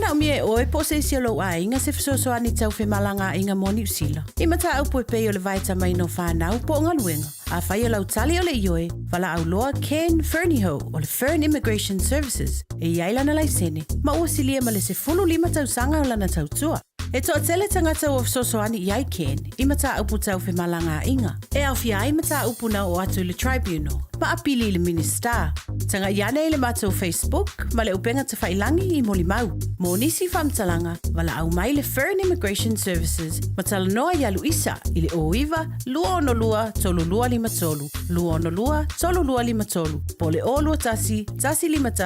manaomia e oe po o se isi o lou aiga se fesoasoani tau femalagaaiga mo Niu Sila, i mataupu e pei o le vaetamaina o fanau po o galuega, afai o lau tali o le ioe, valaau loa Ken Fernihough o le Fern Immigration Services e i ai lana laisene ma ua silia ma le 15 tausaga o lana tautua. E toatele tagata ua fesoasoani i ai Ken i mataupu tau femalagaaiga, e aofia ai mataupu na oo atu i le Tribunal ma apili i le Minisita. Tagai ane i le matou Facebook ma le upega tafailangi i molimau. Mo nisi faamatalaga, valaau mai le Fern Immigration Services ma talanoa iā Luisa i le 09 262 3253, 262 3253 po o le 021 151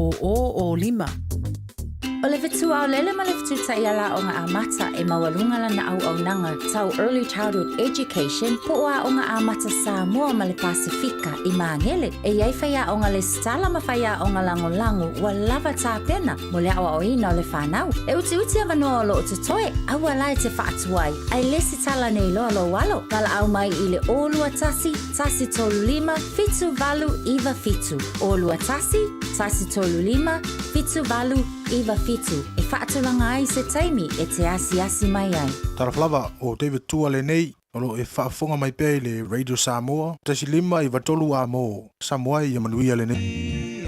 0005. O le fetu aolele ma le fetu taiala aoga amata e maualuga lana auaunaga tau Early Childhood Education po o Aoga Amata Samoa ma le Pasefika i Magele. E i ai faiaoga lesitala ma faiaoga lagolago ua lava tapena mo le aoaoina o le fanau. E utiuti avanoa o lo o totoe, aua la e te faatuai, ae lesitala nei loa lou alo. Valaau mai i le 021 135 7897, 021 135 7897 e faatulaga ai se taimi e te asiasi mai ai. Talofa lava, o David Tua lenei, o lo o e faafofoga mai pea i le Radio Samoa, 1 5 93 A mo Samoa ia manuia lenei.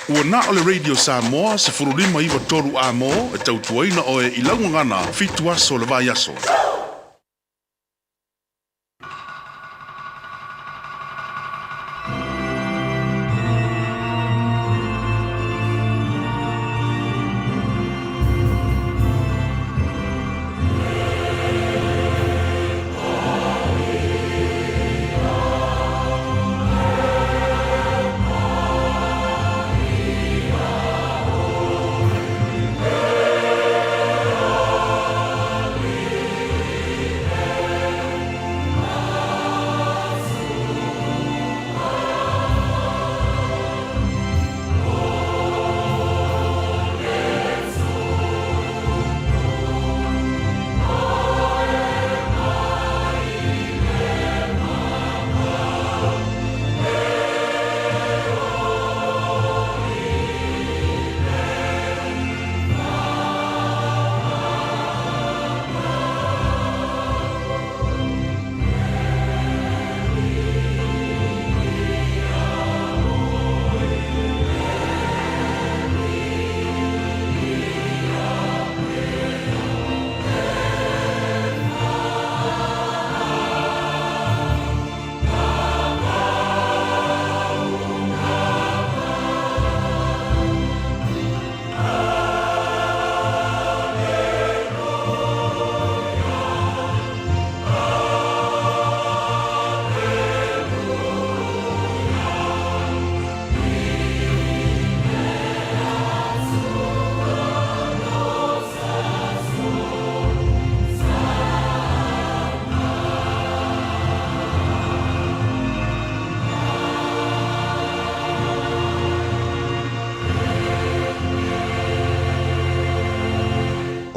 Ua na o le Radio Samoa 1593 A-mo e tautuaina oe i lau gagana fitu aso o le vaiaso.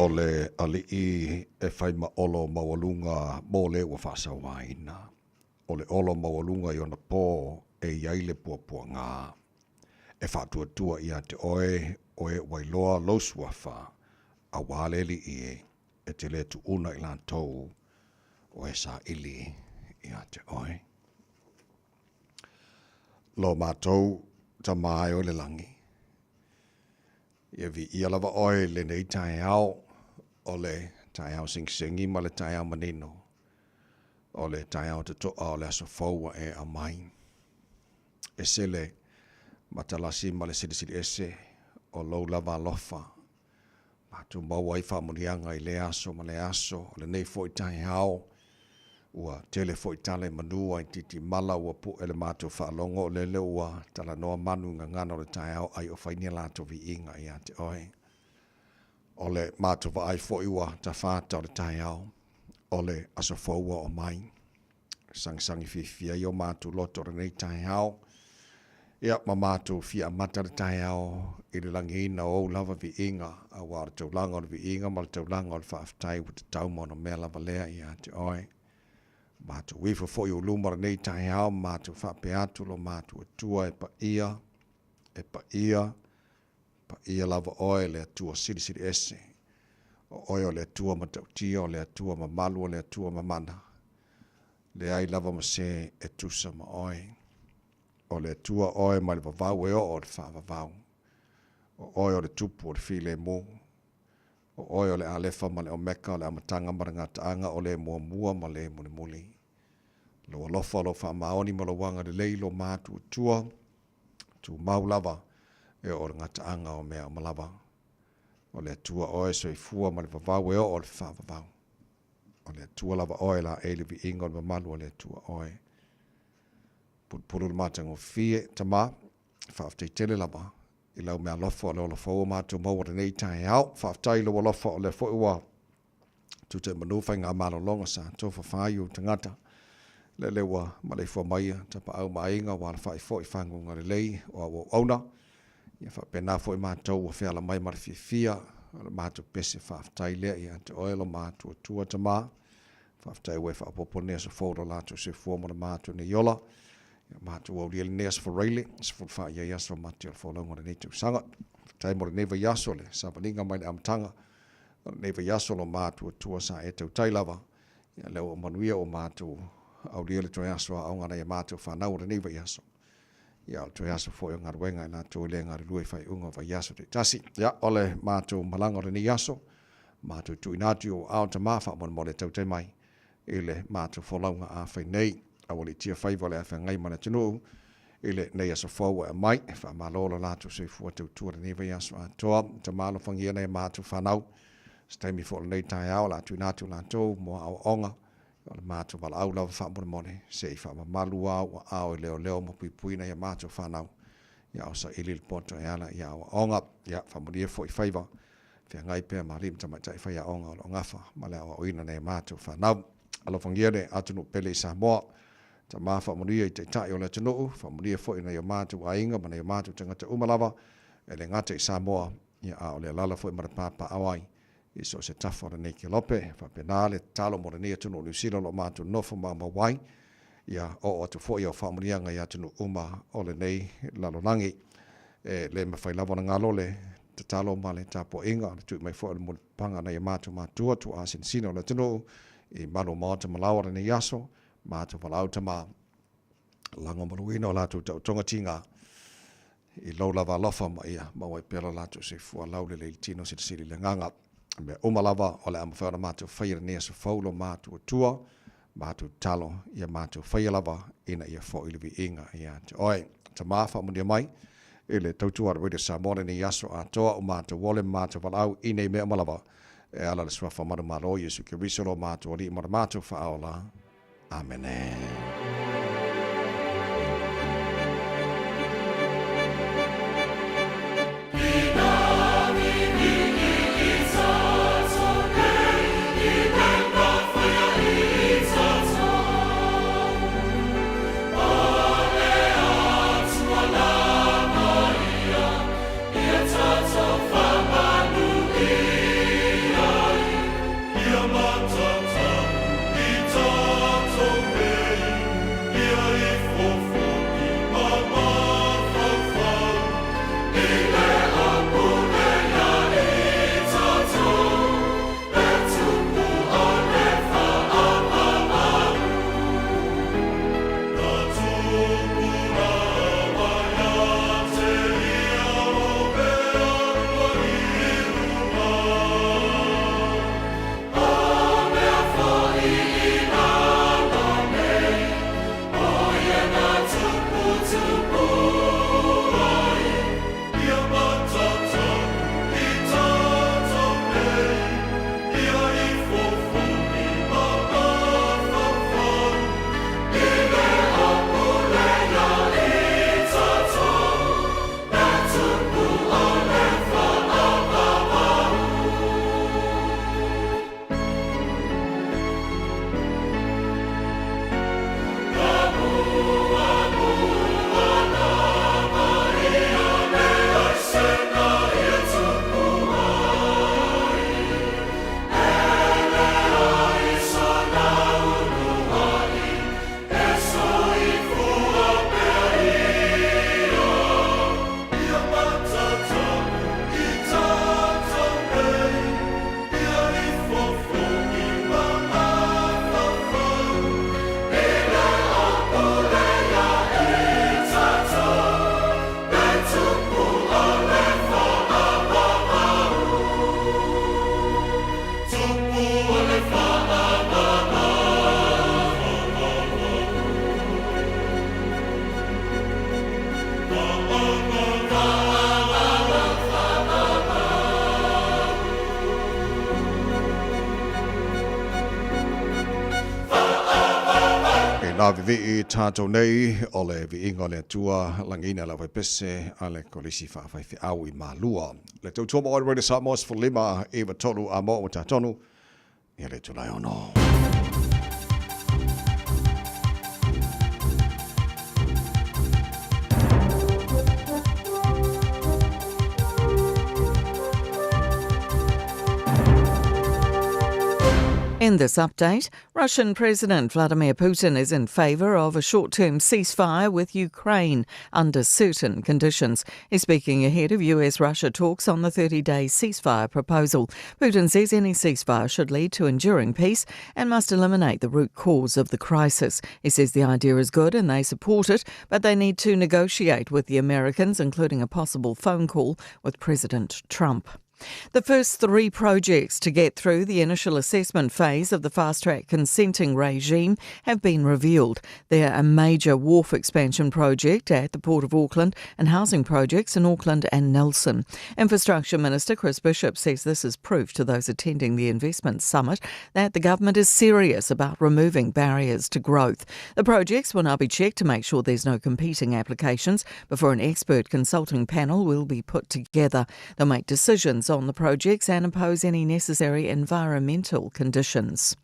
O le alii e fai ma olo maualuga mo le ua faasauaina. O le olo maualuga i ona pō e i ai le puapuaga. E faatuatua ia te oe, o e ua iloa lou suafa, auā le Alii e, e te le tuuna i latou o e saili ia te oe. Lo matou Tama e o i le lagi, ia viia lava oe i lenei taeao, o le taeao segisegi ma le taeao manino, o le taeao totoa o le aso fou ua e aumai. Ese le matalasi ma le silisili ese o lou lava alofa. Matou maua ai faamanuiaga i lea aso ma lea aso, o lenei foi taeao, ua tele foi tala i manu a i titimala ua pu'e le matou faalogo o lele ua talanoa manu i gagana o le taeao ai o fai ni a latou viiga ia te oe. O le matou vaai foi ua tafa ata o le taeao, o le aso fou ua oo mai. Sagisagi fiafia ai o matou loto i lenei taeao, ia ma matou fia amata le taeao i le lagiina o ou lava viiga, aua o le taulaga o le viiga ma le taulaga o le faafetai ua tatau ma ona mea lava lea ia te oe. Matou ifo foi i ou luma i lenei taeao ma matou faapea atu lo matou Atua e paia, e paia, Paia lava Oe, le Atua Silisili Ese. O Oe o le Atua matautia, o le Atua mamalu, o le Atua mamana. Leai lava ma se e tusa ma Oe. O le Atua Oe mai le vavau e oo i le faavavau. O Oe o le Tupu o le Filemu. O Oe o le Alefa ma le Omeka, o le Amataga ma le Gataaga, o le Muamua ma le Mulimuli. Lou alofa, lou faamaoni ma lou agalelei i lo matuatua, tumau lava e oo i le gataaga o mea uma lava. O le Atua oe soifua ma le vavau e oo i le faavavau. O le Atua lava oe laei le viiga o le mamalu o le Atua oe. Pulupulu le matagofie, Tama, faafetai tele lava i lau meaalofa o le ola fou o matou maua lenei taeao. Faafetai i lou alofa o lea foi ua Tutaimanu faigamalologa sa tofafa ai ou tagata. Lele ua maleifua mai Tapaau ma Aiga ua alafai foi faguga lelei o au auauna. Ia faapena foi matou ua feala mai ma le fiafia o le matou pese faafetai lea ia te oe lo matuatua Tama. Faafetai ua e faaopoopo lenei aso fou lo latou soifua ma le matou nei ola. Ia matou aulia lenei aso Faraile, 14 i ai aso mate o le folauga o lenei tausaga. Faafetai mo lenei vaiaso le savaliga mai le amataga O lenei vaiaso lo matuatua sa e tautai lava, ia lea ua manuia ua matou aulia le toe aso aoga nai a matou fanau o lenei vaiaso. Ia, o le toe aso foi o galuega i latou e le galulue i faaiuga o vaiaso taitasi. Ia, o le matou malaga o lenei aso, matou tuuina atu i ou aao Tama faamolemole e tautai mai i le matou folauga a fai nei. Aualiitia faiva o le a feagai ma le atunuu i lenei aso fou e aumai. Faamalo lo latou soifua tautua lenei vaiaso atoa. Tama alofagia nai a matou fanau. Se taimi foi o lenei taeao o le a tuuina atu latou mo aoaoga. O le matou valaau lava faamolemole, se i faamamalu lava ou aao e leoleo ma puipui nai a matou fanau, ia o saili le poto e ala i aoaoga. Ia faamanuia foi faiva feagai pea ma alii ma tamaitai faiaoga o lo o gafa ma le aoaoina nai a matou fanau. Alofagia le atunuu pele i Samoa. Tama faamanuia i Taitai o le atunuu, faamanuia foi i nai o matou aiga ma nai o matou tagata uma lava, e le gata i Samoa, ia a o le alaala foi ma le papaaao ai i so o se tafa o lenei kelope. Faapena le tatalo mo lenei atunuu o Niu Sila o lo o matou nofo maumau ai, ia oo atu foi au faamanuiaga i atunuu uma o lenei lalolagi. E le mafai lava ona galo le tatalo ma le tapuaiga, le tui mai foi o le mulipapaga a nai o matou matua, tuaa sinasina o le atunuu i malu o maota ma laoa lenei aso, matou valaau tama, lagomaluina o latou taotoga tiga i lou lava alofa ma ia maua ai pea lo latou soifua laulelei i le tino silisili i le agaga. O mea uma lava o le a mafai ona matou faia i lenei aso fou lo matou Atua, matou tatalo ia matou faia lava ina ia foi le viiga ia te Oe. Tama, faamanuia mai i le tautua a le Radio Samoa lenei aso atoa o matou ole ma matou valaau i nei mea uma lava e ala i le Suafa manumalo Iesu Keriso lo matou Alii ma lo matou Faaola. Amene. I na vivii tatou nei o le viiga o le Atua lagiina le aufaipese a le Kolisi Faafaifeau i Malua. Le tautua ma oe Radio Samoa 15 93 a mo ua tatonu ia le itula e ono. In this update, Russian President Vladimir Putin is in favour of a short term ceasefire with Ukraine under certain conditions. He's speaking ahead of US Russia talks on the 30 day ceasefire proposal. Putin says any ceasefire should lead to enduring peace and must eliminate the root cause of the crisis. He says the idea is good and they support it, but they need to negotiate with the Americans, including a possible phone call with President Trump. The first three projects to get through the initial assessment phase of the fast track consenting regime have been revealed. They're a major wharf expansion project at the Port of Auckland and housing projects in Auckland and Nelson. Infrastructure Minister Chris Bishop says this is proof to those attending the investment summit that the government is serious about removing barriers to growth. The projects will now be checked to make sure there's no competing applications before an expert consulting panel will be put together. They'll make decisions on the projects and impose any necessary environmental conditions.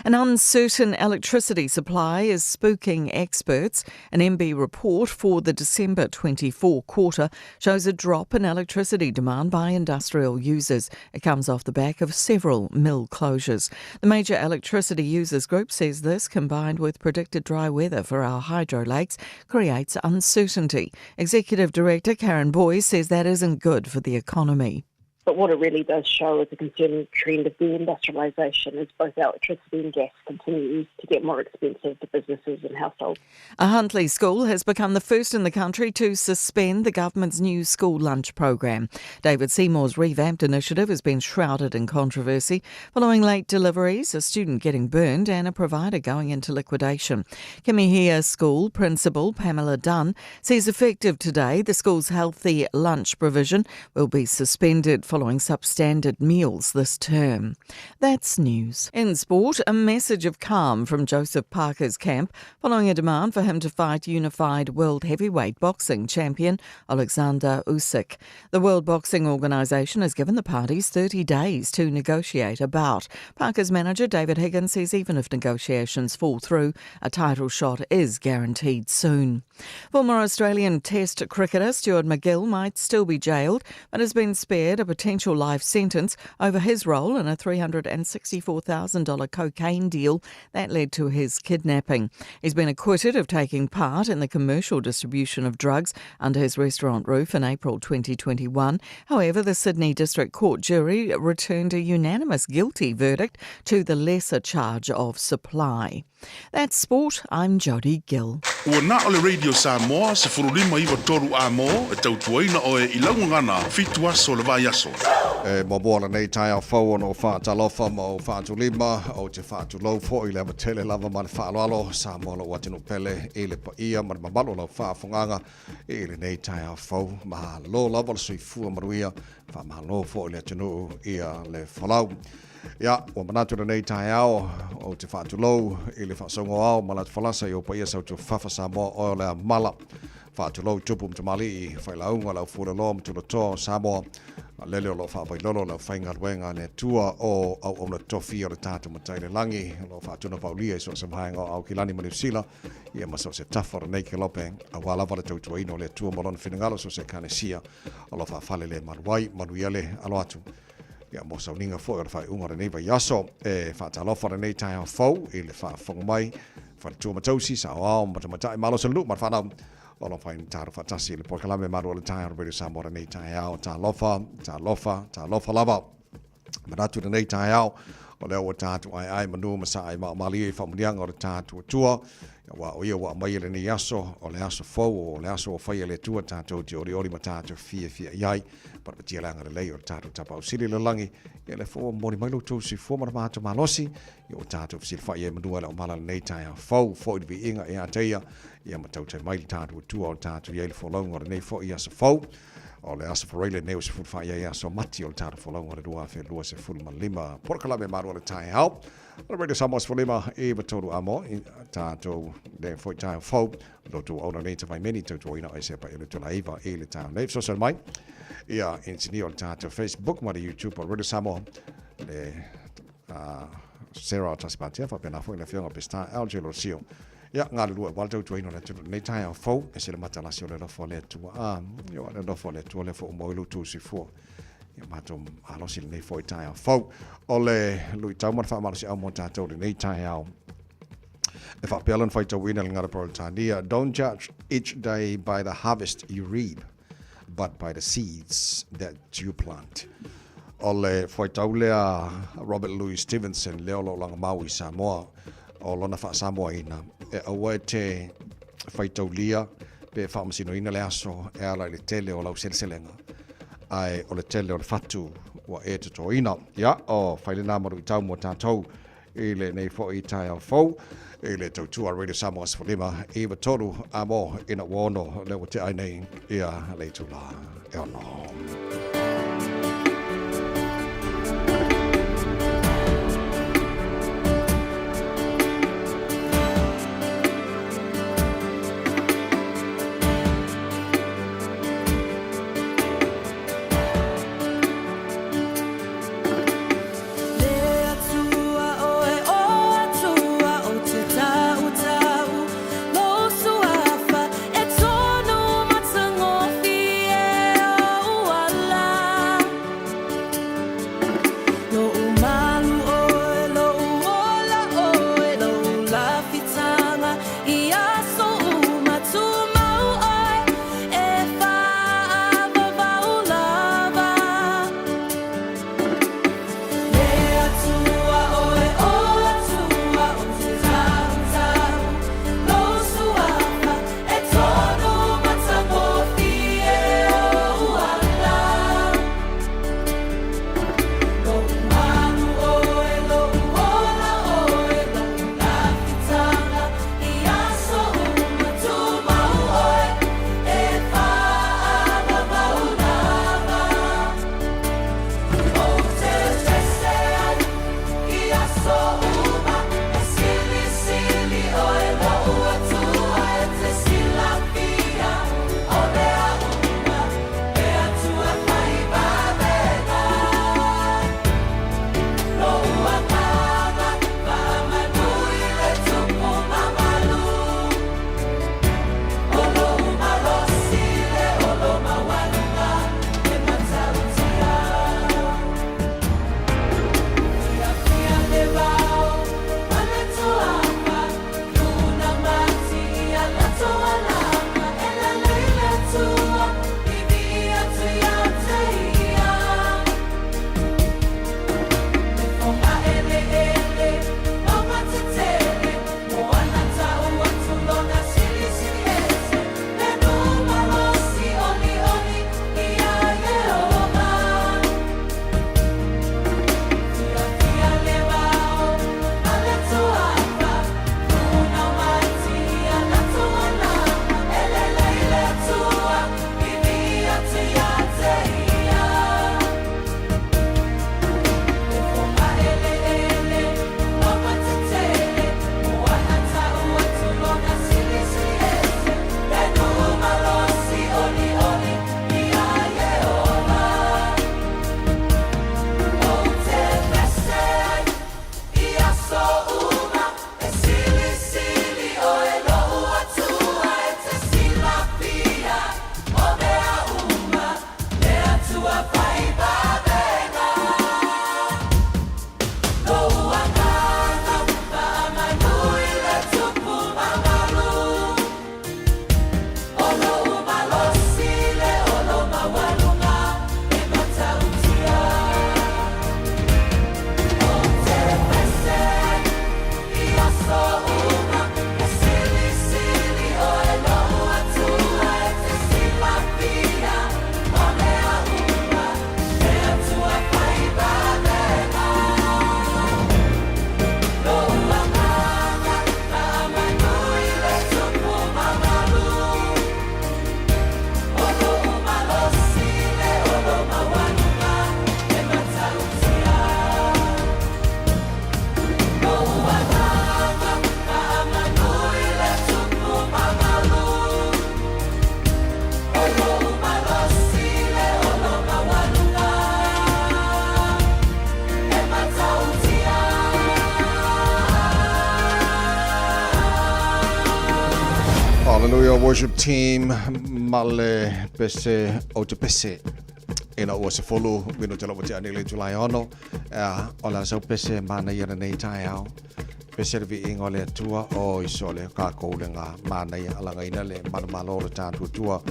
An uncertain electricity supply is spooking experts. An MB report for the December 24 quarter shows a drop in electricity demand by industrial users. It comes off the back of several mill closures. The major electricity users group says this, combined with predicted dry weather for our hydro lakes, creates uncertainty. Executive Director Karen Boys says that isn't good for the economy. But what it really does show is a concerning trend of deindustrialisation as both electricity and gas continues to get more expensive to businesses and households. A Huntly school has become the first in the country to suspend the government's new school lunch program. David Seymour's revamped initiative has been shrouded in controversy following late deliveries, a student getting burned, and a provider going into liquidation. Kimihia School Principal Pamela Dunn says effective today, the school's healthy lunch provision will be suspended following substandard meals this term. That's news. In sport, a message of calm from Joseph Parker's camp following a demand for him to fight unified world heavyweight boxing champion Alexander Usyk. The World Boxing Organization has given the parties 30 days to negotiate a bout. Parker's manager David Higgins says even if negotiations fall through, a title shot is guaranteed soon. Former Australian Test cricketer Stuart MacGill might still be jailed, but has been spared a potential life sentence over his role in a $364,000 cocaine deal that led to his kidnapping. He's been acquitted of taking part in the commercial distribution of drugs under his restaurant roof in April 2021. However, the Sydney District Court jury returned a unanimous guilty verdict to the lesser charge of supply. That's sport. I'm Jodie Gill. Ua na o le Radio Samoa 1593 A-mo e tautuaina oe i lau gagana fitu aso o le vaiaso. E muamua lenei taeao fou ona ou faatalofa ma ou faatulima, ou te faatulou foi i le avatele lava ma le faaaloalo, Samoa lou atunuu pele i le paia ma le mamalu o lau faafogaaga i lenei taeao fou. Malo lava le soifua manuia, faamalo foi i le atunuu ia le folau. Ia, ua manatu lenei taeao, ou te faatulou i le faasauga o ao ma le atufalasa i ou paia sautuafafa Samoa oe o le amala. Faatulou i tupu ma tamalii, failauga, le aufueloloa ma tulatoa o Samoa, a lele o lo o faavailolo le aufaigaluega a le Atua o auauna tofi o le tatou Matai i le Lagi, o lo o faatunapaulia i so o se vaega o Aukilani ma Niu Sila, ia ma so o se tafa o lenei kelope, aua lava le tautuaina o le Atua ma Lona finagalo i so o se Ekalesia o lo o faafalelemalu ai. Manuia le alo atu. Ia, mo sauniga foi o le faaiuga o lenei vaiaso, e faatalofa lenei taeao fou i le faafofoga mai, faletua ma tausi, saoao ma tamaitai, malo se nuu ma le fanau o lo o fai taro faatasi i le polokalame malu o le taeao o Radio Samoa lenei taeao. Talofa, talofa, talofa lava. Manatu lenei taeao, o lea ua tatou aeae manu ma saa i maomalie i faamuniaga o le tatou Atua. Aua o ia ua aumaia lenei aso, o le aso fou, o le aso ua faia e le Atua tatou te olioli ma tatou fiafia i ai. Paramatia le agalelei o le tatou Tapaau Sili i le lagi, ia lea foi ua momoli mai lo outou soifua ma le matou malosi, ia ua tatou fesilafai ai manua i le aumala lenei taeao fou, foi le viiga ia te ia, ia ma tautai mai le tatou Atua o le tatou i ai le folauga o lenei foi aso fou. O le aso Faraile nei ua 14 i ai aso Mati o le tatou folauga o le 2025. Polokalame malu o le taeao. O le Radio Samoa 15 i 3 amo i tatou le foi taeao fou. Lo tou auna nei te vaimeni tautuaina o ese pa ele tula iva i le taeao nei. Fesoasoani mai ia engineer o le tatou Facebook ma le YouTube o Radio Samoa le Sarah Tasipatea faapena foi le afioga Pestar Algelo Sio. Ia, galulue aua le tautuaina o le atunuu lenei taeao fou, e se le matalasi o le alofa o le Atua. A, ia, o le alofa o le Atua lea foi ua maua ai lo outou soifua. Ia matou malosi lenei foi taeao fou. O le luitau ma le faamalosiau mo tatou lenei taeao. E faapea lona faitauina i le Gagana Peretania, Don't judge each day by the harvest you reap, but by the seeds that you plant. O le fuaitau lea Robert Louis Stevenson lea o lo o lagamau i Samoa, o lona faa-Samoaina, e aua e te faitaulia pe faamasinoina le aso e ala i le tele o lau seleselega, ae o le tele o le fatu ua e totoina. Ia, o fai lena ma luitau mo tatou i lenei foi taeao fou i le tautua Radio Samoa 15 93 a mo ina ua ono lea ua tea ai nei ia le itula e ono. Hallelujah worship team ma le pese o te pese. Ina ua 10 minute lava tea nei le itula e 6, o le a sau pese manaia lenei taeao. Pese le viiga o le Atua, oi sole, o kākou le ngā manaia alagaina le manumalo o le tātou Atua.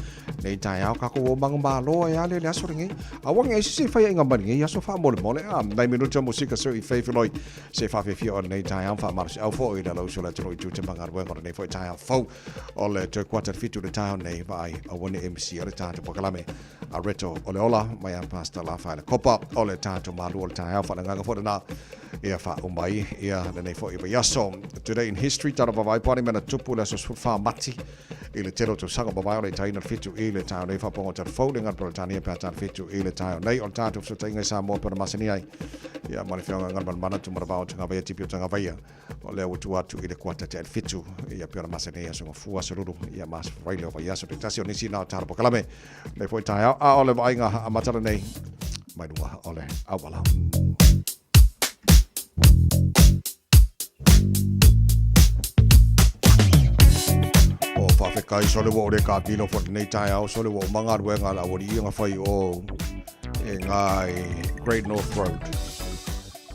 Nei taeao kākou o manumalo e ale le aso lenei. Aua nge se whai inga mani nei aso wha mole mole. A, nai minuta musika so i whai se whawhiwhia o lenei taeao wha marasi au fo i la lau so le tino i tū te mangaruenga o lenei fo i taeao fau o le te kuata whitu le taeao nei vaai a wane MC o le tātou pakalame. A reto o le ola mai a Pastor Lafaele Kopa o le tātou malu o le taeao whalangaga fo lena ia wha umai ia lenei fo i vaiaso. Today in history, tara vavai pani mena tupu le aso sefulu mati i le tele o tausaga mavae o le itaina le 7 i le taeao nei faapoga o Talafou le gana Peretania pe a ta le 7 i le taeao nei o le tātou fesootaiga i Samoa pe ona masani ai ia ma le Afioga Galumalemana Tumanavao o Tagavaia Tipi o Tagavaia o lea ua tua atu i le kuata te 7 ia pe ona masani ai aso gafua aso lulu ia ma aso faraile o vaiaso te tasi o nisi na o tala polokalame nei foi taeao a o le vaaiga amata lenei mai luga o le auala. O whawhekai sole wa ore ka pilo fo nei taeao sole wa o mangaruenga la wori i nga whai o e ngā Great North Road.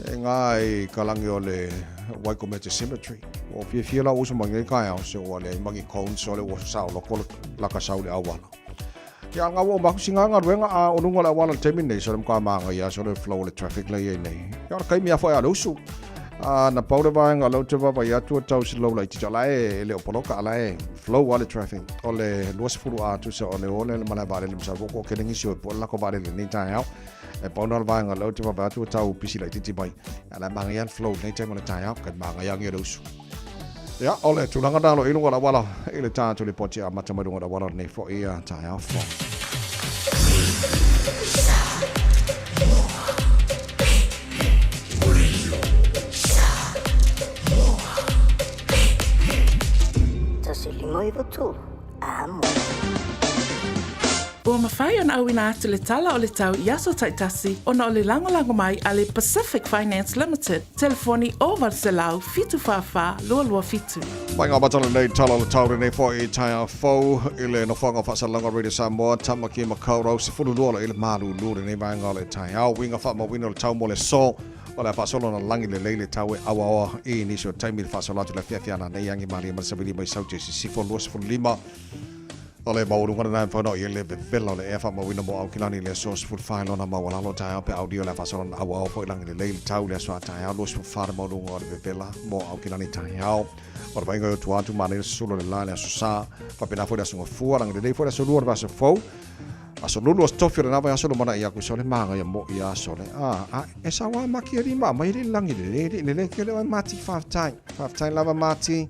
E ngā kalangi o le Waikomete Cemetery. O fiafia la uso mangi kai se o le mangi cone sole o sa o loko la ka sau le awala. Ia nga ua maku singa galuega a o luga o le auala i le taimi lenei, sole matua magaia sole flow o le traffic la i ai nei. Ia o le taimi lava foi a le usu. A na pau le vaega o lea ou te vaavaai atu ua tau slow laitiiti o la e le o poloka a la e flow lava le traffic. O le 20 a tusa o le o lea i le malae vaalele masalo po o kene nisi o e pue le lako vaalele i lenei taeao. E pau na o le vaega o lea ou te vaavaai atu ua tau pisi laitiiti mai. A la e magaia le flow i lenei taimi o le taeao, kai magaia agi o le usu. Ia, o le tulaga na lo i luga o le auala i le tatou lipoti amata mai luga o le auala lenei foi ia taeao fou. 1 5 9 3, Amo. Ua mafai ona auina atu le tala o le tau i aso taitasi ona o le lagolago mai a le Pacific Finance Limited, telefoni 0800 744 227. Mai ngā matana nei tala o le tau lenei foi i taeao fou i le nofoaga o Faasalelauga Radio Samoa, Tamaki Makaurau, 12 la i le malulu lenei vaega o le taeao. Uiga faamauina o le tau mo le aso o le a faasolo ona lagi lelei le tau e auaoa i nisi o taimi le faasolo atu le afiafi ana nei agi malie ma le savili mai sau te sisifo 25 O le maualuga lena e mafai ona oo i ai le vevela o le ea faamauina mo Aukilani i le aso 14 i lona maualalo taeao pe aulia o le a faasolo ona auao foi lagi lelei le tau i le aso a taeao 24 le maualuga o le vevela mo Aukilani taeao. O le vaaiga i o tua atu manaia le susulu o le la i le aso sa faapena foi le aso gafua lagi lelei foi le aso lua o le vaiaso fou. Aso lulu aso tofi o lena vaiaso lumanai aku sole magaia mo ia sole a a e sawa maki ali ma mai le lagi lelei le lelei ke le oe Mati faafetai faafetai lava Mati.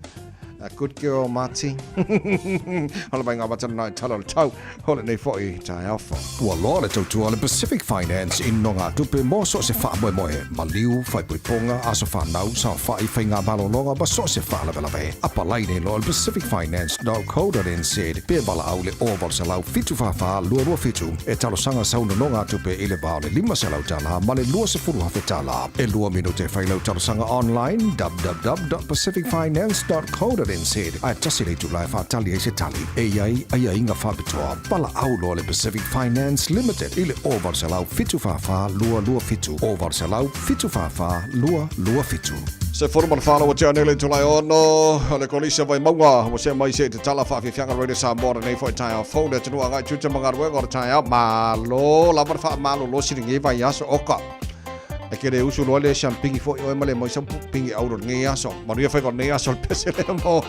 A good girl, Marty. Hala mai ngā matana nai tala o le tau, o lenei foi taeao fou. Ua loa le tautua a le Pacific Finance i nogatupe mo so o se faamoemoe, maliu, faaipoipoga, aso fanau, saofai, faiga malologa ma so o se faalavelave. Apalai nei loa le pacificfinance.co.nz pe valaau i le 0800 744 227 e talosaga sau nonogatupe i le va o le $500 ma le $20,000. E lua minute e fai lau talosaga online www.pacificfinance.co.nz ae tasi le itula e faatali ai se tali e i ai aiaiga faapitoa. Valaau loa le Pacific Finance Limited i le 0800 744 227, 0800 744 227. Se fono ma le whānau o Te Anele Tolai Ono, o le Kolisi o Vaimauga, ua sea mai se i te tala whaafiafiaga Radio Samoa lenei foi taeao fou le atunuu agai tute ma galuega o le taeao malo lava le faamalolo sili vaiaso oka. E ke le usu loa le siampingi foi oe ma le mai sau pingi auro lenei aso. Manuia faiva o lenei aso le pese lea mo.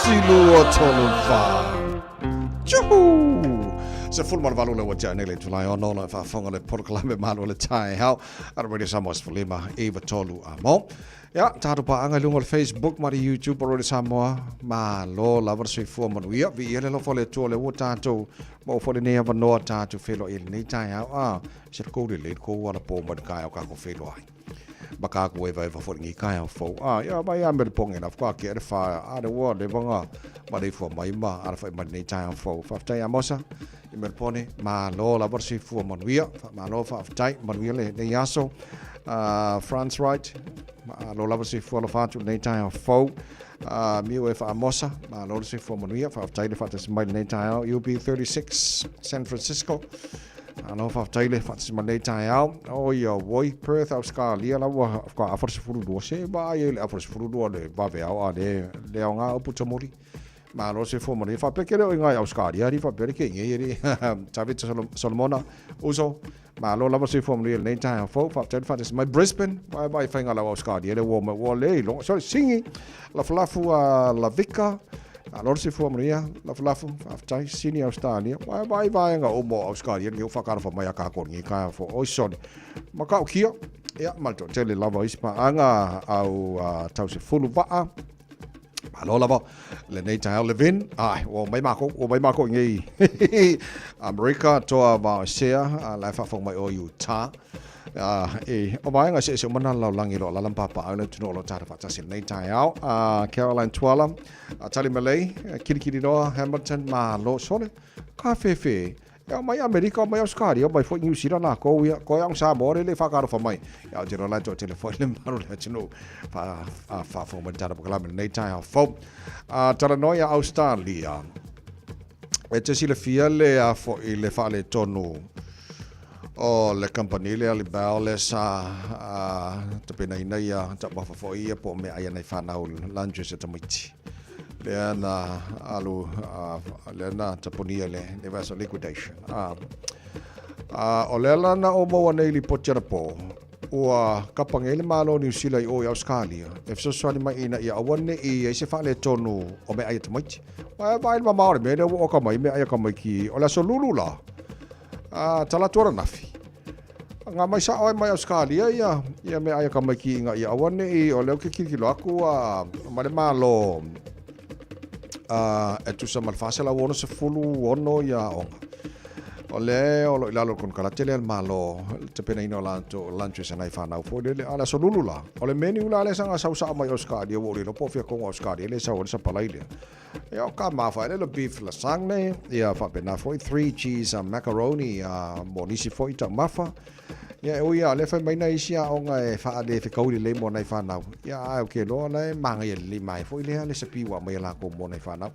Tasi, lua, tolu, fa. Juhu! 18 le ua tea nei le itula e ono ona e faafofoga le polokalame Malu o le Taeao a le Radio Samoa 15 9 3 a mo. Ia, tatou paaga i luga o le Facebook ma le YouTube o Radio Samoa. Malo lava le soifua manuia. Viia le alofa o le Atua o lea ua tatou maua foi lenei avanoa tatou feiloai i lenei taeao. A, se le kou lelei le kou alapō mai le taeao kākou feiloai. Ma kākou evaeva foi lenei taeao fou. A, ia, mai a me le poge na whakake a le wha, a le ua leva ngā maleifua mai ma alawhai mai lenei taeao fou. Faafetai Amosa i Melbourne, malo lava le soifua manuia. Malo faafetai, manuia lenei aso. Franz Wright, malo lava le soifua alofa atu lenei taeao fou. Miu e Faamosa, malo le soifua manuia. Faafetai le faatasi mai lenei taeao. UB36, San Francisco. Malo faafetai le faatasi mai lenei taeao. O ia woi, Perth, Australia la ua ka afa le 12. Se vaai ai le afa le 12 le vaveao a le le aoga upu tamoli. Malo se fua manuia. Faapea ke le o inga i Australia, ali faapea le ke inge ali. David Solomona, uso, malo lava se fua manuia lenei taeao fou. Faafetai le faatasi mai Brisbane, vai vai whainga lau Australia le ua mai ua le iloga. Sorry, singi, lafulafu a Lavika, malo le se fua manuia, lafulafu, faafetai, Sydney, Australia. Vai vai vaenga uma o Australia, lenei o whakarafa mai a kākou lenei taeao fou. Oi sorry, makau kia, ia, ma le toatele lava isi paanga au tau se fulu vaa. Malo lava lenei taeao Levin. Ai, ua mai mākou, ua mai mākou i ngei Amerika toa vaoesea, la e faafofoga mai o Utah. E, o vaega eseese uma na lalolagi o lo o alaala ma papaaao i le atunuu o lo o tatou faatasi i lenei taeao. Caroline Tuala, Tali Malay, Kilikiliroa, Hamilton, malo sole, ka fefe. E ao mai Amerika, ao mai Australia, ao mai foi Niu Sila lākou ia. Koe aong Samoa le le whakarofa mai. Ia o te roa lai toa tele foi le maru le atunuu. Wha, a, whaafo mai tana pakalame lenei taeao fou. A, talanoa ia Australia. E te silafia le a foi le faaletonu o le company lea le Bell le sa a, tapenaina ia taumafa foi ia po o meaai a nai whanau lunches a tamaiti. Lea na alu, lea na tapunia le vessel liquidation. O lea la na ou maua nei lipoti anapo, ua kapa nei le Malo o Niu Sila i o i Ausekalia e fesoasoani mai ina ia aua ne i i ai se faaletonu o meaai a tamaiti. Aua e vaai le mamao o le mea lea ua oka mai meaai a tamaiti o le aso lulu la, tala atu ananafi. Nga mai sa'o ai mai Ausekalia ia ia meaai a tamaiti ina ia aua ne i o lea ou te tilotilo atu a ma le Malo e tusa ma le 466 ia aoga. O lea o lo o i lalo o le konekarate lea a le Malo i le tapenaina o latou lunches a nai fanau foi lele. A o le aso lulu la, o le menu la lea saga sau sao mai Ausekalia ua ou le iloa po o fea tonu Ausekalia lea e sau ai le sapalai lea. Ia o ka mafa ele le beef lasagne, ia faapena foi three cheese macaroni mo nisi foi taumafa. Ia e ui lava o lea e fai mai nai isi aoga e faale fekaui lelei mo nai fanau. Ia ae ou te iloa o la e magaia lelei mai foi lea le sipi ua aumaia lakou mo nai fanau.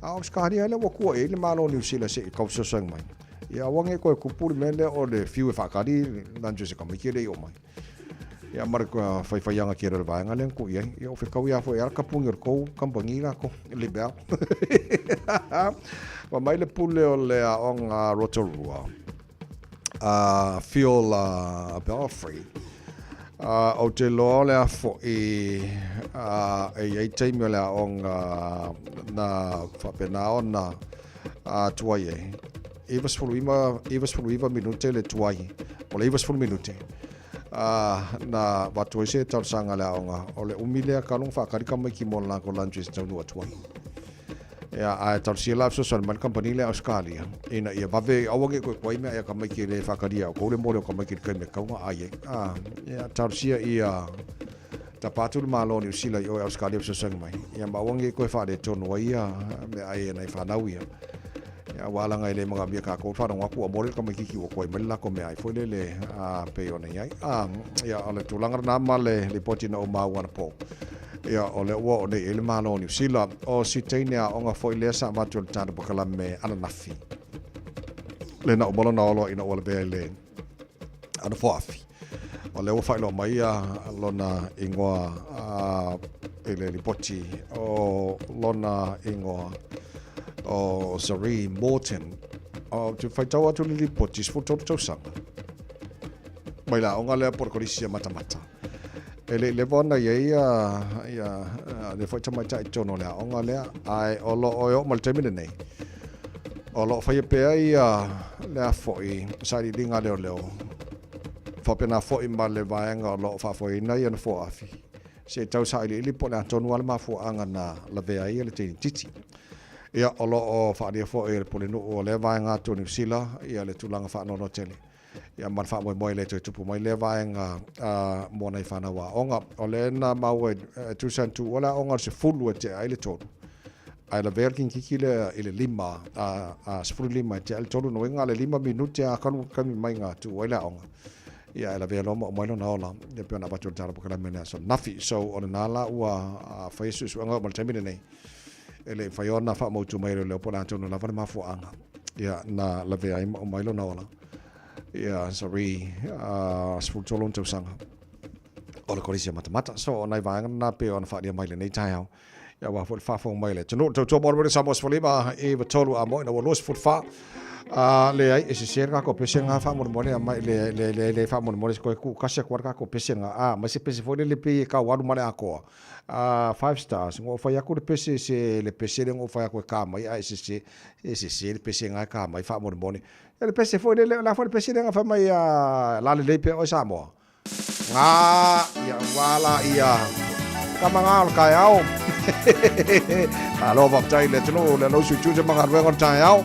A o Ausekalia lea ua tua i ai le Malo o Niu Sila se i tau fesoasoani mai. Ia aua ne i toe kupu le mea lea o le fiu e faatali lunches e tamaiti e le i oo mai. Ia ma le faifaiaga tele o le vaega lea na tuu i ai. Ia o fekaui lava foi e ala kapuni o le tou kamupani latou, le Bell. Fai mai le pule o le aoga Rotorua, a Phil Belfry, ou te iloa o le a foi e i ai taimi o le aoga na faapena ona tuai ai. 99, 99 minute le tuai, o le 90 minute na avatu ai se talosaga a le aoga, o le umi lea talu ona faatali tamaiti mo le latou lunches e taunuu atu ai. Ia, ae talosia la fesoasoani mai le kamupani lea a Ausekalia ina ia vave, aua ne i toe tuai meaai a tamaiti e le faatalia e outou le mole o tamaiti i le taimi e tatau ona ai ai. Ia, talosia ia tapa atu le Malo o Niu Sila i o i Ausekalia e fesoasoani mai, ia ma aua ne i toe faaletonu ai ia meaai a nai fanau ia. Ia, aua leaga e le manaomia kākou le faalogo atu ua mole le tamaitiiti ua tuai mai le latou meaai foi lele a pei ona i ai. A, ia, o le tulaga lena ma le lipoti na ou maua anapo. Ia, o lea ua oo nei i ai le Malo o Niu Sila. O si teine aoga foi lea sa avatu e le tatou polokalame ananafi. Lea na uma lona olo ina ua lavea i le anofoafi. O lea ua faailoa mai ia lona ingoa i le lipoti o lona ingoa o Zaree Morton. Ou te faitau atu i le lipoti 13 tausaga mai le aoga lea po o le Kolisi a Matamata. E le i leva ona i ai ia, ia lea foi tamaitai i totonu o le aoga lea, ae o lo o e oo mai le taimi lenei, o lo o faia pea ia lea foi sailiiliga a leoleo, faapena foi ma le vaega o lo o faafoeina ia nofoaafi, se i tau sailiili po o le a tonu lava le mafuaaga na lavea ai le teinititi. Ia, o lo o faaalia foi e le Pulenuu o lea vaega atu o Niu Sila ia le tulaga faanoanoa tele ia ma le faamoemoe e le toe tupu mai lea vaega mo nai fanau aoga. O lea na maua e tusa na tuua le aoga i le 10 e tea ai le 3, ae lavea le teinititi lea i le 5, 15 e tea ai le 3, lona uiga na o le 5 minute lava talu taimi mai na tuua ai le aoga. Ia ae lavea loa ma aumai lona ola, ia pei ona avatu i le tala polokalame i le aso ananafi. So o lena la ua fai suesuega oo mai le taimi lenei, e le i mafai ona faamautu mai e leoleo po o le a tonu lava le mafuaaga ia na lavea ai ma aumai lona ola. Ia sorry, 13 ona tausaga o le Kolisi o Matamata. So o nai vaega na pei ona faaalia mai lenei taeao. Ia aua foi le faafofoga mai a le atunuu. Tautua mo le Radio Samoa 15 i 3 a mo ina ua 24. A leai, e sese le tatou pese lena faamolemole aumai le le le le faamolemole se toe tuu tasi atu lava le tatou pese lena. A aumai se pese foi lele pei e tau alu ma le atoa. A five stars, na ou fai atu le pese se le pese lea na ou fai atu e ka mai ae sese, e sese le pese lena e ka mai faamolemole. Ia le pese foi lele, o le a foi le pese lea na fai mai a lalelei pea oe Samoa? Ngā, ia ua la ia tama ngā o le taeao. Malo faafetai i le atunuu le alo usu i tiute ma galuega o le taeao.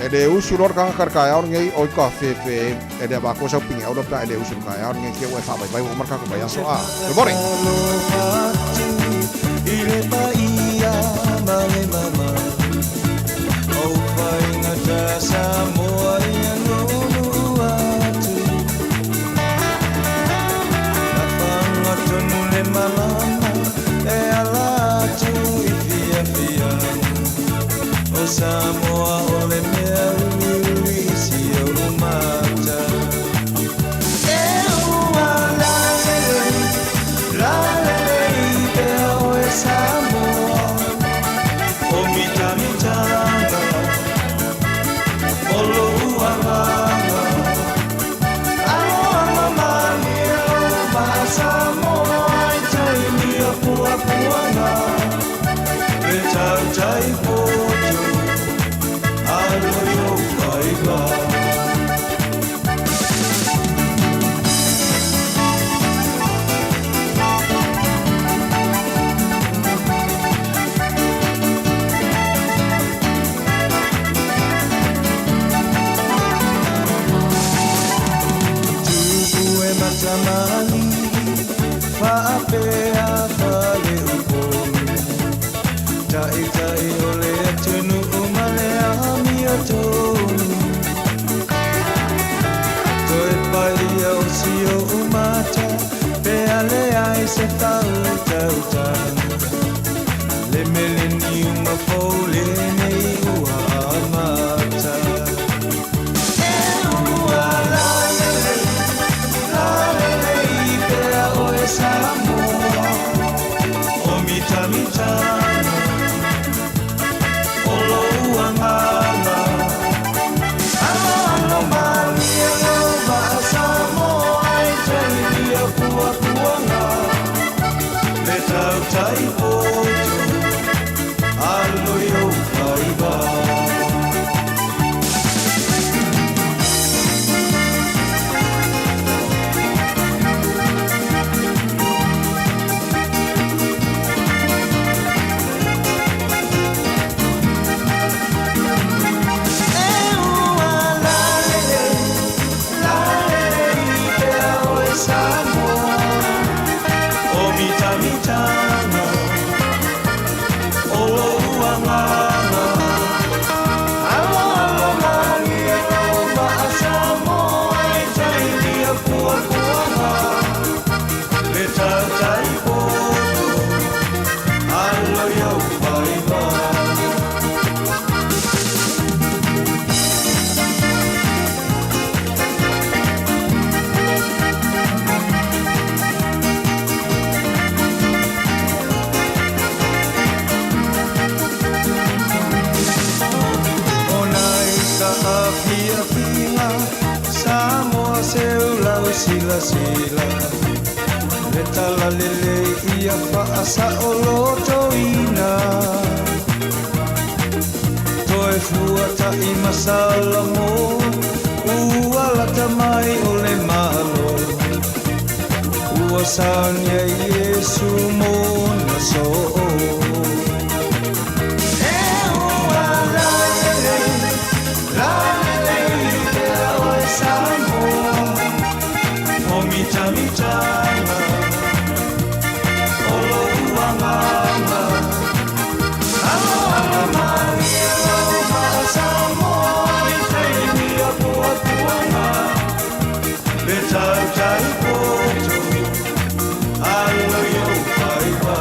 E le usu loa le tagata i le taeao lenei oi ka fefe e le avatua sau pine auro pe a e le usu i le taeao lenei te ua e faavaivai ua uma le tatou vaiaso a. Good morning. Talalelei ia faasaolotoina Toe fuataʻi ma Salamo Ua lata mai o le Malo Ua saunia Iesu mo na soo E ua lalelei, lalelei pea oe Samoa O mitamitaga o lou agaga Aloalo malie lou vaa Samoa I taimi o puapuaga Le tautai poto alo i ou faiva.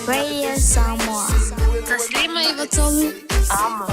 Radio Samoa. 153 Amo.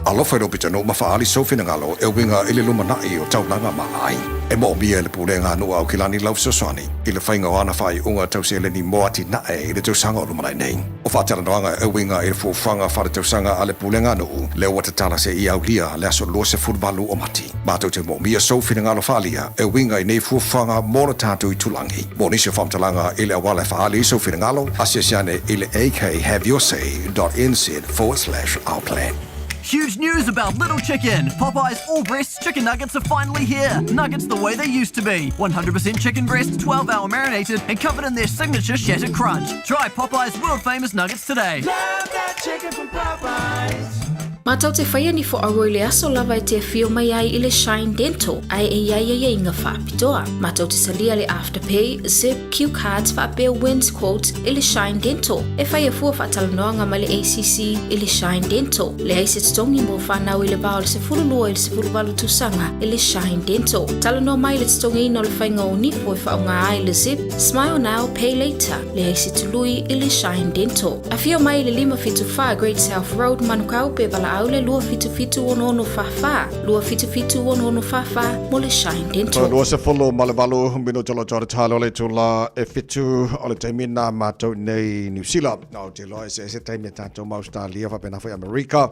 Alofa i lou pitonuu ma faaali sou finagalo e uiga i le lumanai o taulaga ma aiga. E moomia e le Pulega a Nuu a Aukilani lau fesoasoani i le faiga o ana faaiuga tau seleni mo atinae i le tausaga o lumanai nei. O faatalanoaga e uiga i le fuafuaga faaletausaga a le Pulega a Nuu lea ua tatala seia aulia le aso 28 o Mati. Matou te moomia sou finagalo faaalia e uiga i nei fuafuaga mo le tatou itulagi. Mo nisi o faamatalaga i le auala e faaali ai sou finagalo, asiasi ane i le akhaveyourSay.nz/ourplan. Huge news about Little Chicken! Popeye's all breast chicken nuggets are finally here! Nuggets the way they used to be. 100% chicken breast, 12 hour marinated, and covered in their signature shattered crunch. Try Popeye's world famous nuggets today. Love that chicken from Popeyes! Matou te whaia ni whoaroa i le aso lava e te awhio mai ai i le Shine Dental, ae e iai aiaiga whaapitoa. Matou te salia le Afterpay, Zip, Cue Cards faapea Wins Quotes i le Shine Dental. E whaia fua whaatalanoaga mai le ACC i le Shine Dental. Leai se totogi mo whanau i le va o le 12 i le 18 tausaga i le Shine Dental. Talanoa mai le totogiina o le faiga o nifo e whaonga ai le Zip, Smile Now, Pay Later. Leai se tului i le Shine Dental. Afio mai i le 574 Great South Road, Manukau, pe valaau le 2776644, 2776644 mo le Shine Dental. 28 minute o lo talo le itula e fitu o le taimi na matou nei Niu Sila. Ou te iloa eseese taimi a tatou ma Australia faapena foi Amerika.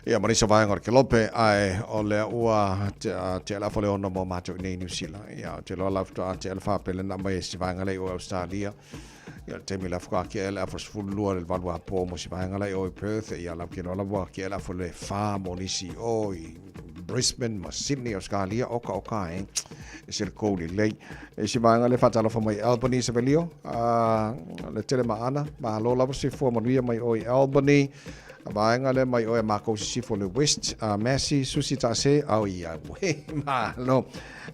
Ia ma nisi o vaega o le Kelope, ae o lea ua tea le afa o le ono mo matou i nei Niu Sila. Ia, ou te iloa la faatoa tea le fa pele na mai e si vaega lea i o Australia. Ia, le taimi la faatoa tea le afa 12 le valu apo mo si vaega lea i o i Perth. Ia, lau ke iloa la ua tea le afa le fa mo nisi i o i Brisbane ma Sydney, Australia, oka oka e. E se le kou lelei. E si vaega le faatalofa mai Albany Savelio, le tele maana, malo lava soifua manuia mai o i Albany. A vaega le mai oe a mākou sisifo le West, Massey, Susi Taase, au ia, we, malo.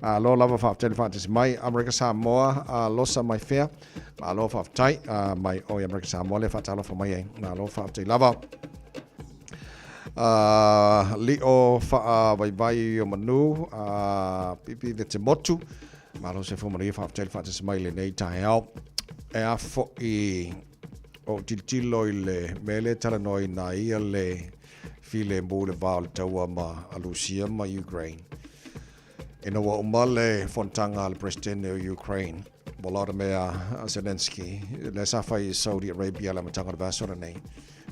Malo lava faafetai le faatasi mai, Amerika Samoa, Losa mai fea, malo faafetai, mai oe Amerika Samoa le faatalofa mai ai, malo faafetai lava. Lio faavaivai o manu, pipi le te motu, malo soifua manuia faafetai le faatasi mai lenei taeao. E a foi o tilotilo i le mea lea e talanoaina ai ia le Filemu le va o le taua ma Lusia ma Ukraine. Ina ua uma le fonotaga a le Peresetene o Ukraine, Volodymyr Zelensky, lea sa fai i Saudi Arabia i le amataga o le vaiaso lenei,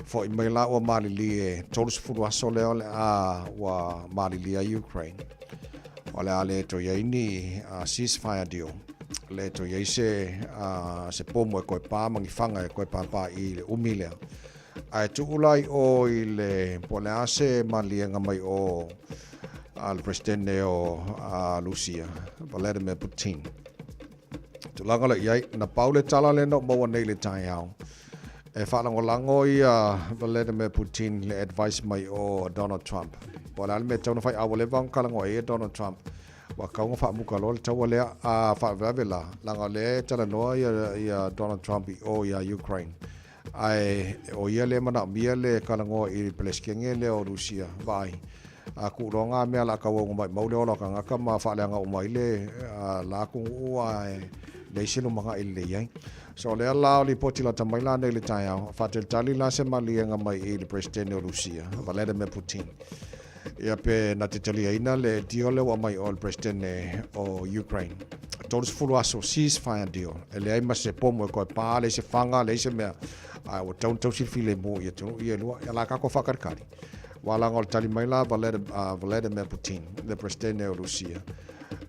Fo'i mai la ua malilie 30 aso lea o le a ua malilie ai Ukraine. O le a le toe i ai ni ceasefire deal, le toe i ai se, se pomu e toe pā ma ni faga e toe pāpā i le umi lea. Ae tuu la i o i le, po o le a se maliega mai o a le Peresetene o Lusia, Vladimir Putin. Tulaga lea i ai, na pau le tala lea na ou maua nei i le taeao, e faalagolago ia Vladimir Putin le advice mai o Donald Trump. Po o le a le mea e tatau ona fai, a ua leva ona talanoa i ai Donald Trump, ua tatau ona faamuta loa le taua lea. A faalavelave la, leaga o lea e talanoa ia, ia Donald Trump i o ia Ukraine. Ae o ia lea e manaomia le talanoa i le Peresetene lea o Rusia, vaai. A tuu loa na mea o le a tauau ina maumau le ola o tagata ma faaleaga uma ai le la atunuu ae leai se lumanai lelei ai. So o lea la o lipoti lata mai la nei i le taeao, faatalitali la se maliega mai i le Peresetene o Rusia, Vladimir Putin. Ia pe na te taliaina le deal lea ua aumai o le Peresetene o Ukraine. 30 aso ceasefire deal. E leai ma se pomu e toe pā, leai se faga, leai se mea. Ae ua tatau ona tausi le filemu i atunuu ia e lua. Ia la tatou faatalikali. Aua leaga o le tali mai la a Vladimir Putin, le Peresetene o Rusia,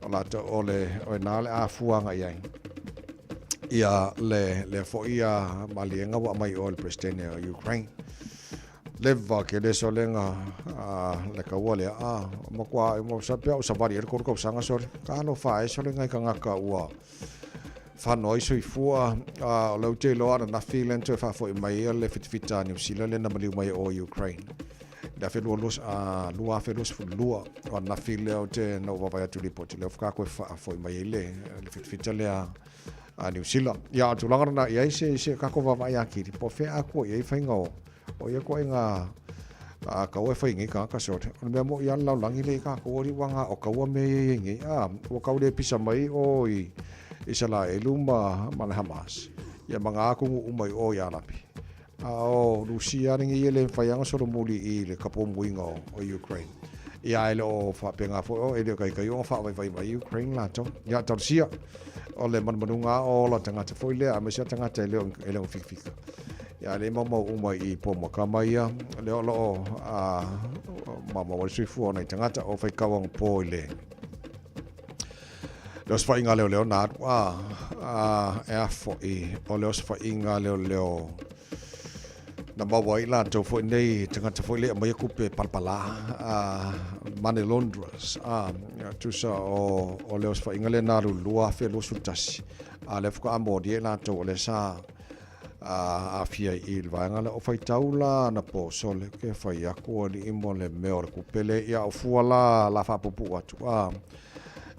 o latou, o le, o i ina le a fua agai i ai. Ia le, lea foi a maliega ua aumai o le Peresetene o Ukraine. Leva ke le solega a le kaua lea a matua mo sa pea o savali e le tolu tausaga sole ka alofa e solega i tagata ua fano ai soifua a o lea ou te iloa ananafi lea na toe faafoi mai ai le fitafita a Niu Sila lea na maliu mai o Ukraine i le 2022 o ananafi lea ou te na ou vaavaai atu i lipoti lea faatoa toe faafoi mai ai le fitafita lea a Niu Sila. Ia, o le tulaga lena i ai se, se tatou vaavaai atili, po o fea atoa i ai faiga o, o ia ituaiga a kaua e fai nei tagata sole. O le mea moʻi lava le lalolagi lea i tatou alii ua na o kaua mea ia i ai nei. A, ua tau le pisa mai o i Isalaelu ma, ma le Hamas. Ia ma ngā atunuu uma i o i Arapi. A o Rusia lenei e le mafai lava ona solomuli i le kapomuiga o, o Ukraine. Ia ae le o faapena foi o e le o taitai ona faavaivai mai Ukraine latou. Ia talosia o le manumanuga o ola tagata foi lea aemaise lava tagata e le o e le o fikafika. Ia ae le maumau uma i pomoka ma ia lea o lo o a maumau ai le soifua o nai tagata o faitau anapo i le Le osofaiga leoleo na alu a, a e a foi o le osofaiga leoleo na maua ai latou foi nei tagata foi le aumaia tupe palapala a money launderers a tusa o o le osofaiga lea na alu 2021 a lea faatoa molia i latou o lea sa aafia i le vaega lea o faitau la anapo sole ke fai atu alii mo le mea o le tupe lea ia o fua la la faapuupuu atu a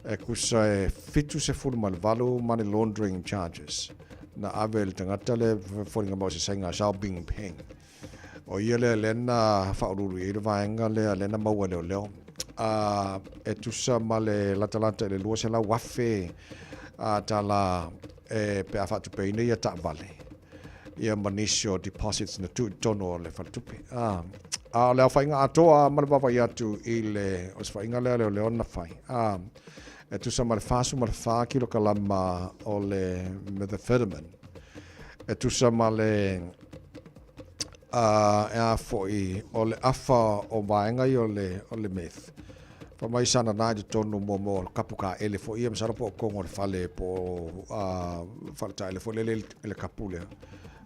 e tusa e 78 money laundering charges na ave i le tagata lea e foliga mai o se Saina Xiao Bingpeng. O ia lea lea na faauluulu i ai le vaega lea lea na maua e leoleo. A e tusa ma le latalata i le 200,000 a tala e pe a faatupeina ia taavale ia ma nisi o deposits na tuu i totonu o le faletupe. A, a o le aofaiga atoa ma le vaavaai atu i le osofaiga lea leoleo na fai. A, e tusa ma le 44 kilokalama o le methamphetamine. E tusa ma le a, e a foi o le afa o vaega ia o le, o le meth. Fai mai sana na i totonu mo mo kapu kaele foi ia masalo po o totonu o le fale po o a fale taele foi lele i le kapu lea.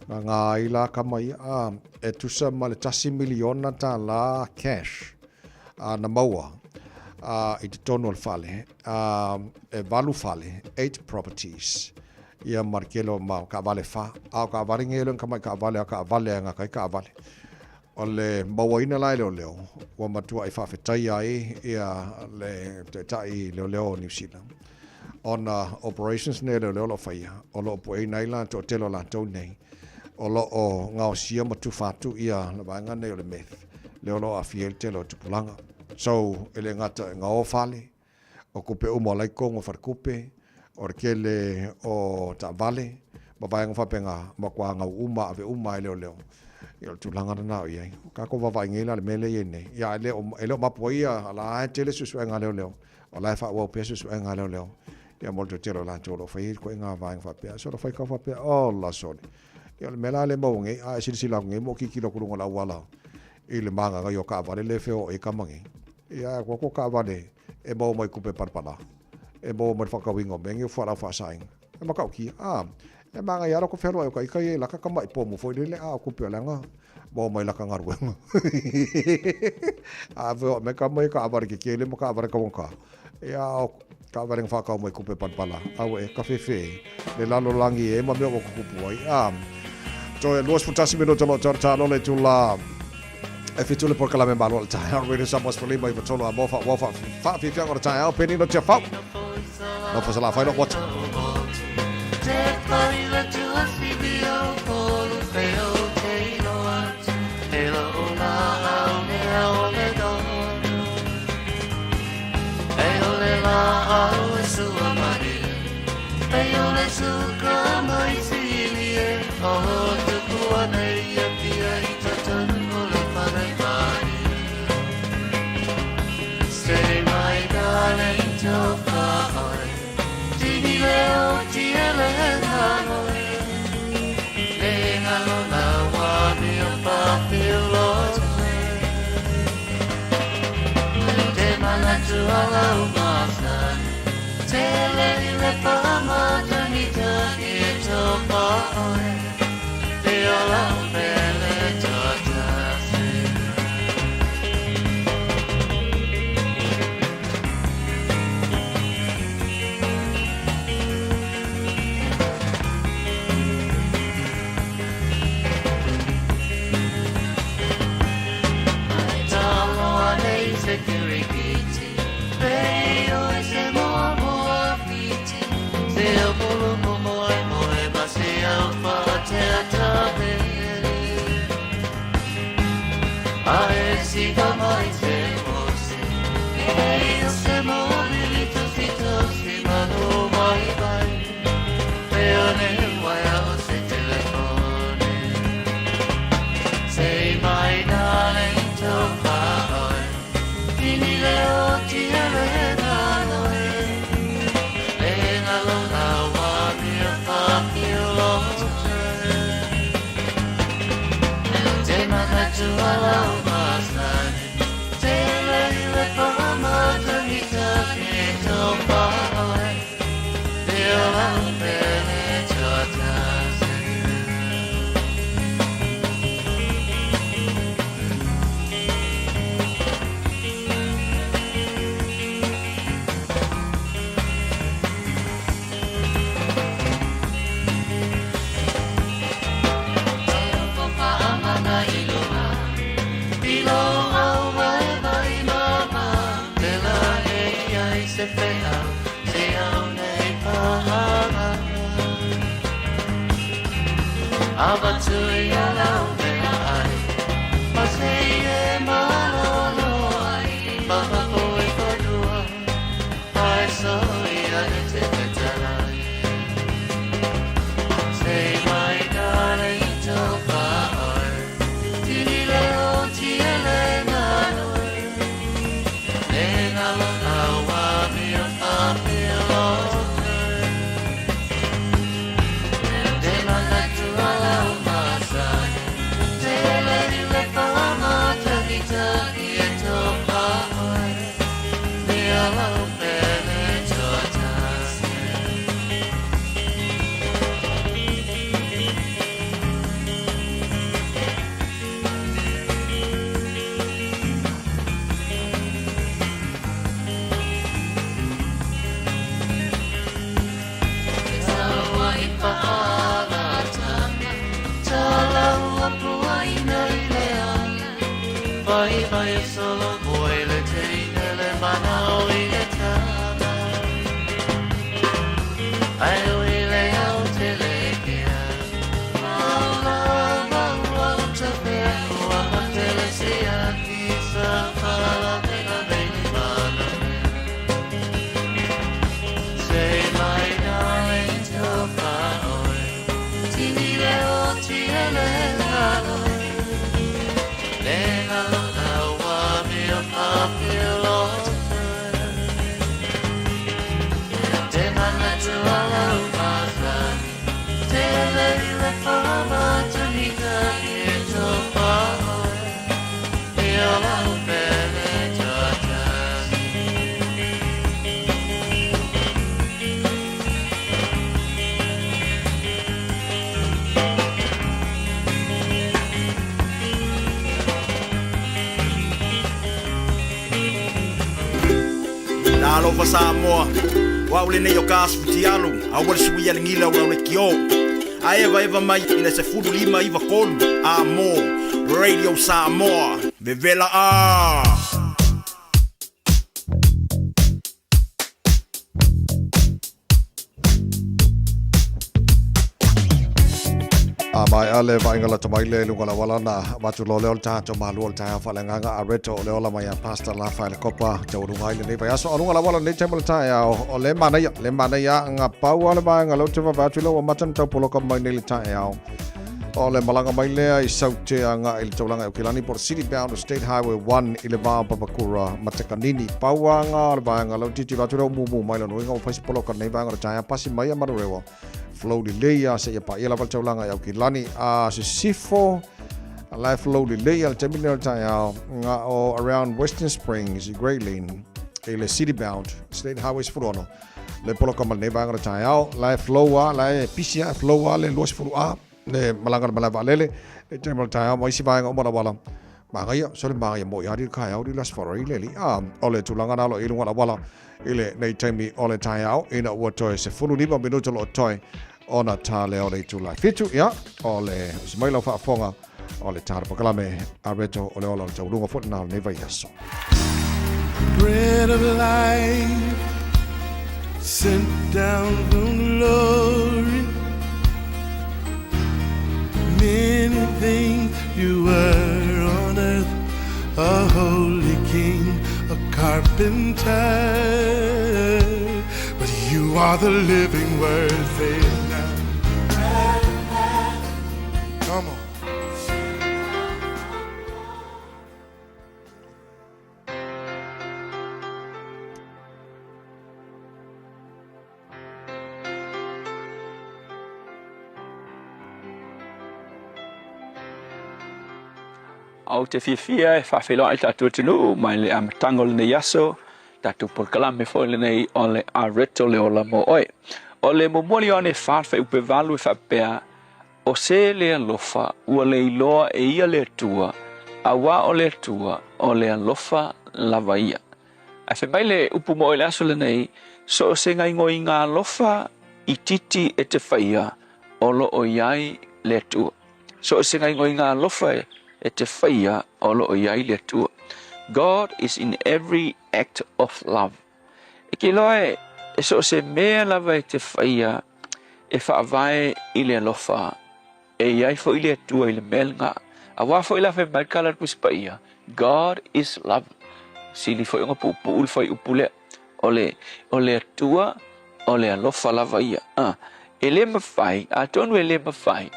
Na ngā ai la kama ia a e tusa ma le $1 miliona tālā cash a na maua a i totonu o le fale a e valu fale, eight properties ia ma le tele o ma taavale e fa. A o taavale nei e le o ni tamai taavale a o taavale lava e gata ai taavale. O le mauaina la e leoleo, ua matuai faafetaia ai ia le Taitai Leoleo o Niu Sila ona operations nei a leoleo o lo o faia, o lo o pueina ai la le toatele o latou nei o lo o gaosia ma tufa atu ia le vaega nei o le meth lea o lo o aafia ai le tele o tupulaga. So, e le gata e gao fale, o tupe uma o la i totonu o faletupe, o le tele o taavale ma vaega faapena, matua gau uma, ave uma lava e leoleo. Ia o le tulaga lena o i ai. O tatou vaavaai nei la i le mea lea e i ai nei, ia e le o, e le o mapu ai ia, o la e tele suesuega a leoleo, o la e faaauau pea suesuega a leoleo, ia mo le toatele o latou o lo o faia ituaiga vaega faapea. Sola faitau faapea, ola sole. Ia o le mea la lea e maua nei, a e silasila atu nei ma ou tilotilo atu i luga o le auala i le magagaia o taavale lea e feoai ai tama nei. Ia ae atu taavale e maua mai tupe palapala, e maua mai le faatauina o mea nei o fualaau faasaina. E matautia, a, e manaia lava lota fealuai o ta ita ia i lata tamai pomu foi lele, a o tupe o leaga maua mai lata galuega. A feoai mai tama ia i taavale tetele ma taavale taugata, ia a o taavale na faatau mai tupe palapala, aue e tafefe le lalolagi e ma mea ua tutupu ai. A, toe 21 minute o lo o toe talo le itula e fitu le polokalame malo o le taeao Radio Samoa 15 i 3 a mo fa ua fa faafiafiaga o le taeao Penina Tiafau. Nofo Salafai lou motu. Talofa Samoa, o au lenei o ka asu fitialu, aua le suia le gila o lau lekiō. A evaeva mai i le 15 93 A mō Radio Samoa. Vevela a! A maea le vaaiga lata mai le luga o le auala na avatu loa lea o le tatou malua o le taeao faaleagaga a Reto o le ola mai a Pastor Lafa i le kopa taualuga ai lenei vaiaso. A luga o le auala lenei taimi o le taeao, o le manaia, le manaia nga pau a le vaega lea ou te vaavaai atu i lau amata na tau poloka mai nei le taeao. O le malaga mai lea i Saute agai i le taulaga i Aukilani po o le City Bound o State Highway 1 i le va o Papakura ma Takanini. Pau lava nga o le vaega lea ou tilotilo atu lea ua mumu mai lona uiga ua fai se poloka i lenei vaega o le taeao pasi mai a Manurewa. Flow lelei lava seia paia lava le taulaga i Aukilani. A sisifo la e flow lelei lava i le taimi lenei o le taeao nga o around Western Springs i Grey Lynn i le City Bound State Highway 16. Le poloka ma lenei vaega o le taeao, la e flow a, la e pisi a, e flow a le 20 A, le malaga le malae vaalele, le taimi o le taeao ma isi vaega uma auala. Magaia, so le magaia mo i ari le kaeao li las wharai le li. A, o le tulaga na lo i lunga auala i le nei taimi o le taeao, ina ua toe 15 minuta lo o toe ona tā lea o le itula e 7, ia, o le usi mai lau faafofoga o le tā le pakalame a Reto o le ola o le tauluga foi lena o lenei vaiaso. Bread of life sent down from glory. Many things you were on earth, a holy king, a carpenter. But you are the living word, say it now. Come on. Ou te fiafia e faafeiloai i le tatou atunuu mai le amataga o lenei aso, tatou polokalame foi lenei o le Areto le Ola mo Oe. O le muamua o Ioane 4 fuaiupu 8 e faapea, O se le alofa ua le iloa e ia le Atua, auā o le Atua o le alofa lava ia. Ae fai mai le upu mo oe i le aso lenei, so o se gaoioiga alofa itiiti e te faia, o lo o i ai le Atua. So o se gaoioiga alofa e te faia, o lo o i ai le Atua. God is in every act of love. E ke iloa e so o se mea lava e te faia e faavae i le alofa, e i ai foi le Atua i le mea lena. Auā foi la fai mai le tala a le Tusi Paia, God is love. Sili foi ona puupuu le fuaiupu lea. O le, o le Atua, o le alofa lava ia. A, e le mafai, atonu e le mafai,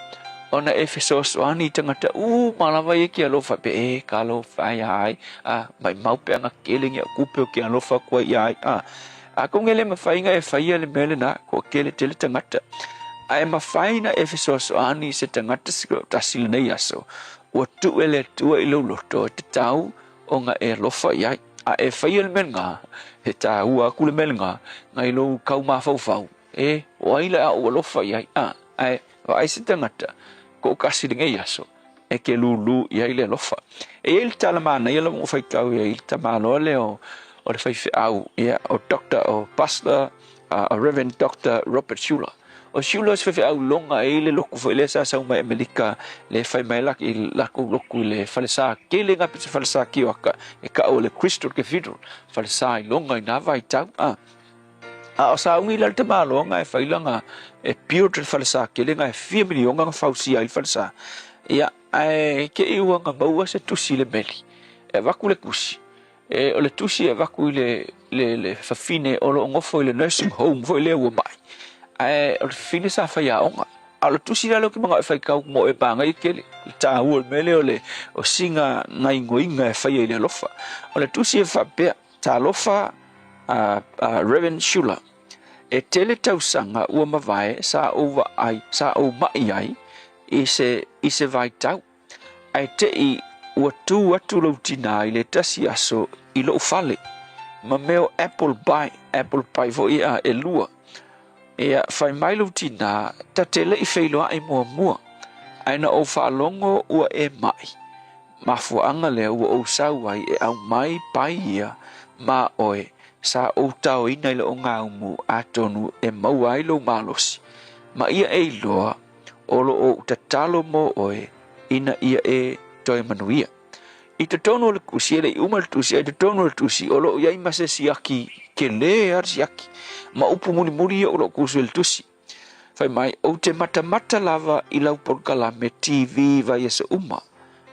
ona e fesoasoani i tagata uma lava ia ke alofa pe e ka alofa ia ai, a, maimau pe ana kele ni au kupe o ke alofa kua ia ai, a. Atonu e le mafai na e faia le mea lena, kua kele tele tagata. Ae mafai na e fesoasoani i se tagata se tasi lenei aso, ua tuu e le Atua i lou loto e tatau ona e alofa i ai. A e faia le mea lena, e tāua aku le mea lena, nai lou kau mafaufau, e, o ai la ou alofa i ai, a, ae vaai se tagata, toʻatasi lenei aso, e ke lūlū i ai le alofa. E i ai le tala manaia lava ua faitau i ai i le tamaloa lea o, o le faifeau, ia, o Doctor, o Pastor, uh, o Reverend Doctor Robert Schuller. O Schuller o se faifeau loga e i le lotu foi lea sa sau mai Amerika, le fai mai la, i latou lotu i le falesa tele ngā pita falesa kioaka, e ka'au o le Crystal Cathedral, falesa i loga i nā vaitau, a. A o sauni la le tamaloa e fai lana e build le falesa tele na e fia miliona na fausia ai le falesa. Ia, ae te i ua na maua se tusi i le meli. E avatu le tusi. E, o le tusi e avatu i le, le, le fafine o lo o nofo i le nursing home foi lea ua mai. Ae o le fafine sa faiaoga. A o le tusi la lea ou te manao e faitau mo e manaia tele. Le taua o le mea lea o le o sina gaoioiga e faia i le alofa. O le tusi e faapea. Talofa a Reverend Schuller, e tele tausaga ua mavae sa ou vaai, sa ou maʻi ai i se, i se vaitau, ae te i ua tū atu lou tinā i le tasi aso i loʻu fale, ma mea o apple pie, apple pie foi a elua. Ia, fai mai lou tinā, ta te leʻi feiloaʻi muamua, ae na ou faalogo ua e maʻi. Mafuaaga lea ua ou sau ai e aumai pai ia ma oe. sa ou taoina i le ogaumu atonu e maua ai lou malosi, ma ia e iloa o lo o ou tatalo mo oe ina ia e toe manuia. I totonu o le tusi, e le i uma le tusi, ae i totonu o le tusi, o lo o i ai ma se siaki tele lava le siaki, ma upu mulimuli ia o lo o kusu i le tusi. Fai mai, Ou te matamata lava i lau polokalame TV vaiaso uma.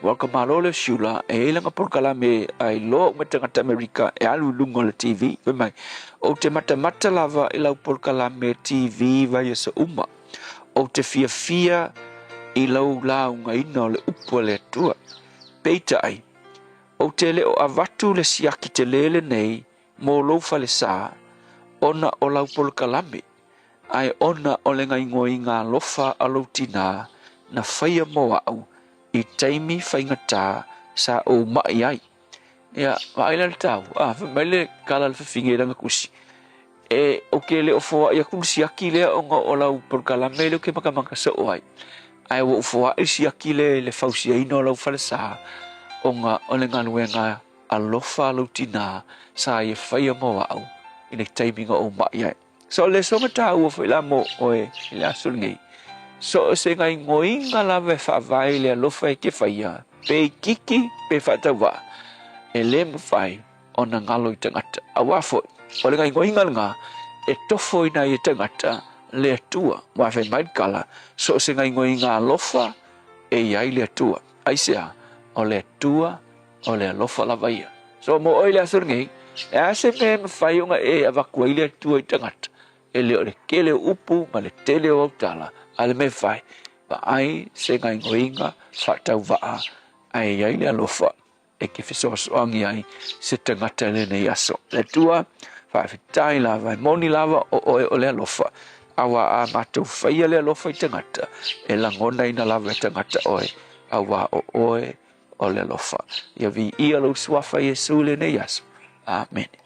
Ua o ka Malo lea o Siula, e i ai lana polokalame a iloa uma e tagata Amerika e alu i luga o le TV. Fai mai, Ou te matamata lava i lau polokalame TV vaiaso uma. Ou te fiafia i lau laugaina o le upu a le Atua. Peitai, ou te le o avatu le siaki tele lenei mo lou falesa ona o lau polokalame, ae ona o le gaoioiga alofa a lou tinā na faia mo a'u i taimi faigata sa ou ma'i ai. Ia, vaai la le taua, a, fai mai le kala a le fafine i lana tusi, E, ou te le o foaʻi atu le siaki lea ona o lau polokalame lea ou te matamata soo ai, ae ua ou foaʻi le siaki lea i le fausiaina o lau falesa ona o le galuega alofa a lou tinā sa ia faia mo a'u i le taimi na ou maʻi ai. So o le soga taua foi la mo oe i le aso lenei, so o se gaoioiga lava e faavae i le alofa e te faia, pe itiiti pe faatauvaa, e le mafai ona galo i tagata. Auā foi, o le gaoioiga lena e tofoina ai e tagata le Atua. Aua fai mai le tala, so o se gaoioiga alofa e i ai le Atua. Aisea? O le Atua o le alofa lava ia. So mo oe i le aso lenei, e a se mea e mafai ona e avatu ai le Atua i tagata? E le o le tele o upu ma le tele o autala, a le mea e fai, vaai se gaoioiga faatauvaa ae i ai le alofa e te fesoasoani ai se tagata i lenei aso. Le Atua, faafetai lava, e moni lava o oe o le alofa, auā a matou faia le alofa i tagata, e lagonaina lava e tagata oe, auā o oe o le alofa. Ia viia lou suafa Iesu i lenei aso. Amene.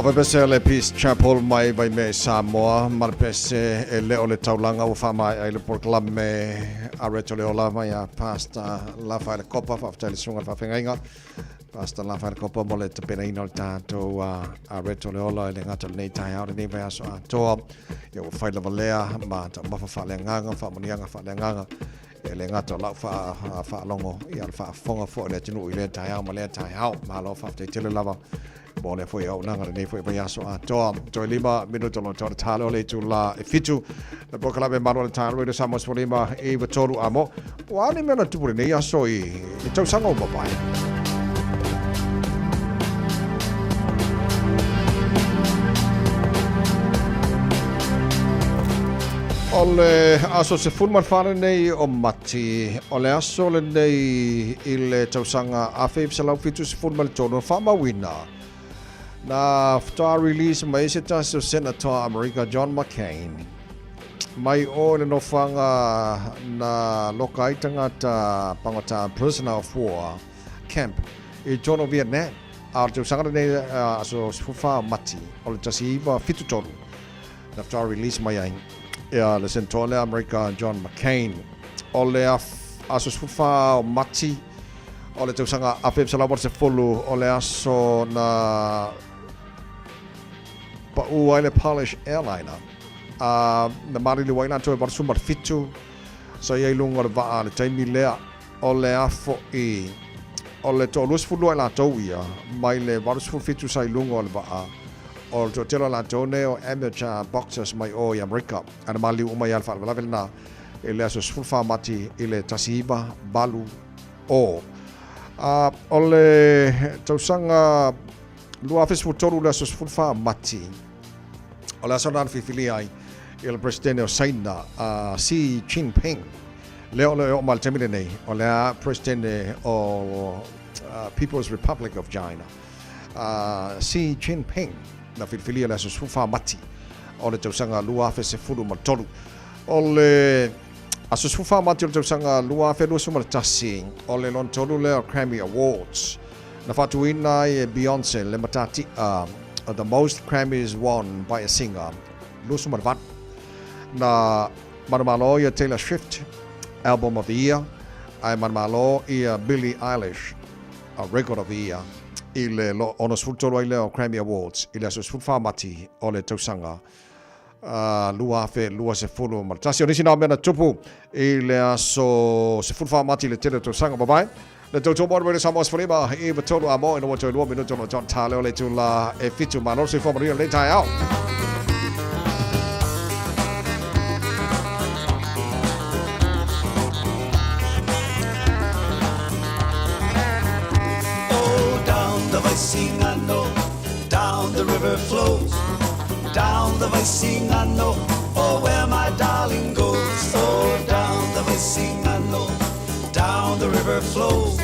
O pese o le Peace Chapel mai Vaimea i Samoa ma le pese e le o le taulaga ua faamaea ai le polokalame a Reto Leola mai a Pastor Lafaele Kopa. Faafetai i le susuga i le faafeagaiga Pastor Lafaele Kopa mo le tapenaina o le tatou a Reto Leola i le gata o lenei taeao lenei vaiaso atoa. Ia ua fai lava lea ma taumafa faaleagaga, faamanuiaga faaleagaga. E le gata o lau faalogo, ia o le faafofoga foi o le atunuu i lea taeao ma lea taeao. Malo faafetai tele lava mo lea foi auaunaga lenei foi vaiaso atoa. Toe 5 minuta o lo o talo le itula e 7. Le polokalame Malu o le Taeao Radio Samoa 15 93 a mo. Po o a ni mea na tupu lenei aso i le tausaga ua mavae. O le aso 14 lenei o Mati, o le aso lenei i le tausaga 1973 na faamauina na faatoa release mai ai se tasi o Senator Amerika John McCain mai o i le nofoaga na loka ai tagata pagota prisoner of war camp i totonu o Vietnam. A o le tausaga lenei aso 14 o Mati o le 1973 na faatoa release mai ai ia le Senator lea Amerika John McCain. O le aso 14 o Mati o le tausaga 1980 o le aso na pau ai le Polish Airliner a na maliliu ai latou e 87 sa i ai luga o le vaa i le taimi lea. O le a foʻi o le toa-22 i latou ia mai le 87 sa i luga o le vaa. O le toatele o latou nei o amateur boxers mai o i Amerika. A na maliliu uma ia le faalavelave lena i le aso 14 Mati i le 1980. A o le tausaga 2013 le aso 14 Mati, o le aso lena na filifilia ai i le Peresetene o Saina a Xi Jinping. Lea o lo o e oo mai i le taimi lenei, o le a Peresetene o People's Republic of China, a Xi Jinping, na filifilia i le aso 14 Mati o le tausaga 2013. O le aso 14 Mati o le tausaga 2021, o le lona tolu lea o Grammy Awards, na faatuina ai e Beyonce le matati'a The Most Grammys Won by a Singer 28. Na manumalo ia Taylor Swift, Album of the Year, ae manumalo ia Billie Eilish, Record of the Year, i le 63 ai lea o Grammy Awards i le aso 14 Mati o le tausaga 2021. O nisi na mea na tupu i le aso 14 Mati i le tele o tausaga mavae. Le tautua mo le Samoa 15 i 3 a mo ina ua toe 2 minuto no John Tale o le itula e 7. Malo le soifua manuia lenei taeao. Oh, down the Vaisigano, down the river flows. Down the Vaisigano, oh, where my darling goes. Oh, down the Vaisigano, down the river flows.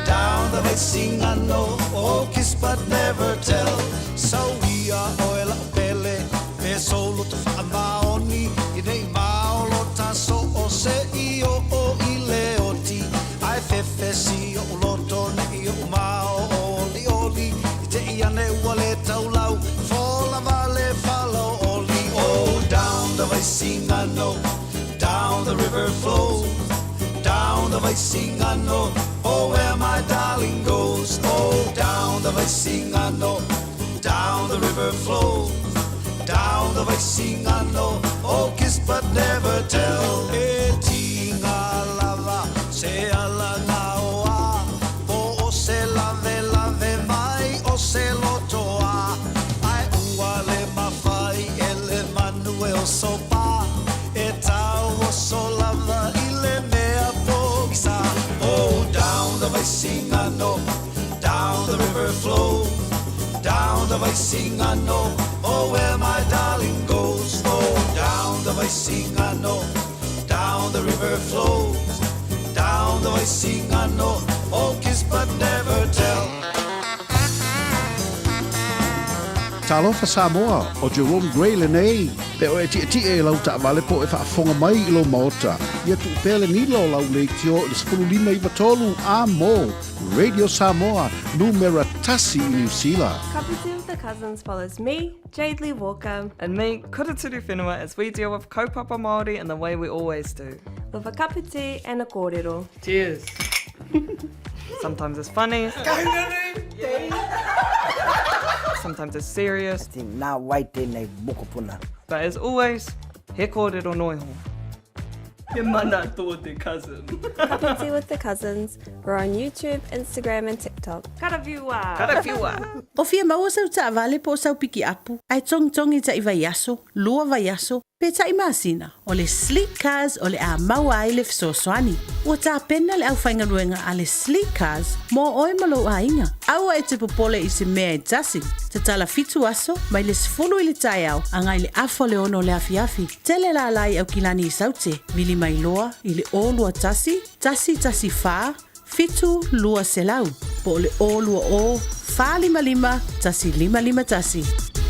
Down the Vaisigano, oh, kiss but never tell. Sauia oe la'u pele, pe sou loto faamaoni, i nei mao lo taso o se i o o i le oti. Ae fefesi o'u loto nei o'u mao oli oli, i te i ane ua le taulau, fola vale fala oli. Oh, down the Vaisigano, down the river flows. Down the Vaisigano, oh, where my darling goes. Oh, down the Vaisigano, down the river flows. Down the Vaisigano, oh, kiss but never tell. E tinga lava, se ala nga oa, po o se lave lave mai o se lotoa. Ai ua le mawhai e le manu e o sopa, e tau o so lava i le mea pogisa. Oh, down the Vaisigano, down the river flows. Down the Vaisigano, oh, where my darling goes. Oh, down the Vaisigano, down the river flows. Down the Vaisigano, oh, kiss but never tell. Talofa Samoa, ʻo Jerome Gray lenei. Pe oe e tietie i lau taavale po o e faafofoga mai i lou maota, ia tuu pea le nila o lau leitio i le 15 93 a mo Radio Samoa, numera tasi i Niu Sila. Ka putu. Cousins follows me, Jade Lee Walker. And me, Kura Turuwhenua, as we deal with kaupapa Māori in the way we always do. With a cup of tea and a kōrero. Cheers! Sometimes it's funny. Sometimes it's serious. Nā wai tēnei mokopuna? But as always, he kōrero noa iho. He mana tō te cousin. Cup of tea with the cousins. We're on YouTube, Instagram and TikTok. Karawhiua! Karawhiua! O fia maua sau taavale po o sau pikiapu, ae togitogi taʻi vaiaso, lua vaiaso, pe taʻi masina, o le Sleek Cars o le a maua ai le fesoasoani. Ua tapena le aufaigaluega a le Sleek Cars mo oe ma lou aiga. Aua e te popole i se mea e tasi. Tatala fitu aso, mai le 10 i le taeao agai le afa o le 6 o le afiafi. Tele lala i Aukilani i Saute, vili mai loa i le 0 2 1 1 1 4 7 200 po o le 0 2 0 4 5 5 1 5 5 1.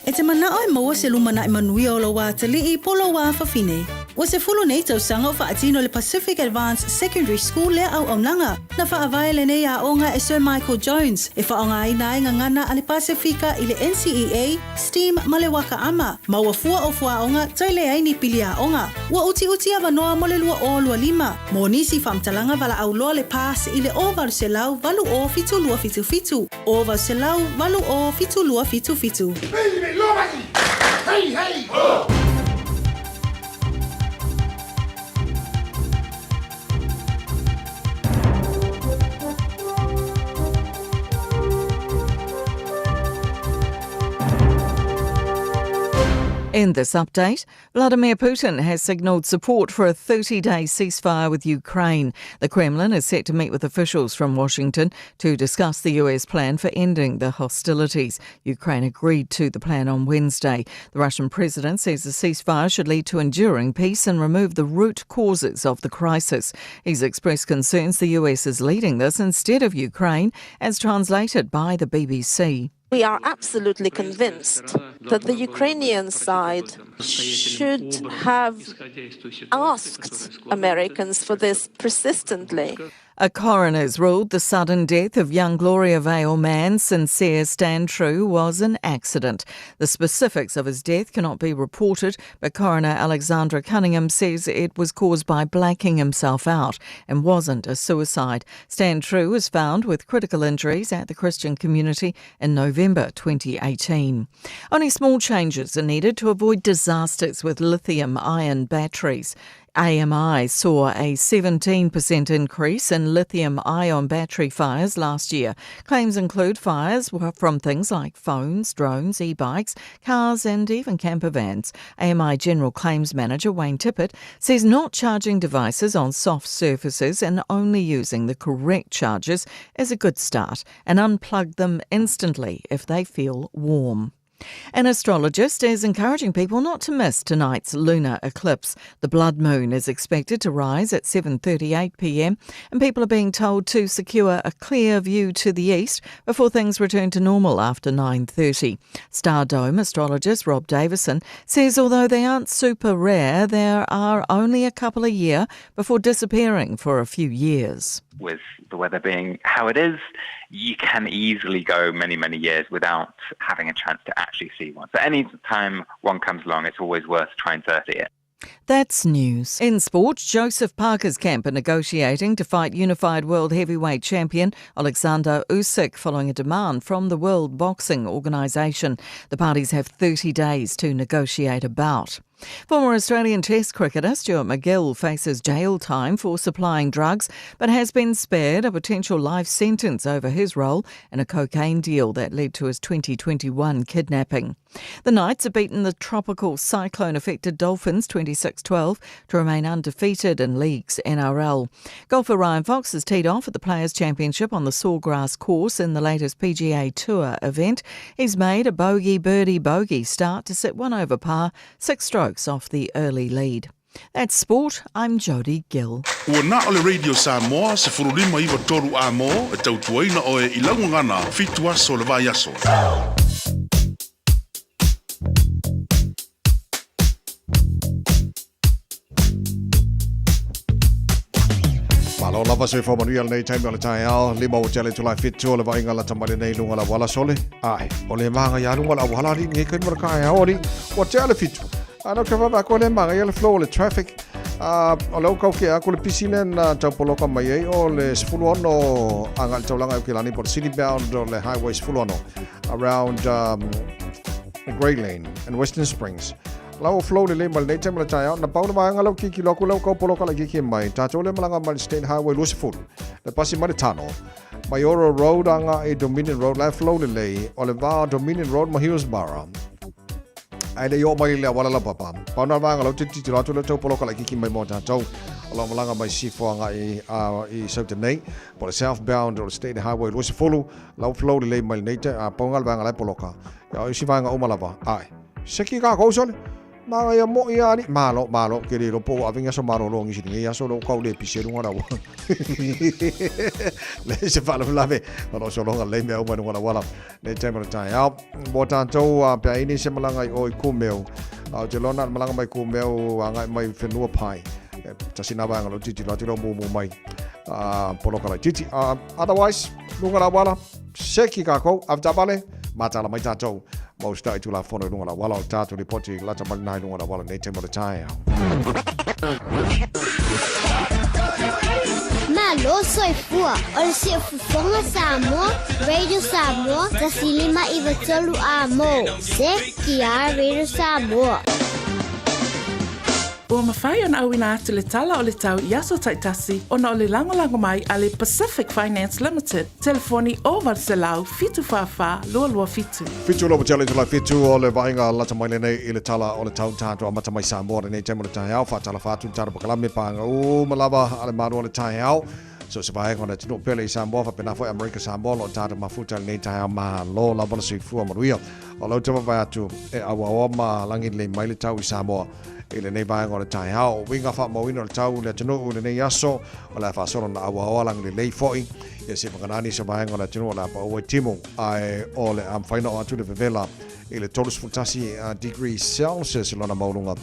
E te manao e maua se lumanai manuia o lou atalii po o lou afafine. Ua 10 nei tausaga o faatino le Pacific Advanced Secondary School lea auaunaga. Na faavae lenei aoga e Sir Michael Jones e faaaogaina ai gagana a le Pasefika i le NCEA, STEAM ma le Waka Ama, ma ua fua o fuaaoga toe leai ni pili aoga. Ua utiuti avanoa mo le 2025. Mo nisi faamatalaga valaau loa le PASS i le 0800 80 72 77, 0800 80 72 77. Hey, hey, ho! In this update, Vladimir Putin has signalled support for a 30 day ceasefire with Ukraine. The Kremlin is set to meet with officials from Washington to discuss the US plan for ending the hostilities. Ukraine agreed to the plan on Wednesday. The Russian president says the ceasefire should lead to enduring peace and remove the root causes of the crisis. He's expressed concerns the US is leading this instead of Ukraine, as translated by the BBC. We are absolutely convinced that the Ukrainian side should have asked Americans for this persistently. A coroner's ruled the sudden death of young Gloriavale man Sincere Stand True was an accident. The specifics of his death cannot be reported, but coroner Alexandra Cunningham says it was caused by blacking himself out and wasn't a suicide. Stand True was found with critical injuries at the Christian community in November 2018. Only small changes are needed to avoid disasters with lithium ion batteries. AMI saw a 17% increase in lithium ion battery fires last year. Claims include fires from things like phones, drones, e bikes, cars, and even camper vans. AMI General Claims Manager Wayne Tippett says not charging devices on soft surfaces and only using the correct chargers is a good start, and unplug them instantly if they feel warm. An astrologist is encouraging people not to miss tonight's lunar eclipse. The blood moon is expected to rise at 7:38 p.m. and people are being told to secure a clear view to the east before things return to normal after 9:30. Stardome astrologist Rob Davison says although they aren't super rare, there are only a couple a year before disappearing for a few years. With the weather being how it is, you can easily go many, many years without having a chance to actually see one. So any time one comes along, it's always worth trying to see it. That's news. In sport, Joseph Parker's camp are negotiating to fight unified world heavyweight champion Alexander Usyk following a demand from the World Boxing Organization. The parties have 30 days to negotiate a bout. Former Australian Test cricketer Stuart MacGill faces jail time for supplying drugs, but has been spared a potential life sentence over his role in a cocaine deal that led to his 2021 kidnapping. The Knights have beaten the tropical cyclone affected Dolphins 26 12 to remain undefeated in Leagues NRL. Golfer Ryan Fox has teed off at the Players' Championship on the Sawgrass course in the latest PGA Tour event. He's made a bogey birdie bogey start to sit one over par, six strokes off the early lead. That's sport. I'm Jodie Gill. Ua na o le Radio Samoa, 1593 a mō, e tautuaina oe i lau gagana, fitu aso o le vaiaso. Malo lava soifua manuia lenei taimi o le taeao, 5 ua tea le itula e 7 o le vaaiga lata mai lenei i luga o le auala sole. Ae, o le magaia a luga o le auala alii lenei taimi o le taeao alii, ua tea le 7. Ae nau te vaavaai atu o le magaia le flow o le traffic. O lea ua tau kea atu le pisi lea na tau poloka mai ai o le 16 agai i le taulaga i Aukilani po o le city bound o le highway 16 around Grey Lane and Western Springs. La ua flow lelei mai lenei taimi o le taeao. Na pau le vaega lea ua tilotilo atu lea ua tau poloka laitiiti mai tatou lea malaga mai le State Highway 20 le pasi mai le Tano Maioro Road agai i Dominion Road la e flow lelei o le va o Dominion Road ma Hillsborough. Ae le i oo mai i le auala laupapa. Pau na vaega lea ou te tilotilo atu lea ua tau poloka laitiiti mai mo tatou o lo o malaga mai Sifo agai i Saute nei po o le southbound o le State Highway 20 la ua flow lelei mai lenei taimi a pau na le vaega la e poloka. Ia o isi vaega uma lava ae. Seki kākou sole. Māngaia moʻi a alii. Malo, malo, ke le iloa po ua ave ni aso malolo o nisi lenei aso lea ua tau le pisi ai luga o le auala. Leai se faalavelave o lo o sologa lelei mea uma i luga o le auala nei taimi o le taeao. Mo tatou pe a i ai se malaga i o i Kumeu, a ou te iloa na o le malaga mai Kumeu agai mai Whenuapai. E tasi nā vaega o lou tilotilo atu lea ua mumu mai poloka laitiiti. Otherwise, luga o le auala, seki kākou, avetaavale, mataala mai tatou. Ma usitai Tulafono i luga o le auala o le tatou lipoti lata mai lena i luga o le auala nei taimi o le taeao. Malo soifua o le Siufofoga Samoa, Radio Samoa, 105 93 A mo, CKR Radio Samoa. Ua mafai ona auina atu le tala o le tau i aso taitasi ona o le lagolago mai a le Pacific Finance Limited, telefoni 0800 744 227. Whitu lava te alito lai whitu o le vaaiga lata mai lenei i le tala o le tau tatou amata mai Samoa lenei taimi o le taeao faatalofa atu le tala pakalame paga uma lava a le Malo o le taeao so se vaega o le atunuu pele i Samoa faapena foi Amerika Samoa o lo o tatou mafuta i lenei taeao malo lava le soifua manuia o lau te vaavaai atu e auaoa ma lagi lelei mai le tau i Samoa i lenei vaega o le taeao. Uiga faamauina o le tau i le atunuu i lenei aso, o le a faasolo na auaoa lagilelei foi ia se vagana nisi o vaega o le atunuu o le a paua i timu, ae o le a mafai ona oo atu le vevela i le 31 degrees Celsius i lona maualuga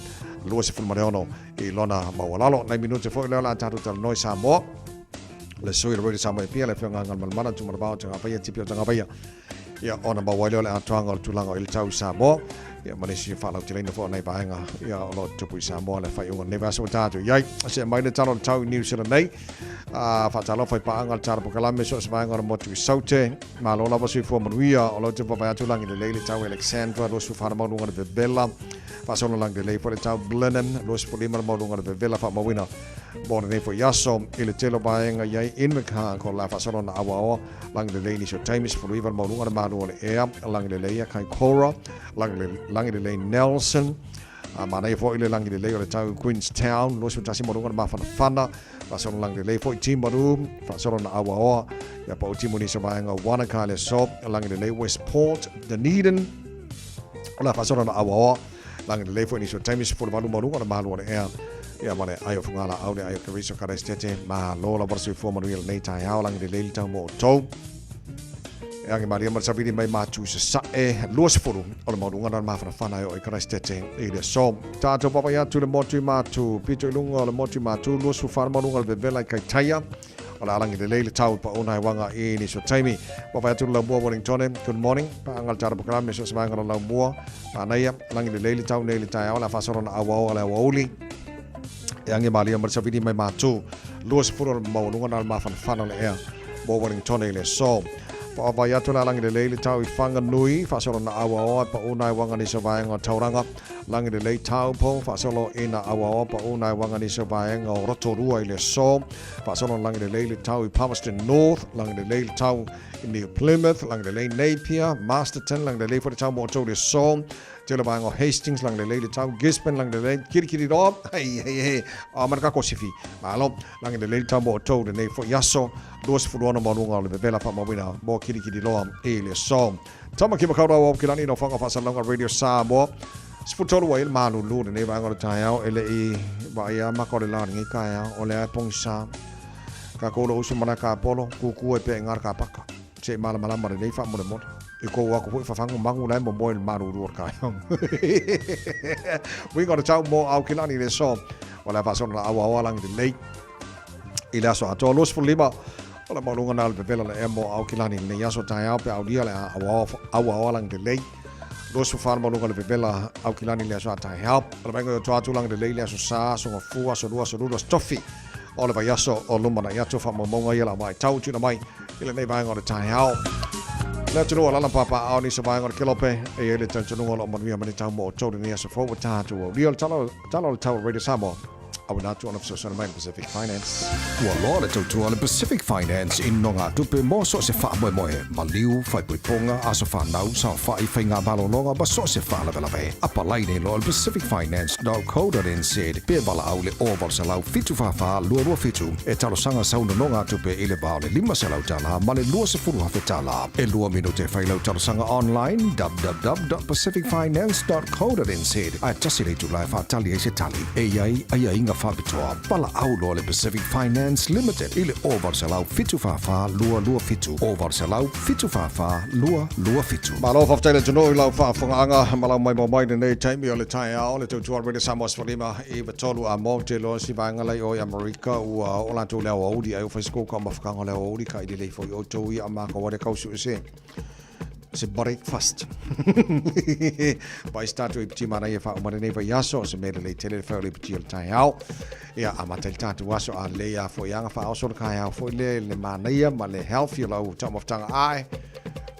26 i lona maualalo. Nai minute foi lea o le a tatou talanoa i Samoa. Le sui o le Radio Samoa e pia le Afioga Galumalemana Tumanavao Tagavaia Tipi o Tagavaia. Ia, ona maua ai lea o le atoaga o le tulaga o i le tau i Samoa, ia, ma nisi faalauteleina foi o nai vaega, ia, o lo o tutupu i Samoa le faaiuga o lenei vaiaso ua tatou i ai. See mai le tala o le tau i Niu Sila nei, a faatalofa i paaga le tala pokalame so o se vaega o le motu i Saute. Malo lava soifua manuia, o lo te vaavaai atu lagi lelei le tau i Alexandra, 24 le maualuga o le vevela, faasolo lagi lelei foi le tau Blenheim, 25 le maualuga o le vevela faamauina mo lenei foi aso. I le tele o vaega i ai Invercargill, o le a faasolo na auaoa Lagi lelei nisi o taimi, 19 le maualuga le malu o le ea, lagi lelei ia Kaikoura, lagi lelei Nelson, a manaia foi le lagi lelei o le tau Queenstown, 21 maualuga le mafanafana, faasolo lagi lelei foi Timaru, faasolo na Awaoa, ia pau timu nisi o vaega Wanaka le aso, lagi lelei Westport, Dunedin, o le a faasolo na Awaoa, lagi lelei foi nisi o taimi, 18 maualuga le malu o le ea, ia ma le ai o Fugalaau le ai o Keriso Karaisetete, malo lava le soifua manuia lenei taeao, lagi lelei le tau mo outou. E agi malie ma le savili mai Matu i Sasae, 20 o le maualuga na le mafanafana e oo i Karaisitete i le aso. Tatou vaavaai atu i le motu i Matu, pito i luga o le motu i Matu, 24 le maualuga o le vevela i Kaitaia, O le a lagi lelei le tau i pauna he wanga i nisi o taimi. Vaavaai atu le laumua Wellingtone, good morning. Paanga le tala pokalame so o se vaega o le laumua. Manaia, lagi lelei le tau nei le taeao, le a faasolo na auaoa le aoauli. E agi malie ma le savili mai Matu. 20 o le maualuga na le mafanafana o le ea mo Wellingtone i le aso. Vaavaai atu le a lagi lelei le tau i Whanganui, faasolo na auaoa e pauna he wanga nisi o vaega o Tauranga. Lagi lelei Taupo, faasolo ina auaoa pauna he wanga nisi o vaega o Rotorua i le aso. Faasolo lagi lelei le tau i Palmerston North, lagi lelei le tau i New Plymouth, lagi lelei Napier, Masterton, lagi lelei foi le tau mo outou le aso. Tele vaega o Hastings, lagi lelei le tau Gisborne, lagi lelei Kirikiriroa, hei hei hei, a ma le kako sifi. Malo, lagi lelei le tau mo outou lenei foi aso, 26 maualuga o le vevela faamauina mo Kirikiriroa i le aso. Tamaki Makaurau o Aukilani no Whanga Whaasalonga Radio Samoa. 13 ai le malulu lenei vaega o le taeao e le i vaai maka o le la lenei taeao o le ae pogisa. Kākou lou uso malae kāpolo, kūkū ai pea i ngā ka paka. Se i malamalama lelei faamolemole. I kou aku foi fafagu magu la e momoe i le malulu o le taeao. We got a tau mo Aukilani le aso. O le a faasolo na auaoa lagi lelei. I le aso atoa. 25 o le maualuga na o le vevela o le ea mo Aukilani i lenei aso taeao pe a aulia le auaoa lagilelei. 24 le maualuga o le vevela Aukilani i le aso a taeao. O le vaega i o atu lagilelei i le aso Sa, aso Gafua, aso Lua, aso Lulu, aso Tofi o le vaiaso o lumanai atu. Faamaumauga ia la vaitau tuuina mai i lenei vaega o le taeao. Le atunuu o lana papaaao nisi o vaega o le Kelope, e i ai le talitonuga o lo o manuia ma le tau mo outou lenei aso fou ua tatou aulia. O le tala o le tau o Radio Samoa, auina atu ona fesoasoani mai le Pacific Finance. Ua loa le tautua a le Pacific Finance i nogatupe mo so o se faamoemoe, maliu, faaipoipoga, aso fanau, saofai, faiga malologa ma so o se faalavelave. Apalai nei loa i le pacificfinance.co.nz pe valaau i le 0800 744 227 e talosaga sau nonogatupe i le va o le $500 ma le $20,000. E lua minute e fai lau talosaga online www.pacificfinance.co.nz ae tasi le itula e faatali ai se tali. E i ai aiaiga faapitoa. Valaau loa le Pacific Finance Limited i le 0800 744 227, 0800 744 227. Malo faafetai le atunuu i lau faafofogaaga ma lau maimoa mai i lenei taimi o le taeao le tautua Radio Samoa 15 i 3 a mo te loa si vaega lai o i Amerika ua oo latou le aoauli ai o fai ka mafukanga o le aoauli ka i lelei foi outou ia a makou ale kau suese se breakfast. Vai se tatou iputi manaia faauma lenei vaiaso, o se mea lelei tele le fai o le iputi o le taeao. Ia, amata i le tatou aso a lelei a foi aga faaoso le kaeao foi le le manaia ma le healthy o lau taumafataga ae.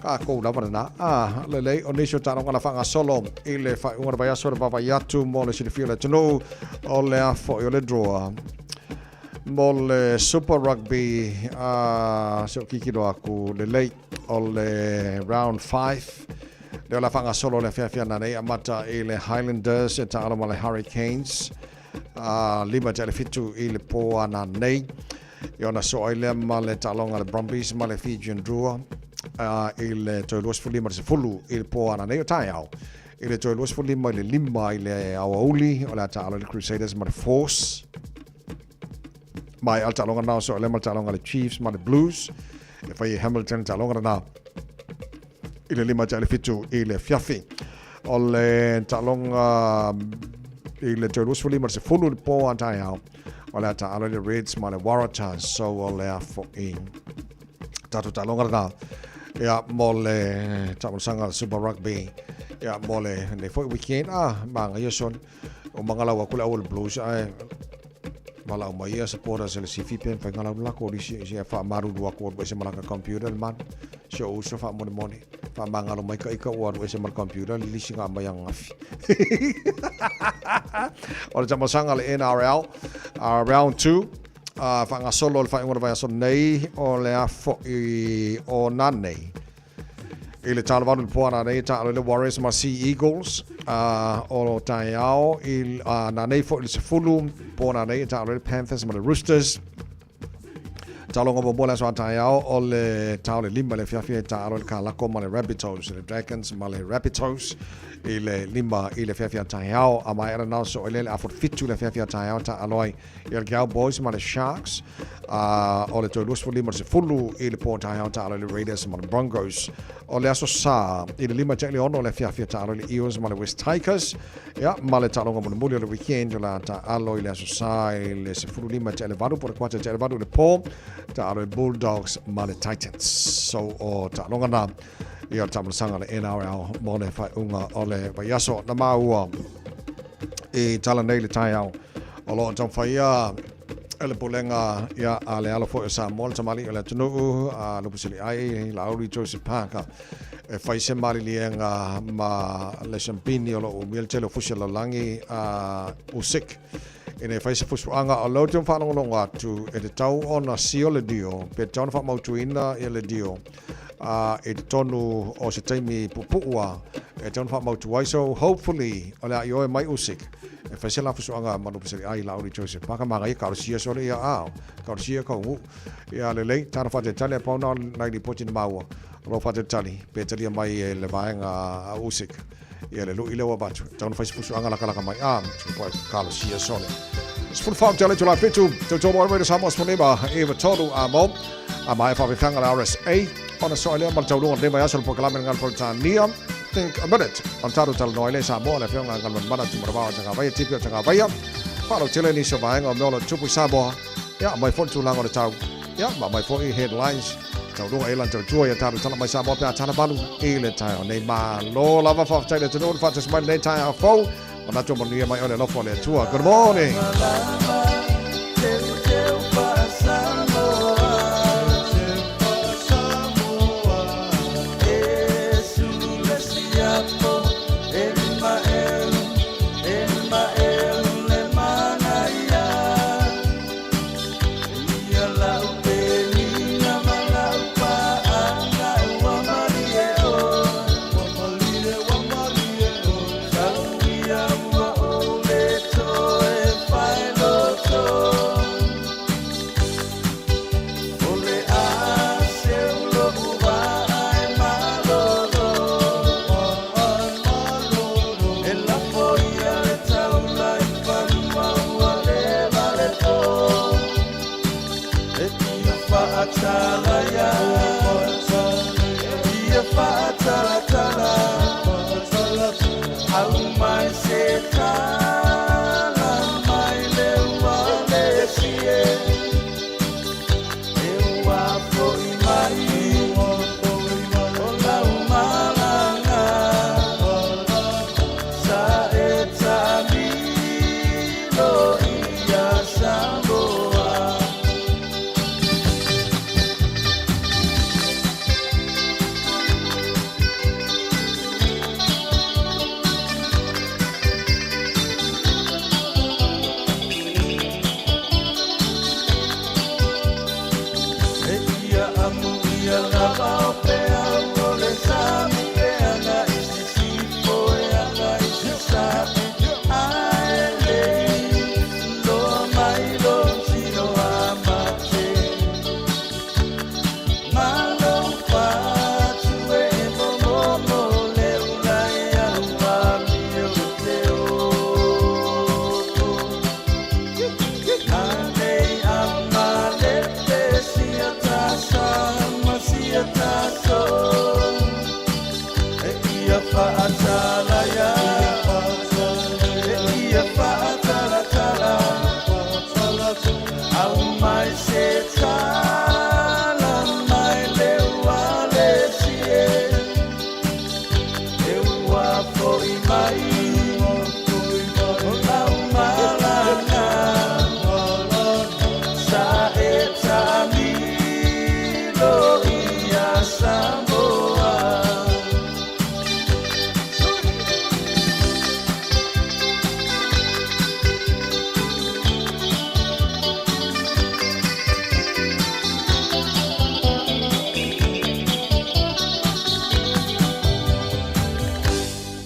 Kākou lava lena. Ah, lelei, o nisi o taaloga na faagasolo i le faaiuga o le vaiaso le vaavaai atu mo le silafia o le atunuu o le a foi o le draw mo le Super Rugby a se o kikilo aku lelei o le round 5 lea o le a faagasolo le afiafi ananei amata i le Highlanders e taalo ma le Hurricanes a 5:07 i le pō ananei i ona so ai lea ma le taaloga le Brumbies ma le Fijian Drua i le toe 25 le 10 i le pō ananei o taeao i le toe 25 i le 5 i le aoauli o le a taalo i le Crusaders ma le Force mai al taaloga na so le ma le taaloga le Chiefs ma le Blues e fai e Hamilton taaloga na i le 5:07 i le afiafi. O le taaloga i le toe 25 le 10 i le pō a taeao o le a taalo i le Reds ma le Waratahs so o le a fo'i tatou taaloga lena ia mo le taamolosaga le Super Rugby ia mo le nei foi weekend a magaia sone o mangalau aku le au o le Blues ae valaau mai ia supporters le sifi pe mawhai ngalau lako lisi isi e whaamaruru aku alu ese malaka computer le manu si o uso whaamonemone whaamangalo mai ka ika ua alu ese mal computer le lisi ngā mai angafi o le tamasanga le NRL round 2 whaangasolo le whaingoa le vaiaso nei o le a fo'i o nanei I le talavalu le poana nei taalo i le Warriors ma Sea Eagles o taeao i na nei foi le 10 poana nei taalo i le Panthers ma le Roosters. Taaloga muamua le aso a taeao o le tao le 5 le afiafi e taalo i le Kalako ma le Rabbitohs, le Dragons ma le Rabbitohs i le 5 i le afiafi a taeao. A maea lena o so i le afa 7 le afiafi a taeao taalo ai i le Cowboys ma le Sharks o le toe 25 le 10 i le pō taeao taalo i le Raiders ma le Broncos. O le aso Sa i le 5 le 6 le afiafi taalo i le Eels ma le West Tigers. Ia, ma le taaloga mulimuli o le weekend o le a taalo i le aso Sa i le 15 le 8 po le 4 le 8 i le pō taalo i Bulldogs ma le Titans. So o taaloga na ia o le taamolosaga le NRL mo le faaiuga o le vaiaso. Na maua i tala nei le taeao o lo o taumafai e le pulega ia a le alo foi o Samoa le tamalii o le atunuu a Lupusili ai Laauli Joseph Parker e fai se maliliega ma le siampini o lo o umia le tele o fusi a lalolagi a Usyk ina ia fai se fusuaga o lea ou te faalogologo atu e tatau ona sio le dio pe tatau ona faamautuina ia le dio a i totonu o se taimi puupuu a e tatau ona faamautu ai so hopefully o le a ioe mai Usyk e fai se la fusuaga ma Lupuseli ai Laauli Joseph Parker magaia kaolosia sole ia a kaolosia kaugu ia lelei tana faatalitali a pau na nai lipoti na maua o lo faatalitali pe talia mai e le vaega a Usyk ia le lui lea ua avatu tatau ona fai se fusuaga lakalaka mai a kaolosia sole 14 tele tula fitu tautua mo Radio Samoa 15 i 3 a mo a mai faafefeaga le RSA ona soa lea ma le tauluga o lenei vaiaso le polokalame le Galu Think a minute on tatou talanoa ai lea i Samoa le afioga Galumalemana Tumaravao o Tagavaia Tipi o Tagavaia faalautele nisi o vaega o mea o lo o tupu i Samoa. Ia, aumai foi le tulaga o le tau. Ia, ma aumai foi headlines. Taunuuga i lana tautua ia tatou tala mai Samoa pe a tala malu i le taeao nei. Malo lava, faafetai i le atunuu le faatasi mai lenei taeao fou. Manatu manuia mai oe le alofa o le Atua. Good morning.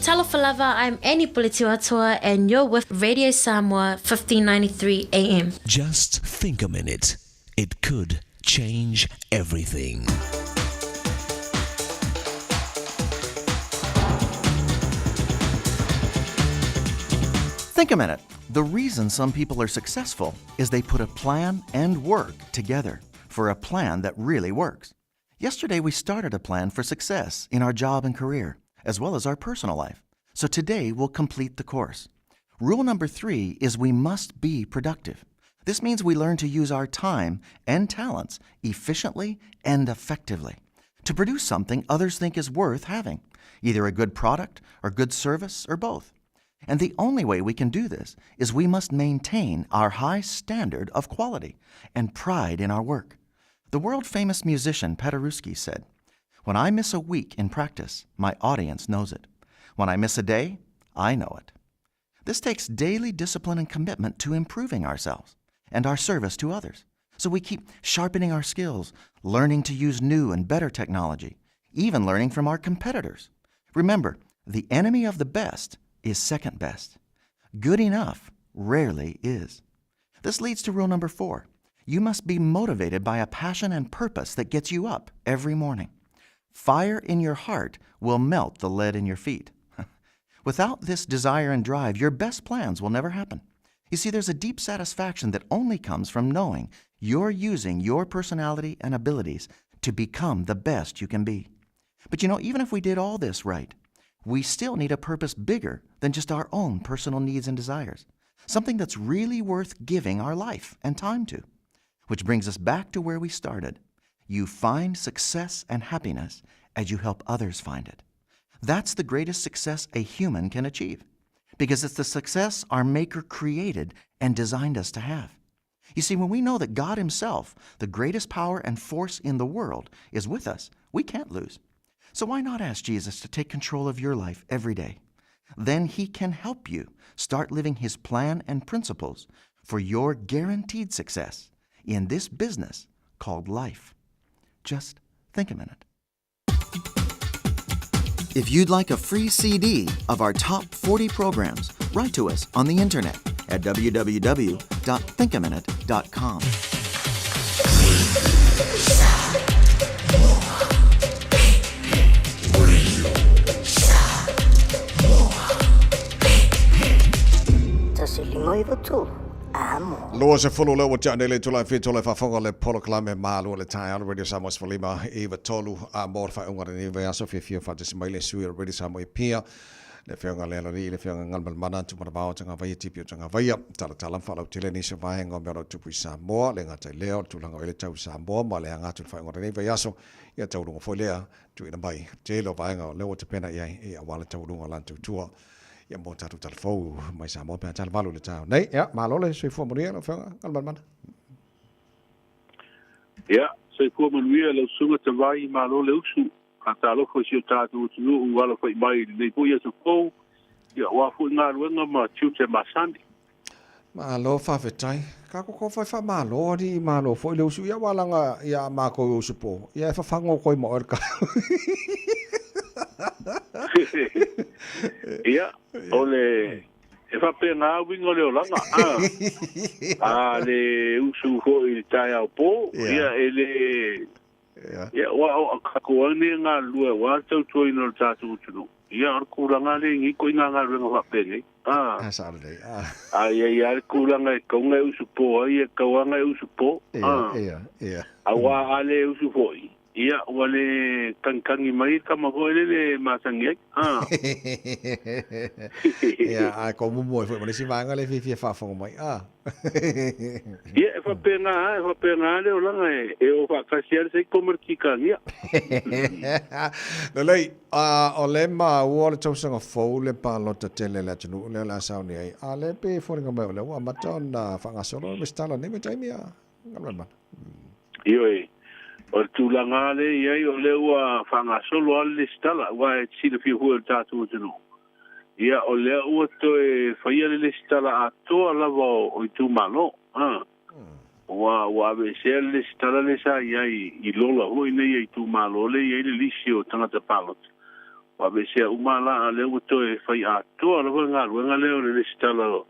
Talofa lava, I'm Annie Puletiwatoa and you're with Radio Samoa 1593 AM. Just think a minute. It could change everything. Think a minute. The reason some people are successful is they put a plan and work together for a plan that really works. Yesterday, we started a plan for success in our job and career, as well as our personal life. So today, we'll complete the course. Rule number 3 is we must be productive. This means we learn to use our time and talents efficiently and effectively to produce something others think is worth having, either a good product or good service or both. And the only way we can do this is we must maintain our high standard of quality and pride in our work. The world-famous musician Paderewski said, When I miss a week in practice, my audience knows it. When I miss a day, I know it. This takes daily discipline and commitment to improving ourselves and our service to others. So we keep sharpening our skills, learning to use new and better technology, even learning from our competitors. Remember, the enemy of the best is second best. Good enough rarely is. This leads to rule number 4. You must be motivated by a passion and purpose that gets you up every morning. Fire in your heart will melt the lead in your feet. Without this desire and drive, your best plans will never happen. You see, there's a deep satisfaction that only comes from knowing you're using your personality and abilities to become the best you can be. But even if we did all this right, we still need a purpose bigger than just our own personal needs and desires, something that's really worth giving our life and time to. Which brings us back to where we started. You find success and happiness as you help others find it. That's the greatest success a human can achieve, because it's the success our Maker created and designed us to have. You see, when we know that God Himself, the greatest power and force in the world, is with us, we can't lose. So why not ask Jesus to take control of your life every day? Then He can help you start living His plan and principles for your guaranteed success in this business called life. Just think a minute. If you'd like a free CD of our top 40 programs, write to us on the internet at www.thinkaminute.com. Lua sefulu lea ua tea nei le itula e fitu o le faafofoga o le polokalame Malu o le Taeao le Radio Samoa 15 iva tolu a mo le faaiuga o lenei vaiaso fiafia faatasi mai le sui o le Radio Samoa i Apia le afioga le Aloalii le afioga Galumalemana Tumanavao Tagavaia Tipi o Tagavaia talatala ma faalautele nisi o vaega o mea o lo o tupu i Samoa le gata i lea o le tulaga o i le tau i Samoa ma le aga atu i le faaiuga o lenei vaiaso ia taualuga foi lea tuuina mai tele o vaega o lea ua tapena i ai ia aua le taualuga o lana tautua ia mo tatou tala fou mai Samoa pe a tala valu i le taeao nei. Ia, malo le soifua manuia lau Afioga Galumalemana. Ia, soifua manuia lau Susuga Tavai, malo le usu. Faatalofa i si o tatou atunuu ua alafai mai i lenei foi aso fou, ia aua foi galuega ma tiute masani. Malo faafetai. Ka koko fai faamalo alii malo foi le usu ia aua laga ia a makou i usu po ia e fafago koi ma oe le ka. Ia, o le e faapena uiga o le olaga a a le usu foi i le taeao po, ia e le Ia, ua o tatou ai nei e galulue aua le tautuaina o le tatou atunuu. Ia, o le tulaga lea i nei ituaiga galuega faapenei. A. A sao lelei. A. A i ai lava le tulaga e tatau ona e usupo ai, e tatau lava ona e usupo. A. Ia, ia, ia. Aua a le usu foi, ia, ua le tagitagi mai le tama foi lele e masani ai. A. Ia, ae kou mumu ai foi ma le isi vaega lea e fiafia faafofoga mai. A. Ia, e faapena lava, e faapena lava le olaga e, e o faatasi lava le seiko ma le tikania. Lelei, a o le maua o le tausaga fou le palota tele a le atunuu lea o le a sauni ai, a lea pei e foliga mai o lea ua amata ona faagasolo le resitala nei vaitaimi a Galuemalemana. Ioe, o le tulaga lava lea e i ai, o lea ua faagasolo lava le resitala, aua e silafia foi e le tatou atunuu, Ia, o lea ua toe faia le lesitala atoa lava o itumalo. A. Ua, ua aveesea le lesitala lea sa i ai i lola foi nei a itumalo lea e i ai le lisi o tagata palota. Ua aveesea uma la, a o lea ua toe fai atoa lava le galuega lea o le lesitala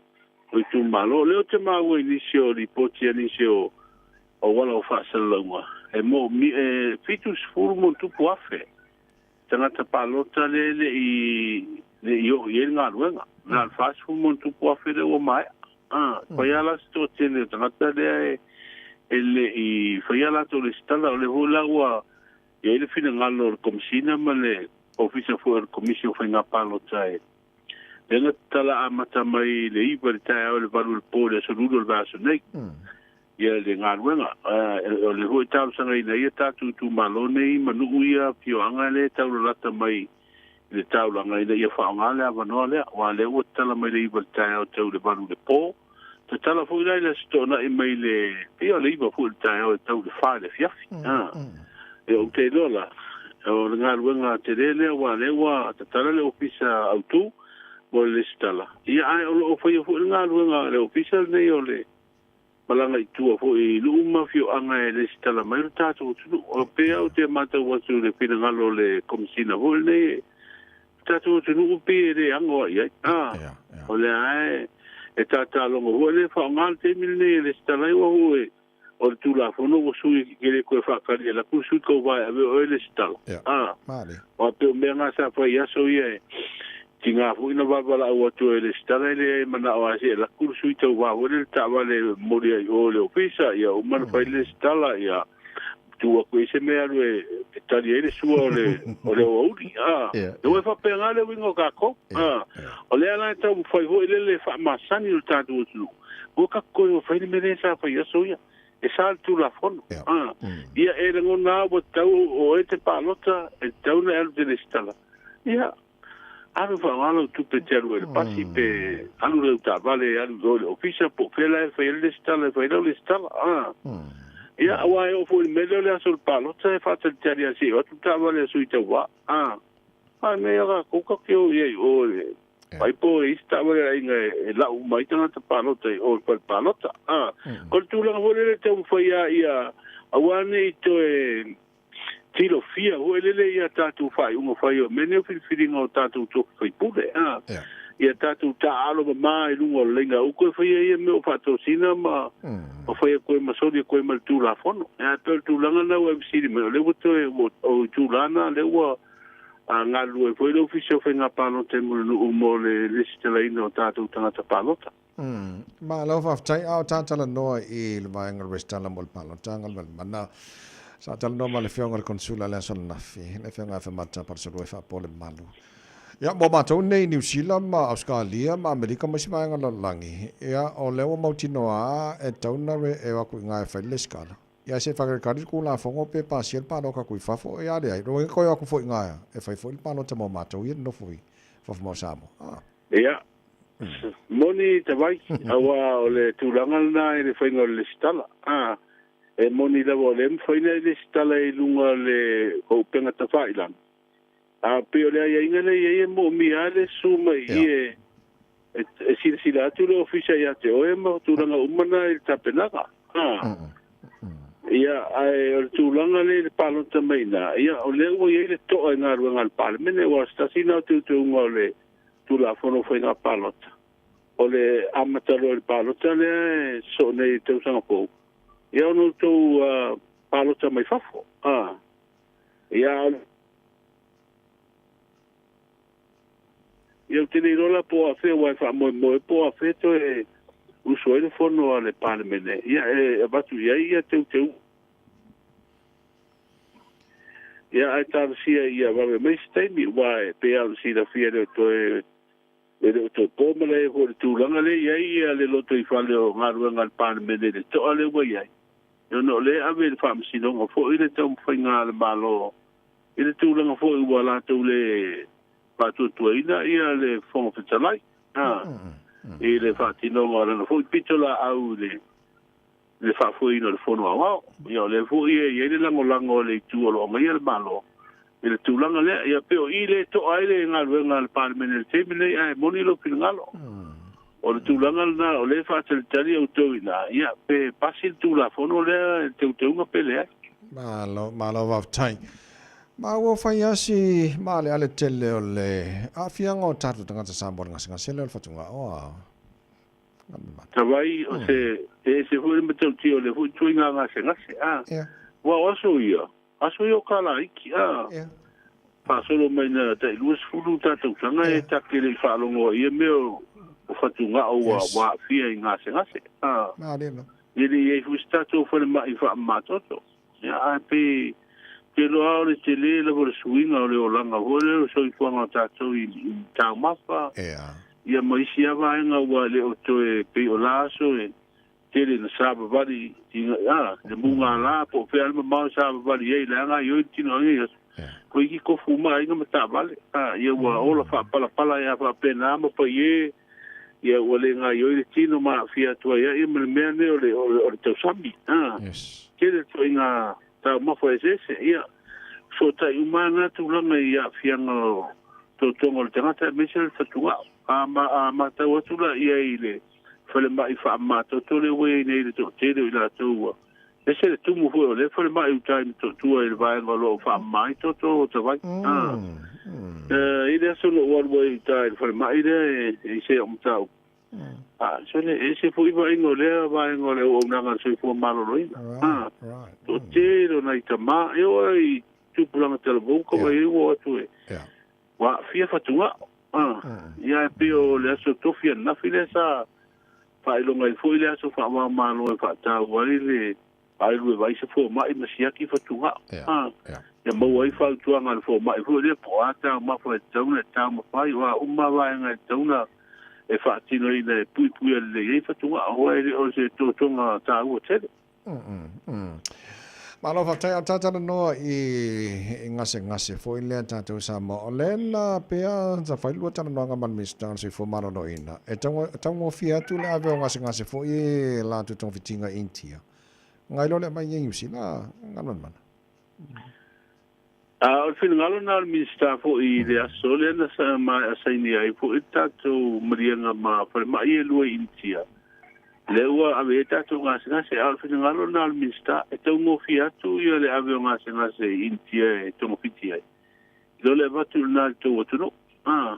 o itumalo. O lea ou te maua i nisi o lipoti a nisi o auala o faasalalauga, e moomia, e 70,000+ tagata palota lea e le i le i oo i ai le galuega. Na o le 40,000+ lea ua maea. A, fai lava la se toatele o tagata lea e e le i faia latou resitala. O lea foi la ua i ai le finagalo o le Komesina ma le Ofisa foi o le Komisi o Faiga Palota e lea na tatala amata mai i le 9 i le taeao i le 8 i le po i le aso Lulu o le vaiaso nei. Ia le galuega. O lea foi e talosagaina ai a tatou itumalo nei ma nuu ia afioaga lea e taulalata mai i le taulaga ina ia faaaoga le avanoa lea, aua o lea ua tatala mai le 9 i le taeao tau i le 8 i le po. Tatala foi la i le Aso Toonai mai le pei o le 9 foi i le taeao e tau i le 4 i le afiafi. Ia ou te iloa la, o le galuega tele lea aua o lea ua tatala le ofisa autu mo le lesitala, ia ae o lo o faia foi le galuega a le ofisa lenei o le malaga i tua foi i nuu ma afioaga e lesitala mai lo tatou atunuu. O pei ou te matau atu i le finagalo o le Komesina foi lenei, le tatou atunuu pei e le ano i ai. A, o lea e, e tatalogo foi le faaaoga le taimi lenei e lesitala ai, ua ue o le Tulafono ua sui e le toe faatali e alu atu le sui tauva e ave oe e lesitala. A, aua pei o mea na sa fai i aso ia e Tiga foi na vavalaau atu ai e lesitala e leai manao lava se i alu atu le sui tauva foi lea i le taavale e momoli ai i o i le ofisa, ia uma ona fai le lesitala, ia tuu atu i ai se mea e alu e tali ai le sua o le o le aoauli. A, e ua faapena le uiga o tatou. A, o lea la e taumafai foi lele e faamasani o le tatou atunuu, ua tatou toe o fai le mea lea sa fai i aso ia. E sa le Tulafono. A, ia e lagona lava ua tatau o oe e te palota, e tatau ona e alu e te resitala. Ia, alu faaaoga lau tupe e te alu ai i le pasi pe alu lau taavale e alu i o i le ofisa po o fea la e fai ai le resitala e fai ai lau resitala. A, ia, aua e oo foi i le mea lea o le aso o le palota e faatalitali lava se i o atu le taavale a sui tauva. A, a mea ia tatou tatou te o i ai i o i le Ai po e i ai se taavale a aiga e lau uma ai tagata palota i o i le fale palota. A, o le tulaga foi lele e taumafai lava ia aua ne i toe tilofia foi lele ia tatou faaiuga fai o mea nei o filifiliga o tatou tofi faipule. A, ia tatou taaalo mama i luga o le laina uku e faia ia mea o faatosina ma ma fai atu ai ma soli atu ai ma le Tulafono. Ae pei o le tulaga lena ua e fesili mai, o lea ua toe, o itula na lea ua a galulue ai foi le Ofisa o Faiga Palota i Mulinuu mo le resitalaina o tatou tagata palota. Umm. Malo faafetai. A o ta talanoa i le vaega o le resitala mo le palotaga o le Valemana, sa talanoa ma le Afioga i le Konsula i le aso ananafi, le Afioga ia Afemata Palesolua e faapo le malu. Ia, mo matou nei i Niu Sila ma Ausekalia ma Amerika ma isi vaega o le lalolagi, ia, o lea ua mautinoa lava e tatau ona e o atu i ina e fai le resitala. Ia se whakarekare le Tulafono pe pasia le palota atu i fafo, ia leai, lona uiga toe o atu foi ina e fai foi le palota mo matou ia nofo i fafo ma o Samoa. Ah. Ia, moni Tavai, aua o le tulaga lena i le faiga o le lesitala. Ah, e moni lava o lea e mafai ona e lesitala i luga o le upega tafailagi, a pei o le aiaiga lea e i ai e moomia lava le susu mai i i e, e silasila atu le ofisa ia te oe ma tulaga uma na i le tapenaga. A, ia, ae o le tulaga lea i le palota mai i ina, ia, o lea ua i ai le toa i galuega a le Palemene, aua o se tasi lena o teuteuga o le Tulafono o Faiga Palota, o le amata loa i le palota lea e sosoo nei i le tausaga fou, ia ona outou palota mai fafo. A, ia, Ia ou te le iloa la po o afea aua e faamoemoe po o afea toe usu ai le fono a le Palemene, ia e avatu i ai ia teuteuga. Ia ae talosia ia vave mai se taimi aua e pei lava ona silafia e le o toe e le o toe po malae foi i le tulaga lea e i ai ia le lotoifale o galuega a le Palemene i le toa lea ua i ai, ona o lea e ave i le Faamasinoga foi le taumafaiga a le Malo i le tulaga foi ua latou le faatuatuaina ia le Fofoga Fetalai i le faatinoga o lana foi pitolaau i le le faafoeina o le Fono Aoao. Ia o lea foi e i ai le lagolago a le itu o lo o agaia le Malo i le tulaga lea. Ia pei o i lea e toa ai le galuega a le Palemene i le taimi lenei, ae moni lou finagalo. O le tulaga lena o lea e faatalitali outou i ina, ia pe pasi le Tulafono lea i le teuteuga pe leai. Malo, malo faafetai. Ma ua fai asi maaleale tele o le aafiaga o tatou tagata Samoa i le gasegase lea o le fatugao a Tavai, o se, e ese foi le matautia o lea foi ituaiga gasegase, a. Aua o aso ia, aso ia o Kalaiki, a. Faasolo mai na tai 20 ta tausaga e ta te le i faalogo ai ia mea o fatugao ua aafia i gasegase, a. E le i ai foi se tatou falemai faamamatoto. Ia, ae pei, te iloa lava o le tele lava o le suiga o le olaga foi lea o le soifuaga o tatou i taumafa, ia ma isi lava vaega ua le o toe pei o la aso e tele ina savavali i le mugala po o fea lava le mamao e savavali ai leaga ai oi le tino ai aso. Koe iki kofu uma aiga ma taavale, ia ua ola faapalapala ai lava faapena ma pai e ia ua le gaoioi le tino ma aafia atu ai ia ma le mea lenei o le, o le, o le tausami. A, yes. Tele ituaiga taumafa eseese, ia, fesootai uma lava na tulaga i aafiaga o totoga o le tagata aemaise le fatugao. A, ma, a matau atu la i ai i le falemai faamamatoto lea ua i ai nei le toatele o i latou ua Ese le tumu foi o lea falemai uta i Motootua i le vaega o lo o faamama ai toto o Tavai. I le aso na ou alu ai i uta i le falemai lea e i se o mataupu. A, sole, ese foi vaaiga o lea vaega o le auaunaga a le soifua maloloina. A, toatele o nai tama, e oo lava i tupulaga talavou ka vai ai ua o atu e, ua aafia fatugao. A, ia e pei o le aso tofi ananafi lea sa faailoga ai foi le aso faava-o-Malo e faataua ai le alu e vaai se fomai ma siaki fatugao. A, ia maua ai fautuaga a le fomai foi lea po o a taumafa e tatau ona e taumafai, o a uma vaega e tatau ona e faatinoina e puipuia lelei ai fatugao, aua e le o se totoga taua tele. Malo faafetai a o tatalanoa i gasegase foi lea tatou Samoa. O lea na pea sa fai lua talanoaga ma le Minisita o le Soifua Maloloina, e taugofie atu le ave o gasegase foi e latou togafitiga i Initia, nai lo le aumai i Niu Sila, Galumalemana. A o le finagalo lena o le Minisita foi i le aso lea na maea sainia ai foi le tatou maliega ma falemai e lua i Initia, lea ua ave i ai tatou gasegase. A o le finagalo lena o le Minisita, e taugofie atu ia le ave o gasegase i Initia e togafiti ai, i lo le avatu i lena i le tou atunuu. A,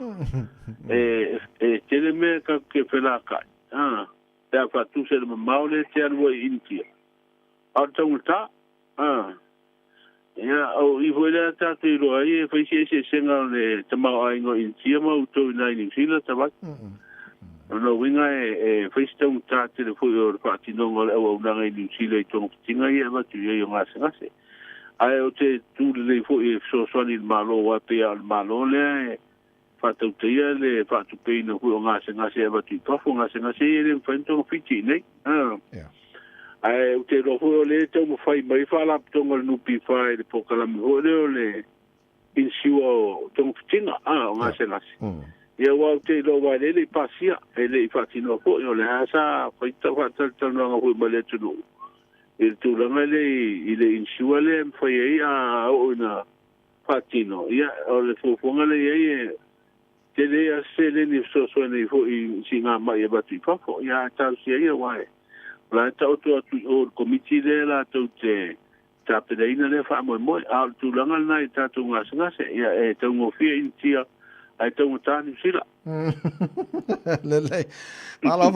e tele mea tatou te felaka'i, a, pe a faatusa i le mamao lea e te alu ai i Initia. A o le taugata, a. Ia, o i foi lea tatou iloa ai e fai se eseesega o le tamaoaiga o Initia ma outou i ina i Niu Sila, Tavai. O lona uiga e fai se taugata tele foi o le faatinoga o le auaunaga i Niu Sila i togafitiga ia e avatu i ai o gasegase. Ae ou te tu lelei foi e fesoasoani i le Malo aua e pei lava o le Malo lea e faatautaia le faatupeina foi o gasegase e avatu i fafo, gasegase ia e le mafai ona togafiti i inei. Ae ou te iloa foi o lea e taumafai mai faalapotopotoga o le NPF i le polokalame foi lea o le insure o togafitiga, o gasegase. Ia aua ou te iloa aua e le i pasia, e le i faatinoa foi, o lea sa fai faatalatalanoaga foi ma le atunuu i le tulaga lea i le insure lea e mafai ai a oo ina faatino. Ia o le fuafuaga lea i ai e tele a se seleni e fesoasoani ai foi i siigamai e avatu i fafo. Ia ae talosia ia aua o la e taoto atu i o i le komiti lea latou te tapenaina lea faamoemoe. A o le tulaga lena i tatou gasegase, ia e taugofie Initia ae taugata Niu Sila. Lelei. Malo,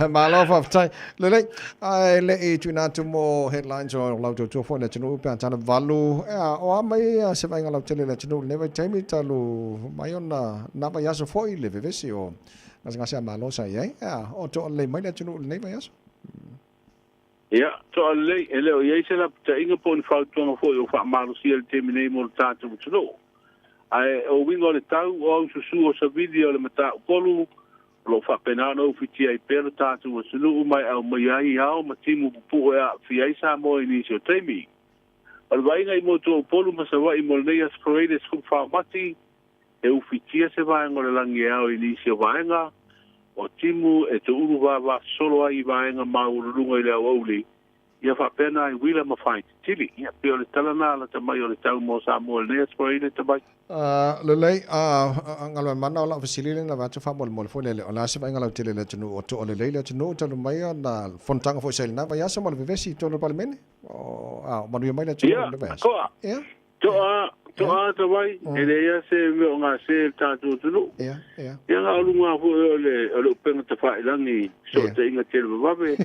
malo faafetai. Lelei. Ae le i tuuina atu mo headlines o lau tautua foi i le atunuu pe a tala valu. Ea, o a mai se vaaiga lautele i le atunuu i lenei vaitaimi talu mai ona na vaiaso foi le vevesi o gasegase a Malo sa i ai. Ea, o toa lelei mai le atunuu i lenei vaiaso. Ia, toa lelei, e le o i ai se lapataiga po o ni fautuaga foi o faamalosia i le taimi nei mo le tatou atunuu. Ae o uiga o le tau, o aususu o savili o le mataupu o lo o faapena ona ufitia ai pea lo tatou atunuu ma e aumaia ai ao ma timu pupuu e aafia ai Samoa i nisi o taimi. O le vaaiga i motu o Upolu ma Savaii mo lenei Aso Faraile 14 o Mati, e ufitia se vaega o le lagi e ao i nisi o vaega o timu e toulu vavasosolo ai i vaega maualuluga i le aoauli, ia faapea na i uila ma faititili. Ia, pei o le tala na lata mai o le tau mo Samoa i lenei Aso Faraile Tavai. Lelei, Galuemalemana, o lau fesili lea na avatu faamolemole foi lele, o le a se vaaiga lautele i le atunuu o toa lelei le atunuu talu mai ona fonotaga foi sa i lena vaiaso ma le vevesi i totonu o le Palemene? O, a, o manuia mai le atunuu i Ia, le vaiaso? toa. Ia. Toa, toa Tavai, e leai lava se mea o gase i le tatou atunuu. Ia, ia. Ia na o luga foi o le, o le upega tafailagi, fesootaiga televavave.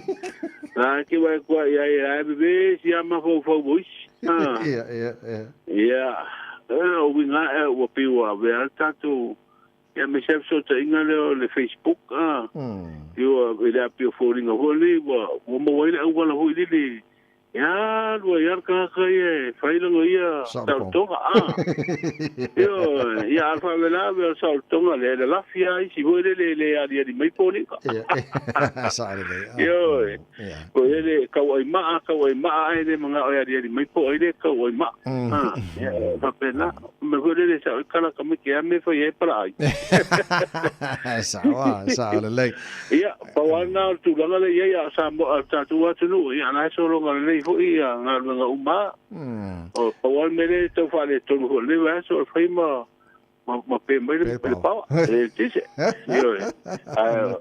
La e te vaai atu ai i ai, la e vevesi lava mafaufau o isi. Ah. Ia, ia, ia. Ia, o uiga ae ua pei ua avea le tatou, ia aemaise lava fesootaiga lea o le Facebook, ah. Ia ua, i le apia foliga foi lenei, ua, ua maua ai le auala foi lele E alu ai lava le tagata ia e fai lana ia saolotoga, a. Ioe, ia a o le faalavelave o le saolotoga lea, e lalafi lava isi foi lele e le aliali mai foliga. Sao lelei. Ioe, foi lele e tauai maa, tauai maa ae le manao e aliali mai po o ai lea e tauai maa. A, ia, e faapena. Mea foi lele e sao ai kala tamaiti e a mea e fai ai e palaai. Sao lava, sao lelei. Ia, pau lava lena o le tulaga lea e i ai, a o Samoa, a o le tatou atunuu, ia, o la e sologa lelei foi ia galuega uma lava. O, pau lava le mea lea e tau faaletonu foi i lenei vaiaso, o le fai ma, ma, ma pe mai le, le paoa, le eletise. Ioe. Ae,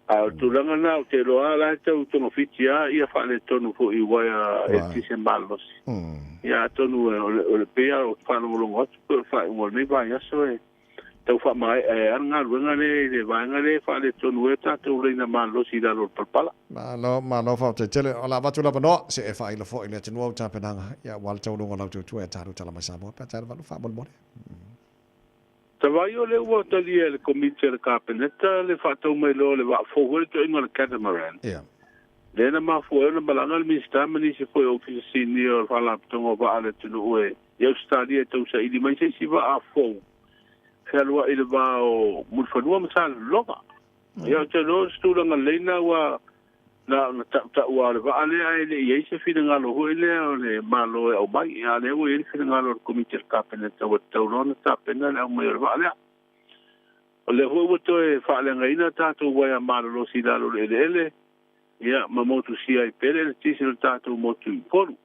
ae o le tulaga lena, ou te iloa lava o la e tau togafiti lava ia faaletonu foi i uaea eletise malolosi. Ia, atonu o le, o le pei lava o faalogologo atu pei o le faaiuga o lenei vaiaso e tau faamaea ai lava le galuega lea i le vaega lea e faaletonu ai a tatou laina malolosi i lalo o le palapala. Malo, malo faafetai tele. O le a avatu le avanoa se e faailo foi i le atunuu au tapenaga ia aua le taualuga o lau tautua e talu tala mai Samoa pe a tae le valu faamolemole. Tavai o lea ua talia e le Komiti a le Kapeneta le faatau mai loa o le vaa fou foi le toaiga o le Catamaran. Lea na mafua ai ona malaga le Minisita ma nisi foi o Ofisa Sinia o le Faalapotopotoga o Vaa a le atunuu e i Ausetalia e tausaili mai se isi vaa fou fealuai i le va o Mulifanua ma Salelologa. Ia ou te iloa o se tulaga lelei lena aua Na ona taʻutaʻu lava o le vaa lea ae le i i ai se finagalo foi lea o le Malo e aumai, a o lea ua i ai le finagalo o le Komiti a le Kapeneta ua tatau loa ona tapena le aumai o le vaa lea. O lea foi ua toe faaleagaina tatou uaea malolosi i lalo o le eleele, ia, ma motusia ai pea le eletise o le tatou motu i Upolu.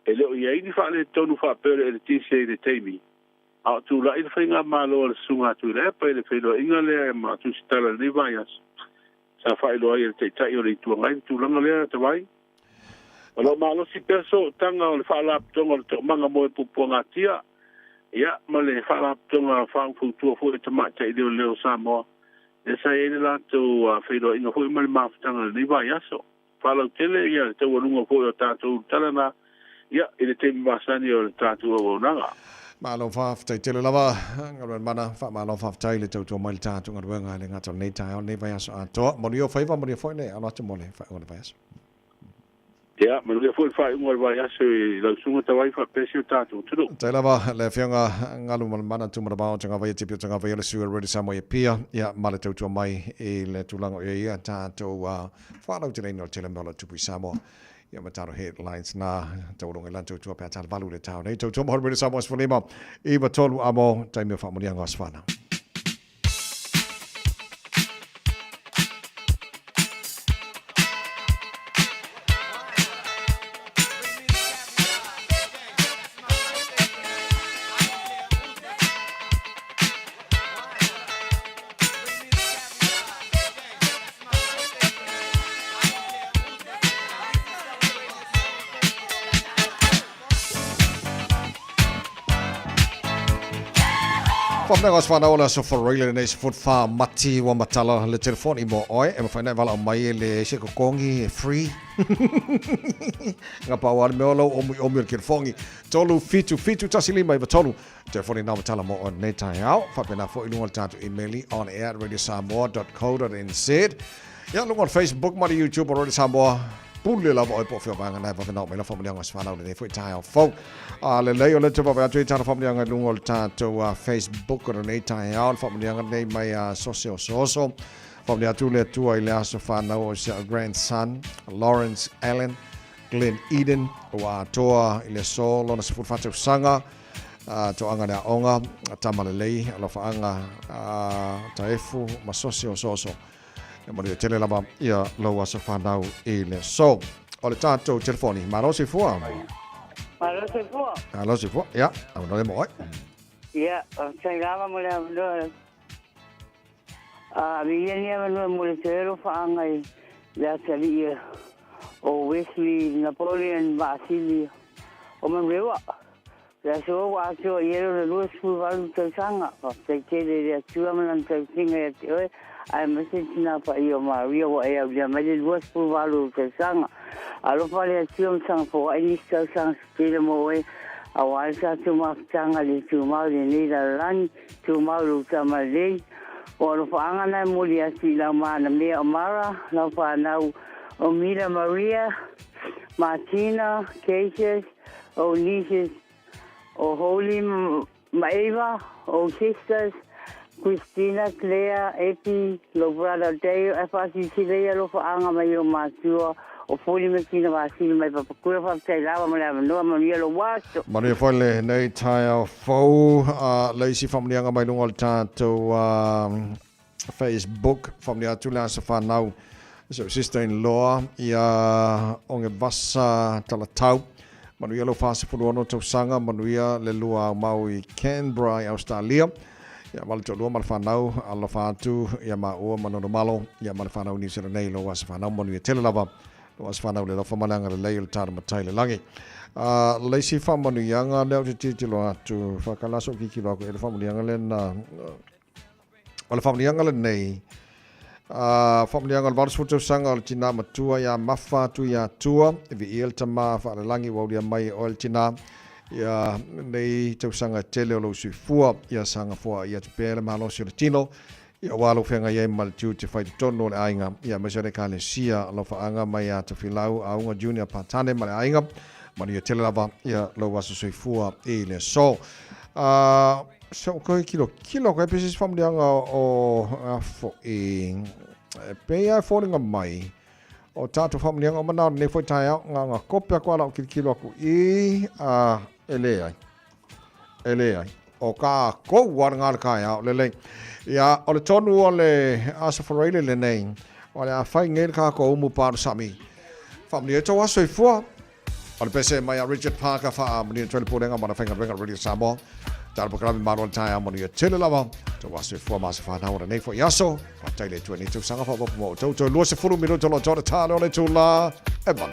E le o i ai ni faaletonu faapea o le eletise i le taimi a o tulai le faigamalo a le Susuga a Tuilaepa i le feiloaiga lea ma Tusitala i lenei vaiaso sa faailoa ai e le Taitai o le Itu Agai le tulaga lea talu ai. O lo o malosi pea sootaga o le Faalapotopotoga o le Toomaga mo e Puapuagatia, ia, ma le Faalapotopotoga Faufautua foi a Tamaitai Leoleo o Samoa, lea sa i ai le latou feiloaiga foi ma le mafutaga i lenei vaiaso. Faalautele ia le taualuga foi o tatou tala na, ia, i le taimi masani o le tatou auaunaga. Malo faafetai tele lava Galuemalemana, faamalo faafetai le tautua mai le tatou galuega e le gata o lenei taeao lenei vaiaso atoa. Manuia o faiva, manuia foi le alo atu mo le faaiuga o le vaiaso. Ia, manuia foi le faaiuga o le vaiaso i lau susuga Tavai faapea si o tatou atunuu. Tai lava le Afioga Galumalemana Tumanavao Tagavaia Tipi o Tagavaia le sui o le Radio Samoa i Apia, ia ma le tautua mai i le tulaga o i ai ia tatou faalauteleina o le tele o mea o lo o tupu i Samoa. Ia ma talo headlines na taualoga i lan tautua pe a talavalu le tao nei. Tautua mo Radio Samoa 15 93 amo taimi o faamanuiaga o aso fanau. Whamnanga os whanau o le aso wharoile lenei se foot wha mati wa matala le telefoni mo oe e mawhai nei wala o mai e le se kokongi e free. Nga pau ale mea o lau omu i omu o le telefongi. Tolu fitu fitu tasi lima iwa tolu. Telefoni nā matala mo oe nei taeao. Whapena fo i lunga o le tātou emaili on air at radiosamoa.co.nz. Ia lunga o le Facebook ma le YouTube o Radio Samoa. Pule lava oe po o fea vaega na e vave nao mai la whamulianga o se whanau lenei foi taeao fou. A lelei o le te vave atu i tāna whamulianga i lunga o le tātou Facebook o lenei taeao. Le whamulianga nei mai a Sose o Soso. Whamulia atu le atua i le aso whanau o si au grandson, Lawrence Allen Glenn Eden, ua atoa i le aso lona 14 tausaga. Toaga le aoga, tama lelei, alofaaga taefu ma sosi o soso. E manuia tele lava ia lou aso whanau i le aso. O le tātou telefoni. Malo soifua. Malo soifua. Malo soifua. Ia, avanoa le mo oe. Ia, faafetai lava mo le avanoa. A ave ia ni avanoa mo le toe alofaaga i le atalii o Wesley Napoleon Vaasili o Manuewa. Le aso ua atoa i ai lona 28 tausaga. Faafetai tele i le Atua ma Lana tautiga ia te oe, aemaise le tina paia o Maria ua e aulia mai le 28 o tausaga. Alofa le Atua ma sana foai nisi tausaga se tele mo oe, auā le tatou mafutaga le tumau i lenei lalolagi, tumau i lou tama lelei. O alofaaga na e momoli atu i lau manamea o Mara, lau fanau o Mila Maria, Martina, Cassius, O nieces o Holy ma Eva, o sisters Christina, Claire, Epi, lou brother Dale, e faasilasila ia alofaaga mai o matua o Foli ma Tina Vasili mai Papakura, faafetai lava mo le avanoa, manuia lou aso. Manuia foi lenei taeao fou, a le isi faamanuiaga mai luga o le tatou Facebook, faamanuia atu le aso fanau si ou sister in law ia Ogevasa Talatau. Manuia lou 46 tausaga, manuia le lua aumau i Canberra i Australia. Ia ma le toalua ma le fanau, alofa atu ia maua ma Nonomalo, ia ma le fanau i New Zealand nei, lou aso fanau, manuia tele lava lou aso fanau le alofa ma le agalelei o le tala matai le lagi. Le isi faamanuiaga lea ou te tilotilo atu, whakalaso kikilo aku e le faamanuiaga lena, O le faamanuiaga lenei, a faamanuiaga o le 80 tausaga o le tinā matua iā Mafa Tuiatua, e viia le tama faalelagi ua aulia mai e oe le tinā, ia nei tausaga e tele o lou soifua, ia saga foai atu pea le malosi o le tino, ia aua lou feagai ai ma le tiute fai totonu o le aiga, ia aemaise o le Ekalesia, alofaaga mai ia Tofilau Auga Junior Patane ma le aiga, manuia tele lava ia lou aso soifua i le aso. A Se o koe kilo kilo koe pese se whamulianga o a fo'i e pei a fōringa mai O tatou faamanuiaga uma na o lenei foi taeao, na ona kope atu lava lau tilotilo atu i, a, e leai. E leai. O tatou lava lena le taeao lelei. Ia, o le tonu o le Aso Faraile lenei, o le a fai nei le tatou umu palusami. Faamanuia ai tou aso soifua. O le pese mai a Richard Parker faamanuia atu ai le Pulega ma le Faigaluega Radio Samoa. Tala polokalame malo le taeao manuia tele lava. Tou aso soifua ma aso fanau o lenei foi aso. Faafetai le Atua i lenei tausaga faaopoopo mo outou. Toe 20 minuta o lo o toa le tale o le itula e 8.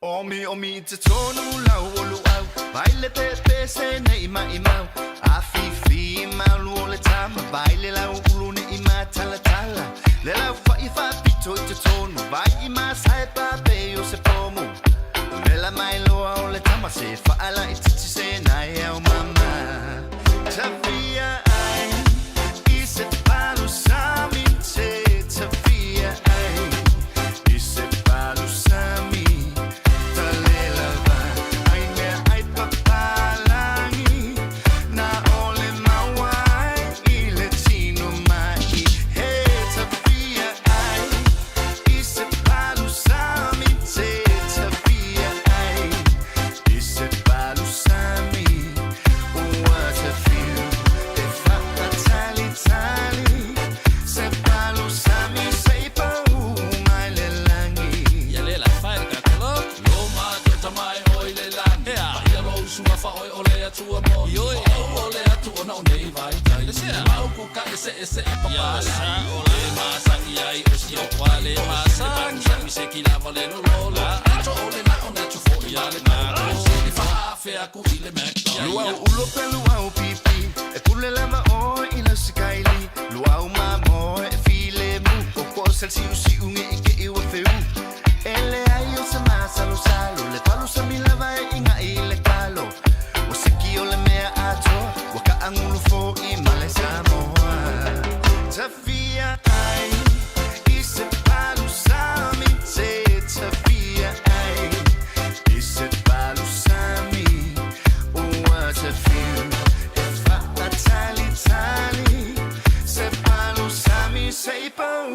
Omi omi te tonu lau o luau Vai le pepe se nei mai mau A fifi malu o le tama Vai le lau ulu ne i matala tala Le lau whai wha pito i te tonu Vai i masai pape o se pomu Vela mai loa o le tama Se whaala i titi se nai au mama Tawhia ai i se palu sami te tawhia ai i se palu sami talela va ai mea ai papalangi na ole maua ai i le tino mai he tawhia ai i se palu sami te tawhia ai i se palu sami ua te whiu e whakatalitali se palu sami sei pau mai le langi. Ia le la fai le kakolok Lo ma to tamai oi le langi Ea Ia lo usunga fa oi o le atua mo Ioi O au o le atu ona o nei vai tai Le sea Mau ku ka ese ese e papa Ia sa o le ma sa i ai o si o kwa le ma sa Le palu sami se ki lava le lo lo lo To o le na o na tu fo i ale na I fa a aku i le McDonald's. Luau ulo pe luau pipi E pule lava oe i lau sikaili Luau ma moe e file mu O ko sel siu siu nge i ke iwa feu E le ai o se masalo salo Le palu sa mi lava e inga i le kalo O seki o le mea atoa Ua ka angulu fo i male Samoa Tawhia ai i se palu sami te tawhia ai i se palu sami ua te whiu e whaatalitali se palu sami sei pau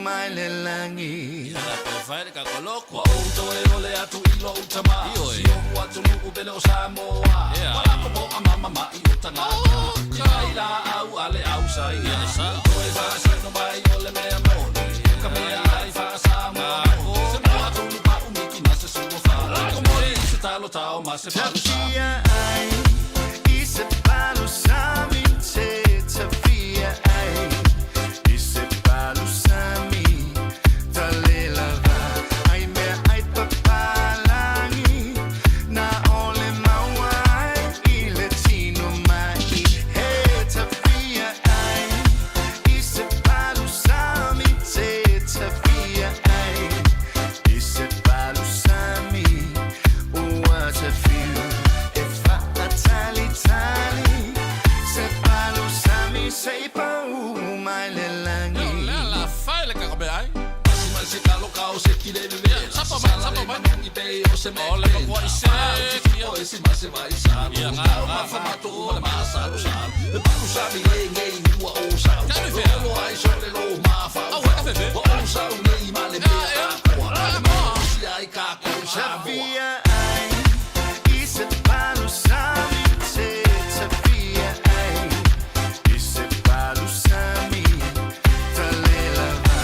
mai le langi. Ia la pe fai le kakolok Wa ou toe o le atu i lo utama Si o atu nu'u pele o Samoa Wa lako po a mama ma i o tangata I kai la au a le au sa ia Toe whaasino mai o le mea moni Ka mea ai wha Samoa Se moa tonu pa umiki na se sua wha Ko mori i se talo tao ma se palu sami. Tawhia ai i se palu sami te tawhia ai i se palu sami talela va ai mea ai papalangi na ole maua ai i le tino mai he tawhia ai i se palu sami te tawhia ai i se palu sami ua te whiu e whaatalitali se palu sami sei pau mai le langi. Le la fai le kakobe ai Asi mai se kalo kao se ki le lele Sapa mai, sapa mai Ngi pe o se me O le pakua i se O e si ma se vai sa Ia ngā ngā fa ma tu ma le ma sa lo sa Le palu sami le ngei ua o sa Lo ai so le lo ma fa o O o sa o nei ma le mea a koa Le ma si ai ka ko sa Tawhia ai i se palu sami te tawhia ai i se palu sami talela va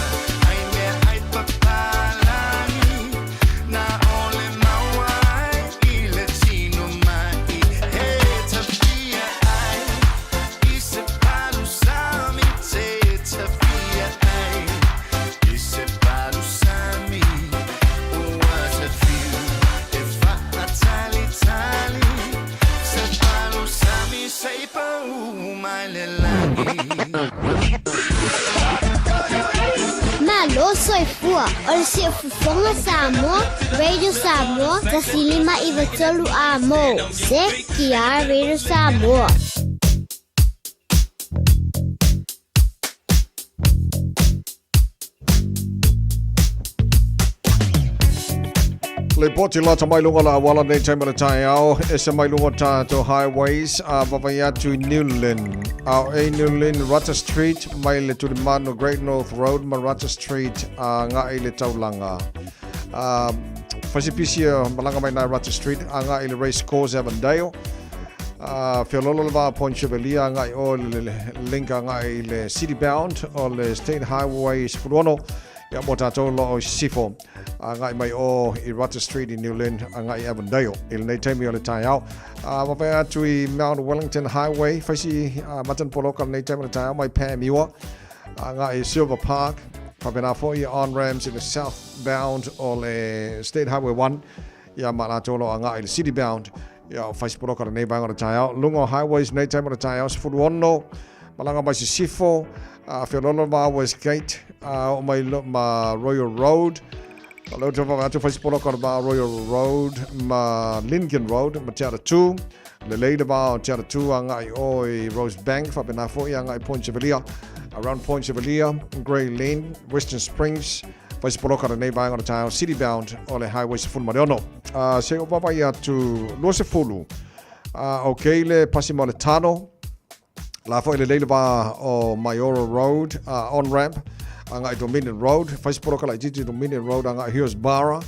ai mea ai papalangi na ole maua ai i le tino mai he tawhia ai i se palu sami te tawhia ai i se palu sami ua te whiu e whaatalitali se palu sami sei pau mai le langi. Malo soifua o le siufofoga Samoa, Radio Samoa, 1593 amo. CKR Radio Samoa. Lipoti lata mai luga o le auala nei taimi o le taeao, ese mai luga o tatou highways a vavaai atu i New Lynn. A o e New Lynn, Rata Street mai le tulimanu Great North Road ma Rata Street a nga'i le taulaga. A fasipisi e malaga mai nai Rata Street a nga'i le Race Course Avondale. A feololo le va Point Chevalier a nga'i o le link a nga'i le City Bound o le State Highway 16 ia mo tatou lo o i Sisifo. Agai mai o i Rata Street i New Lynn, agai i Avondale i lenei taimi o le taeao. A wawe atu i Mount Wellington Highway, whaisi a Matan Poloka lenei taimi o le taeao mai Pamiwa, agai i Silver Park, whapena fo i on-ramps i le southbound o le State Highway 1, ia ma latou lo agai i le city bound, ia o whaisi poloka lenei vaega o le taeao. Lunga o highways lenei taimi o le taeao, 16, Malanga mai Sisifo, a Feololo ma Westgate, a o mai ma Royal Road. O leo te whaka atu whaisiporo ka ma Royal Road ma Lincoln Road ma Te Aratū. Le leila ma o Te Aratū a ngai o i Rosebank, whapena fo i a ngai Point Chevalier. Around Point Chevalier, Grey Lynn, Western Springs, whaisiporo ka nei vaenga o le taeao City Bound o le Highway sefulu ma le ono. Se o vavai atu 20. Okay le pasi ma le tano. La foi le leila va o Maiora Road, on-ramp, a ngai Dominion Road, whaisiporo ka lai titi Dominion Road a ngai Hughes Barra,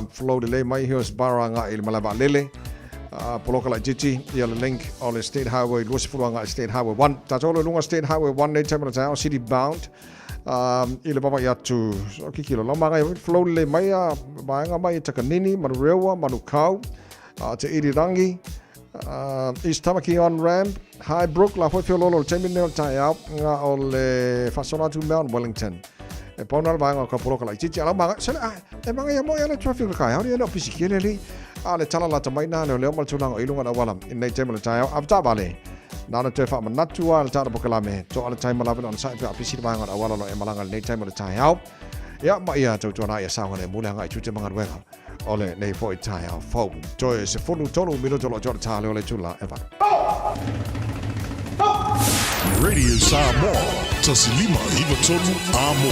flow le lei mai Hughes Barra a ngai le malae lele, poloka lai titi, ia le link o le State Highway 20 a ngai State Highway 1. Tātou le lunga State Highway 1 nei taimana taeao, city bound, i le vava i atu, so kikilo, lau mangai, flow le lei mai a, vaenga mai Takanini, Manurewa, Manukau, te Irirangi, East Tamaki on ramp, Highbrook, la foi feololo le taimi nei o le taeao, ngā o le faasolo atu Mount Wellington. E pauna le vaega o ka poloka laitiiti, ala manga, sele, a, e manga ia mo ia le traffic le kai, hauri e le o pisi kele li, a le tala lata mai nā leo leo ma le tulaga o i lunga le auala, i nei taimi o le taeao, a ta vale. Nā na toe whaamanatu a le tāna pokalame, to ala taima lawe na sai pe a pisi le vaega o le auala lo e malanga le nei taimi o le taeao. Ia, ma ia tautuana ia saoga le mule hanga i tute mangaruega. O le nei foi taeao fou. Toe 13 minuto lo tō tā leo le tula e valu. Radio Samoa, tasi lima iva tolu amo.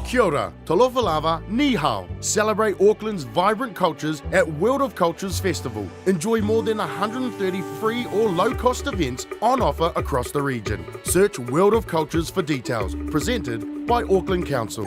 Kia ora, talofa lava, ni hao. Celebrate Auckland's vibrant cultures at World of Cultures Festival. Enjoy more than 130 free or low-cost events on offer across the region. Search World of Cultures for details. Presented by Auckland Council.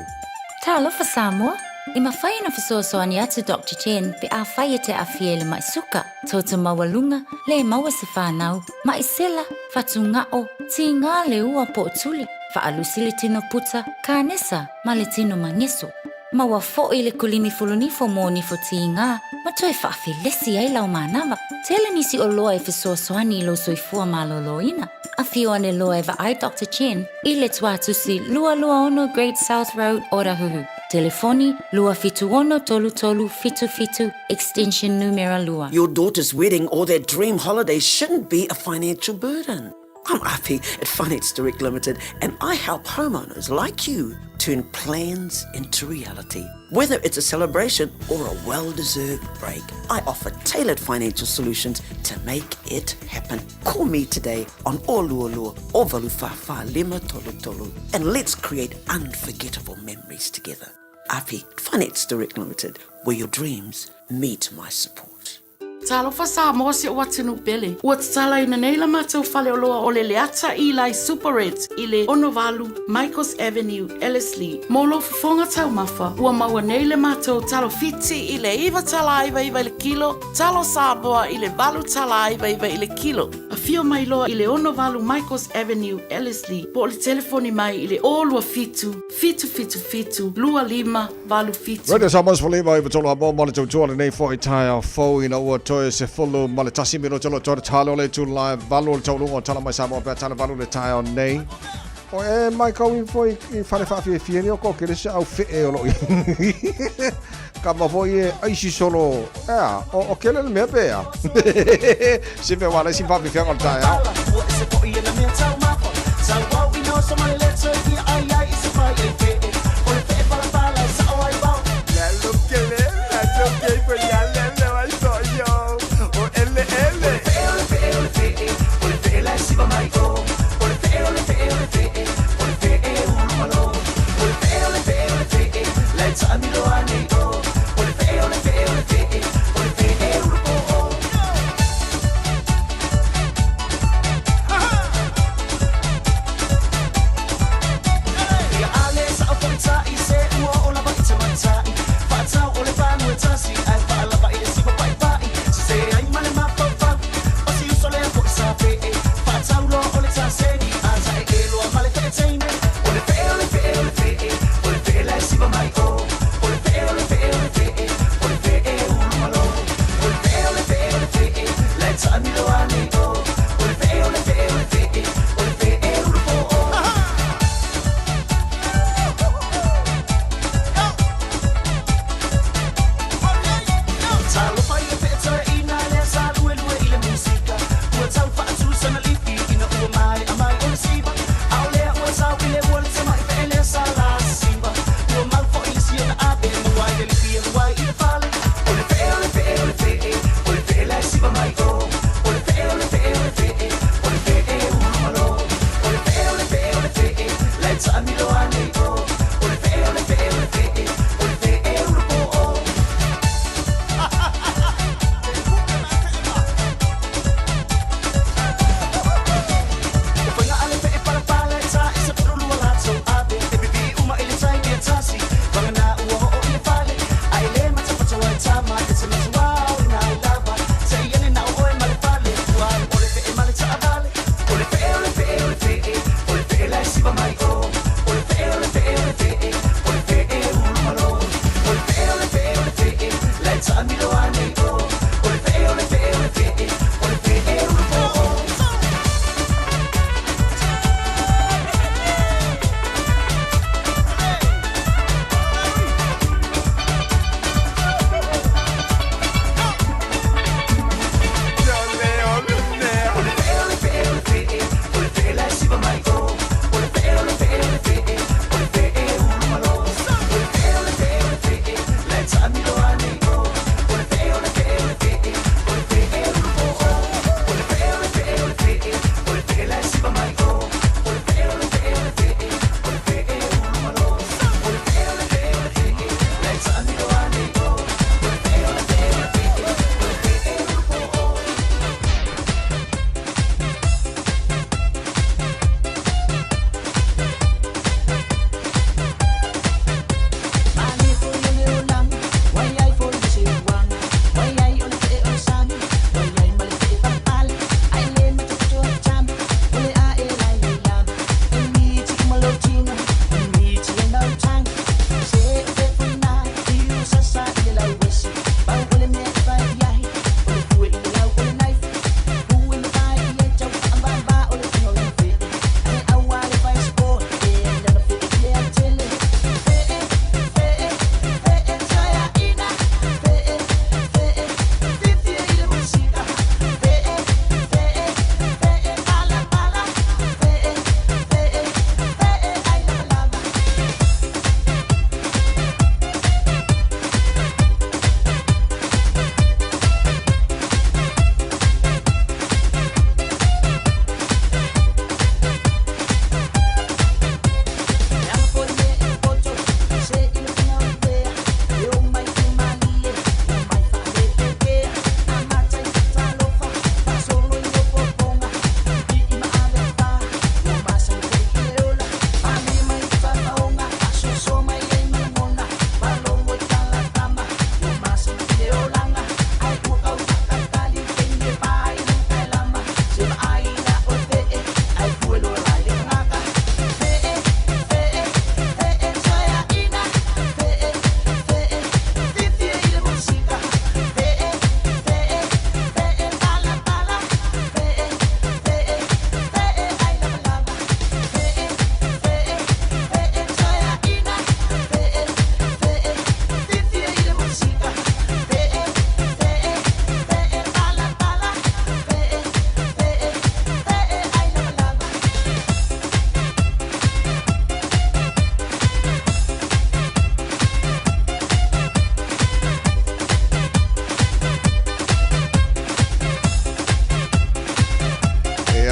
Talofa Samoa, e mafai ona fesoasoani atu Doctor Chen pe afai e te aafia i le ma'i suka, toto maualuga, le maua se fanau, ma'i sela, fatuga'o, tigā le ua po o tuli, faalusi le tino puta, kanesa ma le tino mageso. Maua fo'i le kulimi fulunifo mo nifo tigā ma toe faafelesi ai lau manava. Tele nisi oloa e fesoasoani i lou soifua malōlōina. Afio ane loa e vaai Doctor Chen i le tuatusi 226 Great South Road, Otahuhu. Telefoni, 276 33 77, extension numera 2. Your daughter's wedding or their dream holiday shouldn't be a financial burden. I'm Api at Finance Direct Limited, and I help homeowners like you turn plans into reality. Whether it's a celebration or a well-deserved break, I offer tailored financial solutions to make it happen. Call me today on Oluolu o Valufafa Lima Tolu Tolu, and let's create unforgettable memories together. Api, Finance Direct Limited, where your dreams meet my support. Talofa Samoa si ou atunuu pele. Ua tatalaina nei la matou faleoloa o le Leata Eli Superette i le 68 Michaels Avenue, Ellerslie. Mo lou fofoga taumafa, ua maua nei le matou talo Fiti i le $9.99 i le kilo, talo Samoa i le $8.99 i le kilo. Afio mai loa i le 68 Michaels Avenue, Ellerslie, po o le telefoni mai i le 027 777 25 87. Radio Samoa sefulu lima iva tolu amo ma le tautua lenei foi taeao fou ina ua toe 11 minute lo toe talo le tula e valu o le tauluga o tala mai Samoa pea tala valu le taeao nei. O e mai kau i foi i whare whaafiafia ni o ko kere se au whee o lo i. Ka ma foi e aisi solo. Ea, o kele le mea pea. Se fe wale si whaafiafia o le taeao.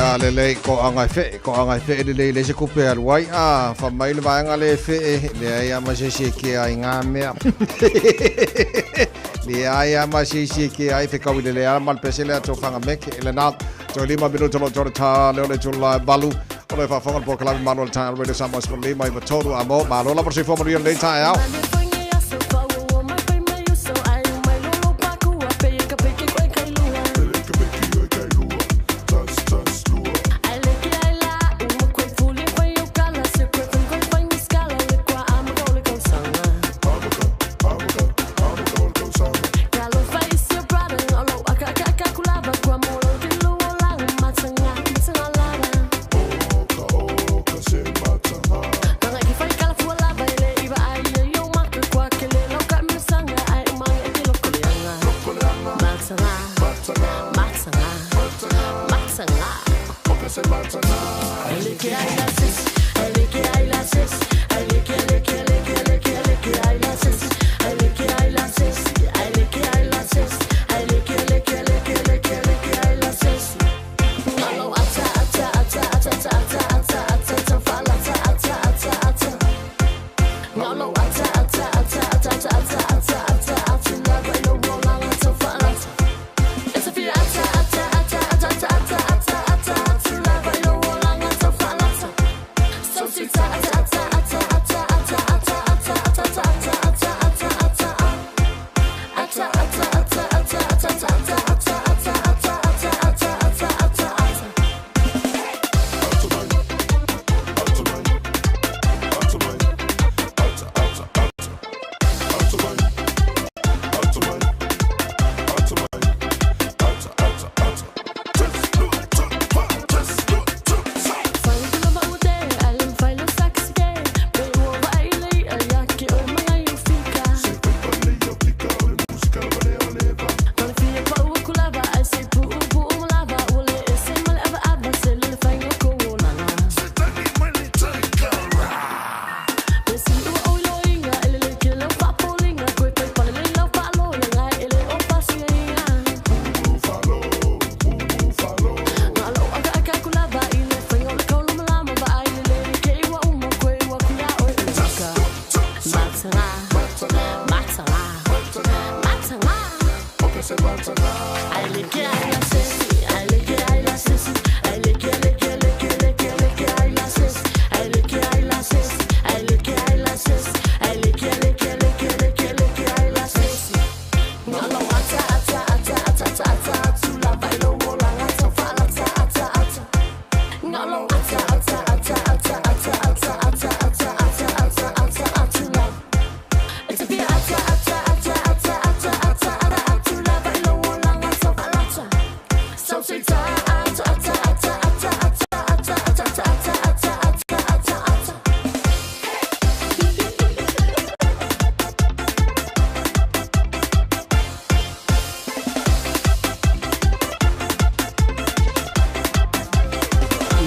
Ia lelei toaga e fe'e, toaga e fe'e lelei leai se tupe e alu ai, a fai mai le vaega lea e fe'e, leai a ma se isi e kea ai gā mea. Leai a ma se isi e kea ai, fekaui lelei a ma le pese lea tofaga meke, e lena, toe lima minuta lo tore tā leo le tula e valu, o le faafofoga le polokalame Malo le Taeao Radio Samoa 15 93 a mo, malo lava le soifua manuia lenei taeao.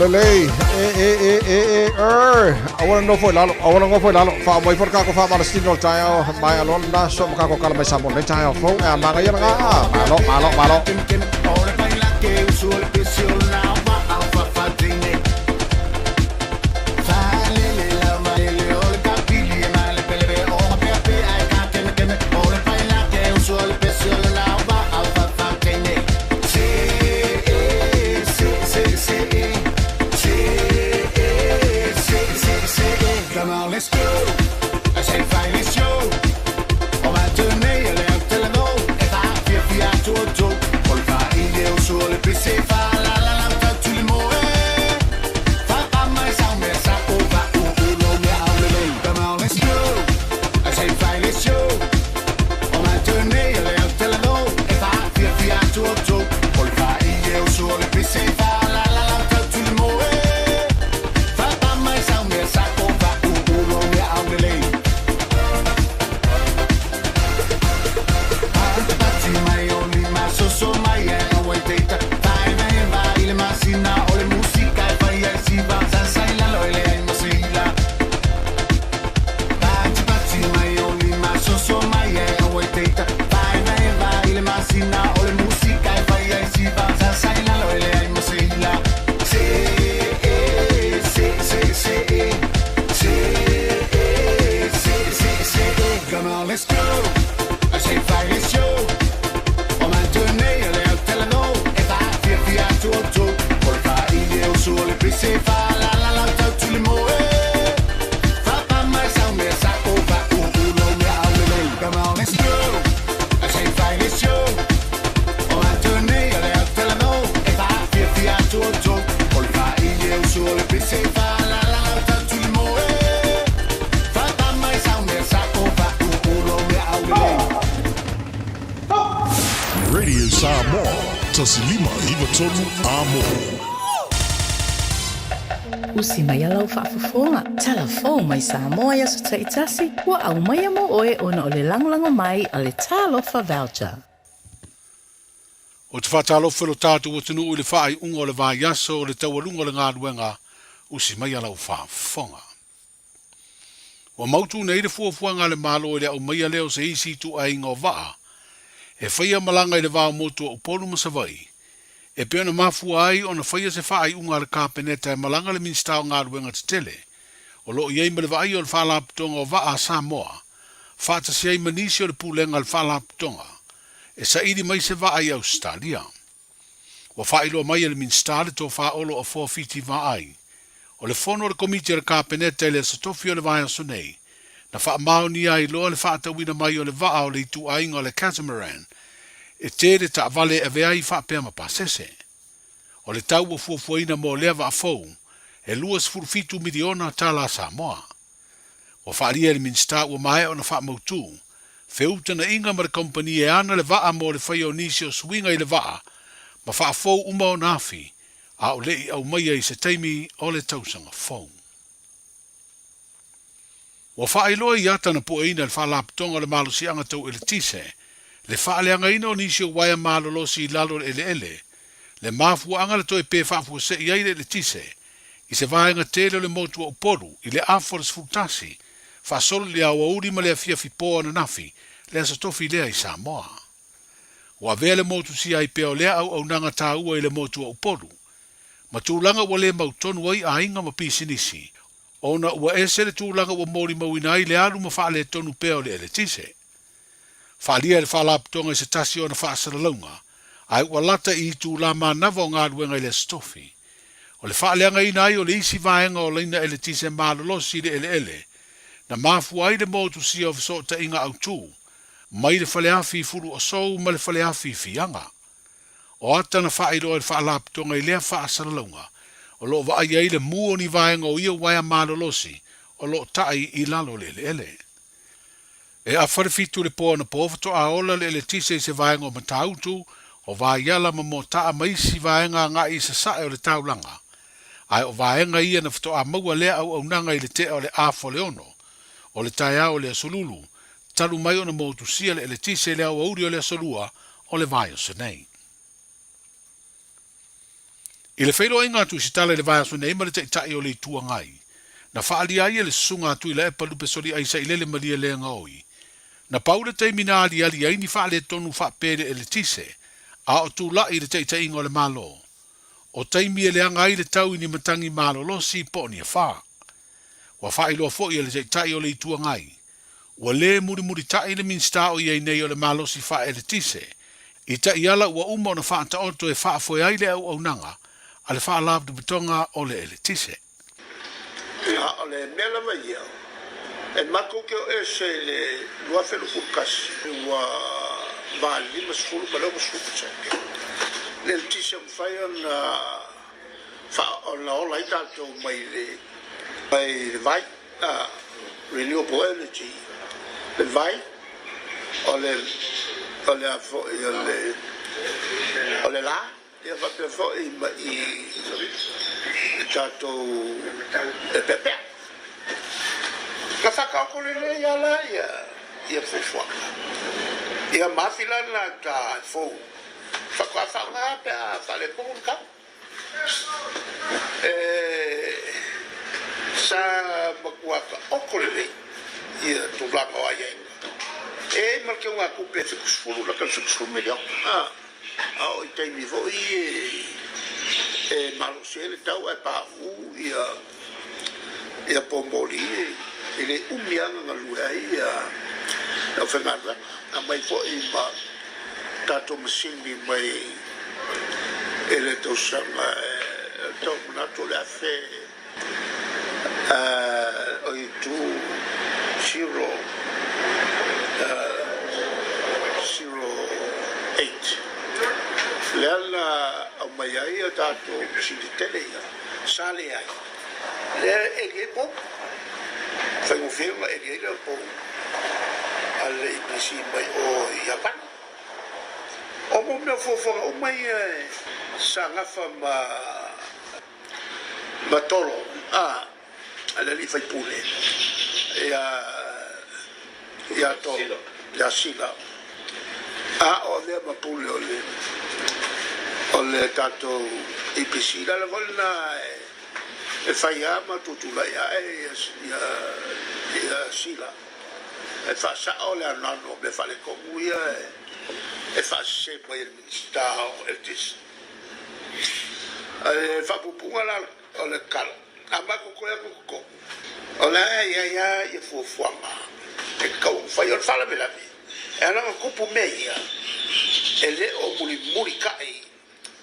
Lelei, e, e, e, e, e, er. Aua le nofo i lalo, aua le nofo i lalo. Faamoe ifo le kako faamalositino o le taeao mai aloa lena so ma kako kala mai Samoa lenei taeao fou. E a magaia lena. Malo, malo, malo. Radio Samoa, 1593 Amo. Usi mai lau faafofoga, talafou mai Samoa i aso taitasi, ua aumaia mo oe ona o le lagolago mai a le Talofa Voucher. Ou te faatalofa i lo tatou atunuu i le faaiuga o le vaiaso o le taualuga o le galuega, usi maia lau faafofoga. Ua mautu nei le fuafuaga a le Malo i le aumaia lea o se isi ituaiga o vaa e faia malaga i le va o motu o Upolu ma Savaii, e pei ona mafua ai ona faia se faaiuga a le Kapeneta e malaga le Minisita o Galuega Tetele o lo o i ai ma le vaaia o le Faalapotopotoga o Vaa a Samoa faatasi ai ma nisi o le Pulega a le Faalapotopotoga e saili mai se vaa i Ausetalia. Ua faailoa mai e le Minisita le tofa Olo Afoa Fiti Vaai, o le fono a le Komiti a le Kapeneta i le Aso Tofi o le vaiaso nei, na faamaonia ai loa le faatauina mai o le vaa o le ituaiga o le catamaran e tele taavale e ave ai faapea ma pasese. O le tau ua fuafuaina mo lea vaa fou, e $27 miliona tala Samoa. Ua faaalia e le Minisita ua maea ona faamautu feutagaiga ma le kamupani e ana le vaa mo le faia o nisi o suiga i le vaa ma faafou uma ona afi, a o le i aumaia i se taimi o le tausaga fou. Ua faailoa i ata na pueina e le Faalapotopotoga o le Malosiaga Tau Eletise le faaleagaina o nisi o uaea malolosi i lalo o le eleele, le mafuaaga le toe pe faafuasei ai le eletise i se vaega tele o le motu o Upolu i le afa o le 11, faasolo i le aoauli ma le afiafi po ananafi le Aso Tofi lea i Samoa. Ua avea le motusia ai pea o lea auaunaga taua i le motu o Upolu, ma tulaga ua le mautonu ai aiga ma pisinisi, ona ua ese le tulaga ua molimauina ai le alu ma faaletonu pea o le eletise. Faaalia e le Faalapotopotoga i se tasi o ana faasalalauga, ae ua lata i itulā manava o galuega i le Aso Tofi. O le faaleagaina ai o le isi vaega o laina eletise malolosi i le eleele, na mafua ai le motusia o fesootaiga autū mai le faleafi i Fuluasou ma le faleafi i Fiaga. O ata na faailoa e le Faalapotopotoga i lea faasalalauga, o lo o vaai ai le mu o ni vaega o ia uaea malolosi o lo o ta'i i lalo o le eleele. E afa le 7 le po anapo faatoa ola le eletise i se vaega o Matautu, o Vaiala ma Mota'a ma isi vaega agai i sasae o le taulaga. Ae o vaega ia na faatoa maua lea auaunaga i le tea o le afa o le 6 o le taeao o le Aso Lulu, talu mai ona motusia le eletise i le aoauli o le Aso Lua o le vaiaso nei. I le feiloaiga a Tusitala i le vaiaso nei ma le Taitai o le Itu Agai, na faaalia ai e le susuga a Tuilaepa Lupesoliai Sailele Malielegaoi, na pau le taimi na aliali ai ni faaletonu faapea i le eletise, a o tula'i i le taitaiga o le Malo. O taimi e leaga ai le tau i ni matagi malolosi po o ni afā. Ua faailoa foi e le Taitai o le Itu Agai, ua lē mulimulita'i le Minisita o i ai nei o le malosi faaeletise i taiala ua uma ona faataoto e faafoe ai le auaunaga a le Faalapotopotoga o le Eletise. A o le mea lava ia, e matou te o ese i le 2021, ua 8.50 ma le 60% le eletise e mafai ona ona ola ai tatou mai le mai le vai, renewable energy, le vai, o le o le a foi o le o le la, ia faapea foi ma i le tatou e peapea. Na whakaoko lelei a la ia ia fuafuaga. Ia mafi la na ta fou. Whaka whaonga pe a whalepuru le kau. E sa matua whakaoko lelei ia tulaga o aiaiga. E ai ma le keuga tupe e 70 lata le 70 miliona. A o i taimi foi e malosi ai le tau ae pauu ia ia pomoli e le umi lava na galue ai ia le aufaigaluega. Aumai foi ma tatou masini mai i le tausaga e tau manatu o le afe o i 2 0 0 8 lea na aumai ai a tatou masini tele ia sa leai lea e eli ai pou faigofie ona eli ai lea pou a le EPC mai o Iapani. O mo mea fuafuaga uma ia e sa gafa ma ma Tolo a le alii faipule ia ia Tolo ia Sila a o avea ma pule o le o le tatou EPC. Le ala foi lena e fai lava ma tutulai ae ia ia ia Sila e faasao le anoano o mea faaletonu ia e faasese mai e le Minisita o Eletise. O le faapuupuuga la o le tala, a matou toe atu i totonu, o la e i ai lava ia fuafuaga e tatau ona fai. O le faalavelave, e ala ona tupu mea ia, e le o mulimulitai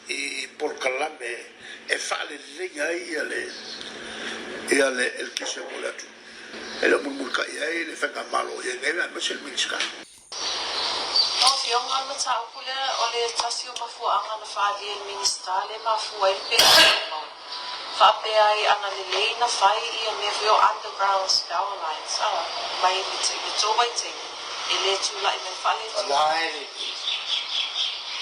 i polokalame e faaleleia ai ia le ia le eletise mo le atunuu. E le o mulimulitai ai le faigamalo o i ai nei aemaise le Minisita. Lau Afioga, o le mataupu lea o le tasi o mafuaaga na faaalia e le Minisita lea e mafua ai le pea faapea ai ana lelei na fai ia mea foi o underground power lines a mai le tou vaitaimi e le tulai mai faaletonu. O la e lelei.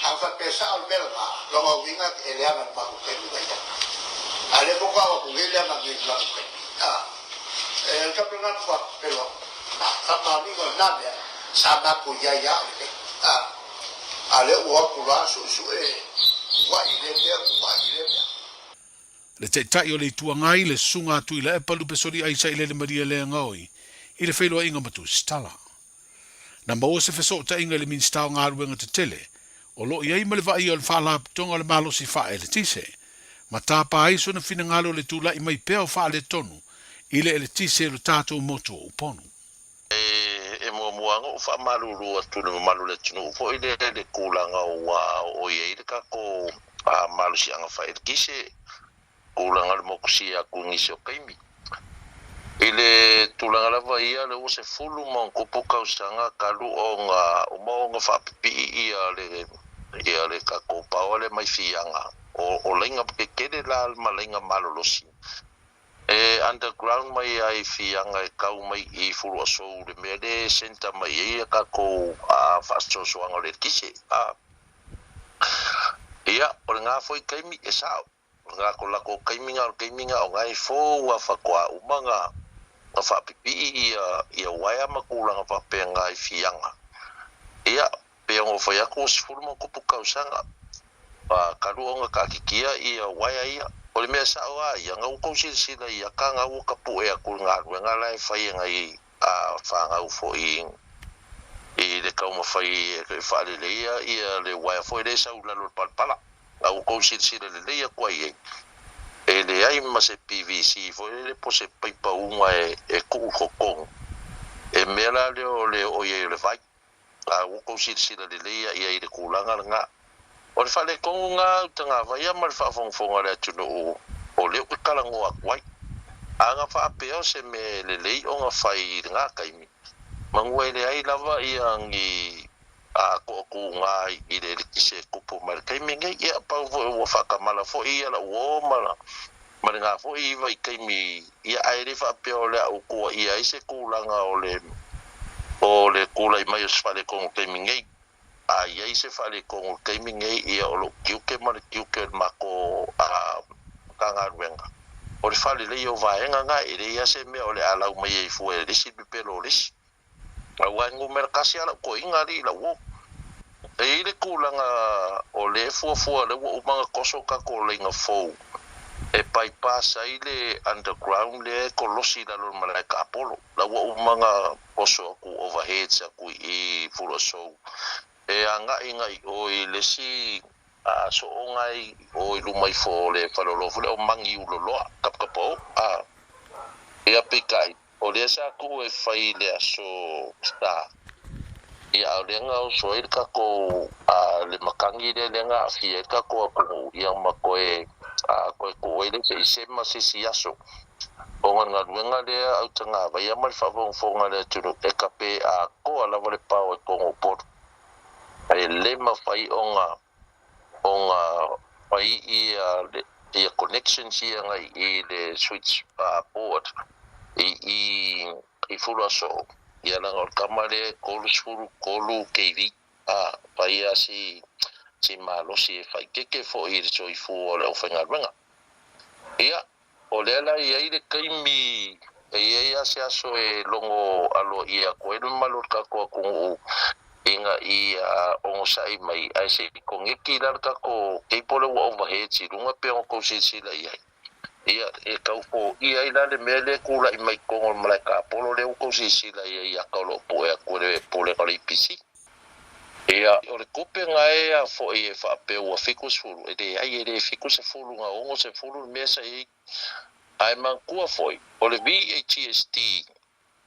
A faapea sao le mea lena, lona uiga e leaga i le matou taimi na i ai. A o lea faatoa o atu nei leaga nei i le matou taimi. A, e o le tapenaga atu faapea, faamaoniga o lena mea, sa matou i ai lava o lelei. A, a o lea ua o atu loa suesue ua'i i lea mea, ua'i i lea mea. Le Taitai o le Itu Agai, le Susuga a Tuilaepa Lupesoliai Sailele Maria Leagaoi i le feiloaiga ma Tusitala. Na maua se fesootaiga i le Minisita o Galuega Tetele o lo o i ai ma le vaaia o le Faalapotopotoga o le Malosi Faa-Eletise, ma tapa ai sona finagalo i le tulai mai pea o faaletonu i le eletise o le tatou motu o Upolu. E muamua ona ou faamalulu atu i le mamalu o le atunuu foi lea i le tulaga ua oo i ai le tatou malosiaga faaeletise, tulaga o le mokusia atu i nisi o taimi. I le tulaga lava ia, lea ua 10 ma ona tupu tausaga talu ona uma ona faapipii ia le tatou power lea mai Fiaga, o laina tetele la ma laina malolosi E underground mai ai Fiaga e tau mai i Fuluasou le mea lea e centre mai ai a tatou faasoasoaga o le eletise. Ia, o lena foi taimi e sao, o lena ko latou taimi na o le taimi na o na e fou a faatoa uma na na faapipii ia ia uaea ma tulaga faapena i Fiaga. Ia, pei ona ou fai atu ua 10 ma tupu tausaga talu ona taatitia ia uaea ia. O le mea sao a ia, na ua tou silasila i aka na ua tapue atu i galuega la e fai e nai fanau foi i le taumafai e faaleleia ia le uaea foi lea e sau i lalo o le palapala. Na ua tou silasila lelei atu ai i ai, e leai ma se PVC foi lele po o se paipa uga e tuu i totonu, e mea la lea o le oo i ai o le vai. A ua tou silasila lelei ia i ai i le tulaga lena. O le faaletonu lena au tagavaia ma le faafogafoga a le atunuu o lea ou te talanoa atu ai. A na faapea o se mea e lelei ona fai i lena taimi, manu e leai lava ia ni toatuga i le eletise e tupu mai le taimi lenei. Ia, pau foi ua faatamala foi ia lau uo ma lena foi vaitaimi, ia, ae le faapea o le a ou tuuaia ai se tulaga o le o le tulai mai o se faaletonu i le taimi nei. A i ai se faaletonu i le taimi nei, ia o lou tiute ma le tiute o le matou Matagaluega, o le faaleleia o vaega na, e leai lava se mea o le a lau mai ai fua e le isi pepelo o le isi. Aua e numera tasi lava lau toeaina alii lau uo. E i ai le tulaga o lea e fuafua lea ua uma ona toso tatou laina fou e bypass ai le underground lea e kolosi i lalo o le malae taapolo. La ua uma ona toso atu overheads atu i i Fuluasou e agai agai i o i le isi sooga i o i luma ifo o le faleoloa foi lea o Magiuloloa, Kapakapa-o. Ia peitai, O lea sa tuu e fai i le aso Sa, ia a o lea na oso ai le tatou le matagi lea lea na aafia ai le tatou atunuu ia ma toe toe tuu ai le se i sema se isi aso. Ona o le galuega lea au tagavaia ma le faafogafoga a le atunuu e tape atoa lava le pao i totonu o Upolu. E le mafai ona ona fai ia ia connections ia agai i le switch board i i i Fuluasou ia leaga o le tama lea e 33 KV a fai a si si malosi e faaeteete foi i le soifua o le aufaigaluega. Ia, o lea la e i ai le taimi, e i ai lava se aso e logo aloaia atu ai le mamalu o le tatou atunuu ina ia onosai mai, ae se i koneti la le tatou cable lea ua overheads i luga pei ona outou silasila i ai. Ia, e tau foia ai la le mea lea e tulai mai i totonu o le malae tapolo lea ua outou silasila i ai i ata o lo o pue atu e le Pulega o le EPC. Ia, o le tupe na e a foi e faapea ua 70, e leai e le 70 na 60 le mea sa i ai. Ae manatua foi, o le VAGST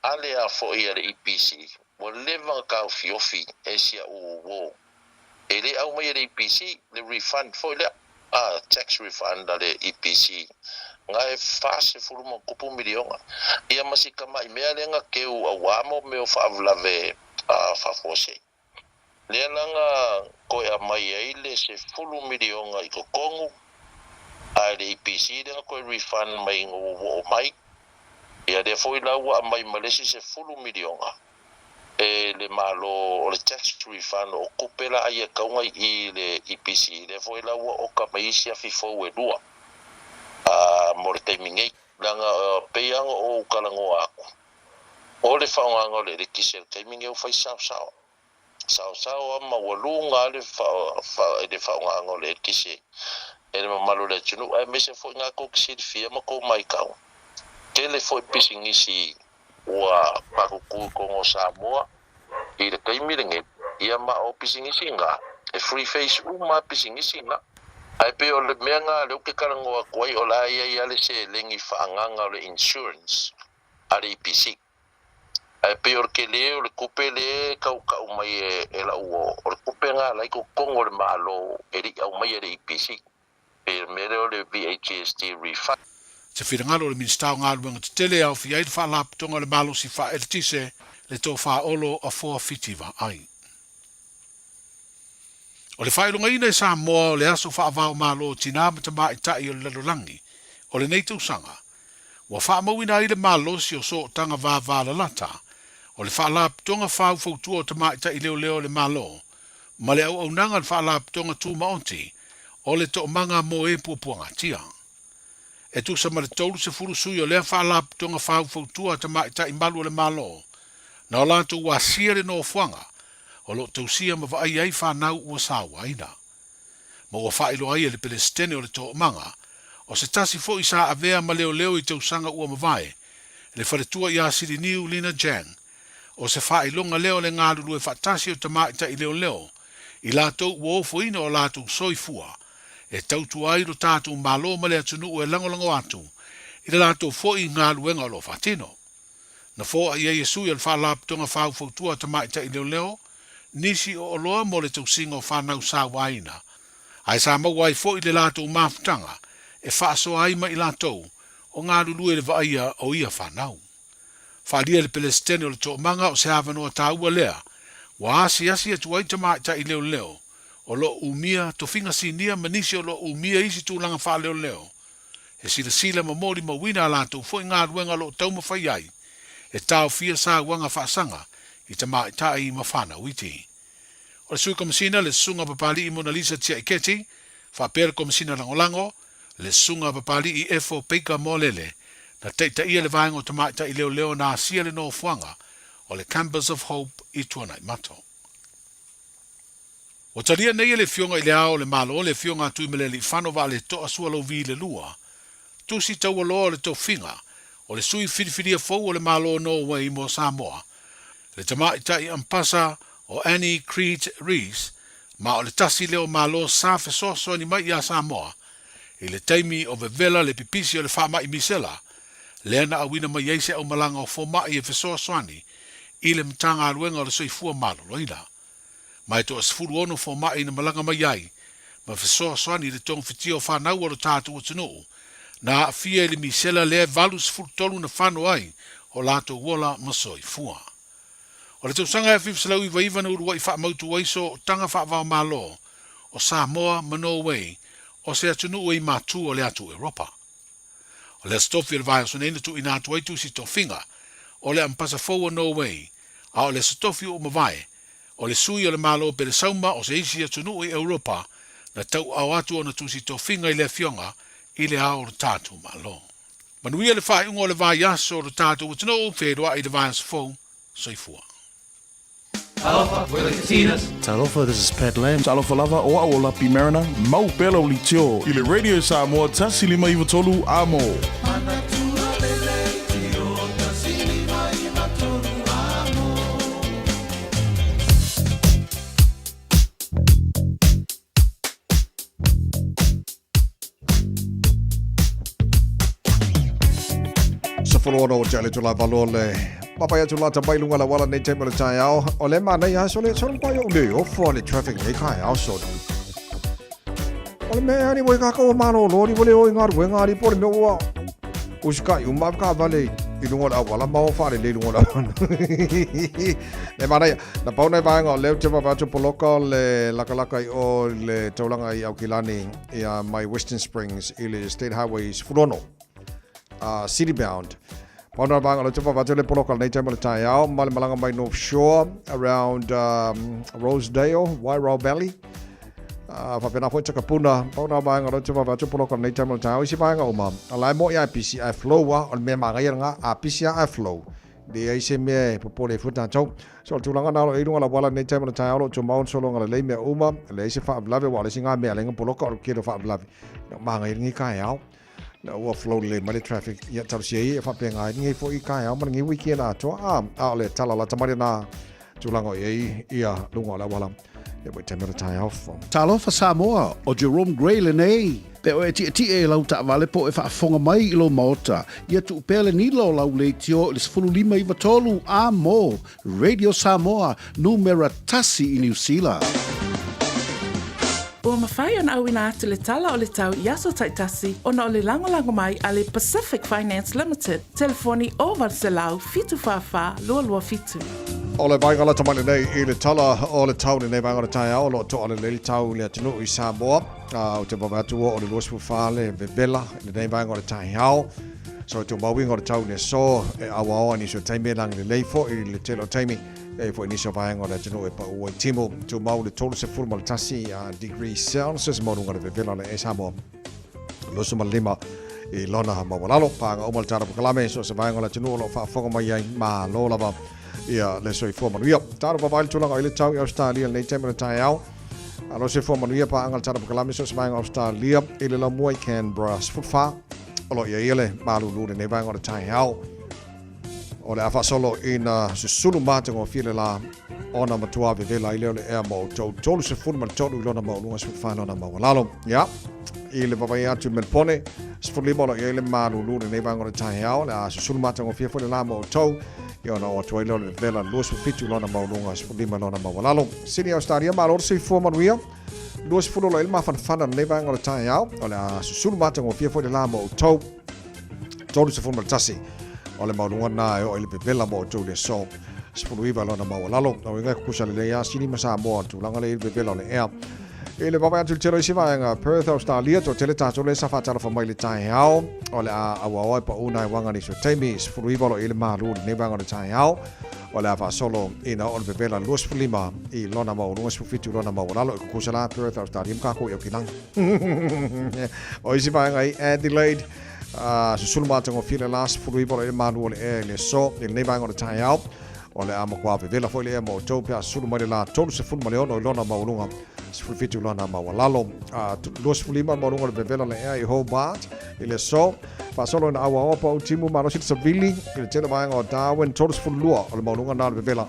a le a foi a le EPC, ua leva na taofiofi e si a'u uo. E le aumai e le EPC le refund foi lea, a, tax refund a le EPC, na e 40 ma tupu miliona. Ia ma si tama'i mea lea na keu auā mo mea o faalavelave faafuasei. Lea la na toe aumai ai le 10 miliona i totonu, ae le EPC lea na toe refund mai ina ua oo mai. Ia lea foi la ua aumai ma le isi 10 miliona e le Malo o le tax refund o tupe la ia tauga i i le EPC, lea foi la ua oka mai isi afi fou e lua a mo le taimi nei. Leaga pei lava ona ou talanoa atu, o le faaaogaina o le elekise i le taimi nei ua fai saosao. Saosao lava ma ua luga lava le faaaogaina o le elekise e le mamalu o le atunuu aemaise foi na tou te silafia ma tou matau, tele foi pisinisi ua pakuku i totonu o Samoa i le taimi lenei, ia ma o pisinisi na, e free face uma lava pisinisi na. Ae pei o le mea na lea ou te talanoa atu ai, o la e i ai lava le seleni faaagaga o le insurance a le EPC. Ae pei o le tele o le tupe lea e tautau mai e lau uo, o le tupe na la i totonu o le Malo e le i aumaia e le EPC. Pei o le mea lea o le VAGST refund. Se finagalo o le Minisita o Galuega Tetele e aofia ai le Faalapotopotoga o le Malosi Faaeletise, le Tofa Olo Afoa Fiti Vaai. O le faailogaina e Samoa o le aso faava-o-Malo o Tinā ma Tamaitai o le Lalolagi o lenei tausaga, ua faamauina ai le malosi o sootaga vavalalata o le Faalapotopotoga Faufautua o Tamaitai Leoleo o le Malo ma le auaunaga a le Faalapotopotoga Tumaoti o le Toomaga mo e Puapuagatia. E tusa ma le 30 sui o lea Faalapotopotoga Faufautua a Tamaitai Malu o le Malo, na o latou asia le nofoaga o lo o tausia ma vaaia ai fanau ua sauaina. Ma ua faailoa ai e le Pelesitene o le Toomaga, o se tasi foi sa avea ma leoleo i tausaga ua mavae, le faletua ia Siliniu Lina Jang, O se faailoga lea o le galulue faatasi o tamaitai leoleo i latou ua ofoina o latou soifua e tautua ai lo tatou Malo ma le atunuu e lagolago atu i le latou foi galuega o lo o faatino. Na fo'a i ai e sui o le Faalapotopotoga Faufautua a Tamaitai Leoleo nisi o oloa mo le tausiga o fanau sauaina, ae sa maua ai foi le latou mafutaga e faasoa ai ma i latou o galulue i le vaaia o ia fanau. Faaalia le Pelesitene o le Toomaga o se avanoa taua lea ua asiasi atu ai tamaitai leoleo o lo o umia tofiga sinia ma nisi o lo o umia isi tulaga faaleoleo e silasila ma molimauina a latou foi galuega o lo o taumafai ai e taofia sauaga faasaga i tamaitai ma fanau iti. O le Sui Komesina, le Susuga Papali'i Monalisa Tiaiketi, faapea le Komesina Lagolago, le Susuga Papali'i Efo Baker Moalele, na taitaia le vaega o tamaitai leoleo na asia le nofoaga o le Campus of Hope i Tuanaimato. Ua talia nei e le Afioga i Le Ao o le Malo le Afioga a Tuimalealiifano Vaaleto'a Sualauvi le Lua, tusi taualoa o le tofiga o le sui filifilia fou o le Malo o Norway mo Samoa, le tamaitai ampasa o Annie Creed Rees, ma o le tasi lea o Malo sa fesoasoani mai iā Samoa i le taimi o vevela le pipisi o le faamai misela, lea na auina mai ai se aumalaga o fomai e fesoasoani i le Matagaluega o le Soifua Maloloina. Ma e toa 16 fomai na malaga mai ai ma fesoasoani i le togafitia o fanau a lo tatou atunuu na aafia i le misela lea e 83 na fano ai o latou ola ma soifua. O le tausaga e 1999 na ulua'i faamautu ai sootaga faava-o-Malo o Samoa ma Norway o se atunuu e i matu o le atu Europa. O le Aso Tofi o le vaiaso nei na tuuina atu ai tusi tofiga o le Ampasa fou o Norway, a o le Aso Tofi ua mavae O le sui o le Malo Pelesauma o se isi atunuu i Europa na tauaao atu ona tusi tofiga i le Afioga i le Ao o lo tatou Malo. Manuia le faaiuga o le vaiaso o lo tatou atunuu, feiloai i le vaiaso fou. Soifua. Talofa, we're the Katinas. Talofa, this is Pat Lam. Talofa lava, o au o Lapi Mariner. Mau pea lau leitio i le Radio Samoa 153 Amo. Sefulu ono o te ale tula valo le Papa atu lata mai lunga la wala nei taimi o le taeao. O le mana ia so le so le o le ofo le traffic nei kai ao so. O le mea ani wai ka ka o malo lori wale o ngā ruenga ari po le mea ua usika i uma ka vale i lunga o le auala ma o whare le lunga o le auala. Le mana ia, na pau nei vaenga o leo te vavatu poloka o le lakalaka i o le taulanga i Aukilani ia mai Western Springs i le State Highway 16 city bound. Pau nei vaenga o leo te vavatu le poloka nei taimi o le taeao ma le malanga mai North Shore around Rosedale, Wairau Valley. Faapena foi Takapuna, pau na vaenga o leo te vavatu poloka nei taimi o le taeao. Isi vaenga uma, a la e mo i a pisi a flow a, o le mea magaia nga a pisi a flow. Leai se mea e popole ai fua tatou. So o le tulaga na o lo o i luga o le auala lenei taimi o le taeao o lo o tumau le sologa lelei mea uma, leai se faalavelave aua o le isi ga mea e ala ai ona poloka o le tele o faalavelave. Ina ua magaia lenei taeao, ina ua flow lelei mai le traffic, ia talosia ia e faapena ai lenei foi taeao ma lenei weekend atoa. A, a o le tala lata mai lena tulaga o i ai ia luga o le auala. Ia wai taimi o le taeao fo. Talofa Samoa, o Jerome Gray lenei. Pe oe e tietie i lau taavale po o e faafofoga mai i lou maota, ia tuu pea le nila o lau leitio i le 15 93 a mo Radio Samoa, numera tasi i Niu Sila. Ua mafai ona auina atu le tala o le tau i aso taitasi ona o le lagolago mai a le Pacific Finance Limited, telefoni 0800 744 227. O le vaega lata mai lenei i le tala o le tau lenei vaega o le taeao o lo o toa lelei le tau i le atunuu i Samoa. Ou te vave atu ua o le 24 le vevela i lenei vaega o le taeao. So e tumau o le tau i le aso e auaoa nisi o taimi e lagi lelei foi i le tele o taimi e ai foi nisi o vaega o le atunuu e pau ai timu. Tumau le 31 degree Celsius maualuga le vevela o le e Samoa. 25 i lona maualalo. Pāga uma le tala pokalame so se vaega o le atunuu o lo o faafofoga mai ai malo lava ia le soifua manuia. Talo vavai le tulaga i le tau i Australia lenei taimi o le taeao. Alo soifua manuia paaga le tala pokalame so se vaega o Australia i le laumua i Canberra 14 o lo o i ai le malulu lenei vaega o le taeao. O le a faasolo ina susulu matagofie le la ona matua vevela ai lea o le ea ma outou 33 i lona maualuga 14 lona maualalo. Ia, i le vavaia atu i Melpone, 15 o lo o i ai le malulu lenei vaega o le taeao, le a susulu matagofie foi le la ma outou, ia ona oo atu ai lea o le vevela 27 i lona maualuga 15 lona maualalo. Sydney, Australia, malo le soifua manuia. 20 o lo o i ai le mafanafana lenei vaega o le taeao, o le a susulu matagofie foi le la ma outou. 31 o le maualuga na e oo i le vevela mo outou i le aso 19 lona maualalo. Na uiga e kukusa lelei a Sini ma Samoa tulaga le i le vevela o le ea. I le vavae atu i le tele o isi vaega Perth, Australia, toatele tatou le sa faatalofa mai le taeao o le a auaoa e pau nai waga nisi o taimi 19 o lo i le malu lenei vaega o le taeao o le a faasolo ina oo le vevela 25 i lona maualuga 17 lona maualalo e kukusa la Perth, Australia ma kākou i Aukilagi. O isi vaega i Adelaide, susulu matagofie le la 19 o lo i le malu o le ea i le aso i lenei vaega o le taeao. O le a matua vevela foi le ea ma outou pe a susulu mai le la 36 i lona maualuga 17 i lona maualalo. 25 maualuga o le vevela o le ea i Hobart i le aso. Faasolo ina auaoa pau timu malosi le savili i le tele vaega o Darwin 32 o le maualuga na o le vevela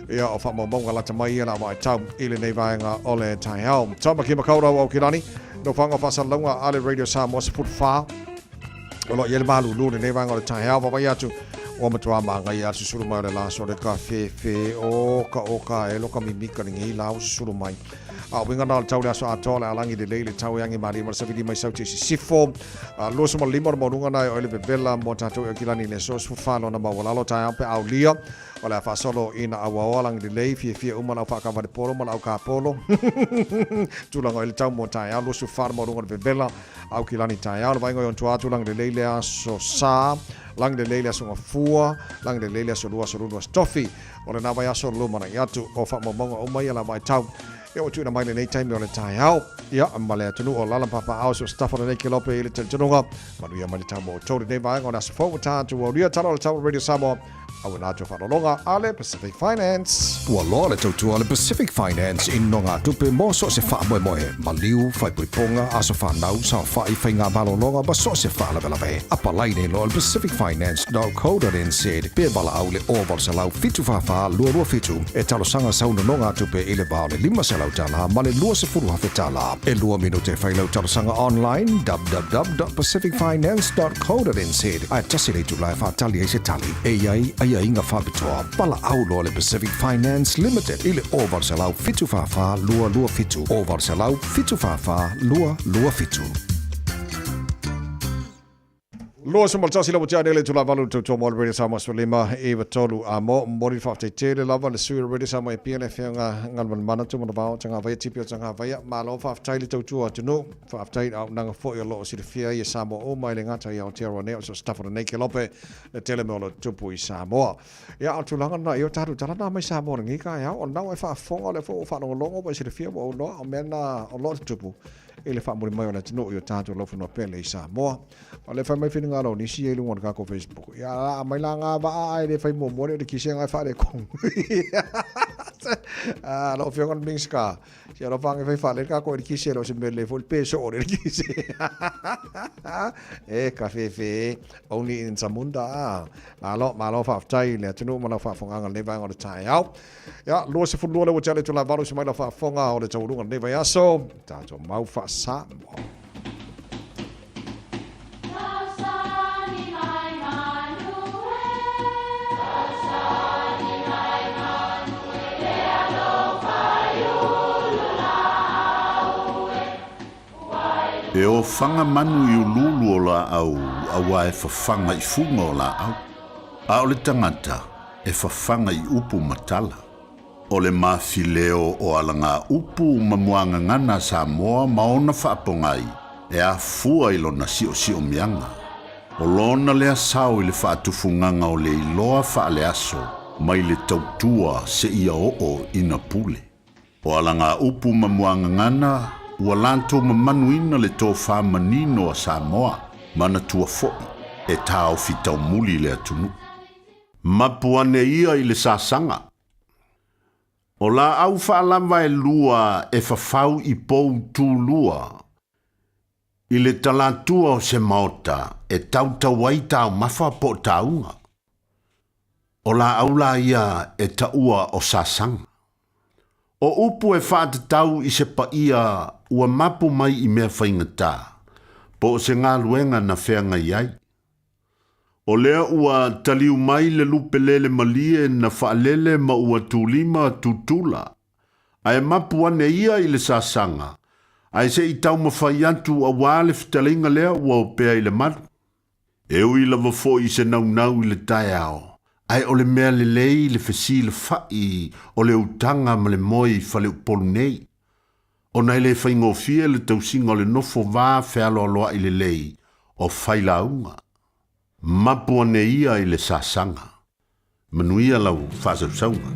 ia o faamaumauga lata mai ia la vaitau i lenei vaega o le taeao. Tāmaki Makaurau Aukilani, no whanga whasalalauga a le Radio Samoa 14. O lo o i ai le malulu lenei vaega o le taeao, vavai atu ua matua māngaia a le susulu mai o le la so le ka fefe o ka o ka e lo ka mimika lenei la o susulu mai. A uiga na o le tau le aso atoa o le a lagi lelei le tau e agi malie ma le 75 i Sauti i sisifo. 25 le maualuga na e oe le vevela mo tatou i Aukilani i le aso 14 lona maualalo taeao pe aulia. O le a faasolo ina auaoa lagi lelei, fiafia uma le au faakavale polo ma le au kapolo. Tulaga i le tau mo taeao, 24 le maualuga o le vevela, Aukilani taeao, le vaaiga i ona tua atu, lagi lelei le aso Sa, lagi lelei le aso Gafua, lagi lelei le aso Lua, aso Lulu, aso Tofi. O lena vaiaso lumanai atu o faamaumauga uma ia la vaitau e ua tuuina mai lenei taimi o le taeao. Ia, ma le atunuu o lala ma papaao so se tafa lenei kelope i le talitonuga. Manuia mai le tau mo outou lenei vaega o le aso fou ua ta atu aulia tala o le tau Radio Samoa. Auina atu faalologa a le Pacific Finance. Ua loa le tautua a le Pacific Finance i nogatupe mo so o se faamoemoe, maliu, faaipoipoga, aso fanau, saofai, faiga malologa ma so o se faalavelave. Apalai nei loa i le pacificfinance.co.nz pe valaau i le 0800 744 227 e talosaga sau nonogatupe i le va o le $500 ma le $20,000. E lua minute e fai lau talosaga online www.pacificfinance.co.nz ae tasi le itula e faatali ai se tali. E i ai aiaiga faapitoa. Valaau loa le Pacific Finance Limited i le 0800 744 227, 0800 744 227. 21 lava tia nei le itula valu tautua mo le Radio Samoa 15 i 3 a mo momoli le faafetai tele lava le sui o le Radio Samoa e pia le afioga Galumalemana Tumanavao Tagavaia Tipi o Tagavaia. Malo faafetai le tautua atunuu, faafetai i le auaunaga foi o lo o silafia ai e Samoa uma e le gata i Aotearoa nei o so o se tafa o lenei kelope le tele mea o lo o tutupu i Samoa. Ia, o le tulaga lena, ia o tatou tala na mai Samoa i lenei taeao, o lena ua e faafofoga, o lea foi ua ou faalogologo ua e silafia ua ou iloa, o mea na o lo o tutupu i le faamuli mai o le atunuu i o tatou laufanua pele i Samoa. O lea e fai mai finagalo o nisi ia i luga o le tatou Facebook, ia la aumai la nga vaa ae le fai muamua le eletise nga e faaletonu. Ah, lau Afioga i le Minisita, Se alofa ane fai fale le tatou eletise e le o se mea lelei foi le pe soo o le eletise. E ka fefe only in Zamunda. Ah. Malo, malo faafetai i le atunuu ma lau faafofogaaga lenei vaega o le taeao. Ia, 22 le ua tea le itula valu se mai lau faafofoga o le taualuga lenei vaiaso. Tatou mau faa-Samoa. E ofaga manu i uluulu o laau auā e fafaga i fuga o laau, a o le tagata e fafaga i upu ma tala. O le mafileo o alagaupu ma muagagana a Samoa ma ona faapogai e afua i lona siosiomiaga. O lona lea sao i le faatufugaga o le iloa faaleaso mai le tautua seia oo ina pule. O alagaupu ma muagagana ua latou mamanuina le tofa manino a Samoa, manatua foi e taofi taumuli le atunuu. Mapu ane ia i le sasaga. O laau faalava e lua e fafau i pou tulua i le talatua o se maota e tautau ai taumafa po o tauga. O laau la ia e taua o sasaga. O upu e faatatau i se paia ua mapu mai i mea faigata, po o se galuega na feagai ai. O lea ua taliu mai le lupe lele malie na faalele ma ua tulima tutula, ae mapu ane ia i le sasaga, ae se i taumafai atu auā le fetalaiga lea ua opea i le malu. E ui lava foi i se naunau i le taeao, ae o le mea lelei le fesilafa'i o le utaga ma le moe i Faleupolu nei, ona e le faigofie le tausiga o le nofo va fealoaloa'i lelei o failauga. Mapu ane ia i le sasaga. Manuia lau faasausauga.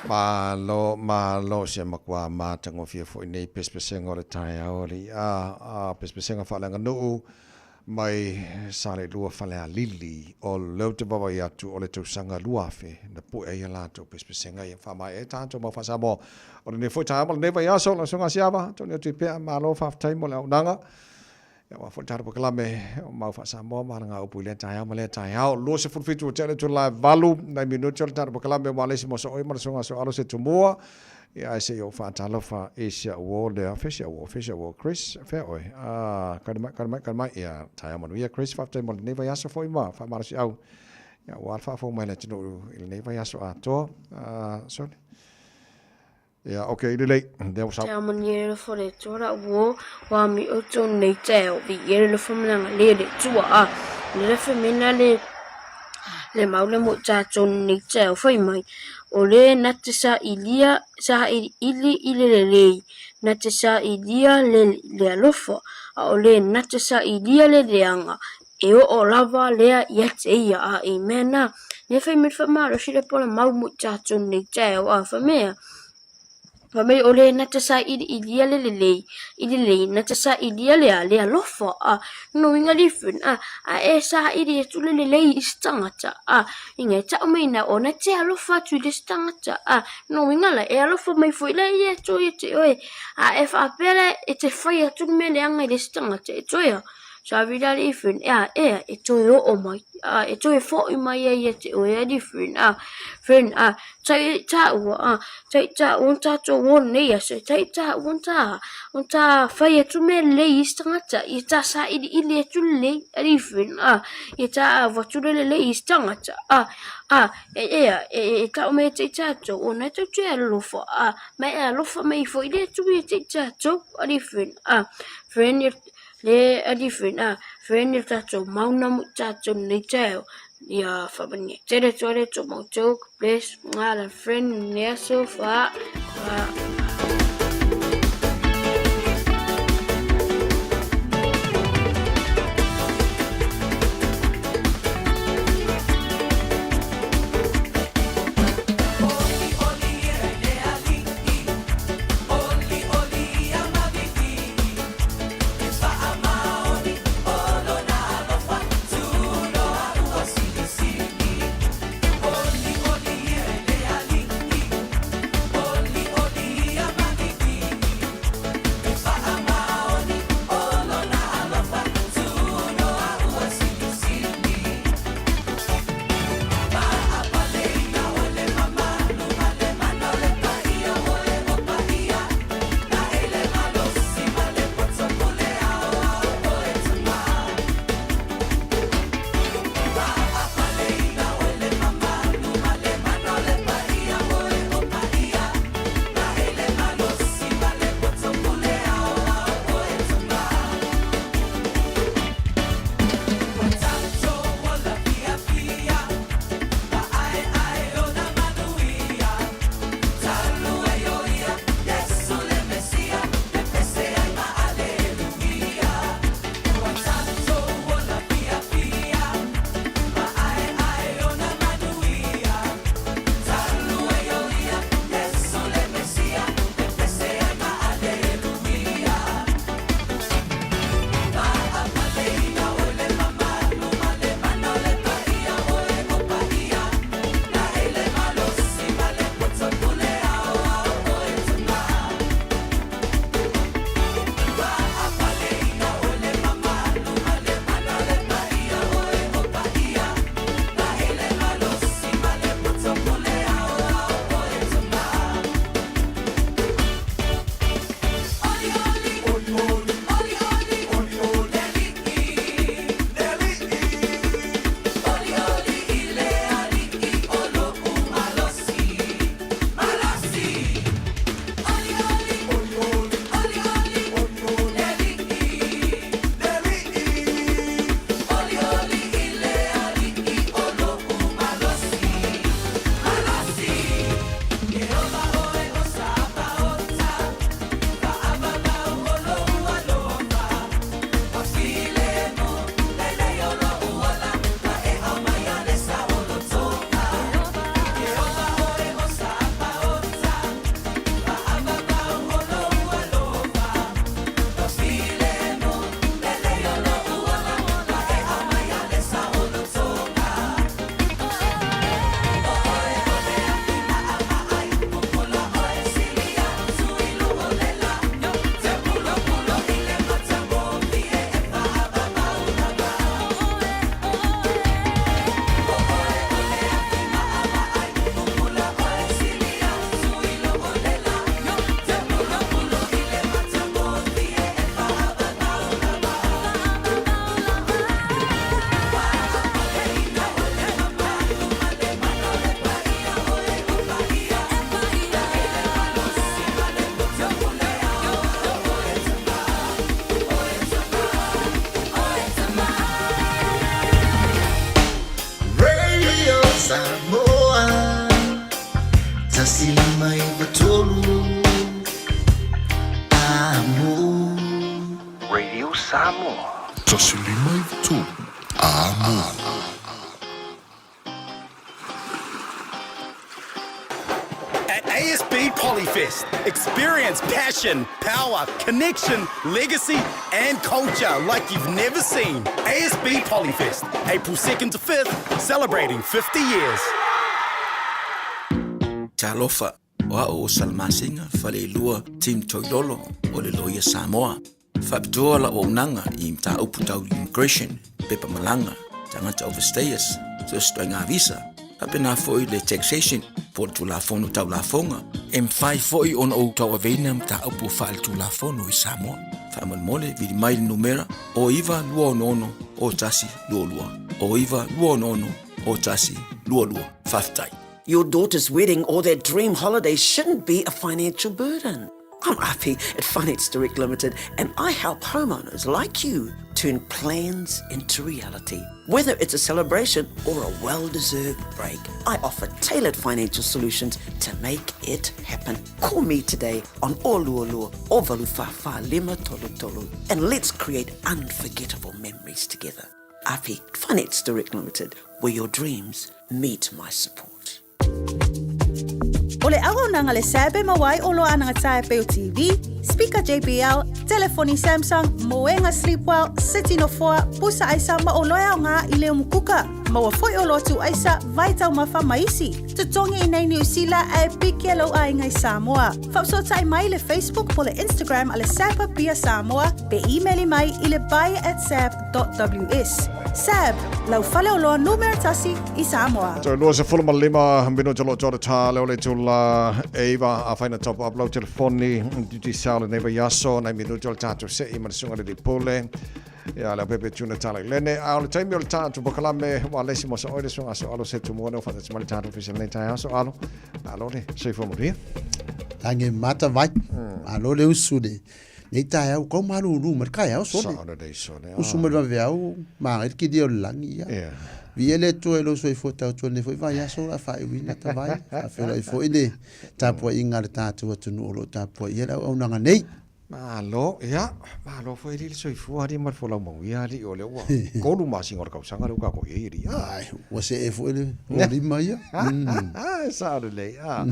Malo, malo se makuā matagofie foi nei pesepesega o le taeao alii a, a pesepesega faaleaganuu mai Saleilua Falealili o lea ou te vaavaai atu o le tausaga 2000 na pue ai a latou pesepesega ia faamaea ai tatou mau faa-Samoa o lenei foi taeao ma lenei vaiaso. Lau Susuga Asiava, Tony Atuipea, malo faafetai mo le auaunaga. Ia aua foi le tatou polokalame o mau faa-Samoa ma alagaupu i lea taeao ma lea taeao. 27 ua tea le itula e 8 nai minute o le tatou polokalame o Malesi Mosooi ma le Susuga Soalo se Tumua. Ia ae se i ou faatalofa i si au uo lea, fea si au uo, fea si au uo, Chris, fea oe? Ah, kali mai, kali mai, kali mai. Ia, taeao manuia Chris, faafetai mo lenei vaiaso foi ma faamalosiau. Ia aua le faafofoga mai a le atunuu i lenei vaiaso atoa. Ah, sorry. Ia, ok, lelei, lea ua sau. Te amani e lofo le tua la uo wa mi o to nei te o vi e lofo mena le le tua a le le fe mena le le mau le mo ta to nei te o fai mai o le na te sa ilia sa ili i le lelei na te sa ilia le le alofa a o le na te sa ilia le leaga e oo lava lea ia te ia a i mea na ne fai mai fa malosi le pola mau mo tatou nei taeao a fa mea fa mai o le na te sa ili ilia le lelei i lelei na te sa ilia le a le alofa a no inga li fun a a e sa ili atu le lelei i se tagata a inga e tau mai na o na te alofa atu i le se tagata a no inga la e alofa mai foi la ia atu ia te oe a e faapea la e te fai atu le mea leaga i le se tagata e toe a Sorry la different ea ea e toe oo mai a e toe fo'i mai ai ia te oe a different a friend a tai tāua a tai tāua on tātou o nei aso tai tāua on tā on tā whai atu mea lelei i se tangata i tā sāiliili atu lelei a different a i tā avu atu le lelei i se tangata a a e ea e e tau mai e te tātou ona e tau te alofa a ma e alofa mai foi le atu ia te tātou a different a friend Le ali fena fene tatou mauna mo tatou nei taeao ia whamania tere tore to mau tau bless ngā la friend nea so fa fa. 1 5 9 3 Amo. Radio Samoa. 1 5 9 3 Amo. At ASB Polyfest, experience passion, power, connection, legacy, and culture like you've never seen. ASB Polyfest, April 2nd to 5th, celebrating 50 years. Talofa, o a'u o Salamasina Faleilua Tim Toilolo o le Loia Samoa. Faapitoa lau auaunaga i mataupu tau immigration, pepa malaga, tagata overstayers, so se ituaiga visa, faapena foi le taxation po o le Tulafono Tau Lafoga. E mafai foi ona ou tauaveina mataupu faaletulafono i Samoa. Faamolemole, vili mai le numera o 9 2 6 o 1 2 2, o 9 2 6 o 1 2 2. Faafetai. Your daughter's wedding or their dream holiday shouldn't be a financial burden. I'm Api at Finance Direct Limited and I help homeowners like you turn plans into reality. Whether it's a celebration or a well-deserved break, I offer tailored financial solutions to make it happen. Call me today on Oluolu o Valufafa Lima Tolu Tolu and let's create unforgettable memories together. Api Finance Direct Limited, where your dreams meet my support. O le auaunaga le SAB e maua ai oloa anagatā e pei o TV, speaker JBL, telefoni Samsung, moega Sleepwell, seti nofoa, pusa aisa ma oloa e aoga i le umukuka. Maua foi oloa tuu aisa, vai taumafa ma isi. Totogi i nei Niu Sila ae piki e lou aiga i Samoa. Faafesootai mai i le Facebook po le Instagram a le SAB Apia Samoa pe imeli mai i le buy@sab.ws. SAB, lau faleoloa numera tasi i Samoa. Toe 25 minute o lo o toa tā leo le itula 9 afai na top up lau telefoni Digicel lenei vaiaso nai minute o le tatou se'i ma le susuga i le alii pule ia le pepe tuna tala i lene a o le taimi o le tatou pokalame ua lesi mo sa oi le susuga aso alo se tumua ne o whatatsi mai le tatou ofisa lenei taeao so alo malo le soifua manuia. Tangi mata vai. Malo le usu le. Nei taeao kau malūlū mai le taeao sole. Sao lelei sole. Usu mai le vaveao magai le kilia o le lagi ia. Yeah. Viia le Atua i lou soifua tautua i lenei foi vaiaso o le a faaiuina tavai. Faafeiloai foi le tapuaiga a le tatou atunuu o lo o tapuaia le auaunaga nei. Malo, ia, malo foi alii le soifua alii ma le folau mauia alii o lea ua tolu masina o le tausaga lea ua tatou i ai alii. Ai, ua see foi le lima ia. E sao lelei, a.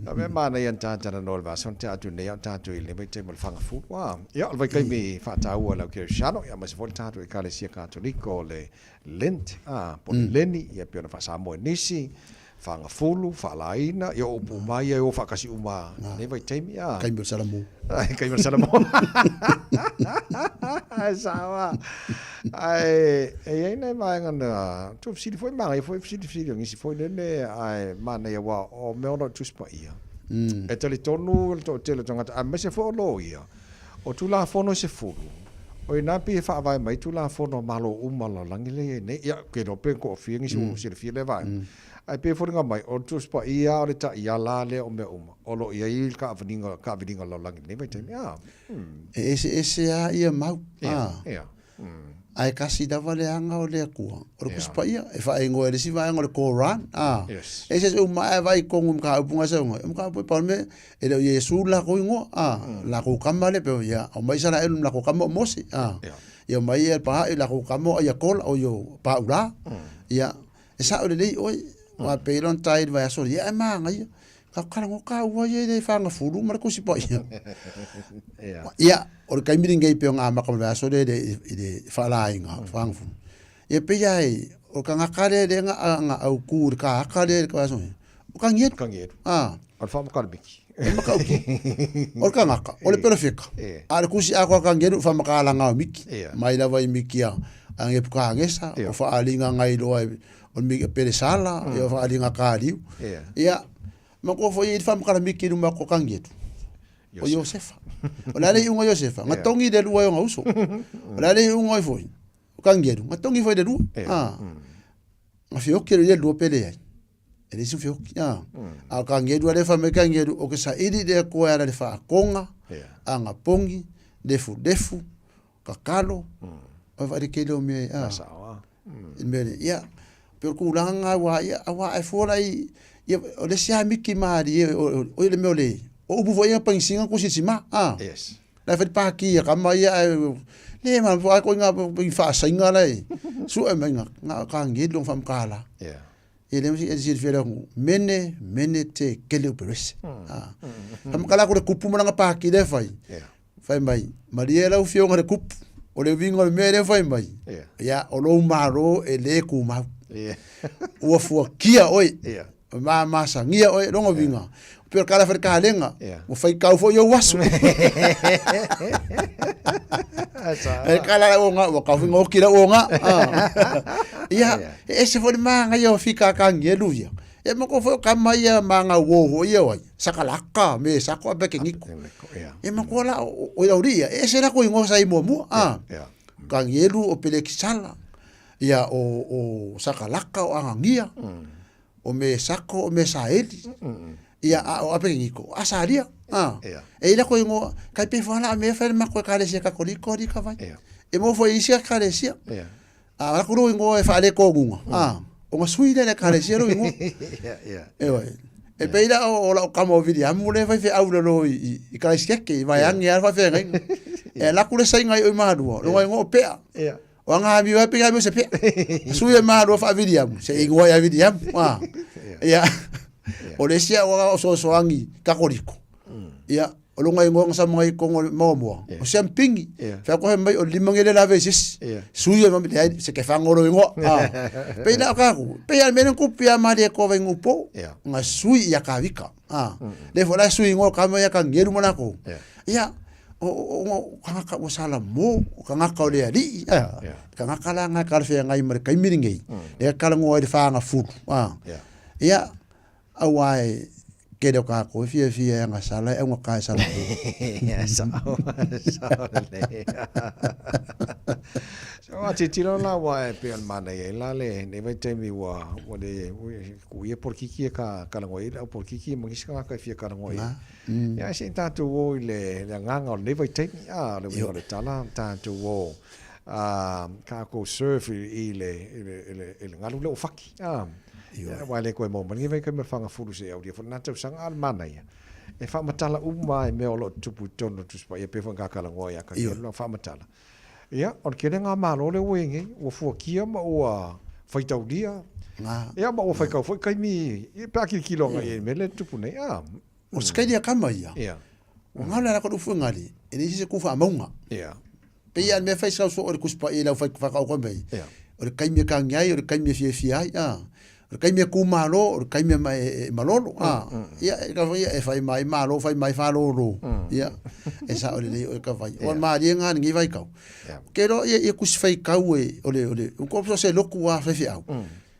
A mea manaia na tatalanoa i le vasa ona tea atu nei a o tatou i lenei vaitaimi o le fagafulu, a. Ia, o le vaitaimi faataua e lau kerisiano, ia aemaise foi le tatou Ekalesia Katoliko o le Lent, a, po o le Leni, ia pei ona faa-Samoa e nisi, Fagafulu, faalaina, ia o upu uma ia e o faatasi uma i lenei vaitaimi, a. Taimi o le Salamo. Taimi o le Salamo. Ae sao lava. Ae e i ai nai vaega na tuu fesili foi, manaia foi fesili o nisi foi lele, ae manaia aua o mea ona o le Tusi Paia. E talitonu le toatele o tagata, aemaise foi o loia, o Tulafono e 10, o i ina pei e faavae mai Tulafono a Malo uma o le lalolagi lea e i ai nei. Ia, ou te iloa pe toafia nisi ua silafia lea vaega. Ae pei e foliga mai, o le Tusi Paia o le taiala lea o mea uma o lo o i ai le taaviliga o le lalolagi i lenei vaitaimi. A. E eseese lava ia mau, a. Ia, ia. Ae kasi lava le aga o le Atua, o le Tusi Paia, e faaigoa e le isi vaega o le Koran, a. Yes. E eseese uma ae vaai i totonu i mataupu na e sau ai, o mataupu e pau le mea, e le o Iesu le latou igoa, a. Latou tama lea, pei ia, omai Isaraelu ma latou tama o Mose, a. Ia omai ia Pahaʻi latou tama o Iakola, o io Paʻulā. Ia, e sao lelei oe, aua pei lona tai i le vaiaso, ia e manaia. Ka kalago kāua ia i le fagafulu ma le Tusi Paia. Ia, o le taimi lenei pei ona amata mai le vaiaso lea i le faalaina o le fagafulu. Ia pei lava e, o le tagata lea lea na autu i le kāta lea i le vaiaso lea, o Kanielu. Kanielu. Ah. O le faamatala miki. E matautu. O le tagata, o le perofeta. A o le tusi atoa a Kanielu, o le faamatalaga o miki. Mai lava i miki a Nepukanesa, o faaaliga nai loa e o le miki Pelesala, ia o faaaliga Kaliu. Ia, manatua foi e i ai le faamatala miki i luma atu o Kanielu, o Iosefa. O le a le iuga o Iosefa? Na togi i le lua e ona uso. O le a le iuga o foi? O Kanielu, na togi foi i le lua. Na feoki e le lua pe leai. E leai se feoki. A o Kanielu a lea e fai mai Kanielu, o ke saili i le Atua e ala i le faatoga, agapogi, lefulefu, kakalo, o le tele o mea, a. I le mea lea, ia, Pei o le tulaga lena aua ia aua a e fua la i ia o le isi lava miki malie o o le mea o le o upu foi ia panisiga tusisima a. Yes. La e fai le paki a kama ia ae le ma fo ai ko inga i faasaiga la e sue mai nga nga ka ngelu faamakala. Yeah. E le msi e silafia le atunuu, mene, mene te kele o perese. A. Faamakala ko le kupu ma lana paki lea e fai. Yeah. Fai mai, malie lau afioga i le kupu, o le uiga o le mea lea fai mai, Yeah. ia, o lou Malo e le tumau. Yeah. Ua fuakia oe, Yeah. mamasagia oe, lona uiga, pei o le kala fai le kalega, Yeah. ua faitau foi ou aso. E kala lau oga, ua kau foi oki lau oga. Ah. Ia, e ese foi le magaia o fikakagi e luia. E mako foi o kama ia ma ngau o foi ia wai. Sakalaka me sako a peke ngiko. E mako la o o lau ria, e ese la ko ingoa sa i muamua. Ah. Kangielu o Pelekisala, ia o o Sakalaka o Angangia, o me sako o me saeli. Ia a o apeke ngiko, o Asalia. Ah. E ila ko ingoa, kai pe whala me whai mako e kalesia kakoliko ri ka vai. E mo foi isi a kalesia. A la kuru ingoa e whaale kōngunga. A, o nga sui le kalesia ro ingoa. E wai. E peira o, o lau kama o Viliamu le whai whe le lo i, i, i kalaisiake, i vaiangi a whai whengai. E laku le sainga i oi mahalua, lo ngai ingoa o pea. O anga hami wai pea hami o se pea. Sui e mahalua wha Viliamu, se ingoa ia Viliamu. A, ia. O le sia o o sosoangi kakoriko. Ia, o longa ingoa nga sa mga ikongo maomoa. O sia mpingi. Whea kohe mai o limangele la ve sisi. Sui e mami, leai, se ke whangoro ingoa. Ah. Pei la o kaku. Pei al menen kupi a mari e kova ingu po. Nga sui ia kawika. Ah. Le fo la sui ingoa kama ia ka ngeru manako. Ia, o o o kangaka ua sala mo, o kangaka o le alii. Ah. Kangaka la nga kalwhea ngai mare kaimiri ngei. Le kala ngoa i le whaanga fulu. Ah. Ia, Aua e kele o kākou e fiafia e agasala e augata e sala pū. Sao, sao lelei. So a titilo la ua e pei o le manaia ai la le nei vaitaimi ua ua le kuʻu ia polokiki e ka kalagoa ai le au polokiki ma nisi tagata e fia kalagoa ai. Ia ae se i tatou o i le le agaga o lenei vaitaimi a le uiga o le tala tatou o a kākou surf i le i le i le i le galu lea ua faki a. Ia, aua e le koe maua mai lenei vaitaimi o le fagafulu seia aulia foi lena tausaga, a o le manaia, e faamatala uma lava i mea o lo o tutupu i totonu o Tusi Paia, pei foi ona talanoa ia Kanielu, ua faamatala. Ia, o le tele Malo lea ua i ai nei, ua fuatia ma ua faitaulia, ia ma ua faitau foi taimi, pe a tilotilo agai i ai i le mea lea e tutupu nei, a. O se kailia kama ia. Ia. Ua ngalo le alaka ufu ngali, e leai se ku faamauga. Ia. Pei lava o le mea e fai sau soo o le Tusi Paia i lau whakaoko mai. Ia. O le kaimi e kangi ai, o le kaimi e fiafia ai, a. O le kaimi e kūmālō, o le kaimi e, e, e malolo, a. Ia, e ka whai, e whai mai mālō, whai mai whālōlō. Ia, e sa o le lei o e ka whai. O le mālie ngā ni ngi whai kau. Ke roa ia, ia kusi whai kau e, o le, o le, o ko se loku a whai whi au.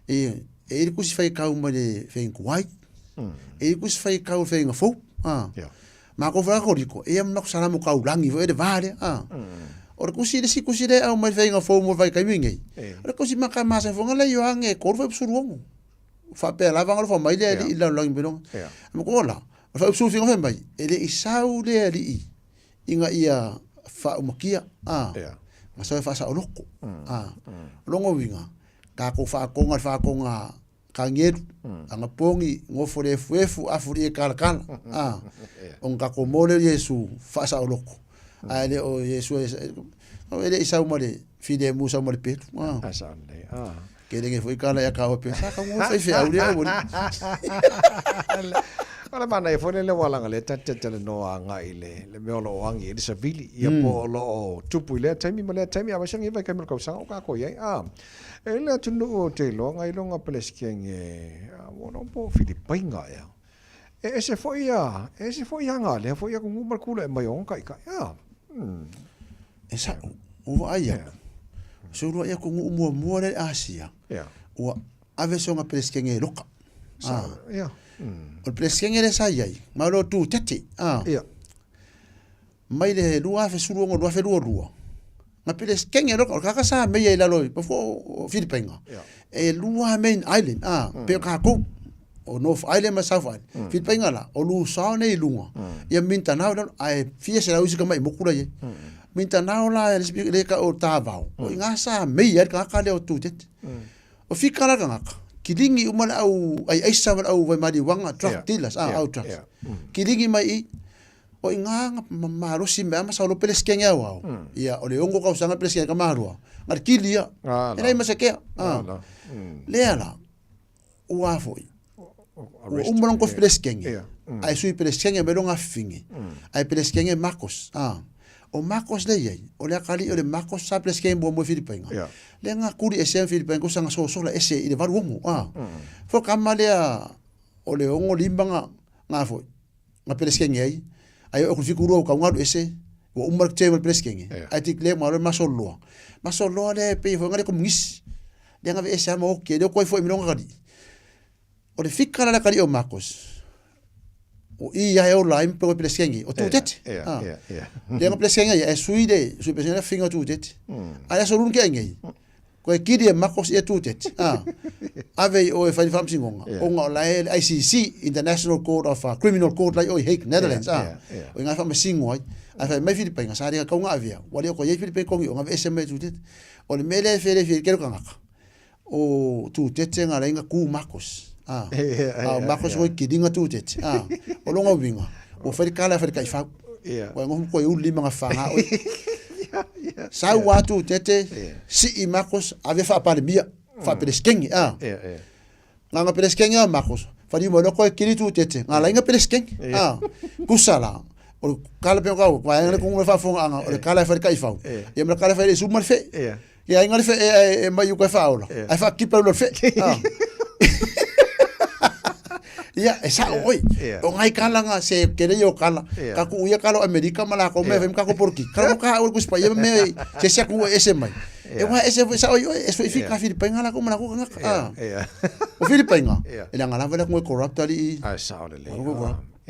E, e i le kusi whai kau mai le whenguai. E i le kusi whai kau le whenga fou, a. Ma ko whai koriko, e ia manaku salamu kau langi fo e le vare, a. O le kusi le si kusi le au mai whainga fou mo whai kaimi ngei. O le kusi maka masa fo ngala i oange e koru whai pusuru ongo. Wha pea lava ngalo wha mai le ali i lau langi pelonga. Ma ko ola, o whai pusuru finga whai mai, e le i sau le ali i, inga ia wha umakia, a. Nga sau e wha sa oloko, a. Longo winga, ka ko wha konga, wha konga, ka ngeru, anga pongi, ngofo le efuefu, afu li e kalakala, a. O nga ko mole Iesu, wha sa oloko. A ele o Iesu, e, e le i sau ma le file mu sau ma le pelu, a. A sa le, a. Ke lenge foi kala ia ka ope, sa ka ngo fai fe au le au. O le manaia foi le leo alaga lea ta te talanoa agai i le le mea o lo o agi ai le savili ia po o lo o tupu i lea taimi ma lea taimi a wai sangi vai kaimi o le kausaga o kākou i ai a e le atunuu o te iloa ngai longa Pelesikeŋe a ua lo po o Filipaina ea e ese foi a e ese foi aga lea foi a kugu ma le kulaʻi mai o ona taʻitaʻi a E sa'u, ua vaai aku, se uluaʻi aku nuʻu muamua lea i Asia, ua ave soga Pelesikeŋe e loka. Sa, ia. O le Pelesikeŋe lea sa i ai, ma o lo tu tete, a. Ia. Mai le 2016, 2022, nga Pelesikeŋe loka, o le kaka sa meia i lalo i, pafua o Filipaina, e lua main island, a, pe o kākou, o North Island ma South Island. Filipaina la, o Luzon nei i luga, ia Mindanao i lalo, ae fia selau isi tamaʻi moku la i ai. Mindanao la, le ka o Davao, o i ina sa meia ai le tagata lea o Duterte. O fika la tagata, kiligi uma le au ai aisa ma le au vaimaliuaga, drug dealers, ah, au drugs. Kiligi mai i, o i ngā malosi mea ma saulo pelesikenge au au. Ia, o le ongo kausaga pelesikenge ka mahalua. Nga le kili ia. E lai masekea. Ah. Lea la, ua foi. Ua uma longa kofi pelesikenge. Ae sui pelesikenge mai longa afifingi. Ae pelesikenge Marcos. Ah. O Marcos le iai, o le akalii o le Marcos sa pelesikenge muamua i Filipaina. Lea nga kuli ese a Filipaina kusa nga sosola ese i le 86. Ah. Fo kama lea o le 65 nga nga foi nga pelesikenge ai. Ai o ku fiku rua kau ngalu ese ua uma le term o le pelesikenge. Ai tik le ma le masoloa. Masoloa le pe foi nga le komungisi. Lea nga ese ama oke lea koi foi milonga kali. O le fika la le kali o Marcos. O i ia e ola ai mpe pelesikenge o Tutete. Lea nga pelesikenge ia e sui le sui pelesikenge finga o Tutete. Ai aso run ke ngei. Koe kiri e Marcos ia Tutete. Ave i o e whai whamsingonga. O nga o la e le ICC, International Court of uh, Criminal Court lai o i Hague, Netherlands. O i ngai whamasingo ai. Ai whai mai Filipainga, sa ringa kaunga avea. Wale o ko iei Filipainga kongi o ngawe ese mai Tutete. O le mele e whele whiri kero kangaka. O Tutete nga lainga ku Marcos. Ah. A o Marcos koi kiringa Tutete. Ah. O longa winga. O whai kala whai kai whau. Wa ngohu koi ulu lima nga whanga oi. Sau wa Tutete, si i Marcos, ave wha palemia, wha peleskenge. Ah. Nga nga peleskenge a Marcos. Whari mo loko e kiri Tutete. Nga lainga peleskenge. Ah. Kusa la. O kala pe kau, wa le kongo fa fonga anga, o le kala whai kai whau. Ia me kala whai le suma le fe. Ia inga le fe e, e mai uka e whaola. Ai wha kipa le fe. Ah. Ia, e sa oi. O ngai kala nga se kere yo kala. Ka ku ia kala Amerika ma la ko me fem ka ko porki. Kala ka o ku spa ia me se se ku ese mai. E wa ese sa oi oi eso i fika Filipainga la ko ma la ko nga. Ah. O Filipainga. E la ngala vela ko corrupt ali. Ai sa o le le.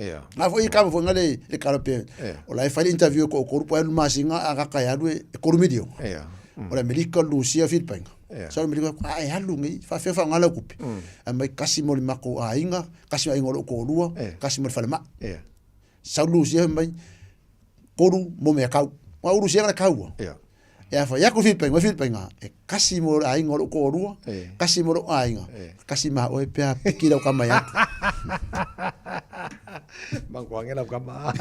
Ia. Nga foi ka foi nga le le kala pe. O la e fai interview ko ko po alu masinga a ka ka alu e koru milio. Ia. O la Amerika Lucia Filipainga. Ia. Sa Amerika a e alu ngi fa fe fa ngala kupi. A mai kasi mo le mako a inga, kasi a inga lo ko lua, kasi mo le fale ma. Ia. Sa Lucia mai koru mo me kau. Wa uru sia kau. Ia. E a whai aku Filipainga, o Filipainga, e kasi mo le aiga o lou toalua, kasi mo lou aiga, kasi ma oe pea piki lau kama i atu. Manguange lau kama.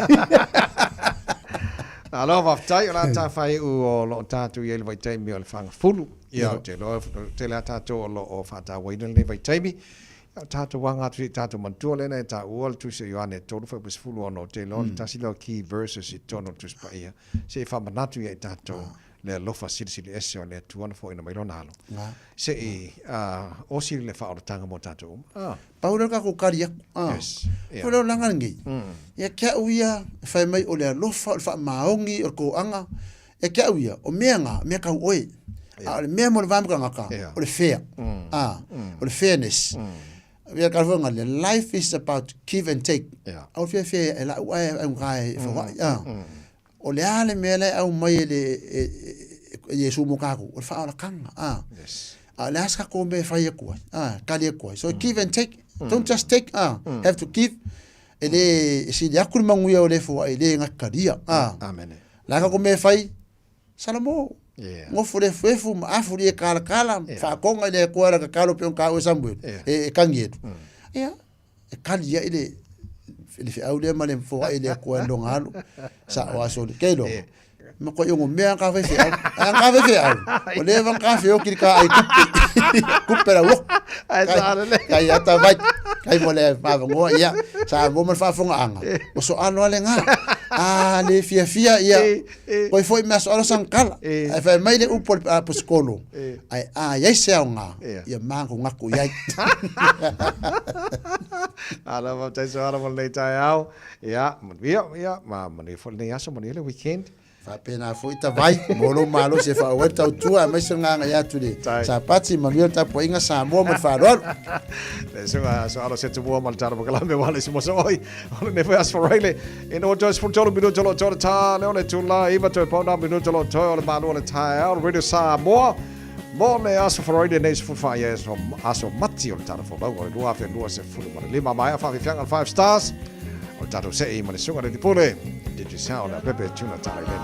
Alo, faafetai, o le a ta faaiu o lo o tatou i ai le vaitaimi o le fagafulu. Ia, ou te iloa, o le tele lava tatou o lo o faatauaina lenei vaitaimi. Ia, o tatou aga atu i tatou manatua lena e taua le Tusi o Ioane e 3 fuaiupu 16, ou te iloa o le tasi lea o key verses i totonu o le Tusi Paia. Se i faamanatu ia i tatou le alofa silisili ese o le Atua na foaina mai Lona Alo. Se i osi le faaolataga mo tatou uma. Pau lea o le kakou kali aku. Yes. Pau lea o le laga lenei. Ia ke au ia e fai mai o le alofa, o le faamaoni, o le koaga. Ia ke au ia, o mea nga, mea kau oe. A o le mea mo le va ma tagata, o le fair. O le fairness. Ia ka fo ngale, life is about give and take. Au fia fia e lau ai au kai e whawai. O le a le mea le au mai e le e Iesu mo kākou, o le whaolakanga. Yes. A le asa ko me whai aku ai. Kali aku ai. So give and take. Don't just take. Have to give. E le e sili aku le manuia o le fua e le ngakaria. Amen. La ka ko me whai Salamo. Yeah. Ngofo le fuefu ma afu li e kala kala, yeah. whaakonga i le koa ra kakalo pe on ka oe Samuel, Yeah. e, e kangi etu. Ia, e kali ia i le, le whiau lea ma le mfoa i le koa longa alu, sa o aso le keilo. Yeah. Ma koe iongo mea ka whai whiau, a ka whai whiau. O le wang ka whiau kiri ka ai kupe, kupe la wok. Ai sa le le. Kai ata vai, kai mo le whawangoa, ia, sa mo ma le whaafonga anga. O so alo ale ngā, a le fia fia, ia, Koe foi mea so alo sang kala. Ai fai mai le upu a Posikolo. Ai a iai se aoga, ia mangu ngaku iai. Alo, faafetai Soala mo lenei taeao. Ia, manuia, ia, ma manuia foi lenei aso, manuia le weekend. Faapena foi Tavai, mo lou malosi e faaauau ai le tautua aemaise le gagae atu i le Sapati, manuia le tapuaiga Samoa ma le faaaloalo. Le susuga Soala Setumua ma le tala mokalame aua le isi moso oi. O lenei foi aso Faraile, ina ua toe 13 minuta o lo o toe le tā lea o le itula 9 toe pau nā minuta o lo o toe o le malu o le taeao o Radio Samoa mo le aso Faraile nei 14 ia aso, aso Mati o le tala folau o le 2025. Maea faafiafiaga o le Five Stars o le tatou sei ma le susuga le Lipule Digicel Leaupepe Tuna Talailele.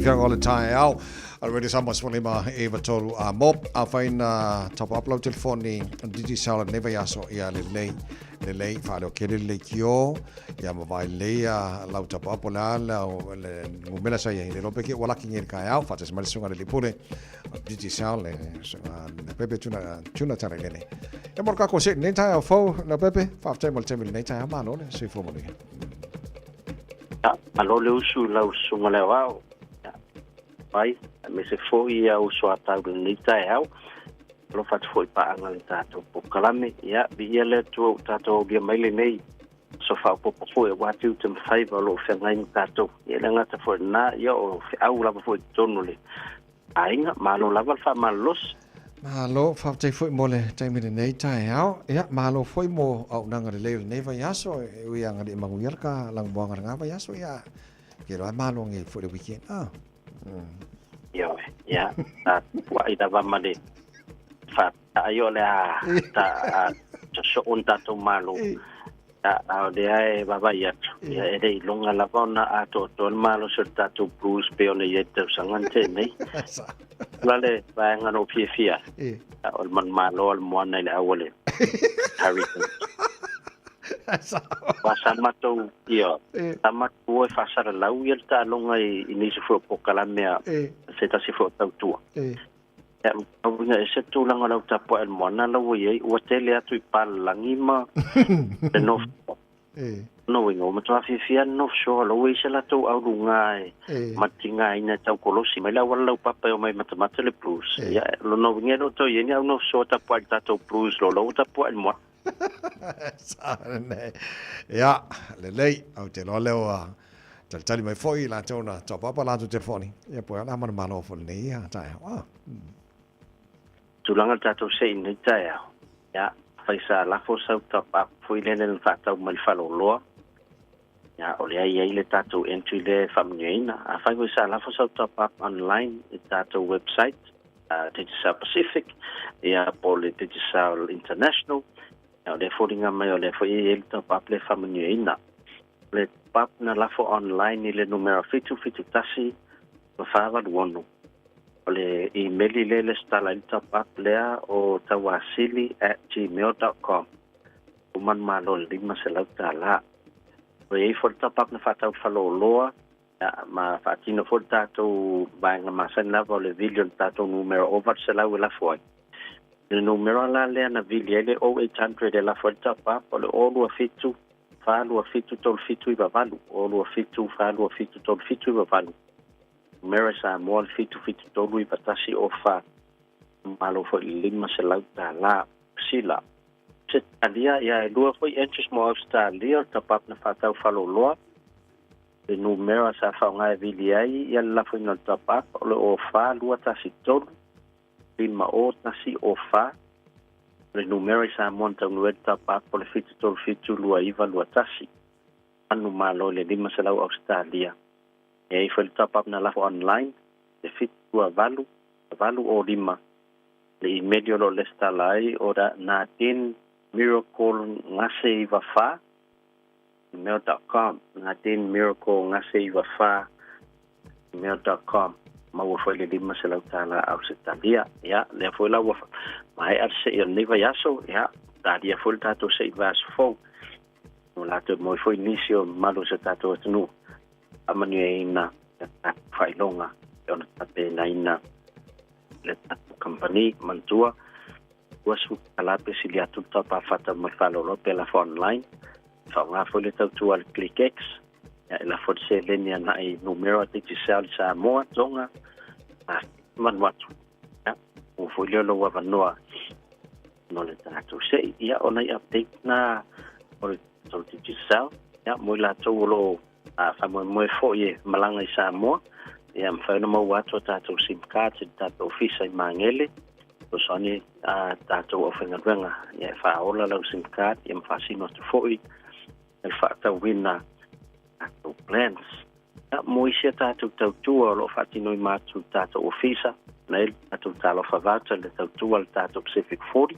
fiafiaga o le taeao a le Radio Samoa 15 93 a mo. Afai na top up lau telefoni Digicel i lenei vaiaso, ia lelei, lelei, faaleo tele le leitio, ia ma vaai lelei lau top up po o le a le numera sa i ai. Le iloa pe ke ua laki nei i le taeao, faatasi mai le susuga i le alii pule o Digicel, le susuga Leaupepe Tuna, Tuna Talailele. Ia mo le tatou se'i i lenei taeao fou, Leaupepe, faafetai mo le taimi i lenei taeao, malo le soifua manuia. Ia, malo le usu i lau susuga i le aoao. Ia, mai, aemaise foi ia uso a tau i lenei taeao. Alofa atu foi i paaga i le tatou polokalame. Ia, viia le Atua ua tatou aulia mai lenei aso faaopoopo foi aua tiute ma faiva o lo o feagai ma tatou. Ia, e le gata foi i lena, ia o feau lava foi i totonu o le aiga. Malo lava le faamalolosi. Malo, faafetai foi mo le taimi lenei taeao. Ia, malo foi mo auaunaga lelei o lenei vaiaso. E ui lava ina le i manuia le ta lanumoaga i lena vaiaso, ia, ou te iloa lava e malo nei foi i le weekend. Ah. Ioe, ia, sa tuai lava ma le faataai o le a ta sosoo ni tatou malo. Ia, a o lea e vaavaai atu, ia e le i iloga lava ona atoatoa le malosi o le tatou Blues pei ona i ai i le tausaga na tea nei. Ola le vaega na ou fiafia ai, o le manumalo a le Moana i le au a le Hurricanes. Aua sa matou, ioe, sa matou o e faasalalau ia le taaloga i nisi foi o polokalame a se tasi foi o tautua. Ia, uiga ese le tulaga o le au tapuai a le Moana la ua i ai, ua tele atu i palalagi ma le North Shore. Lona uiga, ua matua fiafia le North Shore, la ua i ai se latou auluga e matigaina e tau kolosi mai le auala laupapa e omai e matamata le Blues. Ia, lona uiga e le o toe i ai ni au North Shore e tapuai i le tatou Blues loa, la ua tapuai i le Moana. Sao lenei. Ia, lelei, ou te iloa lea ua talitali mai foi i latou na top up a latou telefoni. Ia, po o le a manumalo foi lenei ia taeao. Ah. Tulaga le tatou se'i i lenei taeao, ia, fai sa lafo sau top up foi lele na faatau mai le faleoloa, ia, o lea e i ai le tatou entry lea e faamanuiaina. Afai foi sa lafo sau top up online i le tatou website, Digicel Pacific, ia, po o le Digicel International, ia, o lea e foliga mai o lea foi e i ai le top up lea e faamanuiaina. O le top up na lafo online i le numera 771 486. O le imeli lea e lesitala ai le top up lea o tauasili@gmail.com. Ua manumalo i le $500. Ua i ai foi le top up na faatau i le faleoloa ma faatino foi le tatou vaega masani lava o le vili o le tatou numera o 800 e lafo ai. O le numera la lea na vili ai le 0800 e lafo ai le top up o le 027 427 3798, 027 427 3798. Numera i Samoa le 773 91 04. Malo foi i le $500. Sila. Ausetalia, ia e lua foi entries mo Ausetalia o le top-up na faatau faleoloa. Le numera sa faaaoga e vili ai ia le lafoina o le top-up o le 04 213 5 0 1 0 4. O le numera i Samoa na taunuu ai le top-up o le 737 29 21. Manumalo i le 500 Ausetalia. E ai foi le top-up na lafo online, le 728 805. Le imeli o lo o lesitala ai o Nadine Miracle Gase 94 gmail.com, Nadine Miracle Gase 94 gmail.com. Maua foi le $500 Ausetalia. Ia, lea foi la ua maea le se'i o lenei vaiaso, ia, talia foi le tatou se'i vaiaso fou. Ua latou moe foi nisi o mamalu o si o tatou atunuu. Faamanuiaina ia tatou faailoga e ona tapenaina le tatou kamupani. Manatua, $20 pe sili atu le taupa fata ma le faaaloalo pe lafo online. Faaaoga foi le tautua a le ClickX ia e lafo le seleni agai i numera Digicel i Samoa, Tonga, ma Vanuatu. Ia, ua foi lea o lou avanoa mo le tatou se'i. Ia, o nai update na o le tatou Digicel, ia, mo i latou o lo o faamoemoe foi e malaga i Samoa, ia, mafai ona maua atu a tatou sim cards i le tatou ofisa i Magele, fesoasoani a tatou aufaigaluega ia e faaola lau sim card ia ma faasino atu foi le faatauina tatou plans. Ia, mo isi a tatou tautua o lo o faatinoina atu i le tatou ofisa, na e le tatou Talofa Voucher le tautua a le tatou Pacific 40,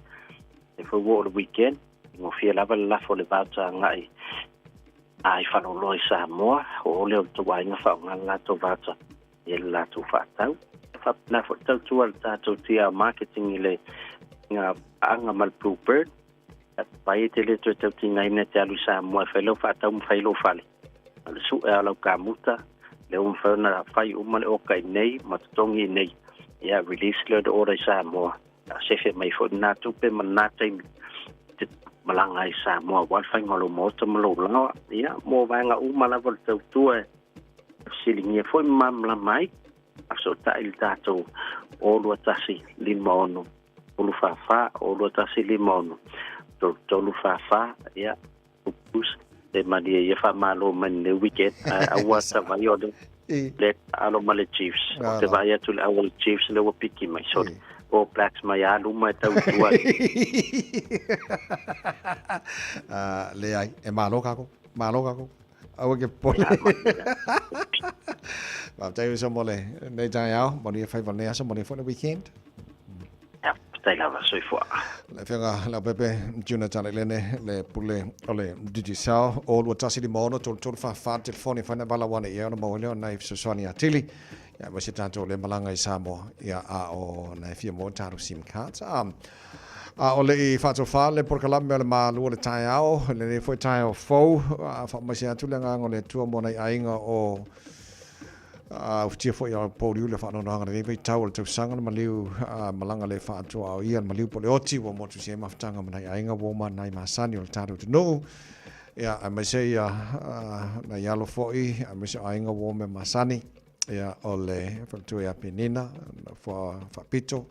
e foi ua oo le weekend, gofie lava le lafo o le voucher agai i faleoloa i Samoa, o lea o le tou aiga faaaoga le latou voucher. Ia le latou faatau. E faapena foi le tautua a le tatou TR Marketing i le ga paaga ma le Blue Bird. Vai e te le toe tautigaina e te alu i Samoa e fai lau faatau ma fai lou fale. A o le sue lava o lau kamuta, lea ua mafai ona fai uma le oka i inei ma totogi i inei. Ia, release lea o le order i Samoa, a sefe mai foi lena tupe ma lena taimi e te malaga ai i Samoa aua le faiga o lou maota ma lou laoa. Ia, mo vaega uma lava o le tautua e fesiligia foi ma malamalama ai, fesootai i le tatou 0 21 56 3 4 0 21 56 3 3 4 4, ia, pupus, e malie ia faamalo mai lenei weekend, ae aua ta vai o le le alo ma le Chiefs. Ou te vaai atu i le au o le Chiefs lea ua piki mai, sorry. All Blacks mai a luma e tau i tua. Leai, e malo kākou, malo kākou. Aua ke popole. Faafetai uso mo le nei taeao, manuia faiva o lenei aso, manuia foi le weekend. Ia, faafetai lava, soifua. Le Afioga Leaupepe Juna Talailene, le pule o le Digicel, o 2156 3344 le telefoni e whaina wala wane ia ona maua lea o nai fesoasoani atili. Ia, aemaise tatou le malaga i Samoa, ia, a o nai fia mo tatou SIM cards. Um, A o le i faatofā le polokalame o le Malu o le Taeao, i lenei foi taeao fou, a faamaise atu le agaga o le Atua mo nai aiga o ufitia foi a Pouliu le faanoanoaga lenei vaitau o le tausaga le maliu malaga le faatoa o ia le maliu po le oti ua motu se mafutaga ma nai aiga ua uma nai masani o le tatou atunuu. Ia, aemaise ia nai alo foi, aemaise o aiga ua mea masani. Ia, o le faletua ia Penina, faapito,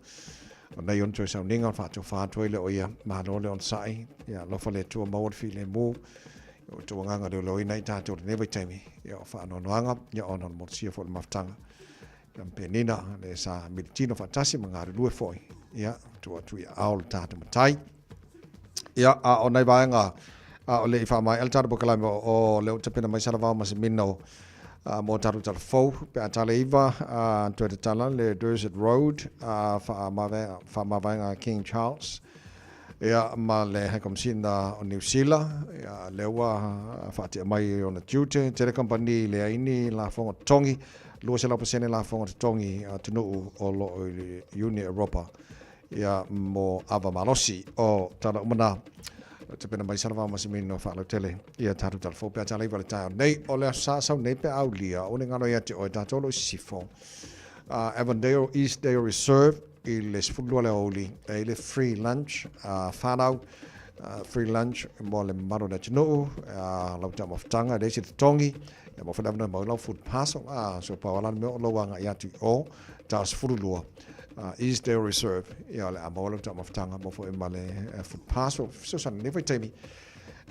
o nei ona toe sauniga o le faatofa atu ai lea o ia, malo le onosai, ia alofa le Atua maua le filemu, o outou agaga leoleoina i tatou i lenei vaitaimi, ia o faanoanoaga, ia ona o le motusia foi o le mafutaga. Ia ma Penina, le sa militino faatasi ma galulue foi, ia, tuu atu i aao o le tatou Matai. Ia, a o nai vaega, a o le i faamaea le tatou polokalame, o lea ua tapena mai Salavao ma Semina o mo tatou tala fou, pe a tala iva, toe tatala le Dursett Road, faamavaega a King Charles, ia, ma le High Commissioner o Niu Sila, ia, lea ua faatea mai ona tiute, tele kamupani leai ni lafoga totogi, 200% lafoga totogi a atunuu o lo o i le Iuni Europa. Ia, mo ava malosi o tala uma na. Tapena mai Salavao ma Semino faalautele ia tatou tala fou pe a tala iva le taeao nei. O le aso sa sau nei pe a aulia, o le galo ia te oe tatou lo i sisifo. Avondale Eastdale Reserve i le 12 le aoauli e i le free lunch whanau, free lunch mo le mamalu o le atunuu, lau taumafataga e leai se totogi, ia mo foi le avanoa e mau ai lau food parcel, so pau lava la le mea o lou agai atu i o, ta 12 Eastdale Reserve, ia o le a maua lau taumafataga mo foi ma le food parcel, fesoasoani i lenei vaitaimi,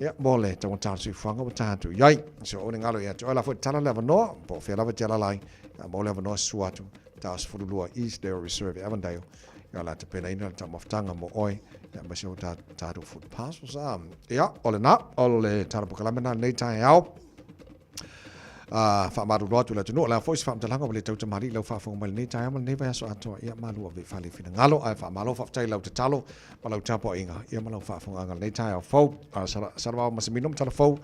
ia mo le taugata o le soifuaga ua tatou i ai. So o le galo ia te oe la foi tala le avanoa, po o fea lava e te alaala ai, ia maua le avanoa sua atu ta 12 Eastdale Reserve i Avondale, ia o le a tapenaina le taumafataga mo oe, ia aemaise o tatou food parcels. Ia, o lena, o le tala polokalame lena i lenei taeao. Faamalulu atu i le atunuu, o le a foi se faamatalaga ua le tautamalii i lau faafofoga mai i lenei taeao ma lenei vaiaso atoa. Ia malu ave i fale i finagalo, ae faamalo faafetai i lau tatalo ma lau tapuaiga, ia ma lau faafofogaaga i lenei taeao fou. Salavao ma Semino ma Talafou,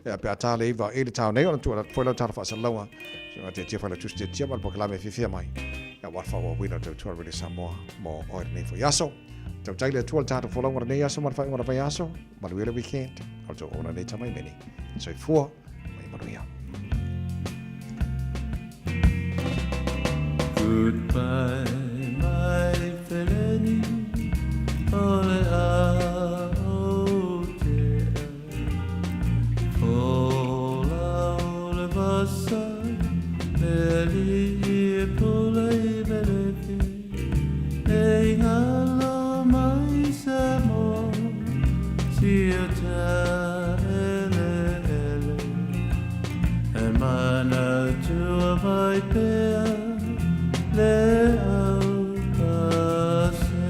ia pe a ta le iva i le taeao nei, ona tuu atu foi lau tala faasalalauga, se tiatia Failautusi Tiatia ma le polokalame e fiafia mai, ia aua le faaauauina o le tautua a Radio Samoa mo oe i lenei foi aso. Tautai le Atua i le tatou folauga o lenei aso ma le faaiuga o le vaiaso. Manuia le weekend. O le tou auauna nei tama i meni. Soifua ma ia manuia. Goodbye my feleni o le a o te Fola o le vasa me ali e pula i Belete E ingalo mai Samoa si o ta ele ele E manatua mai pea le au pase.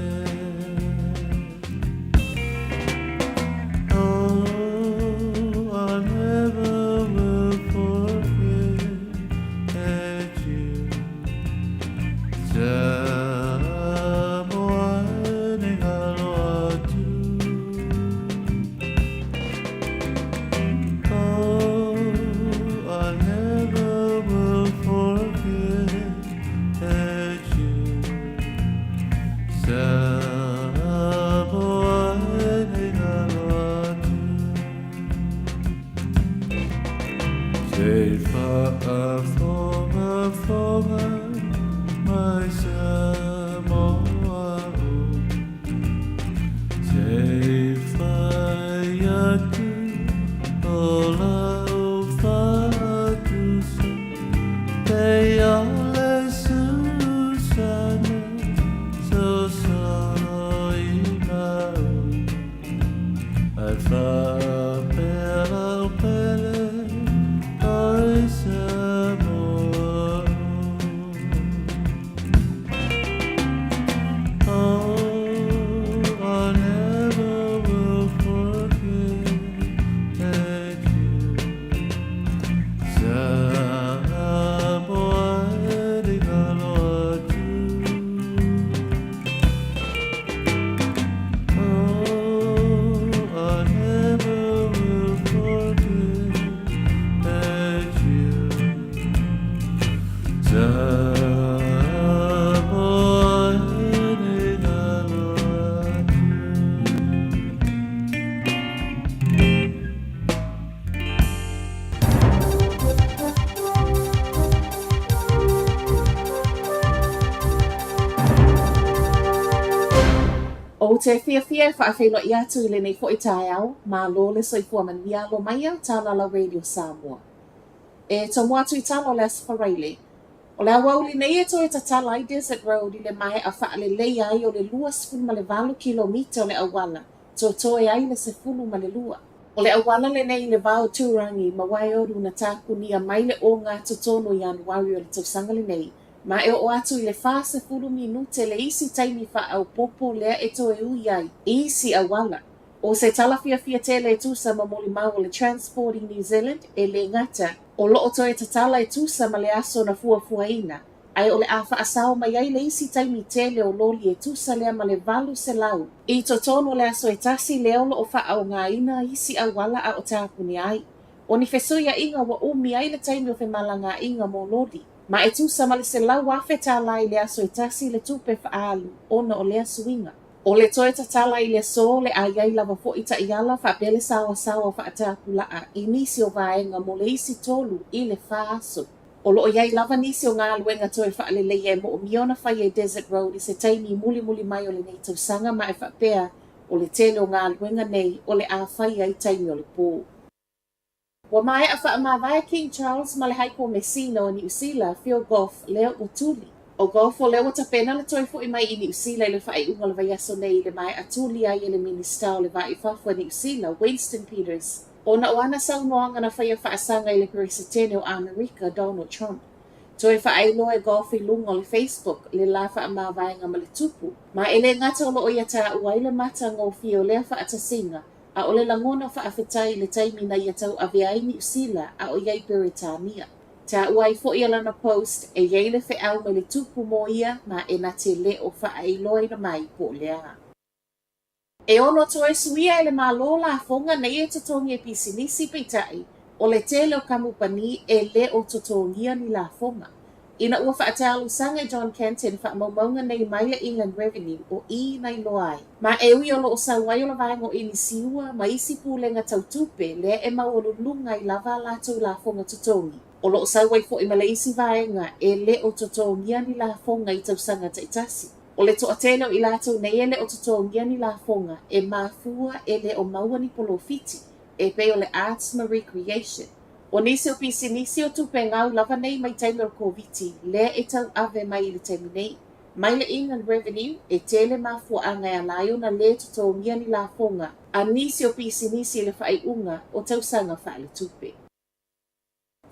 Se i faafogafoga mai Samoa o Se i fai atu o lau faatusa Pei o le susana sosolo i mauga Ae faapea lau pele oi Samoa o Oh, I never will forget you Samoa e ligalo atu Oh, I never will forget you Samoa e ligalo atu. Ou te fiafia e faafeiloai atu i lenei foi taeao, malo le soifua manuia alo mai au Talala Radio Samoa. E tomo atu i tala o le Aso Faraile. O le aoauli nei e toe tatala ai Desert Road i le maea faaleleia ai o le 28 kilomita o le auala, totoe ai le 12. O le auala lenei i le va o Turangi ma Waiouru na tapunia mai le ogatotonu i Ianuari o le tausaga lenei, ma e oo atu i le 40 minute le isi taimi faaopoopo lea e toe ui ai i isi auala. O se tala fiafia tele e tusa ma molimau o le Transporting New Zealand e le gata o loo toe tatala e tusa ma le aso na fuafuaina, ae o le a faasao mai ai le isi taimi tele o loli e tusa lea ma le 800 i totonu o le aso e tasi lea o loo faaaogaina isi auala a o tapunia ai. O ni fesuiaiga ua umi ai le taimi o femalagaaiga mo loli, ma e tusa ma le $100,000 i le aso e tasi le tupe faaalu ona o lea suiga. O le toe tatala i le aso le a i ai lava foi taiala faapea le saoasaoa faatapulaa i nisi o vaega mo le isi 3 i le 4 aso. O loo i ai lava nisi o galuega toe faaleleia e moomia ona faia i Desert Road i se taimi mulimuli mai o lenei tausaga ma e faapea o le tele o galuega nei o le a faia i taimi o le po. Ua maea faamavae King Charles ma le Hai Komesina o Niu Sila, Phil Goff, lea ua tuli. O Goff o lea ua tapena le toe foi mai i Niu Sila i le faaiuga o le vaiaso nei i le maea tuli ai e le Minisita o le Va i Fafo a Niu Sila, Winston Peters, ona o ana saunoaga na faia faasaga i le Peresetene o Amerika, Donald Trump. Toe faailoa e Goff i luga o le Facebook le la faamavaega ma le tupu, ma e le gata o loo ia taua ai le matagofie o lea faatasiga, a o le lagona faafetai i le taimi na ia tauavea ai Niu Sila a o i ai Peretania. Taua ai foi e lana post e i ai le feau mai le tupu mo ia ma e na te le o faailoaina mai po o le a. E ono toe suia e le Malo lafoga nei e totogi e pisinisi peitai, o le tele o kamupani e le o totogia ni lafoga. Ina ua faatalosaga e John Canton faamaumauga nei mai le Inland Revenue o i na iloa ai. Ma e ui o loo sau ai o le vaega o Inisiua ma isi pulega tau tupe lea e maualuluga ai lava a latou lafoga totogi, o loo sau ai foi ma le isi vaega e le o totogia ni lafoga i tausaga taitasi. O le toatele o i latou nei e le o totogia ni lafoga e mafua e le o maua ni polofiti e pei o le arts ma recreation. O nisi o pisinisi o tupe gau lava nei mai taimi o le Koviti lea e tauave mai i le taimi nei. Mai le Inland Revenue e tele mafuaaga e ala ai ona lē totogia ni lafoga a nisi o pisinisi i le faaiuga o tausaga faaletupe.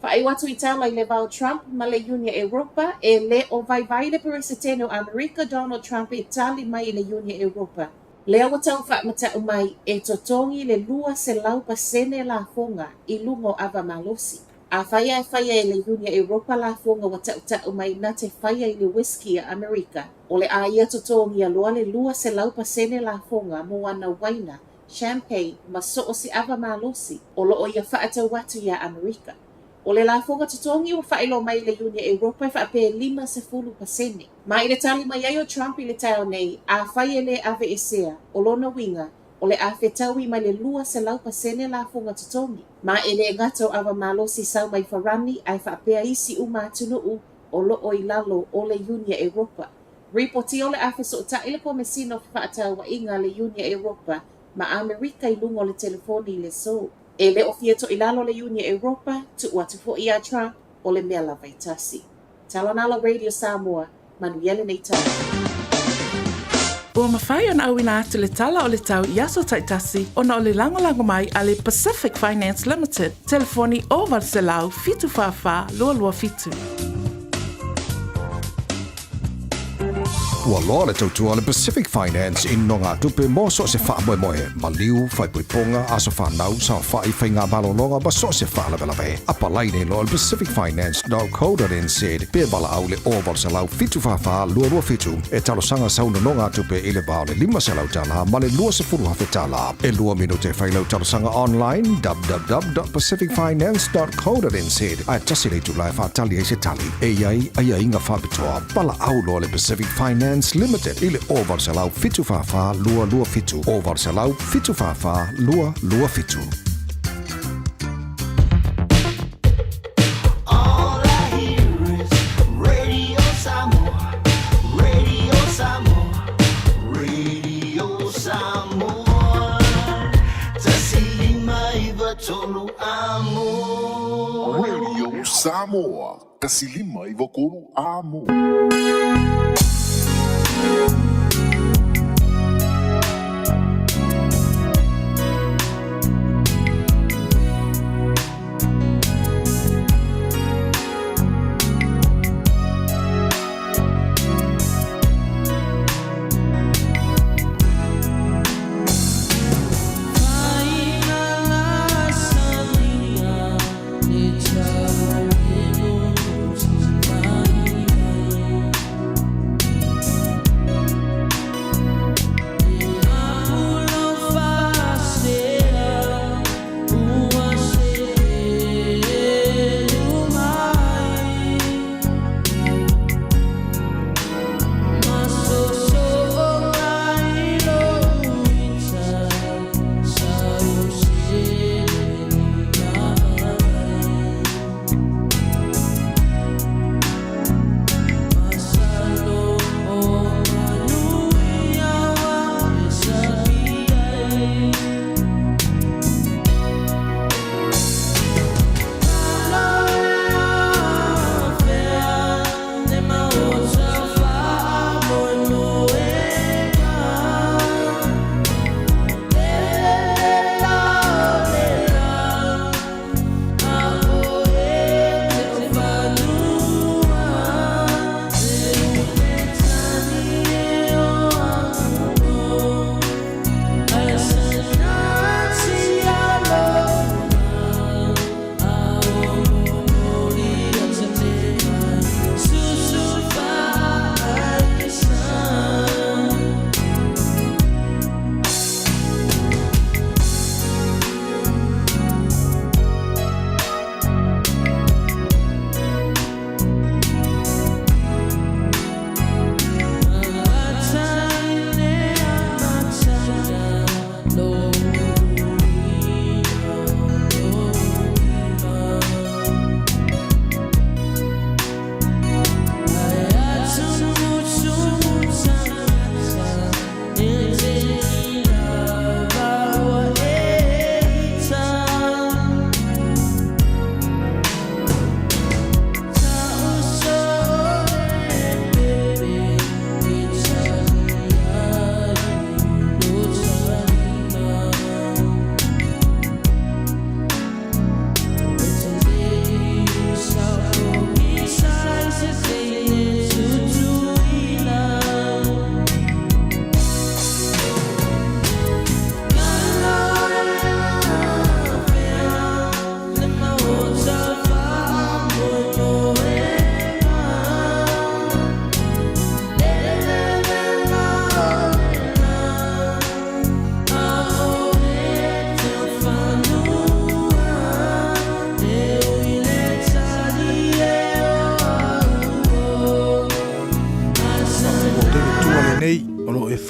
Faaiu atu i tala i le va o Trump ma le Iunia Europa, e le o vaivai le Peresetene o Amerika Donald Trump e tali mai i le Iunia Europa. Lea ua tau faamata'u mai e totogi le 200% lafoga i luga o ava malosi. Afai ae faia e le Iunia Europa lafoga ua ta'uta'u mai na te faia i le whiskey a Amerika, o le a ia totogia loa le 200% lafoga mo ana uaina, champagne ma so o se ava malosi o loo ia faatau atu iā Amerika. O le lafoga totogi ua faailoa mai e le Iunia Europa e faapea e 50%. Ma i le tali mai ai o Trump i le taeao nei, afai e lē aveesea, o lona uiga, O le a fetaui mai le 200% lafoga totogi, ma e le gata o ava malosi sau mai Farani ae faapea isi uma atunuu o loo i lalo o le Iunia Europa. Ripotia o le a fesootai le Komesina o Fefaatauaiga a le Iunia Europa ma Amerika i luga o le telefoni i le aso. E le o fia toilalo le Iunia Europa, tuu atu foi ia Trump, o le mea lava e tasi. Tala Nalo Radio Samoa, manuia lenei taeao. Ua mafai ona auina atu le tala o le tau i aso taitasi ona o le lagolago mai a le Pacific Finance Limited, telefoni 0800 744 227. Ua loa le tautua a le Pacific Finance i nogatupe mo so o se faamoemoe, maliu, faaipoipoga, aso fanau, saofai, faiga malologa ma so o se faalavelave. Apalai nei loa i le pacificfinance.co.nz pe valaau i le 0800 744 227 e talosaga sau nonogatupe i le va o le $500 ma le $20,000. E lua minute e fai lau talosaga online www.pacificfinance.co.nz ae tasi le itula e faatali ai se tali. E i ai aiaiga faapitoa. Valaau loa le Pacific Finance Limited i le 0800 744 227, 0800 744 227. All I hear is Radio Samoa, Radio Samoa, Radio Samoa. Tasi lima iva tolu amo. Radio Samoa, 159 amo.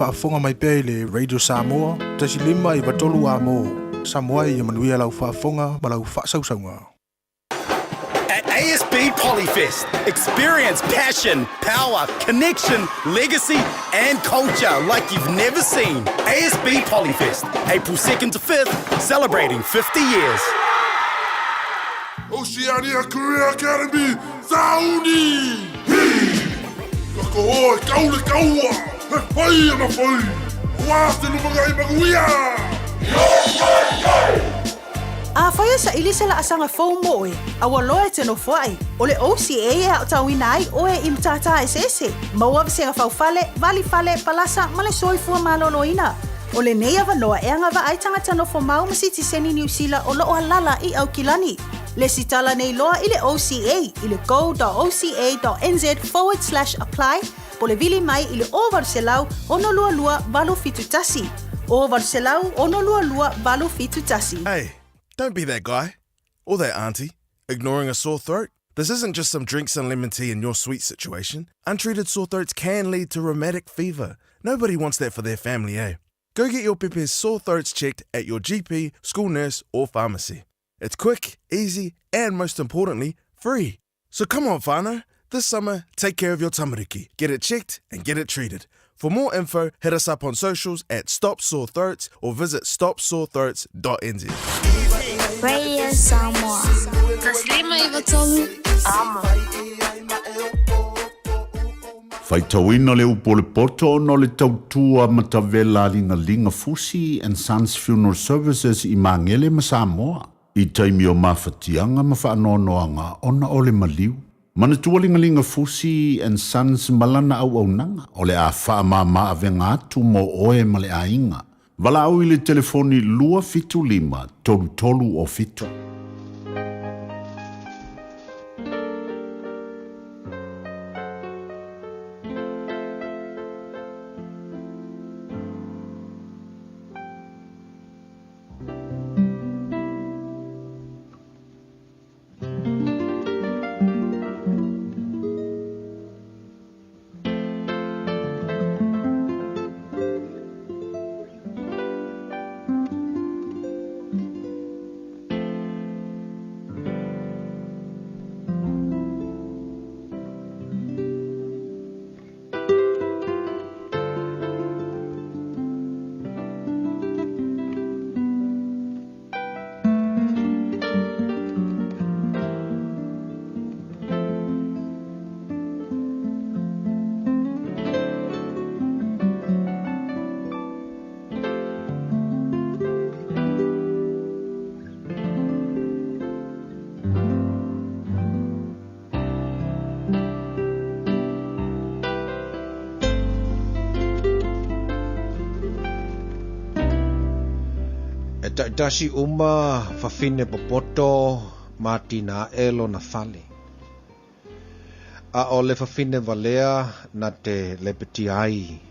faafofoga mai pea i le Radio Samoa, 1 5 93 A mo. Samoa ia manuia lau faafofoga ma lau faasausauga. At ASB Polyfest, experience passion, power, connection, legacy, and culture like you've never seen. ASB Polyfest, April 2nd to 5th, celebrating 50 years. Oceania Career Academy, Sauni! Hi! Ka ko oe, kau le kaua! He whai ana whai! Wā te lumanga i maguia! Afai o saili se laasaga fou mo oe, a ua loa e te nofoai, o le OCA e aotauina ai oe i matata eseese, maua vasega faufale, valifale, palasa ma le soifua malōlōina. O lenei avanoa e agavaa ai tagata nofomau ma sitiseni Niu Sila o loo alala i Aukilani. Lesitala nei loa i le OCA i le go.oca.nz/apply po le vili mai i le 0800 622 871. 0800 622 871. Hey, don't be that guy. Or that auntie. Ignoring a sore throat? This isn't just some drinks and lemon tea in your sweet situation. Untreated sore throats can lead to rheumatic fever. Nobody wants that for their family, eh? Go get your pepe's sore throats checked at your GP, school nurse, or pharmacy. It's quick, easy, and most importantly, free. So come on, whānau. This summer, take care of your tamariki. Get it checked and get it treated. For more info, hit us up on socials at Stop Sore Throats or visit stopsorethroats.nz. Radio Samoa. 1 5 93 Amo. Faitauina le upu o le poto ona o le tautua matavela a Ligaliga Fusi and Sons Funeral Services i Magele ma Samoa i taimi o mafatiaga ma faanoanoaga ona o le maliu. Manatua Ligaliga Fusi and Sons ma lana auaunaga o le a faamāmā avega atu mo oe ma le aiga. Valaau i le telefoni 275 33 o 7. E taitasi uma fafine popoto ma tina aʻe lona fale. A o le fafine valea na te lepetia ai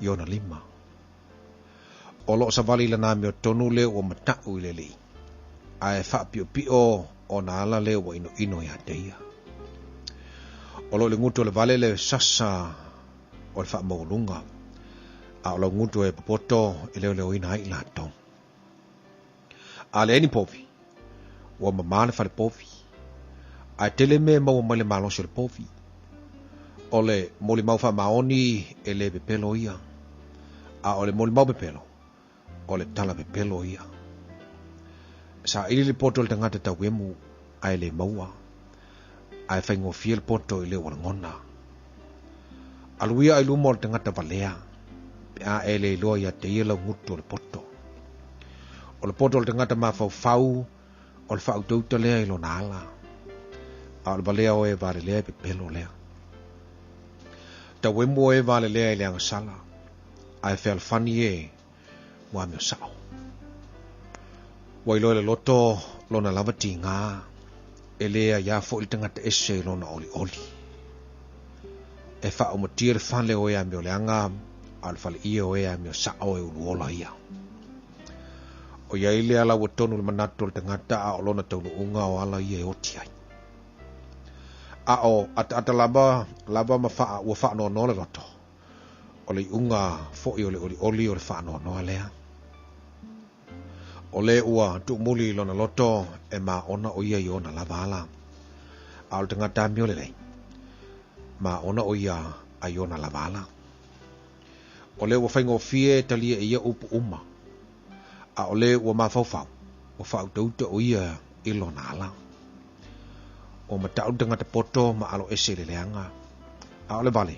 i ona lima. O loo savali lana amiotonu le ua mataʻu i le alii, ae faapiopio ona ala le ua inoino iā te ia. O loo i le gutu o le vale le sasa o le faamaualuga, a o lau gutu e popoto e leoleoina ai i latou. A leai ni povi, ua mamā le fale povi, ae tele mea e maua mai le malosi o le povi. O le molimau faamaoni e lē pepelo ia, a o le molimau pepelo, o le tala pepelo ia. Saili le poto o le tagata tauemu, ae lē maua, ae faigofie le poto i le ua lagona. Alu ia ai luma o le tagata valea, pe a e le iloa ia te ia lau gutu o le poto. O le poto o le tagata mafaufau, o le faautauta lea i lona ala. A o le valea o e valelea e pepelo lea. Tauemu o e valelea i le agasala, ae fealofani e mo amio sao. Ua iloa e le loto lona lava tigā, e lē aiā foi le tagata ese i lona olioli. E faaumatia le fale o e amio leaga, a o le faleie o e amio sao e uluola ia. O iai le ala ua tonu le manatu o le tagata a o lona taunuuga o ala ia e oti ai. A o ataata lava lava ma faa, ua faanoanoa le loto. O le iuga foi o le olioli o le faanoanoa lea. O le ua tuumuli i lona loto e maona o ia i ona lava ala. A o le tagata amio lelei, maona o ia a i ona lava ala. O le ua faigofie e talia e ia upu uma, a o le ua mafaufau, ua faautauta o ia i lona ala. Ua matau le tagata poto ma alo ese i le leaga, a o le vale,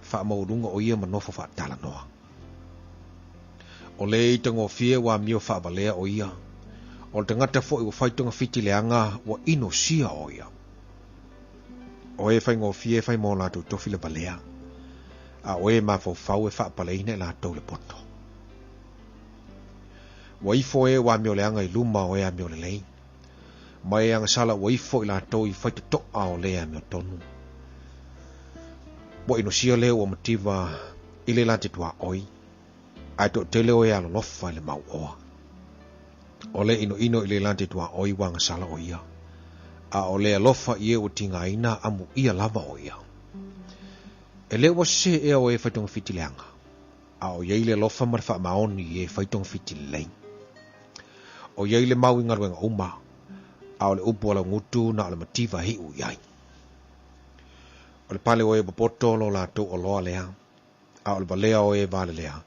faamaualuga o ia ma nofo faatalanoa. O le i tagofie ua amio faavalea o ia, o le tagata foi ua fai togafiti leaga ua inosia o ia. O e faigofie e fai mo latou tofi le valea, a o e mafaufau e faapaleina i latou le poto. Ua ifo e ua amio leaga i luma o e amio lelei, ma e agasala ua ifo i latou i faitotoa o le amiotonu. Ua inosia le ua mativa i le la te tuaoi, ae toatele o e alolofa i le mauoa. O le inoino i le la te tuaoi ua agasala o ia, a o le alofa i e ua tigaina amuia lava o ia. E le ua sese ea o e fai togafiti leaga, a o iai le alofa ma le faamaoni i e fai togafiti lelei. O iai le mau i galuega uma, a o le upu a laugutu na o le mativa e iu i ai. O le pale o e popoto lo latou oloa lea, a o le valea o e valelea,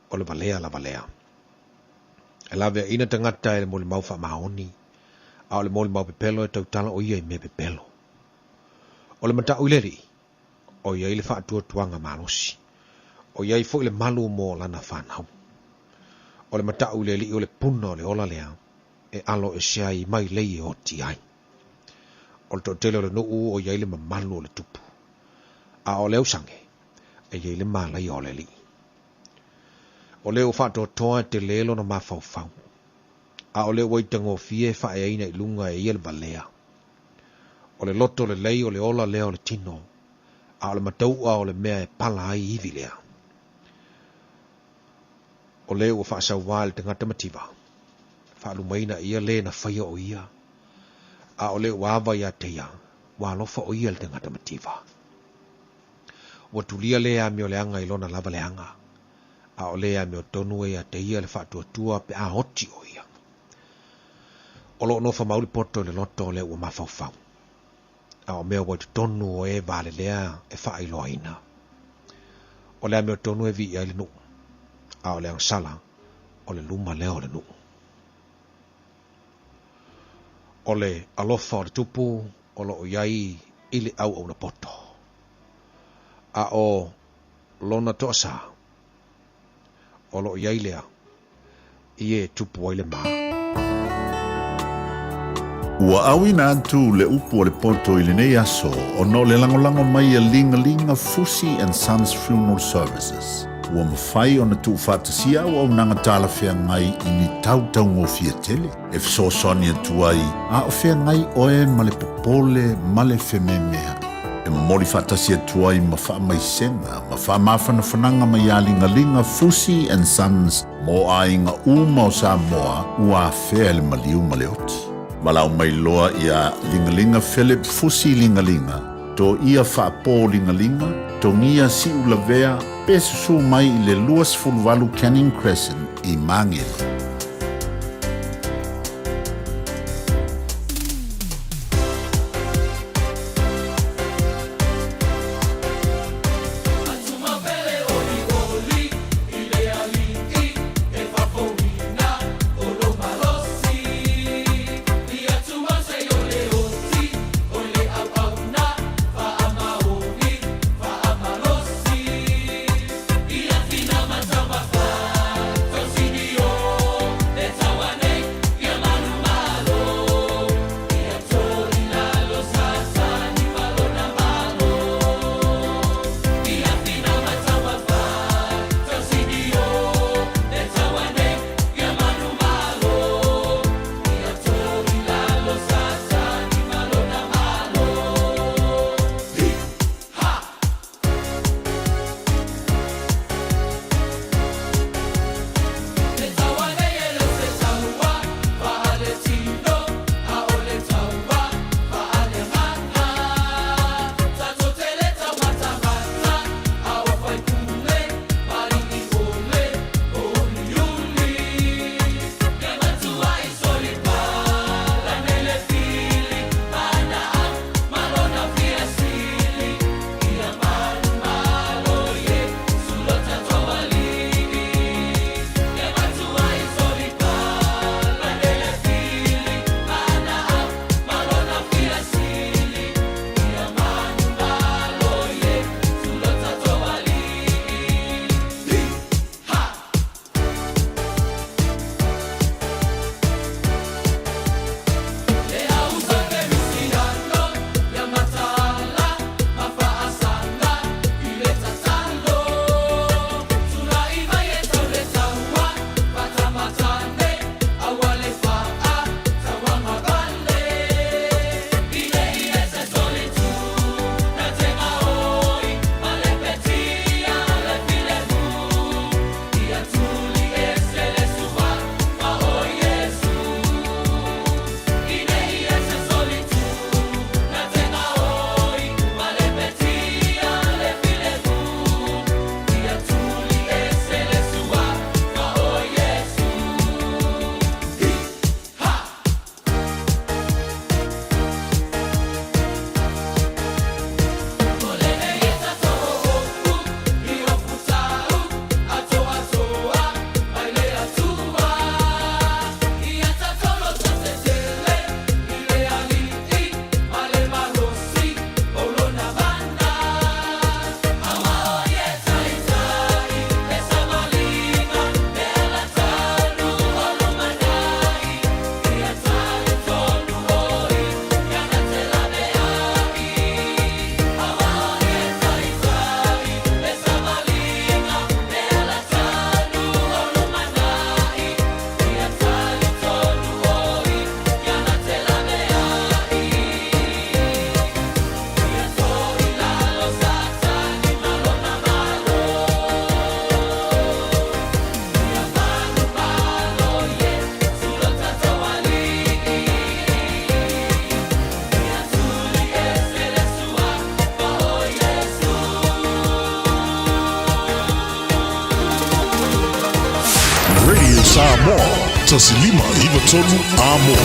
o le valea lava lea. E laveaina tagata e le molimau faamaoni, a o le molimau pepelo e tautala o ia i mea pepelo. O le matau i le alii, o i ai le faatuatuaga malosi, o i ai foi le malu mo lana fanau. O le matau i le alii o le puna o le ola lea, e alo ese ai mai lei e oti ai. O le toatele o le nuu o i ai le mamalu o le tupu, a o le ausage e i ai le malaia o le alii. O le ua faatoatoa e tele lona mafaufau, a o le ua itagofie e faaeaina i luga e ia le valea. O le loto lelei o le ola lea o le tino, a o le mataua o le mea e pala ai ivi lea. O le ua faasauā i le tagata mativa, faalumaina e ia le na faia o ia, a o le ua ava ia te ia, ua alofa o ia i le tagata mativa. Ua tulia le amioleaga i lona lava leaga, a o le amiotonu e ia te ia le faatuatua pe a oti o ia. O loo nofo mau le poto i le loto o le ua mafaufau, a o mea ua i totonu o e valelea e faailoaina. O le amiotonu e viia ai le nuu, a o le agasala o le luma lea o le nuu. O le alofa o le tupu o loo i ai i le auauna poto, a o lona toasā o loo i ai lea i e tupu ai le ma. Ua auina atu le upu o le poto i lenei aso ona o le lagolago mai a Ligalinga Fusi and Sons Funeral Services. Ua mafai ona tuufaatasia auaunaga talafeagai i ni tau taugofie tele e fesoasoani atu ai a o feagai oe ma le popole ma le fememea'i. E momoli faatasi atu ai ma faamaisega ma faamafanafanaga mai ia Ligaliga Fusi and Sons mo aiga uma o Samoa ua afea i le maliu ma le oti. Valaau mai loa ia Ligaliga Philip Fusi Ligaliga, Toia Faapo Ligaliga, Togia Siulavea pe susu mai i le 28 Canning Crescent i Magele. Samoa, 1593 Amo.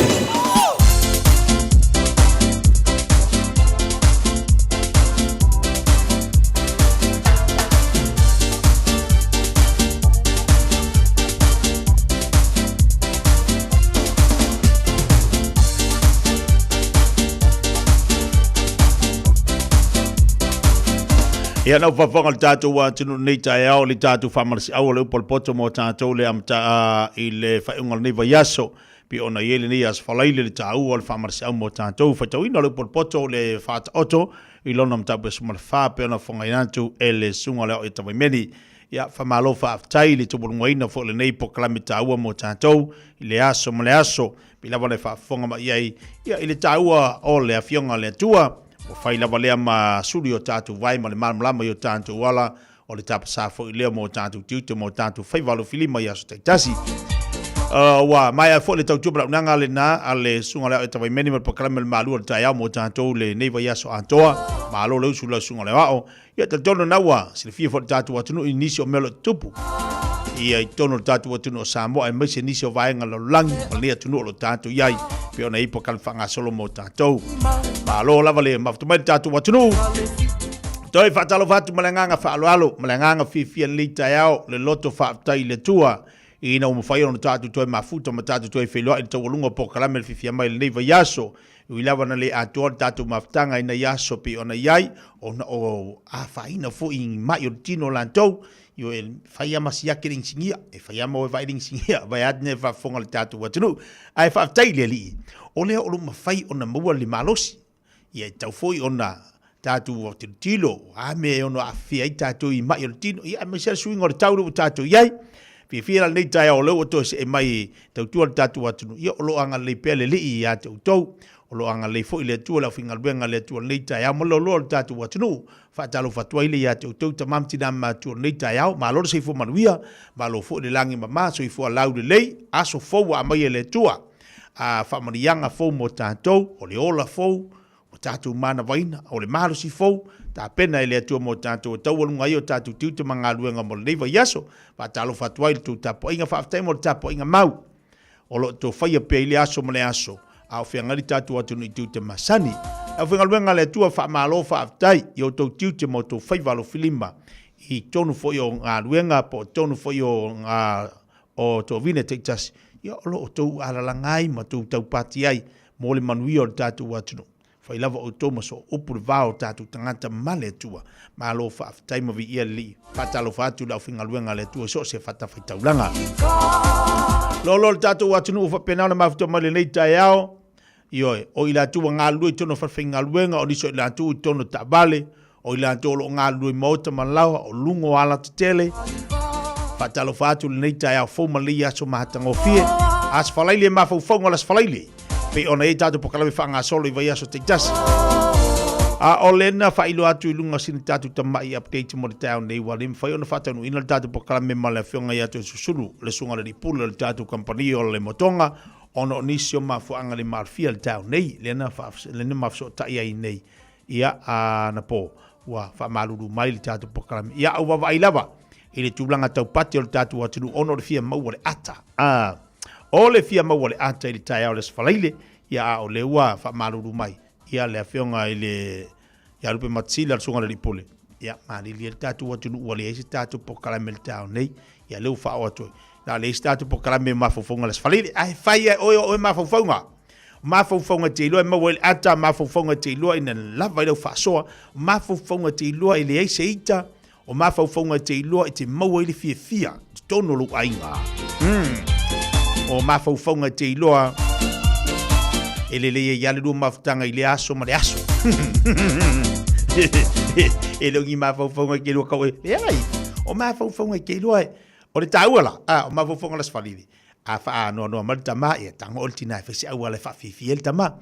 Ia nau fafaga le tātou atunuu nei taeao le tātou faamalasiau o le upu o le poto mo tātou le amata i le faaiuga o lenei vaiaso. Pei ona i ai lenei Aso Faraile le tāua o le faamalasiau mo tātou. Faitauina o le upu o le poto le faataoto i lona mataupu e 14 pei ona fofogaina atu e le Susuga o le Ao ia Tavaimeni. Ia, faamalo faafetai i le taualugaina foi o lenei polokalame taua mo tatou i le aso ma le aso. Pei lava le faafofoga mai i ai ia, i le taua o le Afioga a le Atua, ua fai lava lea ma sulu i o tatou vai ma le malamalama i o tatou ala, o le tapasā foi lea mo tatou tiute ma o tatou faiva alofilima i aso taitasi. Ua maea foi le tautua ma le auaunaga lena a le Susuga o le Ao e Tavaimene ma le polokalame o le Malu o le Taeao mo tatou lenei vaiaso atoa. Malo le usu i lau Susuga o le Aoao. Ia, talitonu lena ua silafia foi le tatou atunuu i nisi o mea o lo o tutupu ia i totonu o le tatou atunuu o Samoa aemaise nisi o vaega lalolagi ma lenei atunuu o lo o tatou i ai pei ona i ai polokalame faagasolo mo tatou. Malo lava le mafuta mai le tatou atunuu. Toe faatalofa atu ma le agaga faaaloalo ma le agaga fiafia i lenei taeao le loto faafetai i le Atua ina ua mafai ona tatou toe mafuta ma tatou toe feiloai i le taualuga o polokalame le fiafia mai i lenei vaiaso. E ui lava ina le atoa le tatou mafutaga i nai aso pei ona i ai, ona o afaina foi i mai o le tino o latou, ioe, e fai lava ma siaki le inisinia, e fai lava ma o e vaai le inisinia, vaeatu e faafofoga le tatou atunuu. Ae faafetai i le Alii, o lea o lo o mafai ona maua le malosi. Ia e tatau foi ona tatou tilotilo, o a mea e ono aafia ai tatou i mai o le tino, ia aemaise le suiga o le tau lea ua tatou i ai. Fiafia la lenei taeao o lea ua toe see mai e tautua le tatou atunuu, ia o lo o agalelei pea le Alii ia te outou. O lo o agalelei foi le Atua, le aufaigaluega a le Atua i lenei taeao ma le loaloa o le tatou atunuu. Faatalofa atu ai lea ia te outou tama ma tina ma matua i lenei taeao. Malo le soifua manuia, malo foi le lagi mama, soifua laulelei, aso fou ua aumai e le Atua. A faamanuiaga fou mo tatou, o le ola fou, Ua tatou manavaina, o le malosi fou, tapena e le Atua mo tatou e taualuga ai o tatou tiute ma galuega mo lenei vaiaso. Faatalofa atu ai i le tou tapuaiga, faafetai mo le tapuaiga mau o lo o tou faia pea i le aso ma le aso, a o feagai le tatou atunuu i tiute masani. Le aufaigaluega a le Atua, faamalo faafetai i outou tiute ma outou faiva alofilima i totonu foi o galuega po o totonu foi o o toavine taitasi, ia o lo o outou alalaga ai ma outou taupati ai mo le manuia o le tatou atunuu. Fai lava outou ma sooupu le va o tatou tagata ma le Atua. Malo faafetai ma viia le Alii. Faatalofa atu i le aufaigaluega a le Atua i so o se fatafaitaulaga. Loaloa le tatou atunuu ua faapena ona mafuta mai lenei taeao. Ioe, o i latou ua galulue i totonu o falefaigaluega, o nisi o i latou i totonu o taavale, o i latou o lo o galulue i maota ma laoa, o luga o alatetele. Faatalofa atu i lenei taeao fou ma lenei aso matagofie. Aso Faraile e mafaufauga o le Aso Faraile, pei ona i ai tatou polokalame faagasolo i vaiaso taitasi. A o lena faailoa atu i luga o sina tatou tamai update mo le taeao nei, ua le mafai ona faataunuuina le tatou polokalame ma le Afioga ia Toeolesulusulu, le Susuga i le Alii Pule o le tatou kamupani o le Motoga, ona o nisi o mafuaaga le maalofia i le taeao nei, lea na mafesootai ai nei ia anapo ua faamalulu mai le tatou polokalame. Ia au vaavaai lava i le tulaga taupati o le tatou atunuu ona o le fia maua le ata. A o le fia maua le ata i le taeao o le Aso Faraile, ia a o lea ua faamalulu mai ia le afioga i le ia Lupe Matasila le Susuga i le Alii Pule. Ia malilie le tatou atunuu ua leai se tatou polokalame i le taeao nei. Ia lea ua faaoo atu ai. Na leai se tatou polokalame mafaufauga i le Aso Faraile. Ae fai e oe o oe mafaufauga. Mafaufauga e te iloa e maua ai le ata, mafaufauga e te iloa ina lava ai lau faasoa, mafaufauga e te iloa e leai se ita, o mafaufauga e te iloa e te maua ai le fiafia i totonu o lou aiga. O mafaufauga e te iloa e lelei ai lava le lua mafutaga i le aso ma le aso. E le o ni mafaufauga e te iloa kau e leai. O mafaufauga e te iloa e o le taua la, a o mafaufauga o le Aso Faraile. A faanoanoa mai le tama, ia tago oe le tina e fai se auala e faafiafia ai le tama.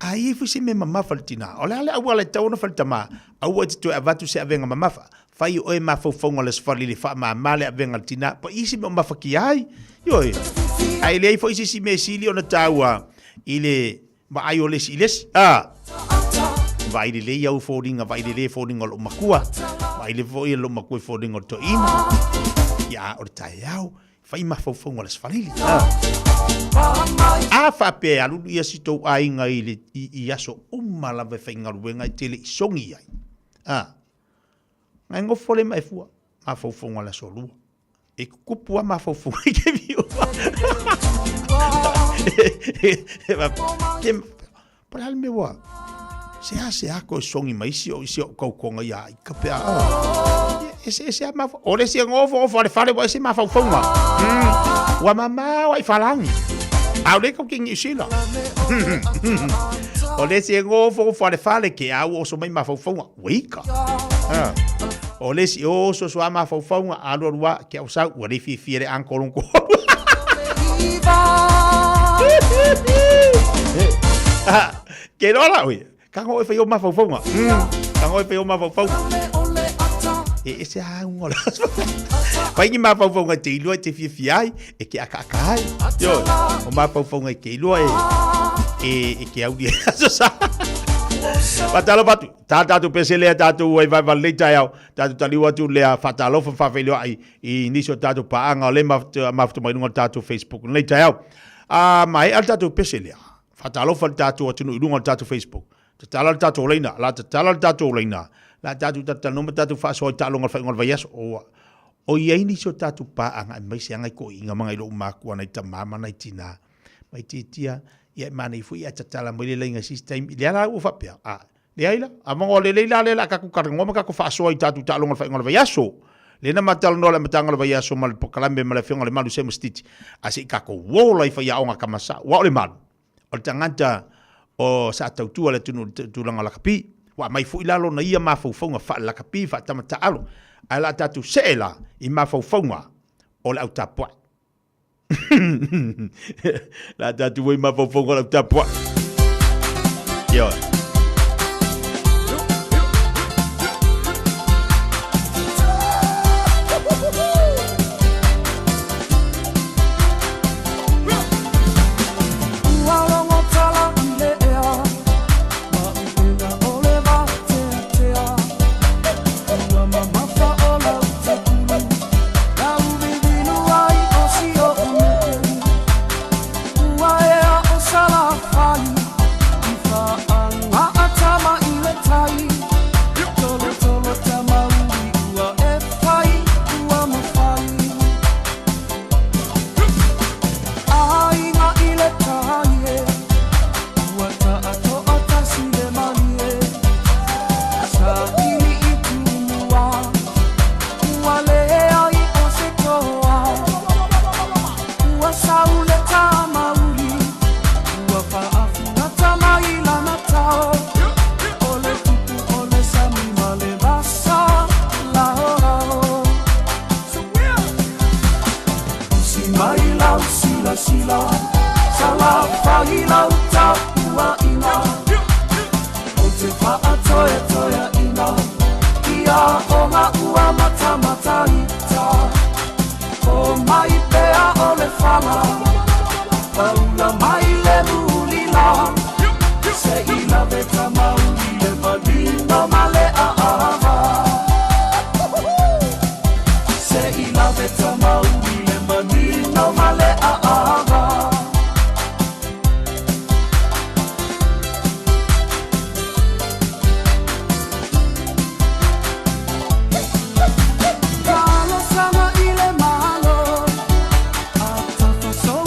A i ai foi se mea mamafa i le tina, o le a le auala e tatau ona fai le tama? Aua e te toe avatu se avega mamafa. Fai oe mafaufauga o le Aso Faraile faamama le avega a le tina, pa i se mea o mafatia ai. Ioe. Ae leai foi se isi mea e sili ona taua i le vaai o le isi i le isi. A! Vaai lelei au foliga, vaai lelei foliga o lou matua, vaai lelei foi lou matua i foliga o le toeaina. Ia, o le taeao. Fai mafaufauga o le Aso Faraile. A faapea e alulu ia si tou aiga i le i, i aso uma lava e faigaluega e te le i sogi ai. A. Ngai ngofo le ma e fua mafaufauga o le aso lua. E kukupu a mafaufauga i ke viu. Ke Po le a le mea ua seasea koe sogi mai si o si o kaukonga ia i ka pea. Ese ese a mafa o le si ngofo ofo le fale wa ese mafaufauga. Ua mamao ai falangi. A o le kau ke New Zealand. O le si ngofo ofo le fale ke au oso mai mafaufauga. Wika. O le si oso so a mafaufauga alu alu a ke au sau ua le fiafia le uncle onko. Ke loa la oe. Ka ngo e whai o mafaufauga. Ka ngo e whai o mafaufauga. E ese a unga la. Whai ni mafaufauga te ilua te fiafia ai, e ke aka aka ai. Yo, o mafaufauga i ke ilua e, e, e ke auri e aso sa. Fatalo fatu, tā tātou pese lea tātou ai vai valei taeao, tātou taliu atu lea fatalofa whawhailoa i nisi o tātou pāanga o le mafuta mai lunga o tātou Facebook nei taeao. A maea le tātou pese lea, whātalofa le tātou atunuu i lunga o le tātou Facebook. Tatala le tātou leina, la tatala le tātou leina, la tātou tatala ma tātou whaasoa i taaloga o le faaiuga o le vaiaso. O, o i ai nisi o tātou pāanga e mai se anga i ko inga manga i lou makua nai tamā ma nai tinā. Mai titia, ia e mānei fui a tatala mai le lainga sisi taimi. Le ala ua whapea, a, Leai la, a mango lelei la lea la kaku karangoa ma kaku faasoa i tatu taaloga le faaiuga o le vaiaso. Lea na matalanoa le amataga o le vaiaso ma le pokalame ma le afioga le Malu Semo Stitch a se i kakou ola i faiaoga kamasa. Ua o le Malu, o le tagata o sa tautua le atunuu i le tulaga o lakapi. Ua aumai foi la lona ia mafaufauga faalakapi, faatama taalo, ae la tatou see la i mafaufauga o le au tapuai. La tatou i mafaufauga o le au tapuai. Ioe. Ua logo tala i le ea, ma upega o le vateatea. Ua mamafa o lau tapulu, lau vivinu ai o si oʻu nuu. Ua ea o Salafai, i Faaga'a tama i le tai. Tolotolo tamauli ua e fai, ua mafai. Aiga i le tai e, ua taʻatoʻatasi le malie. Saili i Tumua, ua leai o se toa. Ua sau le tamauli, ua faafugata mai lana tao. O le tupu o le sami ma le vasa laolao. Usi mai lau silasila, Salafai lau tapuaiga. Ou te faatoetoeaina ia oga ua matamataita. O mai pea o le fala, paula mai le mulila. Se i lave tamauli le manino ma le aava. Se i lave tamauli le manino ma le aava. Talosaga i le Malo, a tafasou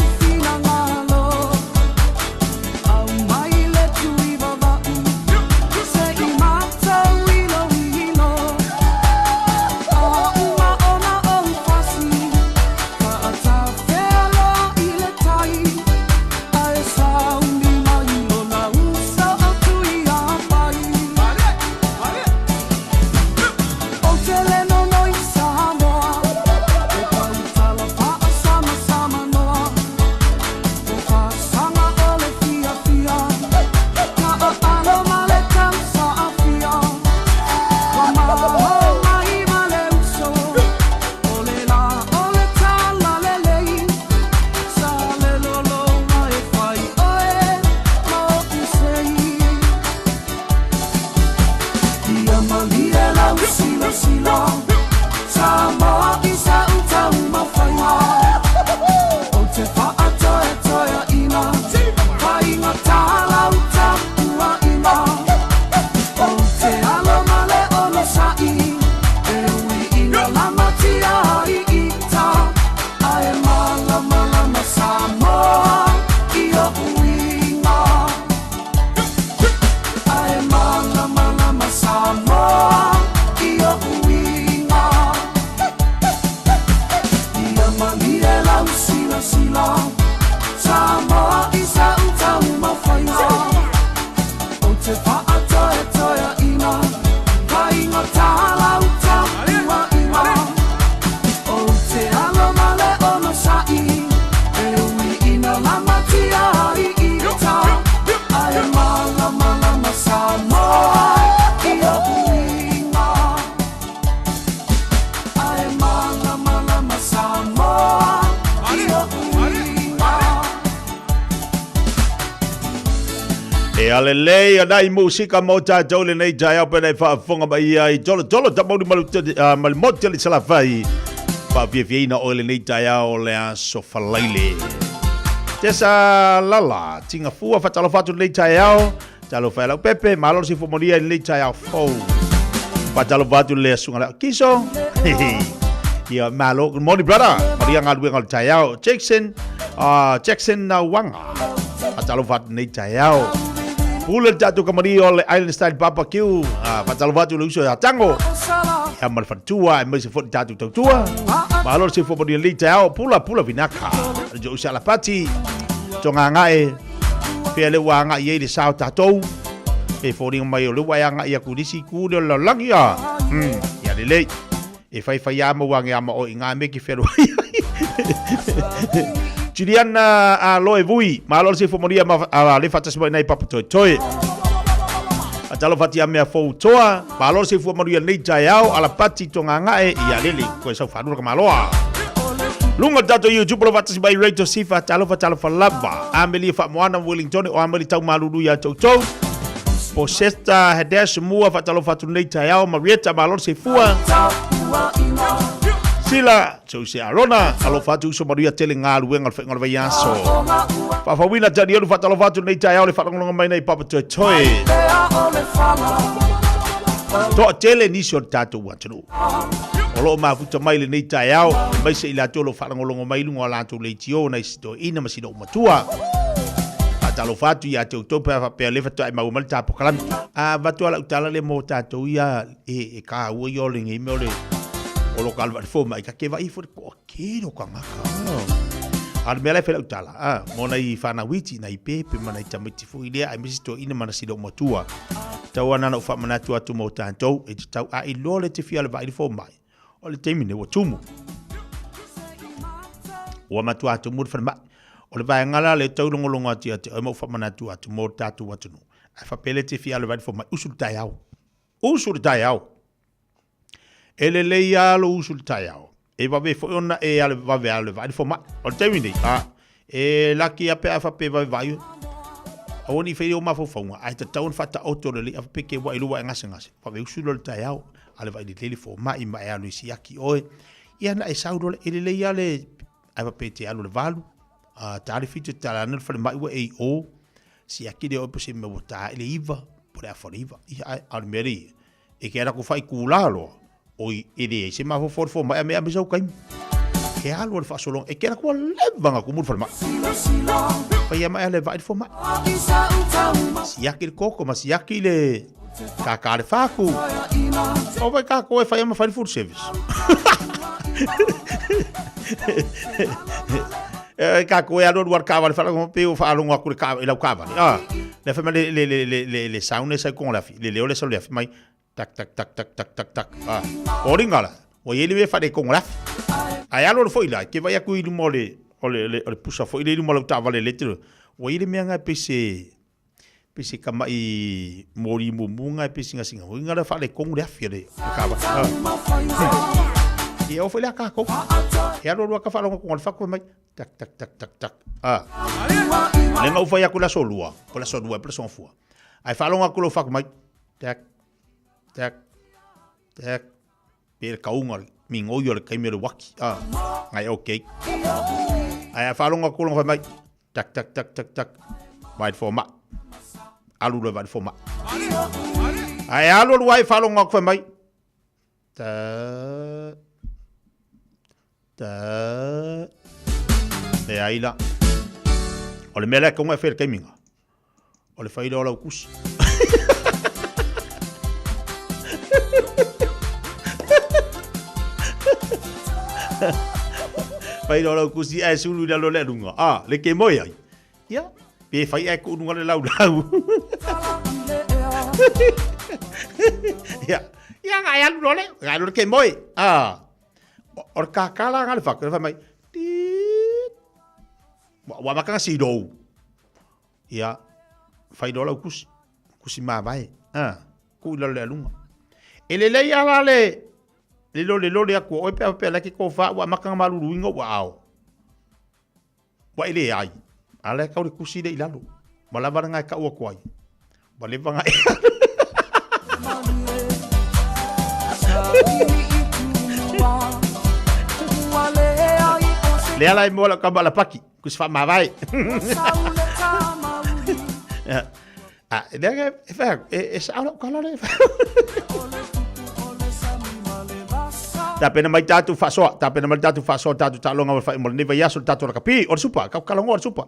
E a lelei ana i musika mo tātou lenei taeao pena e faafofoga mai ai tolo tolo tamauli ma le motu le Salafai. Faafiafiaina oe lenei taeao o le aso Falaile. Tesa lala, tinga fua faatalofa atu lenei taeao. Talofa e lau pepe, malo le soifua manuia i lenei taeao fou. Faatalofa atu le asuga lea. Kiso! Ia, malo. Good morning, brother. Maria galuega o le taeao. Jackson, Jackson Wanga. Faatalofa atu lenei taeao. Pule le tatou kamani o le Island Style Barbecue. Faatalofa atu le uso ia Tango. Ia ma le faletua, aemaise foi le tatou tautua. Malo le soifua manuia i lenei taeao. Pula, pula vinaka. Le jo usa alapati. Togagae. Pea le ua agai i ai le sa o tatou. E foliga mai o le ua e agai aku i le isi itu lea o le lalolagi a. Ia lelei. E whaiwhai a mau ange ama o i ngā me ki whenua ai. Juliana a Loe Vui, malo le soifua manuia ma a le whatasi mai nei papa toi toi. A talo whati a mea fou toa, malo le soifua manuia nei taeao, ala pati tonga ngae, ia lele, koe sau whanura ka maloa. Lunga tato YouTube lo whatasi mai Radio Sifa, talofa talofa lava. Amelia Whamoana Wellington o Amelia Taumalulu ia toutou. Posesta Hadesh Mua whatalofa atu nei taeao, Marietta malo le soifua. Sila Jose Arona, alofa atu uso manuia tele ngā luenga o le whainga o le vaiaso. Whawhawina Danielu whatalofa atu nei taeao le whalongolonga mai nei papa toi toi. Toa tele nisi o le tātou atunuu. O loo mafuta mai lenei taeao, aemaise i latou o lo o faalogologo mai i luga o a latou leitio nai si toeaina ma si loomatua. Faatalofa atu ia te outou pe a faapea o lea faatoa e maua mai le ta polokalame. A avatu lava lau tala lea mo tatou ia e kāua ia o lenei mea o le o lo ka alu fomai ka ke vaai ifo le toatele o tagata. A o le mea la e fai lau tala, a, mo nai whanau iti, nai pepe ma nai tamaiti foi lea, aemaise toeaina ma na si loomatua. Tau ana na ou faamanatu atu mo tatou, e te tau a iloa le te fia le vaai le fomai. O le taimi nei ua tumu. Ua matua tumu le falemai. O le vaega la le taulogologo atu ia te oe ma ou faamanatu atu mo le tatou atunuu. Ae faapea le te fia le vaai le fomai, usu le taeao. Usu le taeao. E lelei lava lou usu i le taeao. E vave foi ona e ale vave ale vaai le fomai. O le taimi nei, a, e laki a pe a faapea e vave vaai oe. Aua ne i faia ou mafaufauga, ae tatau ona faataoto lelei a faapea ke ua e lua e gasegase. Vave usu loa i le taeao, ale vaai lelei le fomai ma e alu e siaki oe. Ia na e sau loa, e lelei lava le, ae faapea e te alu i le 8, a, ta le 7, ta le falemai ua e i o, siaki lea oe po o se mea ua ta i le 9, po o le afa o le 9. Ia, ae, a o le mea lea ia, E ke ala ku whai kūlā loa, oi e leai se mafaufau le fomai a me a me sau kaimi. He alu o le faasolonga, e ke ala kua leva nga kumu le falemai. Whai a mai a le vai le fomai. Siaki le koko ma siaki le kākā le whāku. O vai kākou e whai a ma whai le full service. E kākou e alu alu ar kāwale whalango pe o whaalongo aku le kāwale, lau kāwale. Ah, le whai mai le, le, le, le, le, le sound e sau kongo le afi. Le leo le sau le afi mai, tak, tak, tak, tak, tak, tak, tak. Ah, o ringa la, o i ele me whare kongo le afi. Ai alu alu foi la, ke vai aku i luma o le, o le, le, o le pusa foi le i luma lau taavale le tele. Ua i le mea ngai pe se, pe se kamaʻi moli mumu ngai pe singasinga hoi ngala faaletonu le afi a le kava. Ia o foi le a kākou. E alu alu a ka faalogo atu le fatu fai mai, tak tak tak tak tak. Ah. Le nga u fai aku le aso lua, po le aso lua, po le aso gafua. Ae faalogo atu lou fatu mai, tak tak tak. Pe le kauga, migoi o le taimi o le uaki. Ah. Ngai okay. Ae a faalogo atu lona fai mai, Tak, tak, tak, tak, tak. Vai le fomai. Alu loa vai le fomai. Ae alu alu ai faalogo atu fai mai. Ta ta Leai la. O le mea lea e kaunga e fai le taimi O le fai lea o lau kusi. Fai lea o lau kusi ae sulu i lalo le lunga. Ah, le ke moe ai. Ia, pe fai ae ku lunga le lau lau. Ia, ia ngai alu lole, ngai alu le ke moe. Ah, o le kakala nga le whaka, le whai mai, tiit. Wa makanga si rou. Ia, fai loa lau kusi, kusi mavae, a, tuu i lalo le aluga. E lelei lava la le, le lolelole atu o oe pe a faapea la e te tofa ua amata ona maluluina ou aao. Ua e leai, a o la e tau le kusi lea i lalo. Ua lava lena e tau atu ai. Ua leva ona Lea la e mua lau kama alapaki, kusi whaamavae. A, lea e whai aku, e sao lau kala le. Tapena mai tātou whaasoa, tapena mai tātou whaasoa, tātou taaloga ma le faaiuga o lenei vaiaso, le tātou lakapi, o le supa, kau kalagoa o le supa.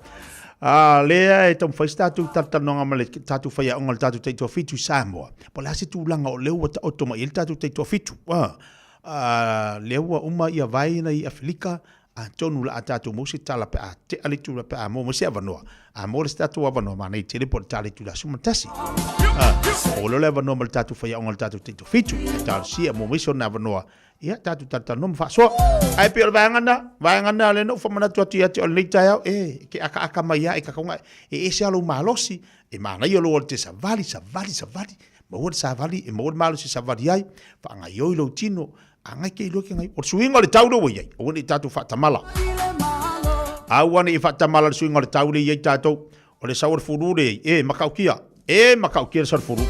A, lea e taumafai se tatou talatalanoaga ma le tatou faiaoga o le tatou taitoafitu i Samoa. Po o le a se tulaga o lea ua taoto mai ai le tatou taitoafitu. A, a, lea ua uma ia vae na i Afelika, atonu o le a tatou maua se tala pe a tea le itula pe a maua mai se avanoa. A maua le se tatou avanoa, manaia tele po o le tala i itula 11. A, maua loa le avanoa ma le tatou faiaoga o le tatou taitoafitu. E talosia maua mai sona avanoa Ia, tatou talatalanoa ma faasoa. Ae pei o le vaega lena, vaega lena lea na ou faamanatu atu ia te oe i lenei taeao, e, ke akaaka mai lava e kakauga, e ese lava lou malosi, e manaia lou alu e te savali, savali, savali, maua le savali, e maua le malosi e savali ai, faagaoioi lou tino, agai ke iloa ke gaoioi. O le suiga o le tau lea ua i ai, aua ne i tatou faatamala. Aua ne i faatamala le suiga o le tau lea e i ai tatou. O le sau o le fulu lea e i ai, e matautia, e matautia le sau o le fulu.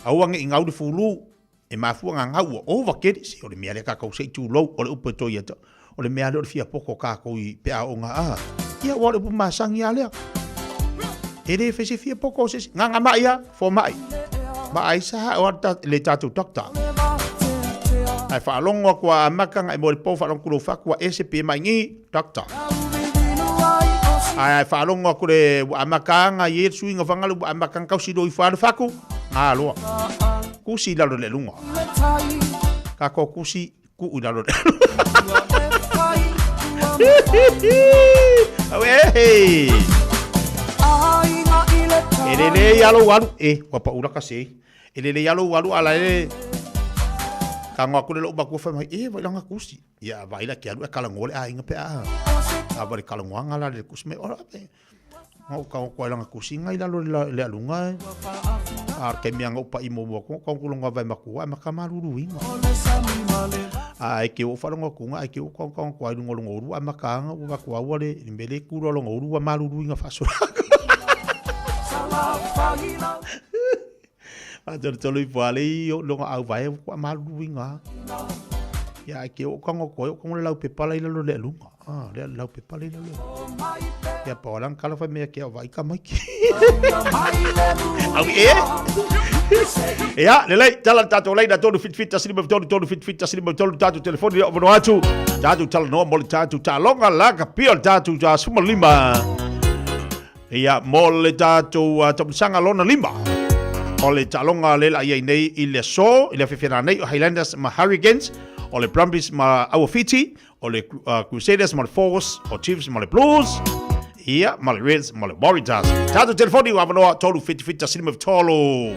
Aua ne i gau le fulu, E mafua ngā ngau ua ova kere, se o le mea lea kākou se i tūlou, o le upu e toi atu, o le mea lea o le fia poko kākou i pe a o ngā a. Ia ua o le upu masangi a lea. E le fai se fia poko o se isi, ngā ngā mai a, fo mai. Ma ai sa o ta, le tātou doctor. Ai whaalongo aku a amaka nga e mo le po whaalongo kulo whaku a ese pe mai ngi, doctor. Ai ai whaalongo aku le ua amaka anga i e suinga whangalu ua amaka nga kausi roi whalu whaku, ngā loa. Kusi i lalo le lunga. Ka ko kusi ku i lalo le Au e hei. E lele i alo alu. E, ua pa ula ka se. E lele i alo alu ala e. Ka ngoa kule lou makua whai mai. E, vai langa kusi. Ia, vai la ke alu e kala ngoa le ainga pe a. A vai le kala ngoa ngala le kusi me ora. Ngau ka ko langa kusinga i lalo le alunga e. A ke mea ngau pa i mo mo ko ko longa vai makua ma ka malulu inga. A e ke o whalonga kunga e ke o ko ko ko ai lunga lunga uru a makanga u va ko aua le mele kuro longa uru a malulu inga faso. A tolu tolu i pua le i longa au vai ko malulu inga. Ia e ke o kango ko o kango le lau pepa la i lalo le alunga. Ah, lea lau pepa le lalo. Ia pa olang kala fai mea ke au vai ka mai. Au e? Ia, lelei, tala le tātou leina, tolu fit fit tasi lima tolu tolu fit fit tasi lima tolu tātou telefoni lea o vanoa atu. Tātou talanoa mo le tātou taaloga la ka pia o le tātou tā suma lima. Ia, mo le tātou taumasaga lona lima. O le taaloga le la iai nei i le aso, i le awhiwhina nei o Highlanders ma Hurricanes, o le Brumbies ma Auawhiti, o le Crusaders ma le Force, o Chiefs ma le Blues, ia, ma le Reds ma le Waratahs. Tātou telefoni ua avanoa 3 whiti whiti tasi lima tolu.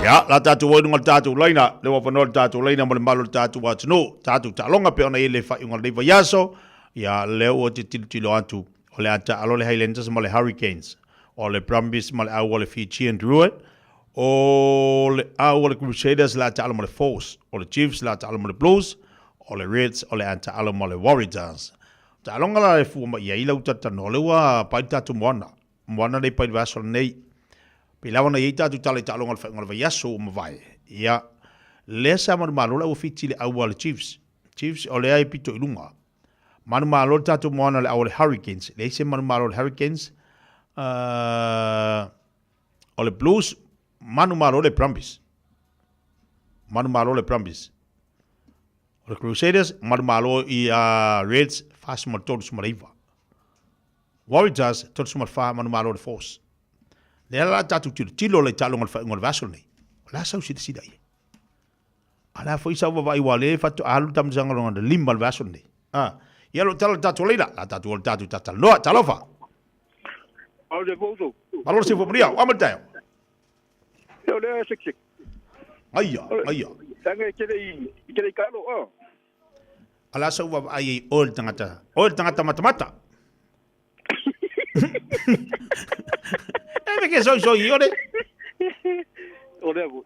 Ia, la tātou wai runga le tātou laina, le wapanoa le tātou laina mo le malo le tātou atunuu, tātou taaloga pe ona i le faaiuga o lenei vaiaso, ia lea ua te tilotilo atu, o le a taalo le Highlanders ma le Hurricanes, o le Brumbies ma le au o le Fijian Druid, O le au o le Crusaders le a taalo ma le Force, o le Chiefs le a taalo ma le Blues, o le Reds o le a taalo ma le Warriors. Taaloga la e fua mai i ai lau talatalanoa, lea ua pai le tatou moana, moana nei pai le vaiaso lenei. Pei lava ona i ai tatou tala i taaloga o le faaiuga o le vaiaso ua mavae, ia, lea sa manumalo le au a Fiti i le au a le Chiefs. Chiefs o lea e pito i luga. Manumalo le tatou moana i le au a le Hurricanes, leai se manumalo a le Hurricanes. O le Blues, manumalo le Brumbies. Manumalo le Brumbies. O le Crusaders, manumalo i a Reds, 43-39. Warriors, 34, manumalo le Force. Lea la tatou tilotilo le taaloga o le faaiuga o le vaiaso lenei. O le a sau silasila i ai? A le a foi sau vavaai ua le faatoa alu le taamilosaga lona lima le vaiaso lenei. A, ia lo tala le tatou leila, la tatou o le tatou talanoa. Talofa. Malo le fouso. Malo le sifo maria, ua mai taeao. Ia o lea sek sek. Aia, aia. Tanga e tele i tele i kalo, ah. Ala sau vavaai ai oe le tagata, oe le tagata matamata. E me ke soisoi i ole. O lea foi.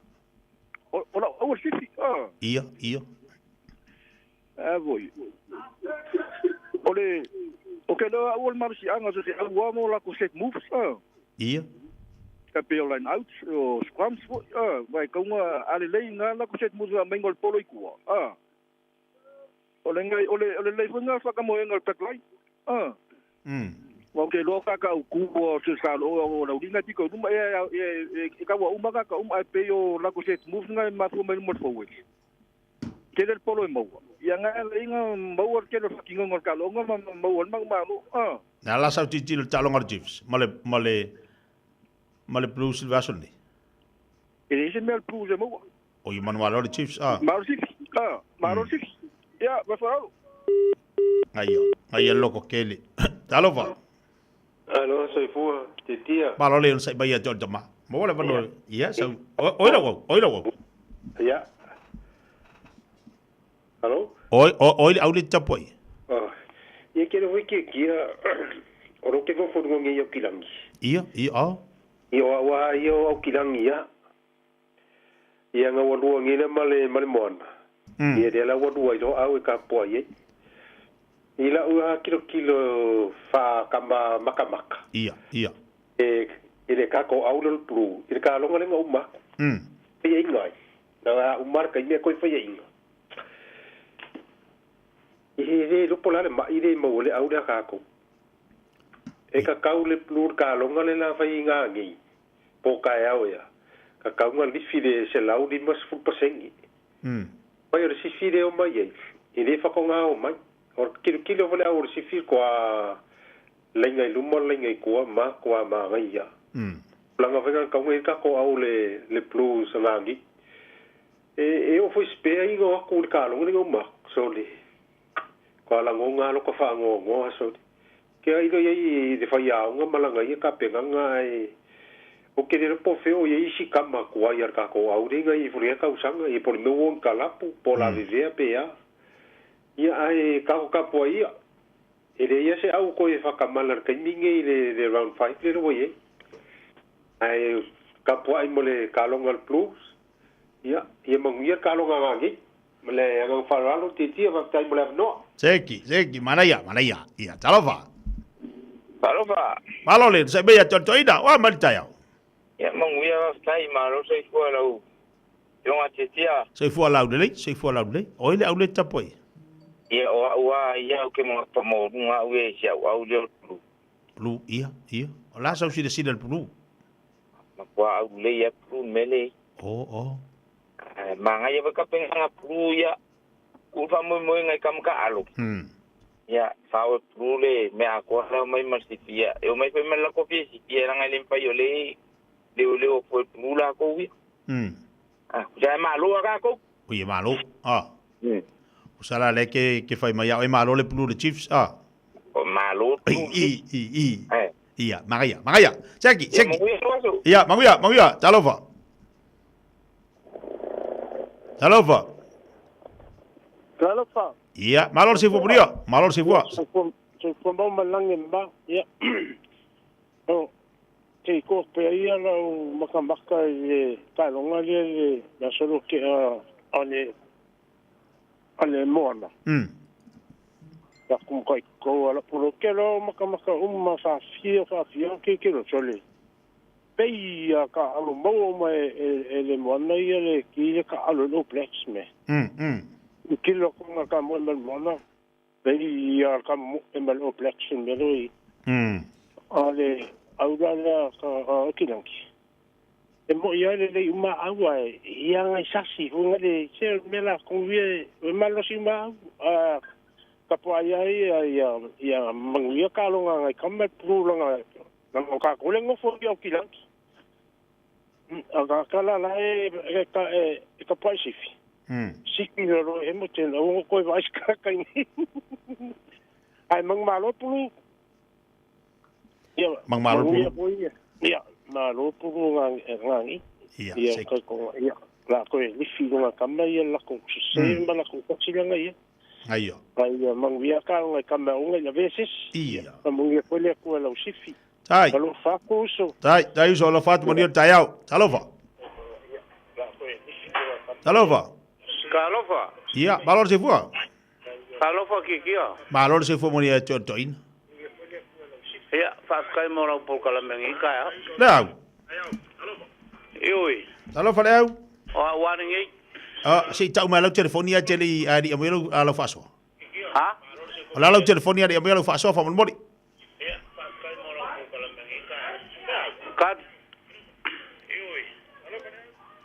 O la o sifi, ah. Ia, ia. A foi. O le o ke loa au o le malosiaga so se au mo la ko set moves, ah. Ia. Ka pe o line out o scrums foi, ah, vai kaunga a le lei nga la ko set moves a mai ngol polo i kua, ah. O le ngai o le o le lei foi nga whakamoenga o le backline. Ah. Wa ke loa ka ka ku o se sa lo o la ulinga ti ko numa e e e ka wa uma ka ka uma e pe o la ko set move nga ma fu mai mo forward. Ke le polo e maua. Ia nga le inga maua ke le fakinga ngol ka longa ma maua ma ma lo. Ah. Na la sau titi le talonga le Chiefs ma le ma le ma le Blues le vaiaso lenei. E le se mea le Blues e maua. O i manumalo le Chiefs, ah. Malo Chiefs, ah, malo Chiefs. Ia, va whaaro. Ngaia, ngaia loko kele. Talofa. Alo, soifua, te tia. Malo le sai mai ia te tama. Mo le vano, ia, sau, oi la wau, oi la wau. Ia. Alo? Oi, oi, oi, au le tapoi. Oh. Ia ke le ke kia, o ro ke go fo ngi yo kilangi. Ia, ia, oh. Ia wa ia o kilangi ia. Ia nga ua lua ngile ma le ma le moana. Ia lea la ua lua i lo au e kapua i ai. I lau a kilokilo fa kama makamaka. Ia, ia. E i le kako au le pulu, i le ka longa lenga uma. Faia inga ai. Na nga uma ka imea koi faia inga. I he le lopo la le mai le mau le au le kako. E ka kau le pulu ka longa le la fai inga ngi. Po ka e au ia. Ka kaunga lifi le se lau 50%. Mai o le sifi le o mai ei. I le whakonga o mai. O kilo kilo vale au o le sifi koa lainga i luma lainga i kua ma koa ma ngai ia. Langa whenga kaunga i kako au le, le blues ngangi. E, e o foi spea i ngā aku le kalonga le ngā ma. So le. Koa langonga lo ka whaangoa ngoa so le. Kia ilo ia i le whai aonga malanga ia ka penganga e o ke le po feo ia isi kama kua ia ka ko au renga i furi ka usanga i poli meu on kalapu po la vivea pe ia ia ai ka ko kapua ia e le ia se au ko e whakamana ka minge i le, le round 5 le roa ia ai kapua ai mo le kalonga le blues ia ia manguia kalonga ngangi ma le agaga faaaloalo tietia faafetai mo le avanoa. Seki, seki, manaia, manaia. Ia, talofa. Talofa. Malo le, sai mai atu toina, wa mali taeao. Ia, manuia faafetai, malo soifua lau afioga Tietia. Soifua laulelei, soifua laulelei. Oi le aule tapuai. Ia, o au lava ia ou te manatu maualuga au ia i si au au lea o le pulu. Pulu, ia, ia. O le a sau silasila i le pulu? Matua aulelei lava pulu i le mea lea. Oh, oh. Ae manaia foi ka penganga pulu ia ku faamoemoega i ka makaalo. Ia, fao e pulu le mea atoa le omai ma le sifia. E omai foi ma le latou fia sifia leaga e le mafai o le leoleo foi e pulu latou ia. Ah, kusa e malo a kakou. Ui e malo. Ah. Kusa la le ke ke fai mai au e malo le pulu le Chiefs. Ah. O malo le pulu. I i i. Eh. Ia, magaia, magaia. Seki, seki. Ia, manuia, manuia. Talofa. Talofa. Talofa. Ia, malo le soifua manuia. Malo le soifua. Soifua mau ma lagi ma. Ia. Oh. te ikoa pea ia lau makamaka i le taaloga lea i le aso lua tea a le a le Moana. Ia ku makai kou ala polo ke lo makamaka uma faafia faafia ke ke lo sole. Pei ia ka alo maua uma e, e, e le Moana ia le ki le ka alo le All Blacks me. I kilo konga ka moe ma le Moana. Pei ia ka moe ma le All Blacks me lo i. A le aula lea ka Okilangi. E mo'i ai lelei uma au ae ia ngai sasi fu le se me la ko wie e malosi uma au a ka po ai ai ia ia ia manguia ka longa ngai kama pulu langa langa ka ko le ngofo i Okilangi. A ka kala la e e ka e, e ka po sifi. Siki lo lo e mo te o ko e vai ka kai. Ai mang malo pulu. Ia Mang malo pulu. Ia malo pulu nga ngangi. Ia, Ia se- ko ko ia la ko e lifi nga kama ia la ko se ma la ko silanga ia. Aio. Ai ia manguia ka nga kama unga ia veses. Ia. Manguia ko le ko la usifi. Tai. Alo fa ko uso. Tai, tai uso alofa atu manuia le taeao. Talofa. Talofa. Kalofa. Ia, malo le soifua. Kalofa ki kia. Malo le soifua manuia te o toina. Ia, whawhikai mō rau pō kalamengi i kai au. Le au. Ioi. Talofa le au. O a waringi. Ah, se i tau mai lau telefoni a te le a li a lau a lau faasoa. Ha? O la lau telefoni a li a lau faasoa faamolemole. Ka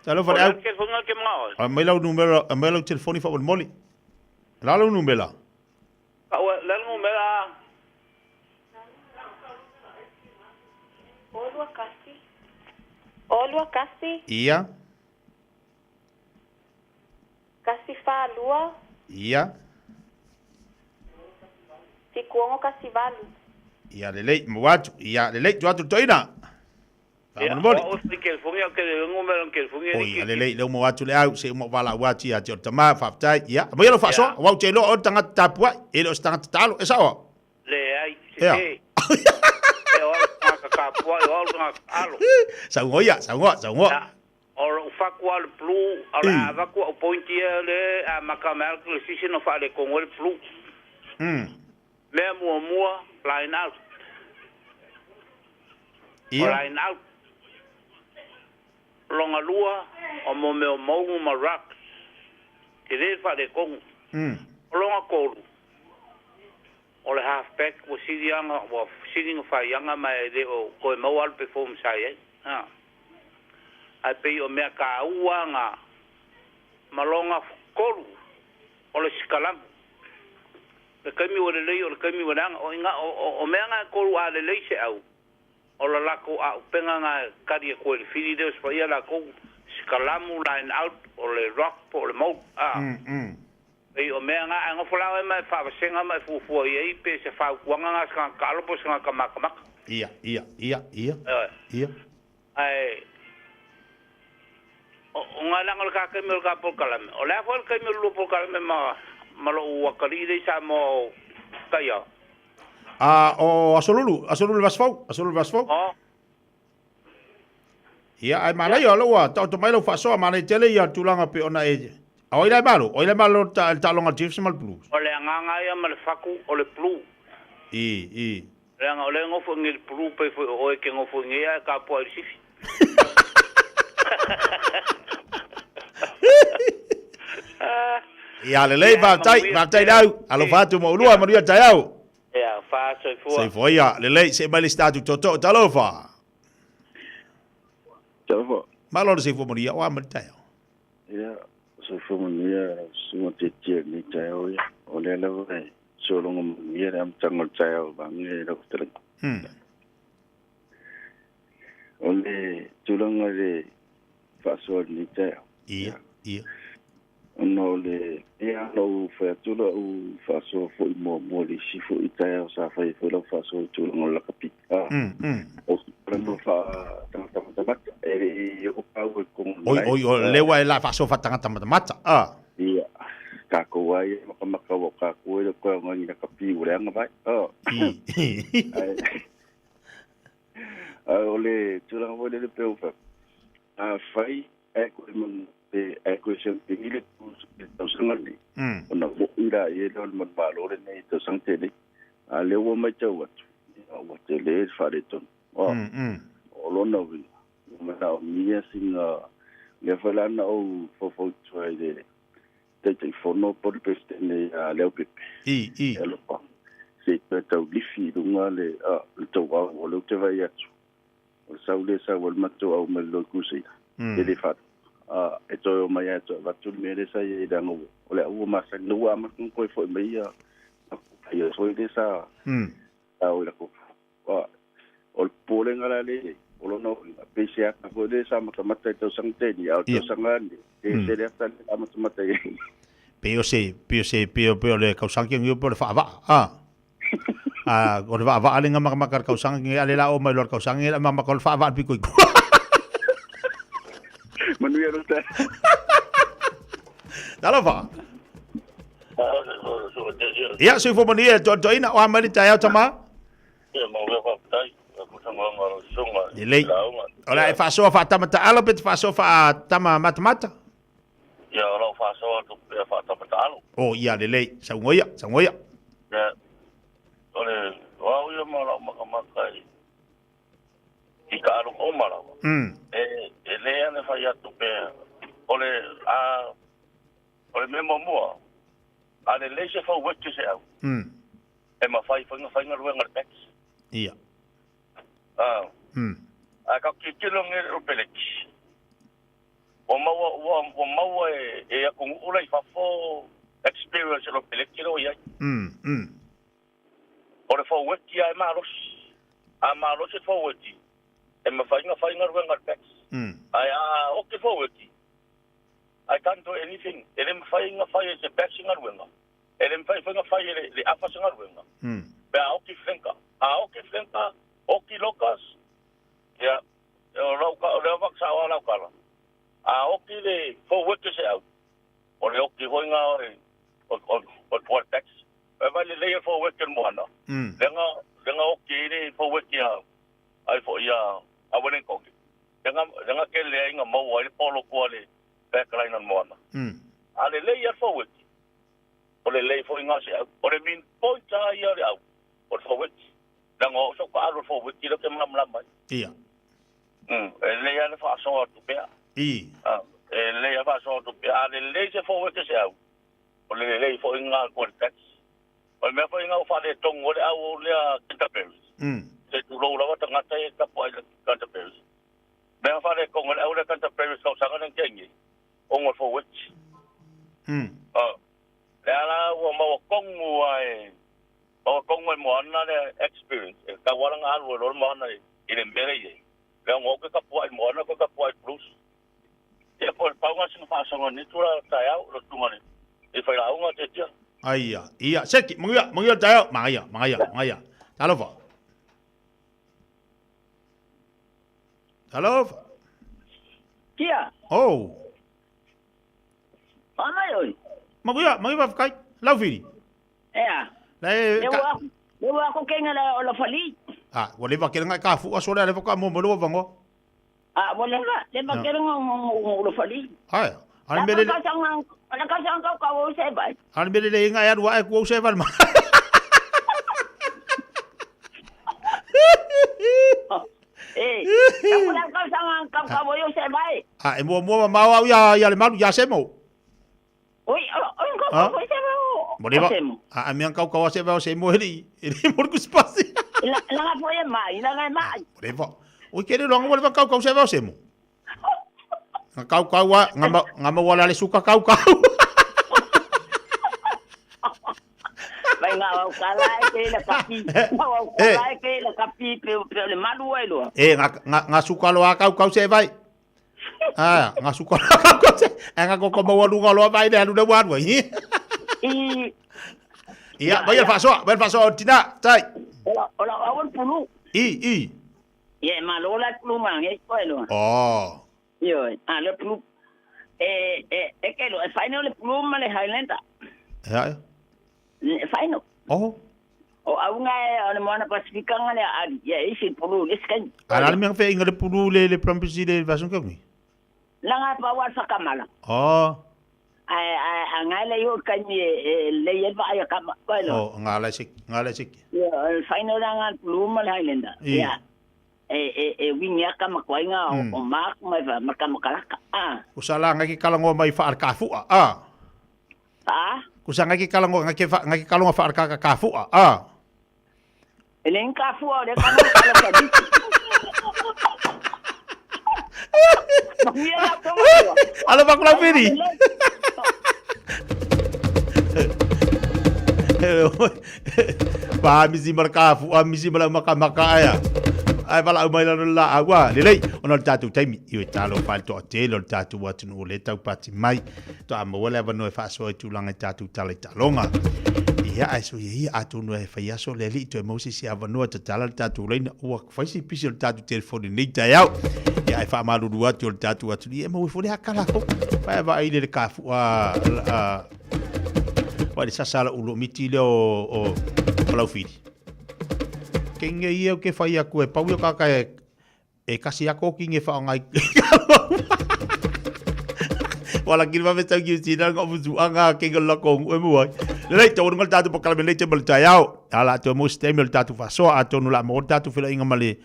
Talofa le au. Ke whunga ke mga oe. A mai lau numera, a mai lau telefoni faamolemole. La lau numera. Ka ua, lelu ngu mera. Olua kasi. Olua kasi. Ia, Kasi whālua. ia, Fikuongo kasi valu. ia lelei, mo atu, ia lelei, tu atu toina. Ia, Faamolemole. o o ke whunga ke ngu mera ke whunga Oi, a lelei, leo mo atu le au, se mo wala ua ati a te o tama, whaftai, ia. Mo ia lau faasoa, wau te loa o le tangata tapuai, e le o se tangata talo, e saoa. Le ai, se Ia. te. E o au ngā kakapua, e o au ngā alo. Saungo ia, saungo, saungo. O le ufaku a le plu, o le avaku au pointi e le, a makamea le sisi no wha le kongo le plu. Mea mua mua, line out. Ia. O line out. Longa lua, o mo meo maungu ma rock. Te le wha le kongo. O longa kolu. O le half back, wa siri anga, wa siri nga whai anga mai le o koe mau alu perform sai ai. Ha. Ai pei o mea ka ua nga malonga kolu o le sikalamu. Le kaimi o le lei o le kaimi o le anga o inga o, o, o mea nga kolu a le lei se au. O la lako a upenga nga kari e koe le whiri leo se whaia la kou sikalamu line out o le rock po o le mau. Ah. Ei o mea nga anga folau e mai whawasenga mai fuafua i ei pe se whaukuanga nga sanga kalopo sanga kamakamaka. Ia, ia, ia, ia, Eh. ia. Ai o o ngā langa o le kākaimi o le kāpolkalame. O le afa o le kaimi o le lua polkalame ma, ma lo uakali i sa mo kaia. A o Asolulu, Asolulu Vasfau, Asolulu Vasfau. O. Ia, ai manaia o ua, tau mai lau faasoa, manai tele ia tulaga pe ona e. A oi lai malo, oi lai malo ta le taaloga Chiefs ma le Blues. O le anganga ia ma le faku o le plu. I, i. Le anga o le ngofo ngi le plu pe fo o e ke ngofo ngi ia ka po ai sifi. Ia lelei, faafetai, faafetai lau. Alofa atu ma ulua, manuia taeao. Ia, wha soifua. Soifua ia, lelei, se mai le sita atu toto, talofa. Talofa. Malo le soifua manuia, o a ma le taeao. Ia, soifua manuia lau susuga tietie i lenei taeao ia. O lea lava e sologa manuia le amataga o le taeao vagia i lau fetalaiga. O le tulaga i le faasoa i lenei taeao. Ia, ia. Ona o le ia lau fai atu lau faasoa fo'i muamua i le isi fo'i taeao sa fai ai foi lau faasoa i tulaga o le lakapi. O talanoa faatatagata e le'i oo pau e kogo Oi, oi, o lewa e la faasoa faatagata matamata. Ah. Ia, kākou ai e makamaka ua o kākou e le koe aogagi lakapi ua leaga vai. A o le tulaga foi lele pe ua afai ae koe manu pe ae koe siampigi le le tausaga lenei ona mo'i laia lea o le manumalo lenei i tausaga tele a lea ua matau atu ua tele le faaletonu. O lona uiga ua manaomia sina lea foi la na ou faufautua i le Taitaifono po o le Peresetene ia Leaupepe I e alofa se i toe taulifi i luga le le tauau o lea ou te vaai atu o le sau lea sau ai le matou au mai le Loi Crusader e le faa e toe omai lava e toe avatu le mea lea sa i ai leaga o le au ua masani lea ua amata ona toe foi mai ia ia foi lea sa sa o i lakou o le popolega la lea i ai o lona uiga pei se ata foi lea sa matamata i tausaga teni a o le tausaga ane e ese le ata lea sa matamata i ai. Pei o se pei o se pei o pei o le kausaga ki o le faavaa a a o le vaavaa le makamaka le kausaga ki ale la o mai lo le kausaga nge la makamaka o le faavaa le piko i tua. Manuia lo taeao. Talofa. Ia, soifua manuia toatoaina o a mai le taeao tama. Lelei. O le a e faasoa faatama taalo pe te faasoa faatama matamata? Ia, o lau faasoa atu pea faatama taalo. Oh, ia, lelei. Saunoa ia, saunoa ia. Ia, o le, o au ia ma lau makamaka i, i taaloga uma lava. E, e lē ana fai atu pea, o le, a, o le mea muamua, a lelei se fauwete se au, e mafai foi ona fai galuega a le backs. Ia. A. A ka tilotilo nei le peleti. Ua maua ua ua maua e e atunuu la i fafo experience o le peleti lea ua i ai. O le faueti lava e malosi. A malosi le faueti, e mafai ona fai galuega a le backs. Ae a oki le faueti, I can't do anything. E le mafai ona fai e se backs se galuega. E le mafai foi ona fai e le afa se galuega. Pe a oki flanker. A oki flanker, oki lockers, ia, o lau, o lea wak sao a lau kala. A oki le forward ke se au, o le oki foi nga o le, o, o, o le backs. E vai lelei e forward ke le moana. Lenga, lenga oki i le forward ki a, ai foi a, a Wellington. Lenga, lenga ke lea inga maua ai le polo kua le backline o le moana. A lelei a le forward, o lelei foi nga se au. O le main point a ia o le au, o le forward. Leaga o au sa ou taalu i le forward lea ou te malamalama ai. Ia. E lelei lava le faasoa atu pea. I. E lelei lava le faasoa atu pea. A lelei se forward se au, o le lelei foi lena o le quarterbacks. O le mea foi lena ua faaletonu ai le au lea Canterbury. Se tulou lava tagata ia e tapuai i le Canterbury. Mea na faaletonu ai le au lea Canterbury i le tausaga lea na tea nei, ona o le forward. Lea la ua maua tonu lava e Maua tonu e Moana le experience e tatau lava ona alu ai loa le Moana i le mea lea e i ai. Leaga o au ke tapuai i le Moana koe tapuai i le Blues. Ia po o le pau lena sina faasoga nei tula taeao lo tunga le i failauga te tia. Aia, ia, seki, manuia, manuia le taeao, manaia, manaia, manaia. Talofa. Talofa. Kia. Oh. Whangai oi. Manuia, manuia whawhikai. Lau whiri. Ea. Le, Le ua, le ua ako kenga la o la fali. Ah, ua leva ke nga ka fu aso le leva ka mo mo vango. Ah, ua leva, leva ke nga o la fali. Ai, ale mele. La ka sanga, la ka sanga ka o se vai. Ale mele le inga alu ai ku o se vai ma. Eh, ka kula ka sanga ka ka o se vai. Ah, e mua mua ma au ia ia le malu ia se mo. Oi, oi, ka ka o se vai. Mo leva. A mea kau kau se vai se mo heli. Ele mo ku spasi. La la foi e mai, la la mai. Mo leva. Oi ke le longa mo leva kau kau se vai se mo. Nga kau kau a nga ma nga ma wala le suka kau kau. Vai ngā au kala e ke la kapi. Ngā au kala e ke la kapi pe pe le malu ai loa. E nga nga nga suka loa kau kau se vai. Ah, nga suka loa kau kau se. E nga koko maua lunga loa vai le alu le waru ai. I Ia, vai al faasoa, vai al faasoa o tina, tai. Ola ola au le pulu. I i. Ia malo la pulu mange koe loa. Oh. Ioe, a le pulu e e e ke lo e final le pulu ma le Highlander. Ia. E final. Oh. O auga e o le Moana Pasifika nga le ali, ia e isi pulu le isi kaimi. A la le mea fe inga le pulu le le Brumbies i le vasuki au ngi. Langa pa wa whakamala. Oh. Ai ai a ngai le yo kaimi e le ye va ya kama. Oh, ngala sik, ngala sik. Ya, final nga pulu ma le Highlander. Ya. E e e wingi aka makuainga o Mark mai va makamakalaka. Ah. Usala ngai ki kalango mai fa ka fua. Ah. Ah. Kusa ngai ki kalango ngai ki fa ngai ki kalongo fa ka ka fua. Ah. E le ka fua le ka ka ka. Ala pa kula fini. Pa misi mara ka fu a misi mara maka maka aia. Ai vala au mai la la aua lelei ona le tatou taimi i o talo fale toa tele o le tatou atunuu o le taupati mai to a maua le avanoa e faasoa i tulaga i tatou tala i taaloga. Ia ae soia ia atonu e fai aso le alii toe maua se isi avanoa e tatala le tatou laina ua fai se pisi o le tatou telefoni nei taeao. Ia ae faamalulu atu o le tatou atunuu ia e maua ifo le akala ko. Pae vaai le le kafua a wa le sasa la ulo miti le o o laufili. Ke nge ia ke fai aku e pau ia kaka e e kasi ako ki nge wha ngai Wala kiri ma tau ki tina ngo futu anga ke ngo lako ngu e mua. Lei tau ngo tatu pokala me lei te mal taiao. Ala to mo stemi le tatu fasoa a tonu la mo tatu fila inga male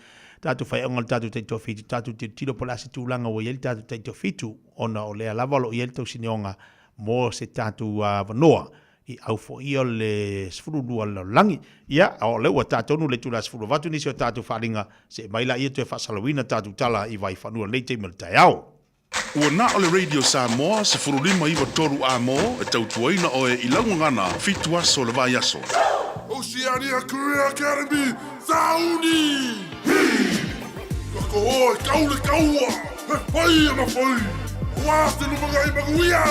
tatu fai ongo tatu te to fitu tatu te tiro pola se tulanga o yel tatu te to fitu ona o lea lava lo yel tau sineonga mo se tatu vanoa i au fo ia le 12 le langi. Ia, o le ua tātonu le tula 12 vatu nisi o tātou wharinga se mai la ia toe whaasalawina tātou tala i vai whanua nei te mele taiao. Ua na o le Radio Samoa 15 93 a mō e tautuaina oe i laugagana 7 aso le vai aso. Oceania Career Academy, Sauni! Hi! Kako oe, kau le kaua! He whai ana whai! Wā te lumangai manuia!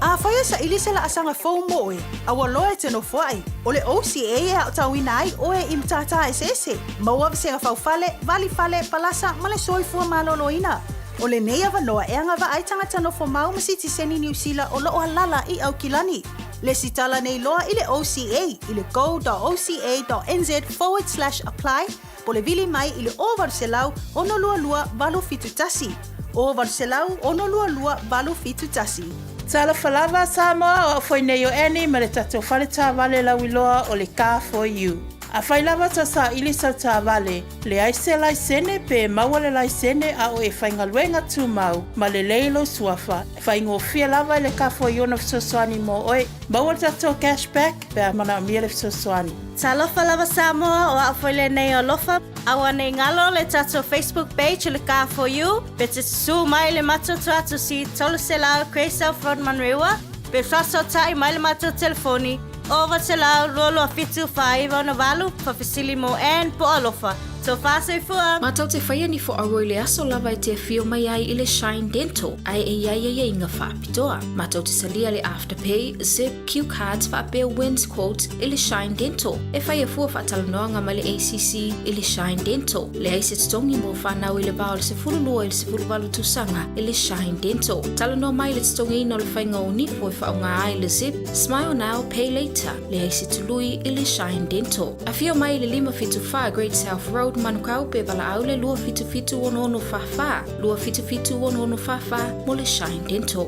A fai e saili se laasaga fou mo oe, a ua loa e te nofo ai. O le OCA e aotauina ai oe i matata eseese, maua vasega faufale, valifale, palasa ma le soifua malōlōina. O lenei avanoa e agavaa ai tagata nofo mau ma sitiseni Niu Sila o loo alala i Aukilani. Lesitala nei loa i le OCA i le go.oca.nz/apply po le vili mai i le 0800 622 871. 0800 622 871. Talofa lava Samoa, o au foi nei o Annie ma le tatou fale taavale lauiloa o le Car for You. Afai lava tou saili sau taavale, leai se laisene pe maua le laisene a o e faigaluega tumau ma lelei lou suafa, faigofie lava i le Car for You ona fesoasoani mo oe. Maua le tatou cash back pe a manaomia le fesoasoani. Talofa lava Samoa, o au foi lenei o Alofa. Aua nei galo le tatou Facebook page o le Car for You, pe te susū mai i le matou tuatosi 300 Grey South Road Manurewa, pe faasootai mai le matou telefoni 0800 227 498 faafesili mo Ann po o Alofa. Tofa soifua! Matou te whaia ni fo aua i le aso lava e te awhio mai ai i le Shine Dental, ae e iai aiaiga faapitoa. Matou te salia le Afterpay, Zip, Cue Cards faapea Wins Quote i le Shine Dental. E whaia fua faatalanoaga ma le ACC i le Shine Dental. Leai se totogi mo whanau i le va o le 12 i le 18 tausaga i le Shine Dental. Talanoa mai i le totogiina o le faiga o nifo e faaaoga ai le Zip, Smile Now, Pay Later. Leai se tului i le Shine Dental. Afio mai i le 574 Great South Road, Manukau pe valaau le 277 6644, 277 6644 mo le Shine Dental.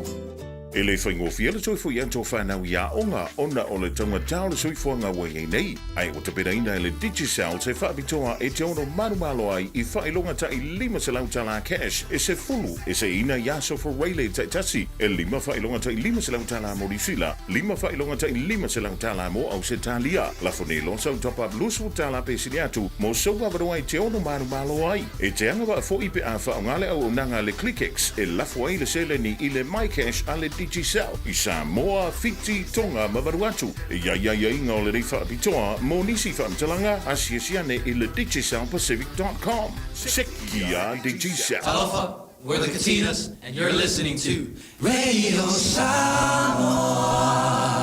E le faigofie le toe foi atu o whanau i aoga ona o le taugata o le soifuaga ua i ai nei. Ae ua tapenaina e le Digicel se faapitoa e te ono malomalo ai i faailoga tai $500 cash e 10 e seiina i aso Fureile taitasi e 5 faailoga tai $500 mo Niu Sila, 5 faailoga tai $500 mo Ausetalia. Lafo nei loa sau top up $20 pe sili atu mo sou avanoa e te ono malomalo ai. E te agavaa foi pe a faaaoga le auaunaga a le ClickX e lafo ai le seleni i le MyCash a le Digicel i Samoa, Fiti, Tonga ma Vanuatu. E i ai aiaiga o lenei faapitoa mo nisi faamatalaga asiasi ane i le DigicelPacific.com. Sekia Digicel. Talofa, we're the Katinas, and you're listening to Radio Samoa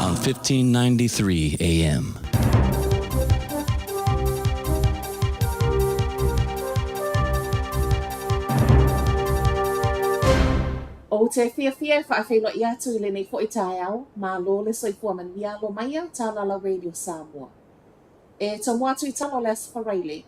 on 1593 AM. O Ou te fiafia e faafeiloai atu i lenei foi taeao, malo le soifua manuia alo maia Talala Radio Samoa. E tomo atu i tala o le Aso Faraile.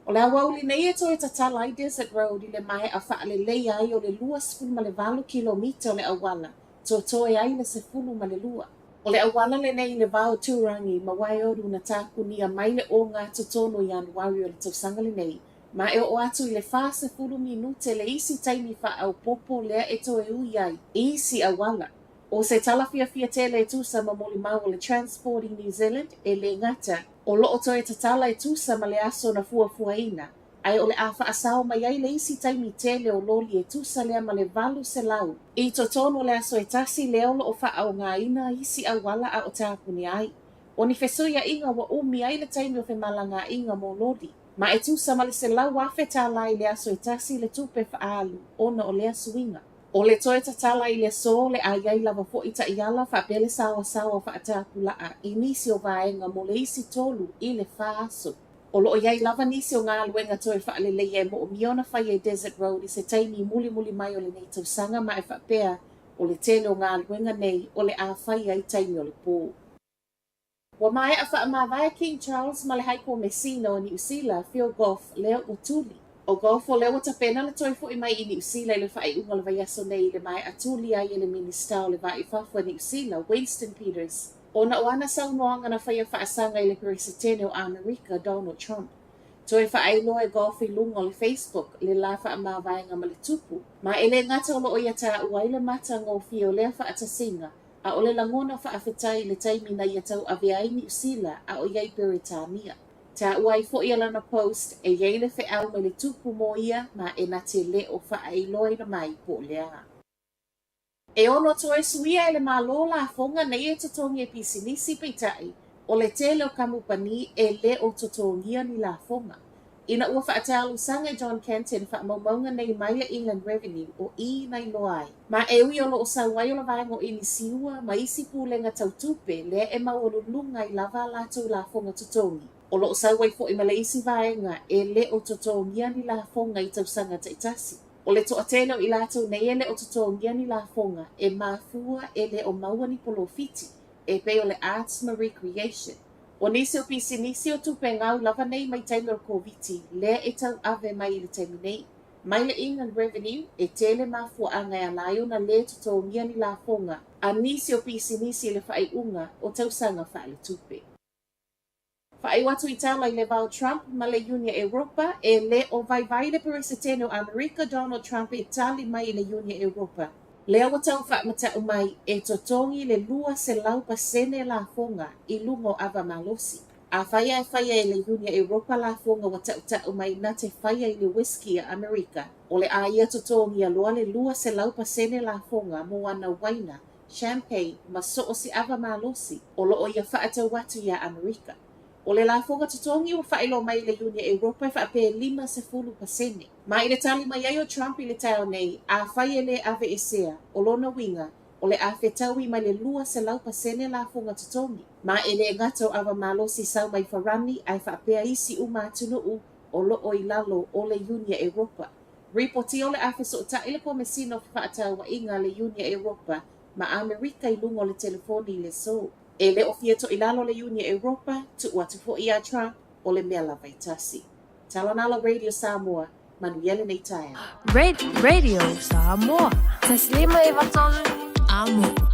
O le aoauli nei e toe tatala ai Desert Road i le maea faaleleia ai o le 28 kilomita o le auala, totoe ai le 12. O le auala lenei i le va o Turangi ma Waiouru na takunia mai le ogatotonu i Ianuari o le tausaga lenei, ma e oo atu i le 40 minute le isi taimi faaopoopo lea e toe ui ai i isi auala. ʻO se tala fiafia tele e tusa ma molimau o le Transporting New Zealand e lē gata o lo o toe tatala e tusa ma le aso na fuafuaina, ae o le a faasao mai ai le isi taimi tele o loli e tusa lea ma le 800 i totonu o le aso e tasi lea o lo o faaaogaina isi auala a o tapuni ai. ʻO ni fesuiaʻiga ua umi ai le taimi o femalagaaiga mo loli, ma e tusa ma le $100,000 i le aso e tasi le tupe faaalu ona o lea suiga. ʻO le toe tatala i le aso le a i ai lava foi taiala faapea le saoasaoa faatapulaʻa i nisi o vaega mo le isi tolu i le fa aso. O lo o i ai lava nisi o galuega toe faaleleia e moomia ona faia i Desert Road i se taimi mulimuli mai o lenei tausaga ma e faapea o le tele o galuega nei o le a faia i taimi o le pō. Ua maea faamavae King Charles ma le Hai Komesina o Niu Sila, Phil Goff, lea ua tuli. ʻO Goff o lea ua tapena le toe foʻi mai i Niu Sila i le faaiuga o le vaiaso nei i le maea tuli ai e le Minisita o le Va i Fafo a Niu Sila, Winston Peters, ona o ana saunoaga na faia faasaga i le Peresetene o Amerika, Donald Trump. Toe faailoa e Goff i luga o le Facebook le lā faamavaega ma le tupu, ma e lē gata o lo o ia tāua ai le matagofie o lea faatasiga, a o le lagona faafetai i le taimi na ia tauavea ai Niu Sila a o i ai Peretania. Tāua ai foi e lana post e i ai le feau mai le tupu mo ia ma e na te lē o faailoaina mai po o le a. E ono toe suia e le Malo lafoga nei e totogi e pisinisi peitai, o le tele o kamupani e lē o totogia ni lafoga. Ina ua faatalosaga e John Canton faamaumauga nei mai le Inland Revenue o i na iloa ai. Ma e ui o lo o sau ai o la vaega o Inisiua ma isi pulega tau tupe lea e maualuluga ai lava a latou lafoga totogi, o lo o sau ai foi ma le isi vaega e lē o totogia ni lafoga i tausaga taitasi. O le toatele o i latou nei e lē o totogia ni lafoga e mafua e lē o maua ni polofiti e pei o le Arts ma Recreation. ʻO nisi o pisinisi o tupe gau lava nei mai taimi o le Koviti lea e tauave mai i le taimi nei. Mai le Inland Revenue, e tele mafuaaga e ala ai ona lē totogia ni lafoga a nisi o pisinisi i le faaiuga o tausaga faaletupe. Faaiu atu i tala i le va o Trump ma le Iunia Europa, e lē o vaivai le Peresetene o Amerika Donald Trump e tali mai i le Iunia Europa. Lea ua tau faamata'u mai e totogi le 200% lafoga i luga o ava malosi. Afai ae faia e le Iunia Europa lafoga ua ta'uta'u mai na te faia i le whiskey a Amerika, o le a ia totogia loa le 200% lafoga mo ana uaina, champagne ma so o se ava malosi o lo o ia faatau atu iā Amerika. ʻO le lafoga totogi ua faailoa mai e le Iunia Europa e faapea e 50%. Ma i le tali mai ai o Trump i le taeao nei, afai e lē aveesea, o lona uiga, o le a fetaui mai le 200% lafoga totogi. Ma e lē gata o ava malosi sau mai Farani ae faapea isi uma atunuu o lo o i lalo o le Iunia Europa. Ripotia o le a fesootaʻi le Komesina o Fefaatauaiga a le Iunia Europa ma Amerika i luga o le telefoni i le aso. E le o fia toʻilalo le Iunia Europa, tuu atu foi iā Trump, o le mea lava e tasi. Talonalo Radio Samoa, manuia lenei taeao. Radio Samoa. 1 5 3 Amo.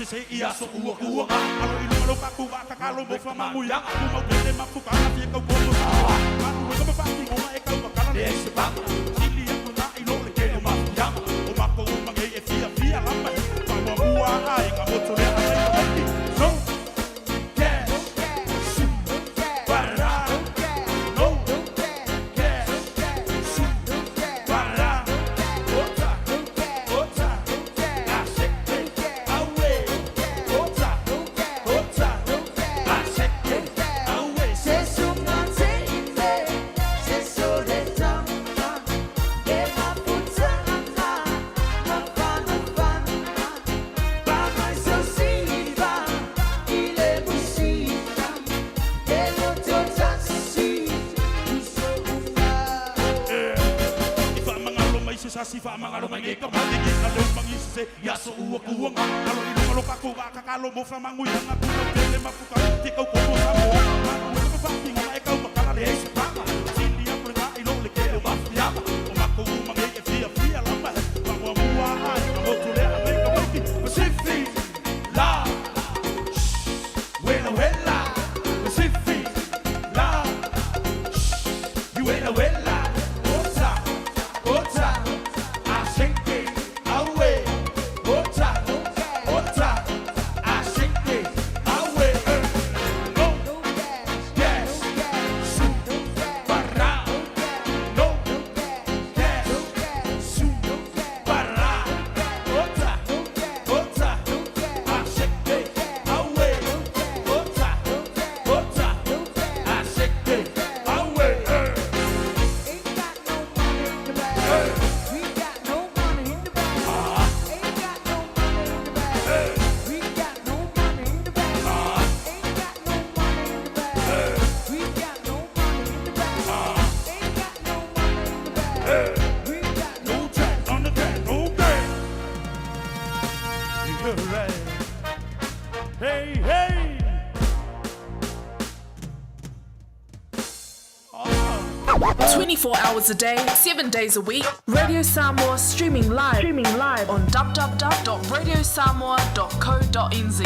se i aso ua ua ga alo i luga lo ka ku wa ka ka lo mo fa ma mu ya ku mau tele ma fu ka na fie kau ko sa ma ku ka ma fa ki o ma e kau ma kala le se pa sili ya ku na i lo le ke o ma ya o ma ko ma nge e fia fia la ma pa wa mua ai ka mo to le a mai no cash su para no cash su para ota ota a se awe ota ota a se awe se sunga te ine se so de tama e ma puta anga ma fana fana pa mai so siva ile musika e lo to tasi uso unga I whaamangalo mai se sasi whaamangalo mai e ka mate ki ka leo mangi se ia so ua kuanga alo i lunga lo ka ku ka ka lo mo fa mangu yanga ku ka tele ma fu ka te kau ko mo sa mo ma ku ma fa ki ma e kau ma kala le se pa sili ya prenga i lo le ke o ma fia o ma ko ma nge e fia fia la ma ma mo mua ai ka mo tu le a mai ka mai Pacific la wela wela Pacific la you wela wela ota ota a seke awe ota ota a seke awe no gas su para no gas su para ota ota a seke awe ota ota a seke awe. Ain't got no money in the bank. We got no money in the bank. Ain't got no money in the bank. We got no money in the bank. Ain't got no money in the bank. We got no money in the bank. Ain't got no money in the bank. We got no track on the track, no gas. You're right. Hey, hey. 24 hours a day, 7 days a week, Radio Samoa streaming live on www.radiosamoa.co.nz.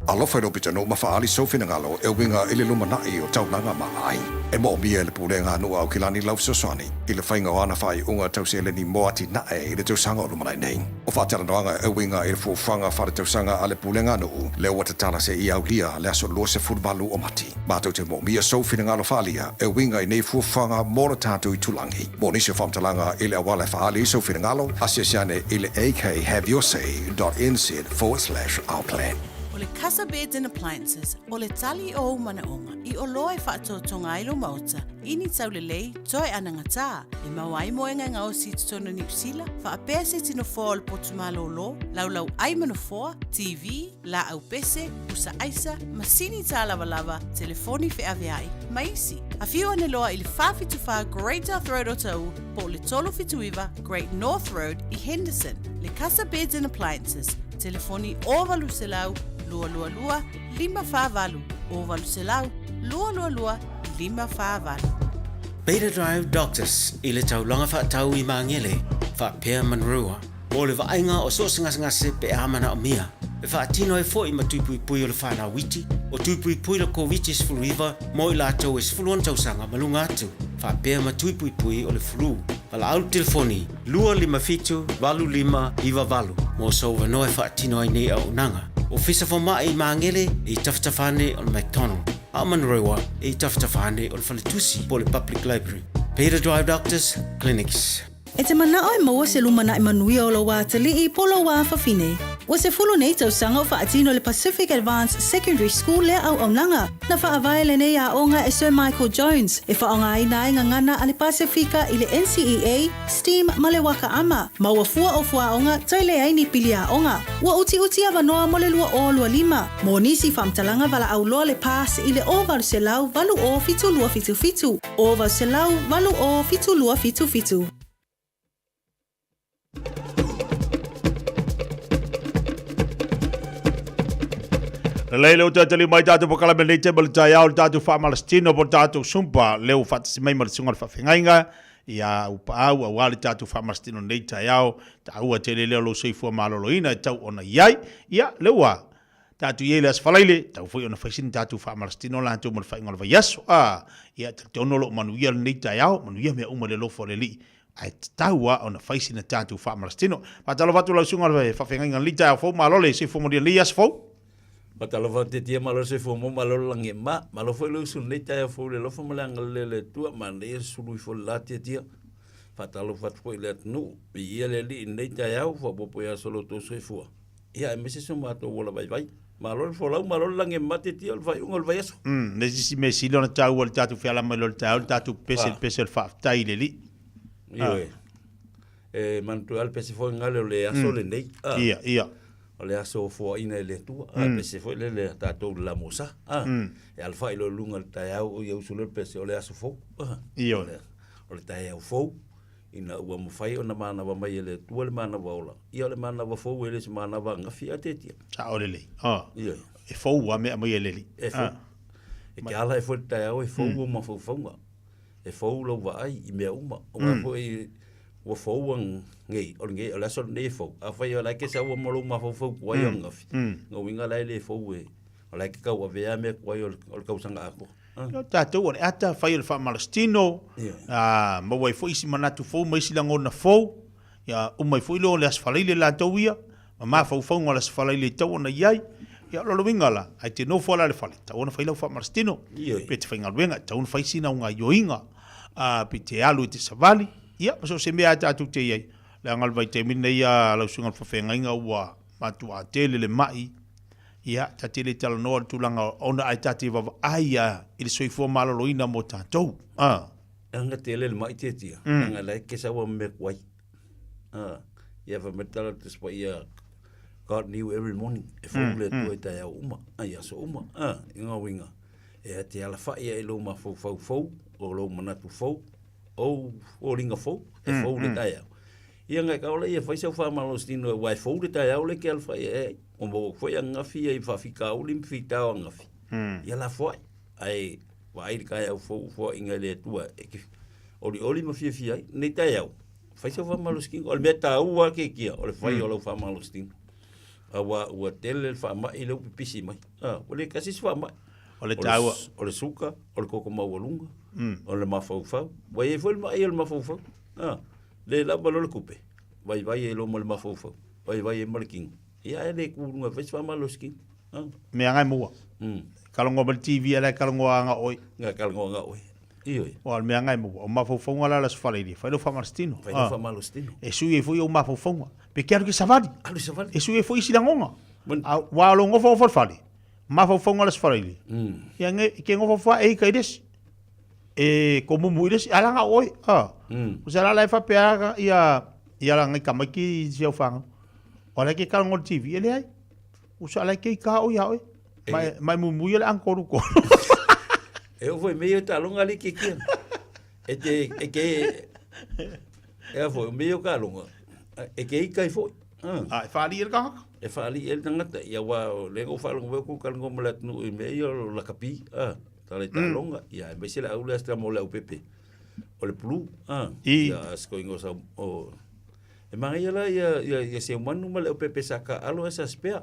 Alofa i lou pitonuu ma faaali sou finagalo e uiga i le lumanai o taulaga ma aiga. E moomia e le Pulega a Nuu a Aukilani lau fesoasoani i le faiga o ana faaiuga tau seleni mo atinae i le tausaga o lumanai nei. O faatalanoaga e uiga i le fuafuaga faaletausaga a le Pulega a Nuu lea ua tatala seia aulia le aso 28 o Mati. Matou te moomia sou finagalo faaalia e uiga i nei fuafuaga mo le tatou itulagi. Mo nisi o faamatalaga i le auala e faaali ai sou finagalo, asiasi ane i le akhaveyoursay.nz/ourplan. O le Casa Beds and Appliances, o le tali o ou manaoga i oloa e faatoatoga ai lou maota i ni taulelei toe anagatā, e maua ai moega e gaosi i totonu o Niu Sila, faapea se tino foa o le potu malōlō, laulau ai ma nofoa, TV, laau pese, pusa aisa, masini tālavalava, telefoni feaveai, ma isi. Afio ane loa i le 474 Great South Road o Taʻu po o le 379 Great North Road i Henderson. Le Casa Beds and Appliances, telefoni 0800 222 548, 0800 222 548. Beta Drive Doctors i le taulaga faatau i Magele, faapea Manurewa, mo le vaaiga o so o se gasegase pe a manaomia. E faatino ai foi ma tui puipui o le fanau iti, o tui puipui le Koviti-19 mo i latou e 16 tausaga ma luga atu, faapea ma tui puipui o le flu. Valaau le telefoni 257 8598 mo sou avanoa e faatino ai nei auaunaga. Ofisa Fomai i Magele e i tafatafa ane o le McDonald, a o Manurewa e i tafatafa ane o le Faletusi po o le Public Library. Beta Drive Doctors Clinics. E te manao e maua se lumanai manuia o lou atalii po o lou afafine. Ua 10 nei tausaga o faatino le Pacific Advanced Secondary School lea auaunaga. Na faavae lenei aoga e Sir Michael Jones e faaaogaina ai gagana a le Pasefika i le NCEA, STEAM ma le Waka Ama. Ma ua fua o fuaaoga toe leai ni pili aoga. Ua utiuti avanoa mo le 2025. Mo nisi faamatalaga valaau loa le pass i le 0800 80 7277, 0800 80 7277. Lelei le uta tali mai tātou pakalame nei te ma le taeao le tātou faamalositino po le tātou sumpa lea ua faatasi mai ma le susuga o le faafeagaiga. Ia upaau auā le tatou faamasitino nei taeao, taua tele lea o lou soifua maloloina e tau ona i ai. Ia, lea ua tatou i ai i le Aso Faraile, tau foi ona fai sina tatou faamalositino latou mo le faaiuga o le vaiaso. A, ia, talitonu o lo o manuia lenei taeao, manuia mea uma i le alofa o le Alii, ae tatau lava ona fai sina tatou faamalositino. Faatalofa atu lau susuga i le faafeagaiga i lenei taeao fou, malo le soifua manuia i lenei aso fou. Faatalofa atu Tia, malo le soifua maua, malo le lagi e ma. Malo foi le usu i lenei taeao fou i le alofa ma le agalelei o le Atua. Manaia le sulu ifo i le la Tiatia. Faatalofa atu foi i le atunuu, viia le Alii i lenei taeao, faaopoopo ia so lo outou soifua. Ia aemaise so matou ola vaivai. Malo le folau, malo le lagi e ma Tiatia, o le faaiuga o le vaiaso. Le isi mea sili ona taua i le tatou feala mai loa i le taeao, le tatou pese, le pese o le faafetai i le Alii. Ioe. E manatua lava le pese foi gale o le aso lenei. Ia, ia. O le aso foaina e le Atua, a pese foi lele a tatou le lamosa, a e alafai loa i luga i le taeao o ia usu loa le pese o le aso fou, a Ioe. O le taeao fou, ina ua mafai ona manava mai e le Atua le manava ola, ia o le manava fou e le o se manava angafi a tetia. Sao lelei, a Ioe. E fou lava mea aumai e le Alii. E fou. E ke ala ai foi le taeao e fou ou mafaufauga, e fou lou vaai i mea uma, aua foi ua fou anei, o lenei, o le aso lenei e fou. Afai o la e ke saua ma lou mafaufau tuai o ananafi, lona uiga la e le fou e, o la e ke tauavea mea tuai o le tausaga atoa. O tatou o le ata fai o le faamalositino, maua ai foi isi manatu fou ma isi lagona fou, ia uma ai foi lea o le Aso Faraile latou ia, ma mafaufauga o le Aso Faraile e tatau ona i ai. Ia o lona uiga la, ae te nofo lava i le fale, e tatau ona fai lau faamalositino, pe te faigaluega, e tatau ona fai sina au gaioiga, pe te alu e te savali, Ia, ma so o se mea lava tatou te i ai, leaga o le vaitaimi lenei a lau susuga i le faafeagaiga ua matuā tele le ma'i, ia, ta te le talanoa i le tulaga ona ae ta te vaavaai lava i le soifua maloloina mo tatou. A. Leaga tele le ma'i tiatia, leaga la e kesa ua mea kuai. A, ia fai mai le tala o le Tusi Paia, God new every morning, e fou le Atua i taeao uma, i aso uma. A, i ngā uiga, e te alafai ai i lou mafaufau fou, o lou manatu fou, ou foliga fou, e fou le taeao. Ia ngai ka ola ia fai sau faamalositino aua e fou le taeao le ke alafai e ai. O maua atu foi ananafi ia i faafitauli ma fitao ananafi. Ia lafoai, ae vaai le taeao fou ua foaiina e le Atua e te olioli ma fiafia ai. Lenei taeao, fai sau faamalositino. O le mea taua lava kekia, o le fai o lau faamalositino. Aua ua tele le faamai lea ua pipisi mai. Ua le tasi se faamai. O le taua. O le suka, o le toto maualuga, o le mafaufau. Ua i ai foi le ma'i o le mafaufau. A, le lava loa le tupe, vaivai ai loa ma le mafaufau, vaivai ai ma le tino. Ia ae le tu i luga e fai se faamalosi tino. A. Mea nga e maua. Kalongoa ma le TV a la e kalongoa anga oe. Nga kalongoa anga oe. Ioe. Aua o le mea nga e maua, o mafaufauga la le Aso Faraile, fai lou faamalositino. Fai lou faamalositino. E sui ai foi ou mafaufauga. Pe ke alu ke savali. Alu i savali. E sui ai foi isi lagoga. Aua o lou gofogofa i le fale, mafaufauga o le Aso Faraile, ia nge, ke gofogofa e ika i le isi. E komumu i le isi, ala nga oe. A. O se la la e faapea ia, ia la ngai tamaiti i si au whangau. O la ke kalongo le TV, e leai. O sa la ke ika o ia oe. Mai, mai mumu ia le angkoru ko. E o foi meio talonga li ke kia. E te, e ke, e a foi, o meio kalonga. E ke ika i foi. A, e whaali e le tangata. E whaali e le tangata. Ia wā, o le ngau whaalonga weo ku kalonga mo le atunu i mea ia o lakapi. A, tala i talonga. Ia, e maise le au le astra mo le au pepe. O le pulu. A, ia asko ingo sa, o, e manga ia la, ia, ia, ia se manu ma le au pepe sa ka alo e sa spea.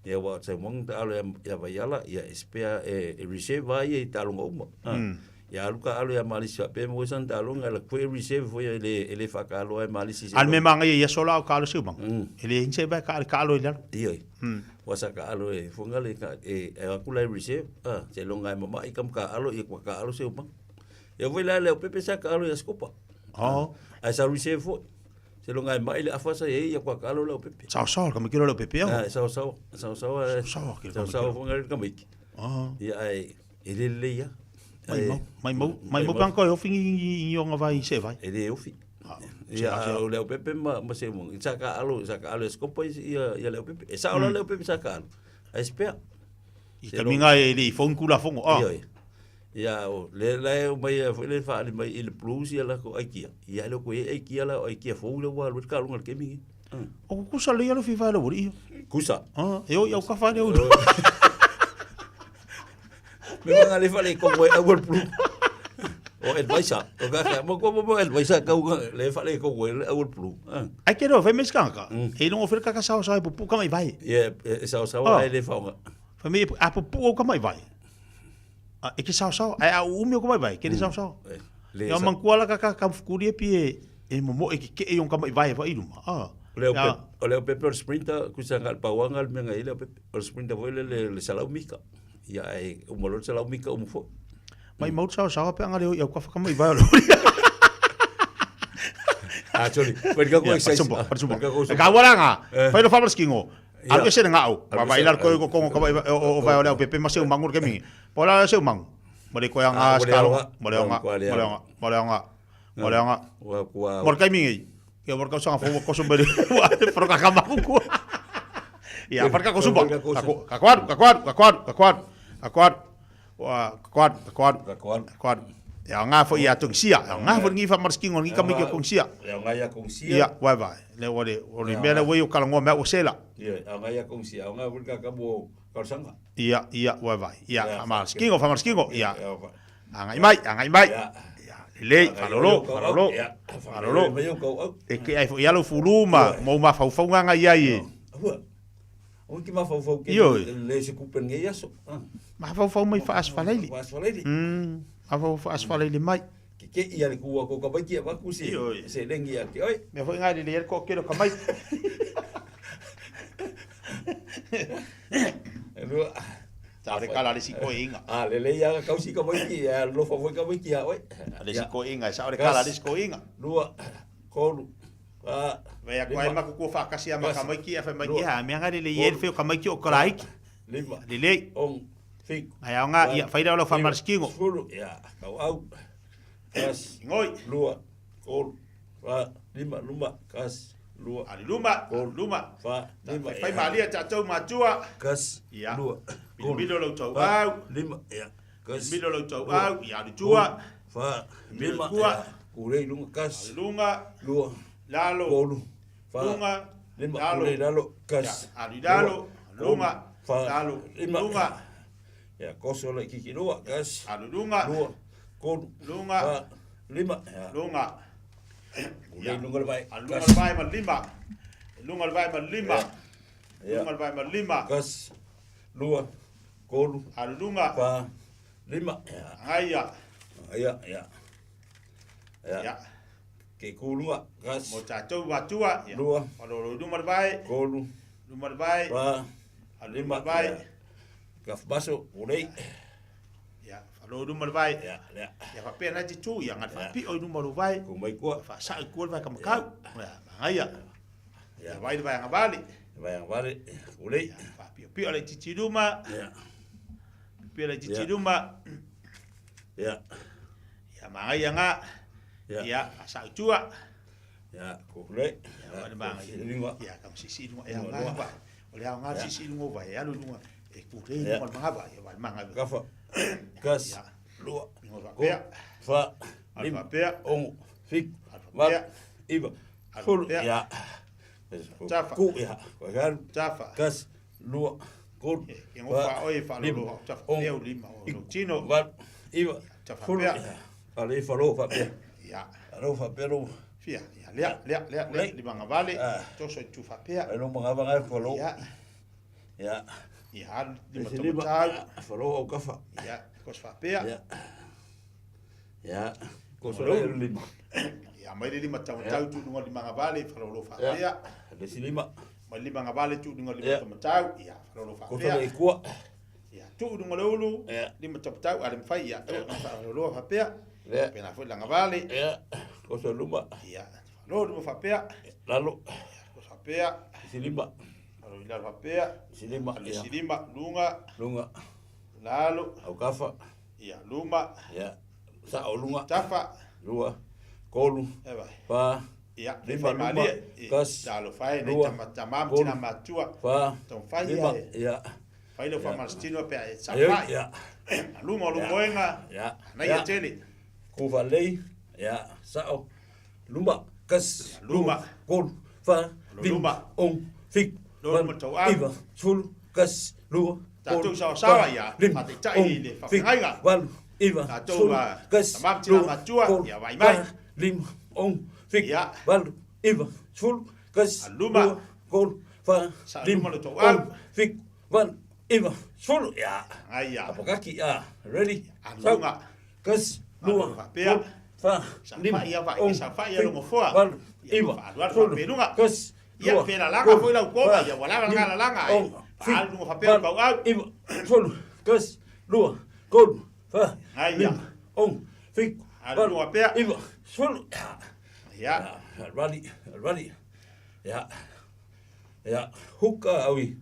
Ia wā, se manu ta alo ia, ia vaiala, ia e spea, e, e reserve a ia i talonga uma. A, Ia alu ka alo ia Malisi faapea mo san taaloga la koe reserve foi e le e le whakaaloa e Malisi se. Al me manga ia sola o ka alo se umanga. E le hinse ba ka ka alo i lalo. Ia. Wa sa ka alo e fonga le ka e e aku lai reserve ah se longa e mama i kam ka alo ia kwa ka alo se umanga. Ia foi la le o pepe sa ka alo ia skopa. Oh. Ai sa reserve foi. Se longa e mai le afa sa e ia kwa ka alo le o pepe. Sao sao ka mikiro le o pepe au. Ah sao sao sao sao sao sao sao fonga le ka miki. Oh. Ia ai E le lelei a. Mai mau, mai mau, mai mau pe e ofi ngi onga vai se vai. E le ofi. Ia o leo pepe ma ma se mo. Sa ka alo, sa ka alo e skopa ia ia leo pepe. E sa ola leo pepe sa ka alo. A espea. I ka minga e le i phone kula fongo. Ah. Ia. Ia o le la e mai e foi le fa mai i le blues ia la ko aikia. Ia le ko e aikia la aikia fou le wa lu ka lunga le kemi. O kusa le ia lo fifa le wori. Kusa. Ah, e o i au ka fa le Me manga le fale ko moe au plu. O advisor. O ka ka mo ko mo advisor ka u le fa le ko ko le au plu. Ai ke ro fai mes kanga. E longo fere kaka sao sao pupu ka mai vai. Ye e sao sao ai le fa nga. Fai mai a pupu o ka mai vai. A e ke sao sao ai a umi o ka mai vai ke le sao sao. Le sa. Man kuala ka ka ka fukuri e pie e mo e ke ke e yon ka mai vai fa iluma. Ah. O le o le pepe o sprinter ku sa ngal pawanga le menga ile o sprinter foi le le salau mika. Ia e o mo lo salau mika o mo fo. Mai mau sao sao pe anga leo iau ka whakamai vai o lo. Ah, sorry. Wait, ka ko exercise. E ka wala nga. Fai lo whamar skingo. Alu ese nga au. Wa vai lar ko ko ko ka o vai o leo pepe ma seu mangur ke mingi. Pola seu mangu. Mo le ko nga skalo. Mo le nga. Mo le nga. Mo le nga. Mo le nga. Mo kai mingi. Ia mo ka sanga fo ko sombere. Wa pro ka kama ku. Ia farka ko sumba. Ka kwaru, ka kwaru, ka kwaru, ka kwaru. Ka kwaru. Wa kwaru, ka kwaru. Ka kwaru. Kwaru. Ia ngā fo ia tung sia. Ia ngā fo ngi fa marskingo ngi kami ke kong sia. Ia ngā ia kong sia. Ia wai wai. Le o le o le mea le wei o kalangoa mea o sela. Ia ngā ia kong sia. Ngā fo ka kamo kausanga. Ia ia wai wai. Ia marskingo fa marskingo. Ia. Angai mai, angai mai. Ia lelei, falolo, falolo. Falolo. E ke ai fo ia lo fuluma, mo ma fau fau nganga ia i. O ki mafaufau ke le se kupen nge aso. Mafaufau mai fa asfalaili. Asfalaili. Mafaufau asfalaili mai. Ke ke ia le kua ko ka mai ki va ku se. Se lengi ia ke oi. Me foi ngai le ko ke lo ka mai. Lua. Ta le kala le siko inga. Ah, le le ia ka usi ka mai ki ia lo fa foi ka mai ki ia oi. Le siko inga, sa le kala le siko inga. Lua. Kolu. Ah, Vai ko ai maku ko whakasi a maka mai ki a whai mai ki ha mea ngare le iel wheo ka mai ki o karaiki. Lima. Le le. Ong. Fiku. Ai au ngā, ia whaira o lau whamaraskingo. Fulu. Ia, kau au. Kas. Ngoi. Lua. Kolu. Fa. Lima. Luma. Kas. Lua. Ali luma. Kolu. Luma. Fa. Lima. Whai maalia tātou mātua. Kas. Ia. Lua. Bilo lau tau au. Lima. Ia. Kas. Bilo lau tau au. Ia alu tua. Fa. Lima. Ia. Kurei lunga. Kas. Lunga. Lua. Lalo. Kolu. Fa. Lunga. Lima. Lalo. Kurei lalo. Kas. Ali lalo. Lunga. Fa. Lalo. Lima. Lunga. Ia, koso le kiki lua. Kas. Alu lunga. Lua. Kolu. Lunga. Fa. Lima. Ia. Lunga. Kurei lunga le vai. Lunga le vai ma lima. Lunga le vai ma lima. Ia. Lunga le vai ma lima. Kas. Lua. Kolu. Alu lunga. Fa. Lima. Ia. Aia. Ia. Ia. Ia. Ia. Ke kulua. Kas. Mo tātou matua. Lua. Alo luma le vai. Kolu. Luma le vai. Fa. Alu luma le vai. Ka baso. Kurei. Ia, falo luma le vai. Ia, ia. Ia whapea nai te tū, ia ngā whapi o luma le vai. Ko mai kua. Wha sa'i kua le vai ka makau. Ia, mangaia. Ia, vai le vai anga vale. Vai anga vale. Kurei. Wha pio pio le titi luma. Ia. Pio le titi luma. Ia. Ia, mangaia ngā. Ia. Ia, sa'i tua. Ia, kurei. Ia, wale mangaia. Lunga. Ia, ka sisi lunga. Ia, ngā vai. O le au ngā sisi lunga vai. Alu lunga. E kurei Ia. lunga le manga vai. Ia, vai manga. Kafa. Kas. Ia. Lua. Ingo Ko. whapea. Fa. Alu Lima. whapea. Ongo. Fiku. Alu Valu. whapea. Iva. Alu Fulu. whapea. Ia. Tafa. Ku. Ia. Garu. Tafa. Kas. Lua. Kolu. Ingo wha oi whalolo. Tafa. Eo lima. O lo tino. Valu. Iva. Tafa Fulu. pea. Ia. Ale falo whapea. Ia. Alo whapea lo. Fia. Ia, lea, lea, lea, lea. Lima ngā vale. Toso i tu whapea. Alo mga vanga falo. Ia. Ia. Ia, alu lima Ese lima. tomatau. Falo au kafa. Ia, kos whapea. Ia. Ia. Koso Malo. le lima. Ia, mai le lima taumatau tu lunga lima ngā vale, whalolo whapea. Le si lima. Mai lima ngā vale tu lunga lima Ia. tomatau. Ia, whalolo Koso whapea. le ikua. Ia, tu lunga le ulu. Ia. Lima tomatau, ale mwhai, ia, whalolo whapea. Ia. Pena foi langa vale. Ia. Koso luma. Ia, whalolo luma whapea. Lalo. Kos whapea. Si lima. Alo ila whapea. Si lima. Ale Ia. si lima, lunga, Lunga. lalo. Au kafa. Ia, luma. Ia. Sa o lunga. Tafa. Lua. Kolu. E vai. Fa. Ia, Lima whai luma. malie. Ia, Kas. Talo whai, nei Lua. tama tamam, Kolu. tina matua. Fa. Tong whai Lima. ia e. Ia. Whai lo Ia. whamarastino pea e sa Ia. whai. Ia. Lunga o lungoenga. Ia. Nei a tele. Ku falei. Ia. Sao. Luma. Kas. Luma. Kolu. Fa. Luma. Ong. Fik. Luma Valu. tau au. Iva. Sulu. Kas. Lua. Tātou Kolu. sawasawa Fa, ia. Lima. Whateitai Ong. i le Fik. whawhangaiga. Valu. iva, Tatou, sefulu, ah, kasi, tama ma tina lua, matua, tolu, ia vaai mai. fa, lima, ono, fitu, Ia. valu, iva, sefulu, kasi, Aluma. lua, tolu, fa, Sa lima, aluma lo tou au. ono, fitu, valu, iva, sefulu. Ia. Aia. Apakaki, ia. Ready? Sau. Alunga. Kasi, lua, faapea. tolu, fa, Sa lima, fai ia vai, ono, sa fai ia fitu, longo foa. valu, Ia, iva, faalualu sefulu, faapeluga. kasi, Ia, lua, pe lalaga tolu, foi lau koma, fa, ia ua lava lima, lalaga lalaga, ai. ono, fitu, Faalu luga faapea valu, lau au. iva, sefulu, kasi, lua, tolu, fa, Aia. lima, ono, fitu, Alu valu, luga pea. iva, sefulu. Ia. Ia. Ia, ready, ready. Ia. Ia, huka au i.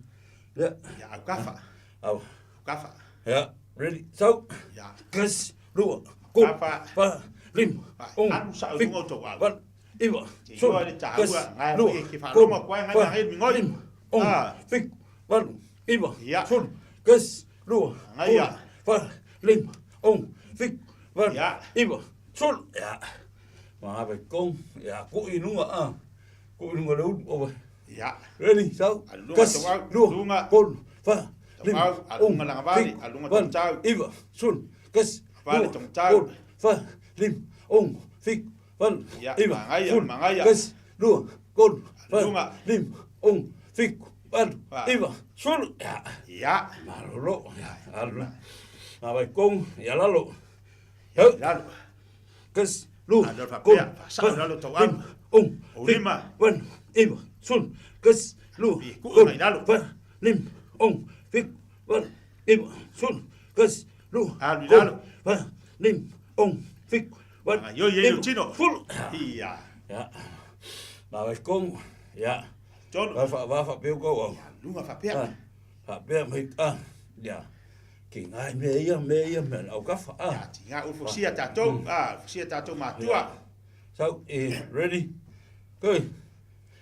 Ia. Ia, au kafa. Au. Au kafa. Ia, ready, sau. Ia. Kasi, lua, tolu, Kafa. fa, lima, ono, Alu sa au fitu, luga o tou au. valu, iva, Te sefulu, iloa le taua, kasi, ngai lua, foi e ke tolu, faalogo atu ai, ngai fa, na rei migoi. lima, ono, Ah. fitu, valu, iva, Ia. sefulu, kasi, lua, Ngai ia. tolu, fa, lima, ono, fitu, valu, Ia. iva, sefulu. Ia. Ma ave kong, ia, ku i lunga, ah. Ku i lunga le ulu, owe. Ia. Ready, sau. Alunga Kasi, tou au, lua, lunga. tolu, fa, Tou lima, au, alunga ono, langa vale, fitu, alunga valu, tau. iva, sefulu, kasi, Vale lua, tau tau. tolu, fa, lima, ono, fitu, valu, Ia, iva, mangaia, sefulu, mangaia. kasi, lua, tolu, fa, Alunga. lima, ono, fitu, valu, Fa. iva, sefulu. Ia. Ia. Malolo, ia, alu. Ma vai kong, ia lalo. Hau. Lalo. Kasi, lua, Alo tolu, faapea, faasao fa, lalo tou au. lima, ono, O fitu, lima. valu, iva, sefulu, kasi, lua, Ia, kuu tolu, mai lalo. fa, lima, ono, fitu, valu, iva, sefulu, kasi, lua, Alu i tolu, lalo. fa, lima, ono, fitu, valu, Agai ia iva, lo tino. sefulu. Ia. Ia. Ma vai kong, ia. Tolu. Va fa va fa peu kau au. Lunga faapea. Ah, faapea mai, ah, ia. Ki ngai mea ia, mea ia, mea au kafa, ah. Ia, tiga ufosia tatou, ah, ufosia tatou matua. Sau, e, ready, go.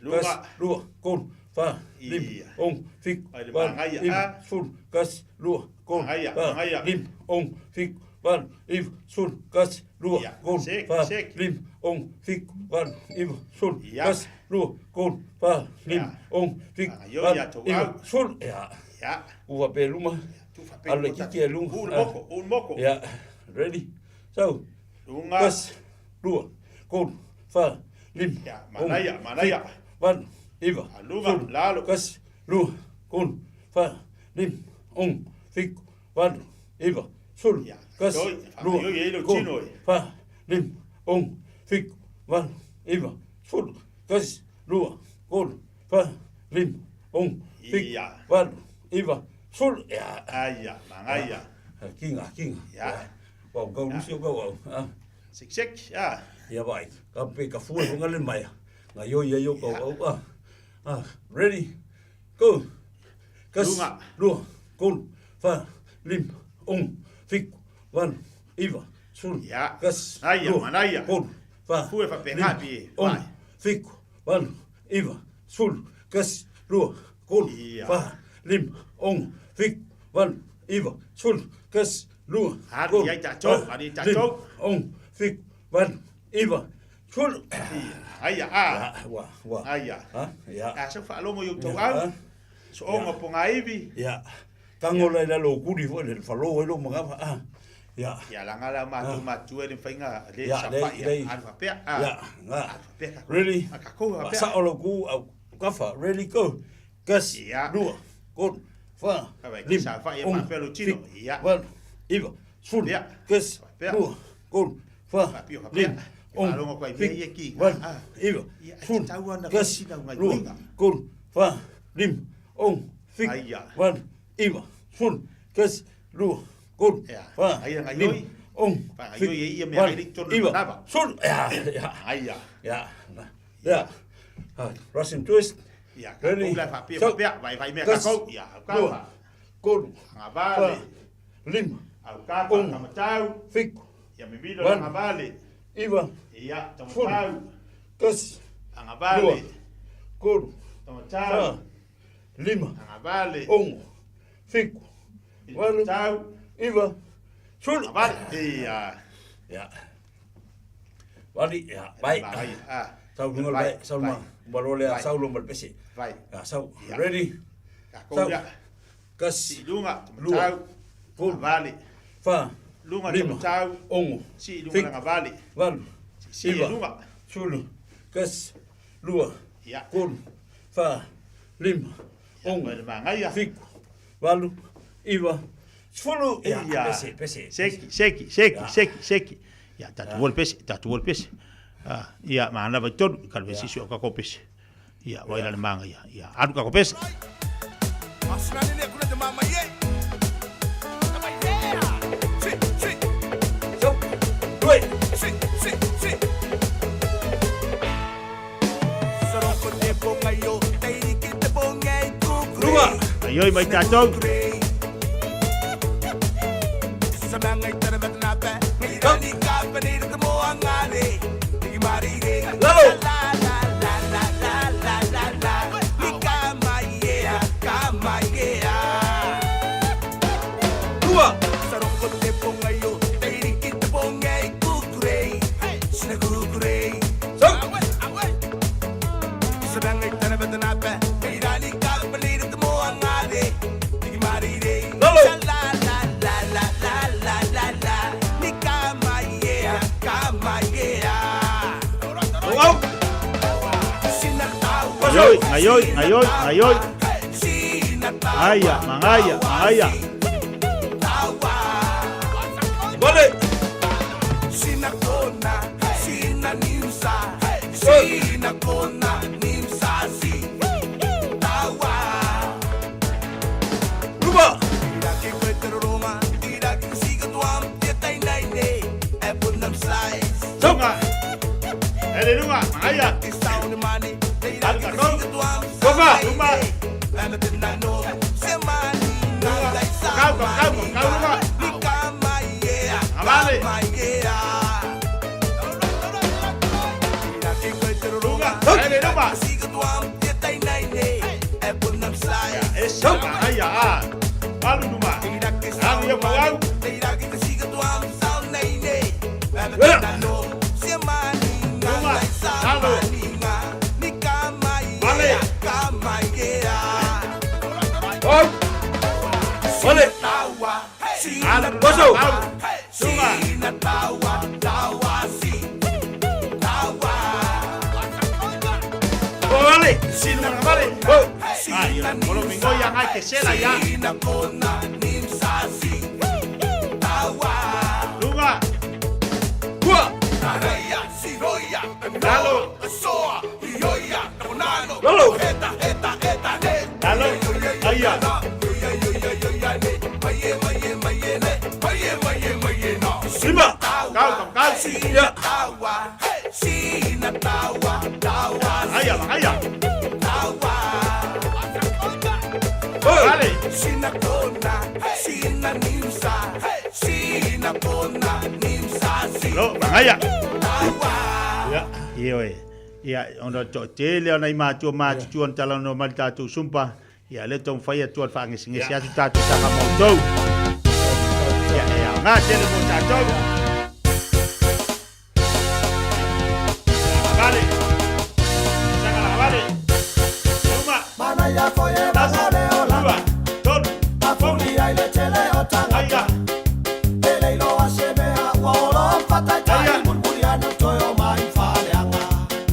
Lunga. Kasi, lua, tolu, fa, lima, Ia. ono, fitu, Ai le valu, mangaia, iva, ah. sefulu, kasi, lua, tolu, Mangaia, fa, mangaia. lima, ono, fitu, valu, iva, sefulu, kasi, lua, Ia, tolu, sek, fa, sek. lima, ono, fitu, valu, iva, sefulu, Ia. kasi, lua, tolu, fa, lima, Ia. ono, fitu, Agai valu, ia tou iva, au. sefulu. Ia. Ia. Ua pe luma. Tu faapea Alu le luga kiki e lunga. U le moko, u le moko. Ia. Ready? So, Lunga. kasi, lua, tolu, fa, lima, Ia, ono, manaia, manaia. fitu, valu, iva, Alunga, sefulu, lalo. kasi, lua, tolu, fa, lima, ono, fitu, valu, iva, sefulu, Ia, kasi, toi, lua, faamaioi ai lou tolu, tino e. fa, lima, ono, fitu, valu, iva, sefulu, kasi, lua, tolu, fa, lima, ono, fitu, Ia. valu, iva, sefulu. Ia. Aia, mangaia. Kinga, kinga. Ia. Wau, kau lusi o kau au. Ah. Sek, sek, ia. Ia vai, ka pe ka fue fonga le mai. Nga yo ia yo kau au. Ah. Ah, ready. Go. Kasi, Lunga. lua, tolu, fa, lima, ono, fitu, valu, iva, sefulu, Ia. kasi, Aia, lua, manaia. tolu, fa, Fue faapea lima, pi e, ono, vai. fitu, valu, iva, sefulu, kasi, lua, tolu, Ia. fa, lima, ono, fitu, valu, iva, sefulu, kasi, lua, Alu tolu, ia i tatou, fa, alu i lima, tatou. ono, fitu, valu, iva, sefulu. Aia, ah. Ia, wa, wa. Aia. Ha? Ia. A sau faalogo i outou Ia, au. ah. Soonga pogaivi. Ia. Tango lai la lo kuri fo le falo e lo mangapa. Ah. Ia. Ia laga la matou matua e le mafaiga le Ia, safa'i lei. alu faapea. Ah. Ia, nga. Faapea kakou. Ready? Ah, kakou faapea. Sa o lo ku au kafa. Ready go. Kasi, Ia. lua, tolu, fa, Vai, lima, safa'i e ono, faapea lou tino. fitu, Ia. valu, iva, sefulu, Ia. kasi, Faapea. lua, tolu, fa, Faapea, faapea. lima, E ono, faalogo atu ai mea fitu, ia ki. valu, Ah. iva, Ia, e sefulu, tatau ana kasi, faasina o lua, gaioiga. tolu, fa, lima, ono, fitu, Aia. valu, iva, sefulu, kasi, lua, tolu, Ia. fa, Aia, gaioi. lima, ono, Faagaioi e ia mea valu, ai le i tonu le iva, manava. sefulu. Ia, ia. Aia. Ia, ia. Ah, Russian twist. Ia, Ready? kakou la faapea, So, faapea. Vai, vai mea kasi, kakou. Ia, au lua, kafa. tolu, Agavale. fa, lima, Au kafa, ono, kamatau. fitu, Ia mimilo valu, agavale. iva, Ia, sefulu, tamatau. kasi, lua, Agavale. tolu, Tamatau. fa, lima, Agavale. ono, fitu, valu, Tamatau. iva, sefulu. Agavale. Ia. Ia. Vali, ia, vai. Vai, ah. Sau lunga le Vai, vai, sau ma, vai. malo le Vai. sau lo mal pese. Vai. Ia, sau, Ia. ready? Kakou Sau. ia. Kasi, Siluga, lua, tamatau. tolu, Agavale. fa, Luga lima, tau. Ono, Sii luga laga vale. Valu, Sii iva, luga. Sulu, kasi, lua, Ia. Tolu, fa, lima, ono, magaia. Fitu, valu, iva, sefulu. Ia, Ia. pese, pese. Seki, seki, seki, seki, seki. Ia, tatou o le pese, tatou o le pese. Ah, ia, maana vai tolu, ka le pese sio ka ko pese. Ia, vai la le manga ia. Ia, alu ka ko pese. Luga. Aioi mai tatou. Lalo. Lua. Aioi, aioi, aioi, aioi. Aia, mangaia, mangaia. Vale. Luma. Luga. Ele luga, mangaia. Alu ka ko. Kofa. Luma. Kau, kau, kau, kau luga. Avale. Luga. Ele luma. Ese, mangaia, ah. Alu luma. Alu ia pagau. Luma. Lalo. Vale. Au. Vale. Alu, Koso. Au. Luma. Vale. Sino vale. Oh. Ai, olo mingoia ngai ke sela ia. Lunga. Kua. Lalo. Lalo. Lalo. Aia. Lima. Kau, kau, kau. Ia. Aia, aia. Oh. Vale. Lo, mangaia. Ia, ia oe. Ia, ona to tele ona i mātua mātutua na tala no mai tātou sumpa. Ia, le tong whai atua le whaangesingesi atu tātou tanga mautou. Ia, ia, ngā tele mo tātou. Vale. Sanga la vale. Luma. Tasi. Lua. Tolu. Aia. Aia.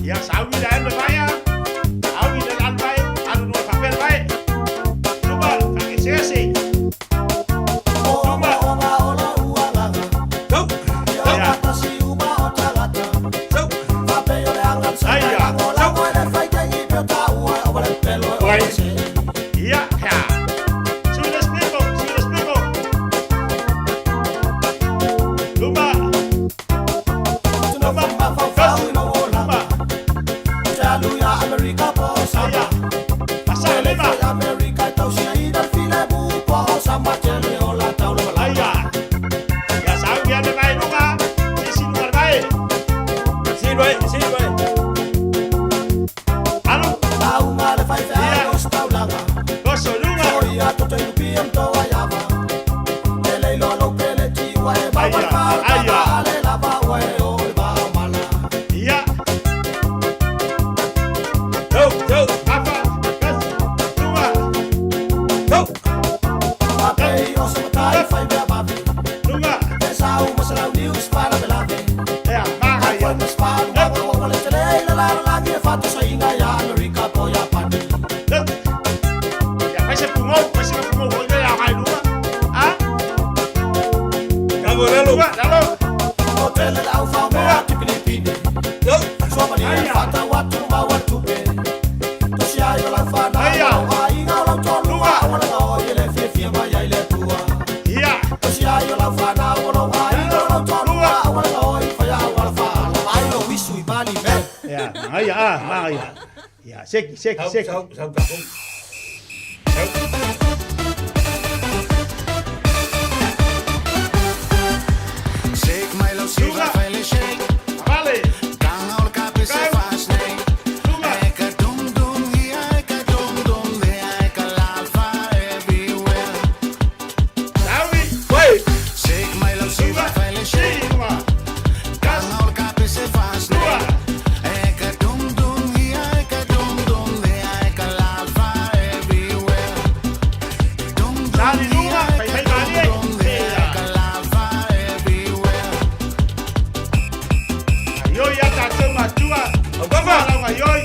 Ia, saui la anu vai a. Saui la anu vai. Anu nua whapel vai. Luma, whangesingesi. Luma. Kau. Ia. Sau. Aia. Vai. Ia, ha. Sui le explico, sui le explico. Luma. Luma. Kas. Luma. Aia. Pasa lima. Aia. Ia sau ia le vai lunga. Si si Magaia, a, magaia. Ia, seki, seki, seki. Sau, sau, sau. Shake my love, Luga. Vale. Ioi ia tatou matua. Au ioi.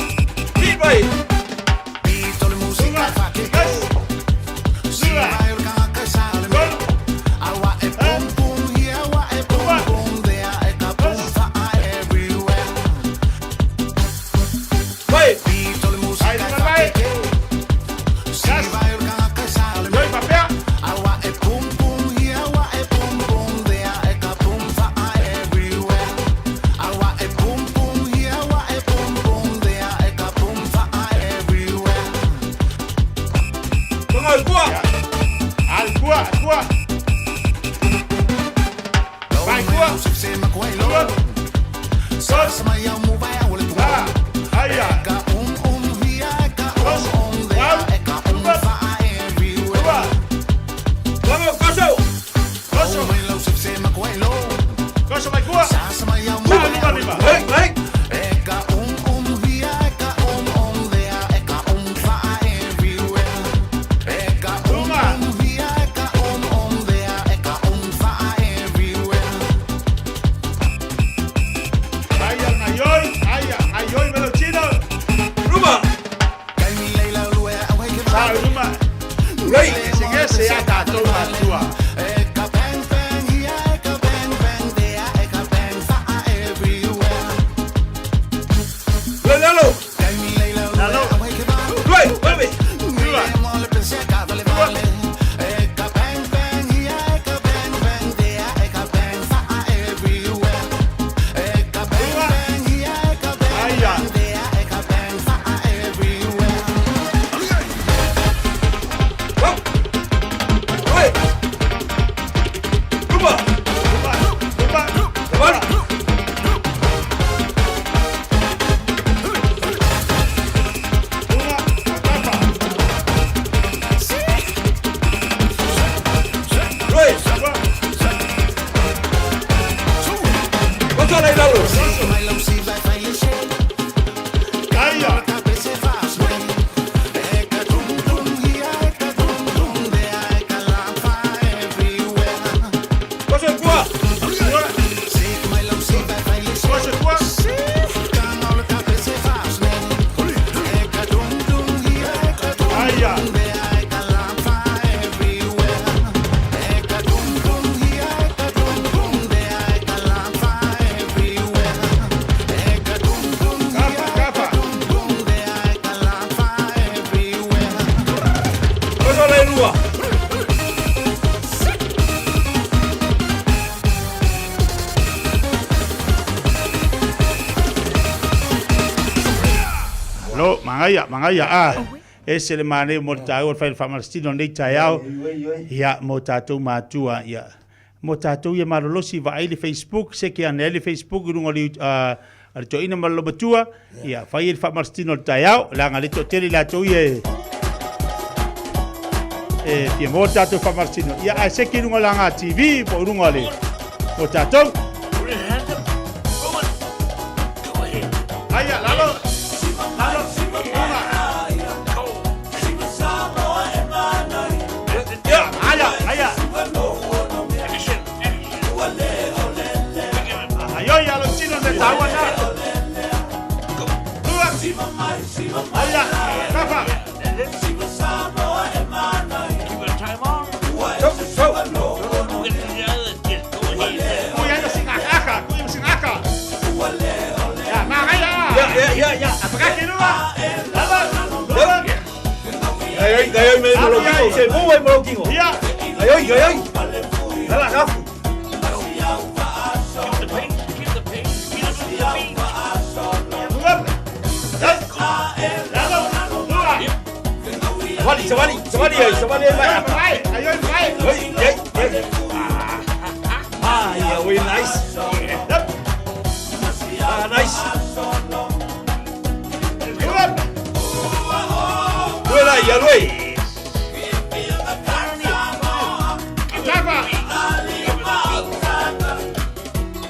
Al kua, kua. Vai kua. Lua. Sos. La. Aia. Sos. Uau. Lua. Lua. Vamos, Coso. Coso. Coso mai kua. Lua, lima, lima. Hey, hey. Luma. Aia, ngaioi. Aia, ngaioi melochino. Luma. Sa, luma. Rei. Ese que se ia tatou matua. Lalo. Lalo. Rei, vuelve. Lua. Lua. Aia. Rei. Luma. Luma. Vale. Luma. Tapa. Rei. Lua. Coso, Lalo. Aia. Coso, kua. Lua. Coso, kua. Aia. Kafa, kafa. Coso, Lua. Lo, magaia, magaia, a. E se le mane mo le tāua le whai le whamarastino nei taeao. Ia, mo tātou mātua, ia. Mo tātou ia malolosi vaai le Facebook, se ke ane le Facebook, runga li, a le toina malolomatua. Ia, whai le whamarastino le taeao, la ngā le tō tele la tau ia e. E, fia mo tātou whamarastino. Ia, a se ke runga la ngā TV, po runga le. Mo tātou. Aia, lalo. Lalo. Runga. Aia, aia. Aioi, alo tino ne taua na. Lua. Aia, kafa. Kui aia singakaka, kui singaka. Ya, magaia. Ya, ya, ya, ya. Apakake lua. Lalo. Lua. Ai, ai, ai, ai, me lo kingo. Se mueve me lo kingo. Ia. Ai, ai, ai, ai. Dala, gafu. Lua. Savali, savali ai, savali ai mai. Ai, ai, ai. Oi, ai, ai. Ah, yeah, we nice. Yep. Ah, nice. Lui la ia lui.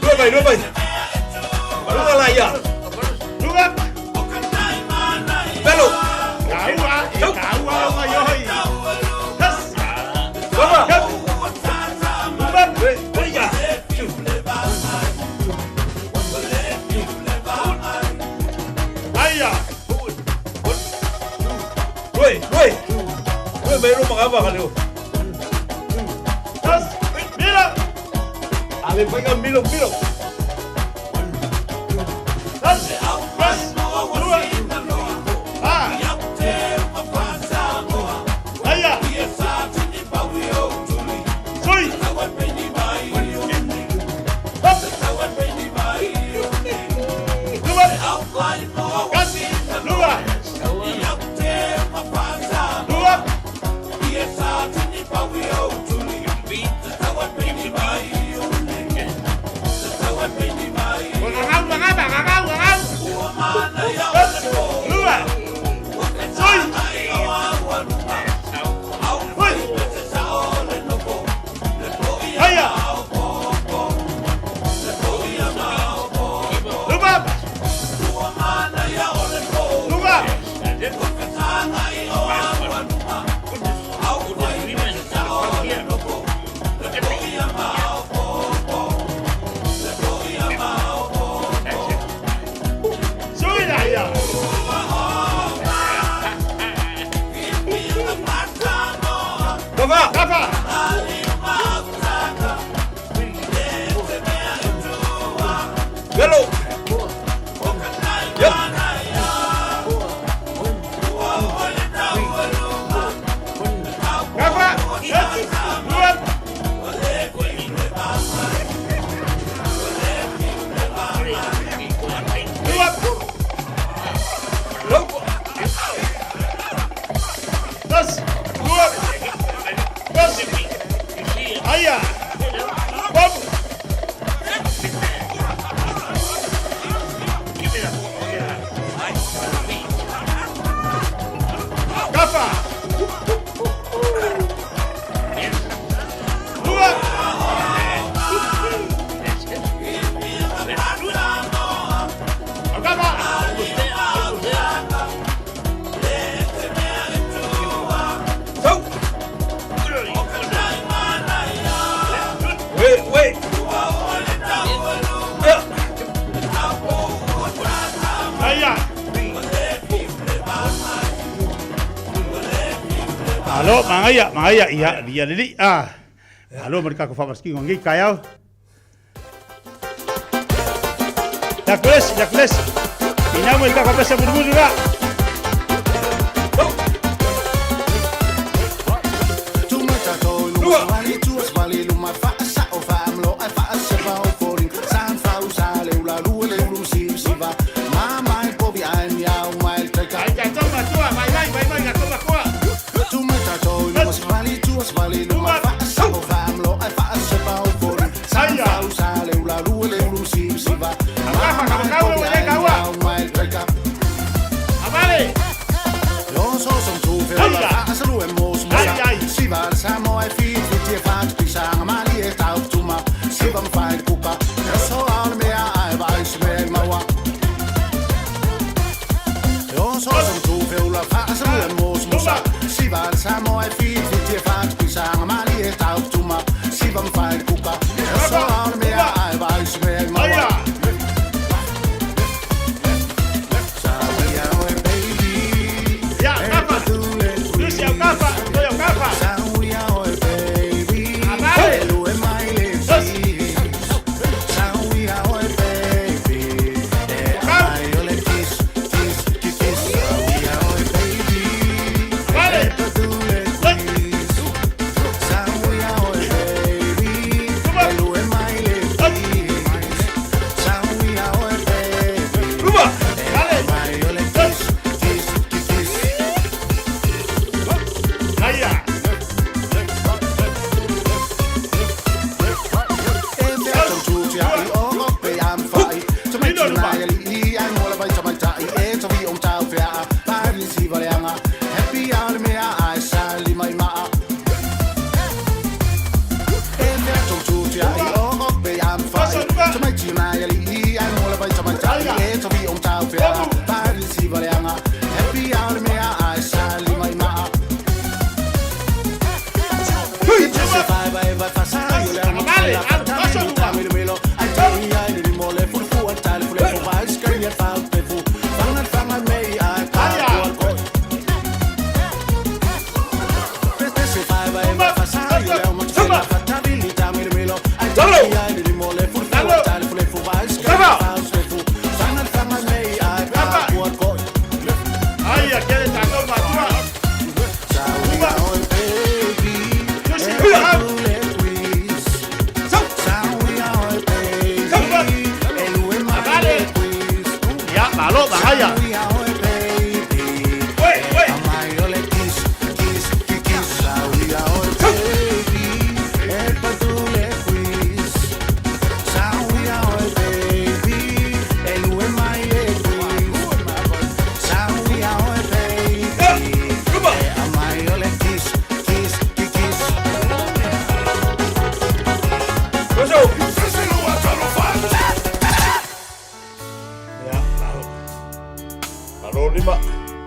Lui mai, lui mai. Lui la ia. Bello. Baba. Lui, lui ia. Lui, lui. Lui mai lu mangava ka leo. Ale fai milo milo. Baba. Bello. Yep. Wait, wait. Yeah. Alo, mangaia, mangaia, ia, ia lili, ah. Alo, mereka ko famaski ngongi kayau. Yakules, yakules. Inamu el kako pesa burburu juga.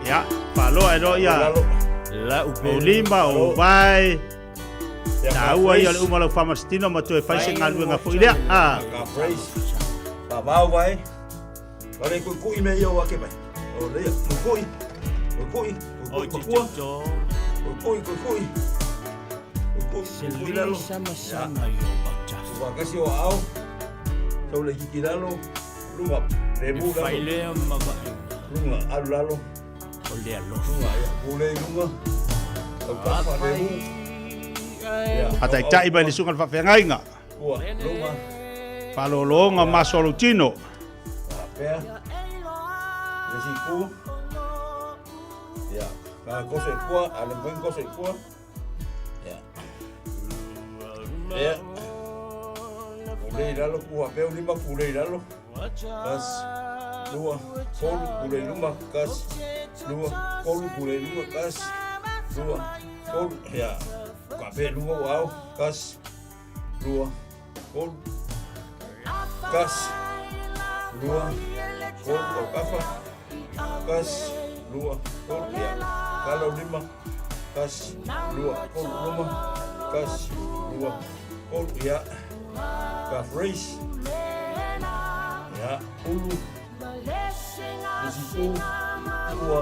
Ia, faaloa e loa ia. O lima, o vai. Taua ia le uma lau whamastino ma toe whai se galuega foi lea. Ah. Ka vau vai. Ka le kui kui me ia o ake mai. O le ia, kui kui. Kui kui, kui kui makua. Kui kui, kui kui. Kui kui, kui lalo. Ua kasi o au. Sau le kiki lalo. Lunga, le mu lalo. Lunga, alu lalo. Lunga, ia, pule lunga. Au kafa le mu. Fataitai mai le susuga i le faafeagaiga. Ua, luma. Faalologa maso o lou tino. Faapea. Le siku. Ia, ka koso i kua, a le mafai koso i kua. Ia. Ia. Pule i lalo, kua peu lima, pule i lalo. Kas, lua, kolu, pule i luma, kas, lua, kolu, pule i luma, kas, lua, kolu, ia. Ka pe lua o au, kas, lua, kolu, kas, lua, kolu, o kafa, kas, lua, kolu, ia. Kalau lima, kas, lua, kolu, luma, kas, lua, kolu, ia. Ka phrase, ia, ulu, Lisi ua,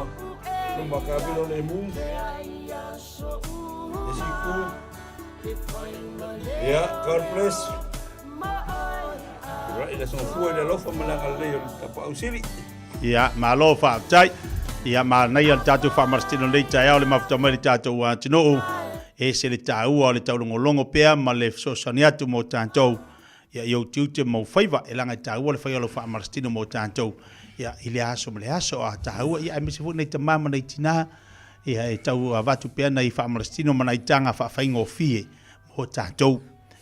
luma ka vilo le mu. Lisi ku. Yeah, God bless. Right, le son fua le alofa ma le agalelei o le tapaau sili. Ia, malo faafetai. Ia, manaia le tatou faamalositino lenei taeao le mafuta mai le tatou atunuu. E ese le taua o le taulogologo pea ma le fesoasoani atu mo tatou. Ia, i ou tiute ma ou faiva, e leaga e taua le fai o lau faamalositino mo tatou, ia, i lea aso ma lea aso, a taua, ia, aemaise foi nai tama ma nai tina, ia, e tau avatu pea nai faamalositino ma nai taga faafaigofie mo tatou,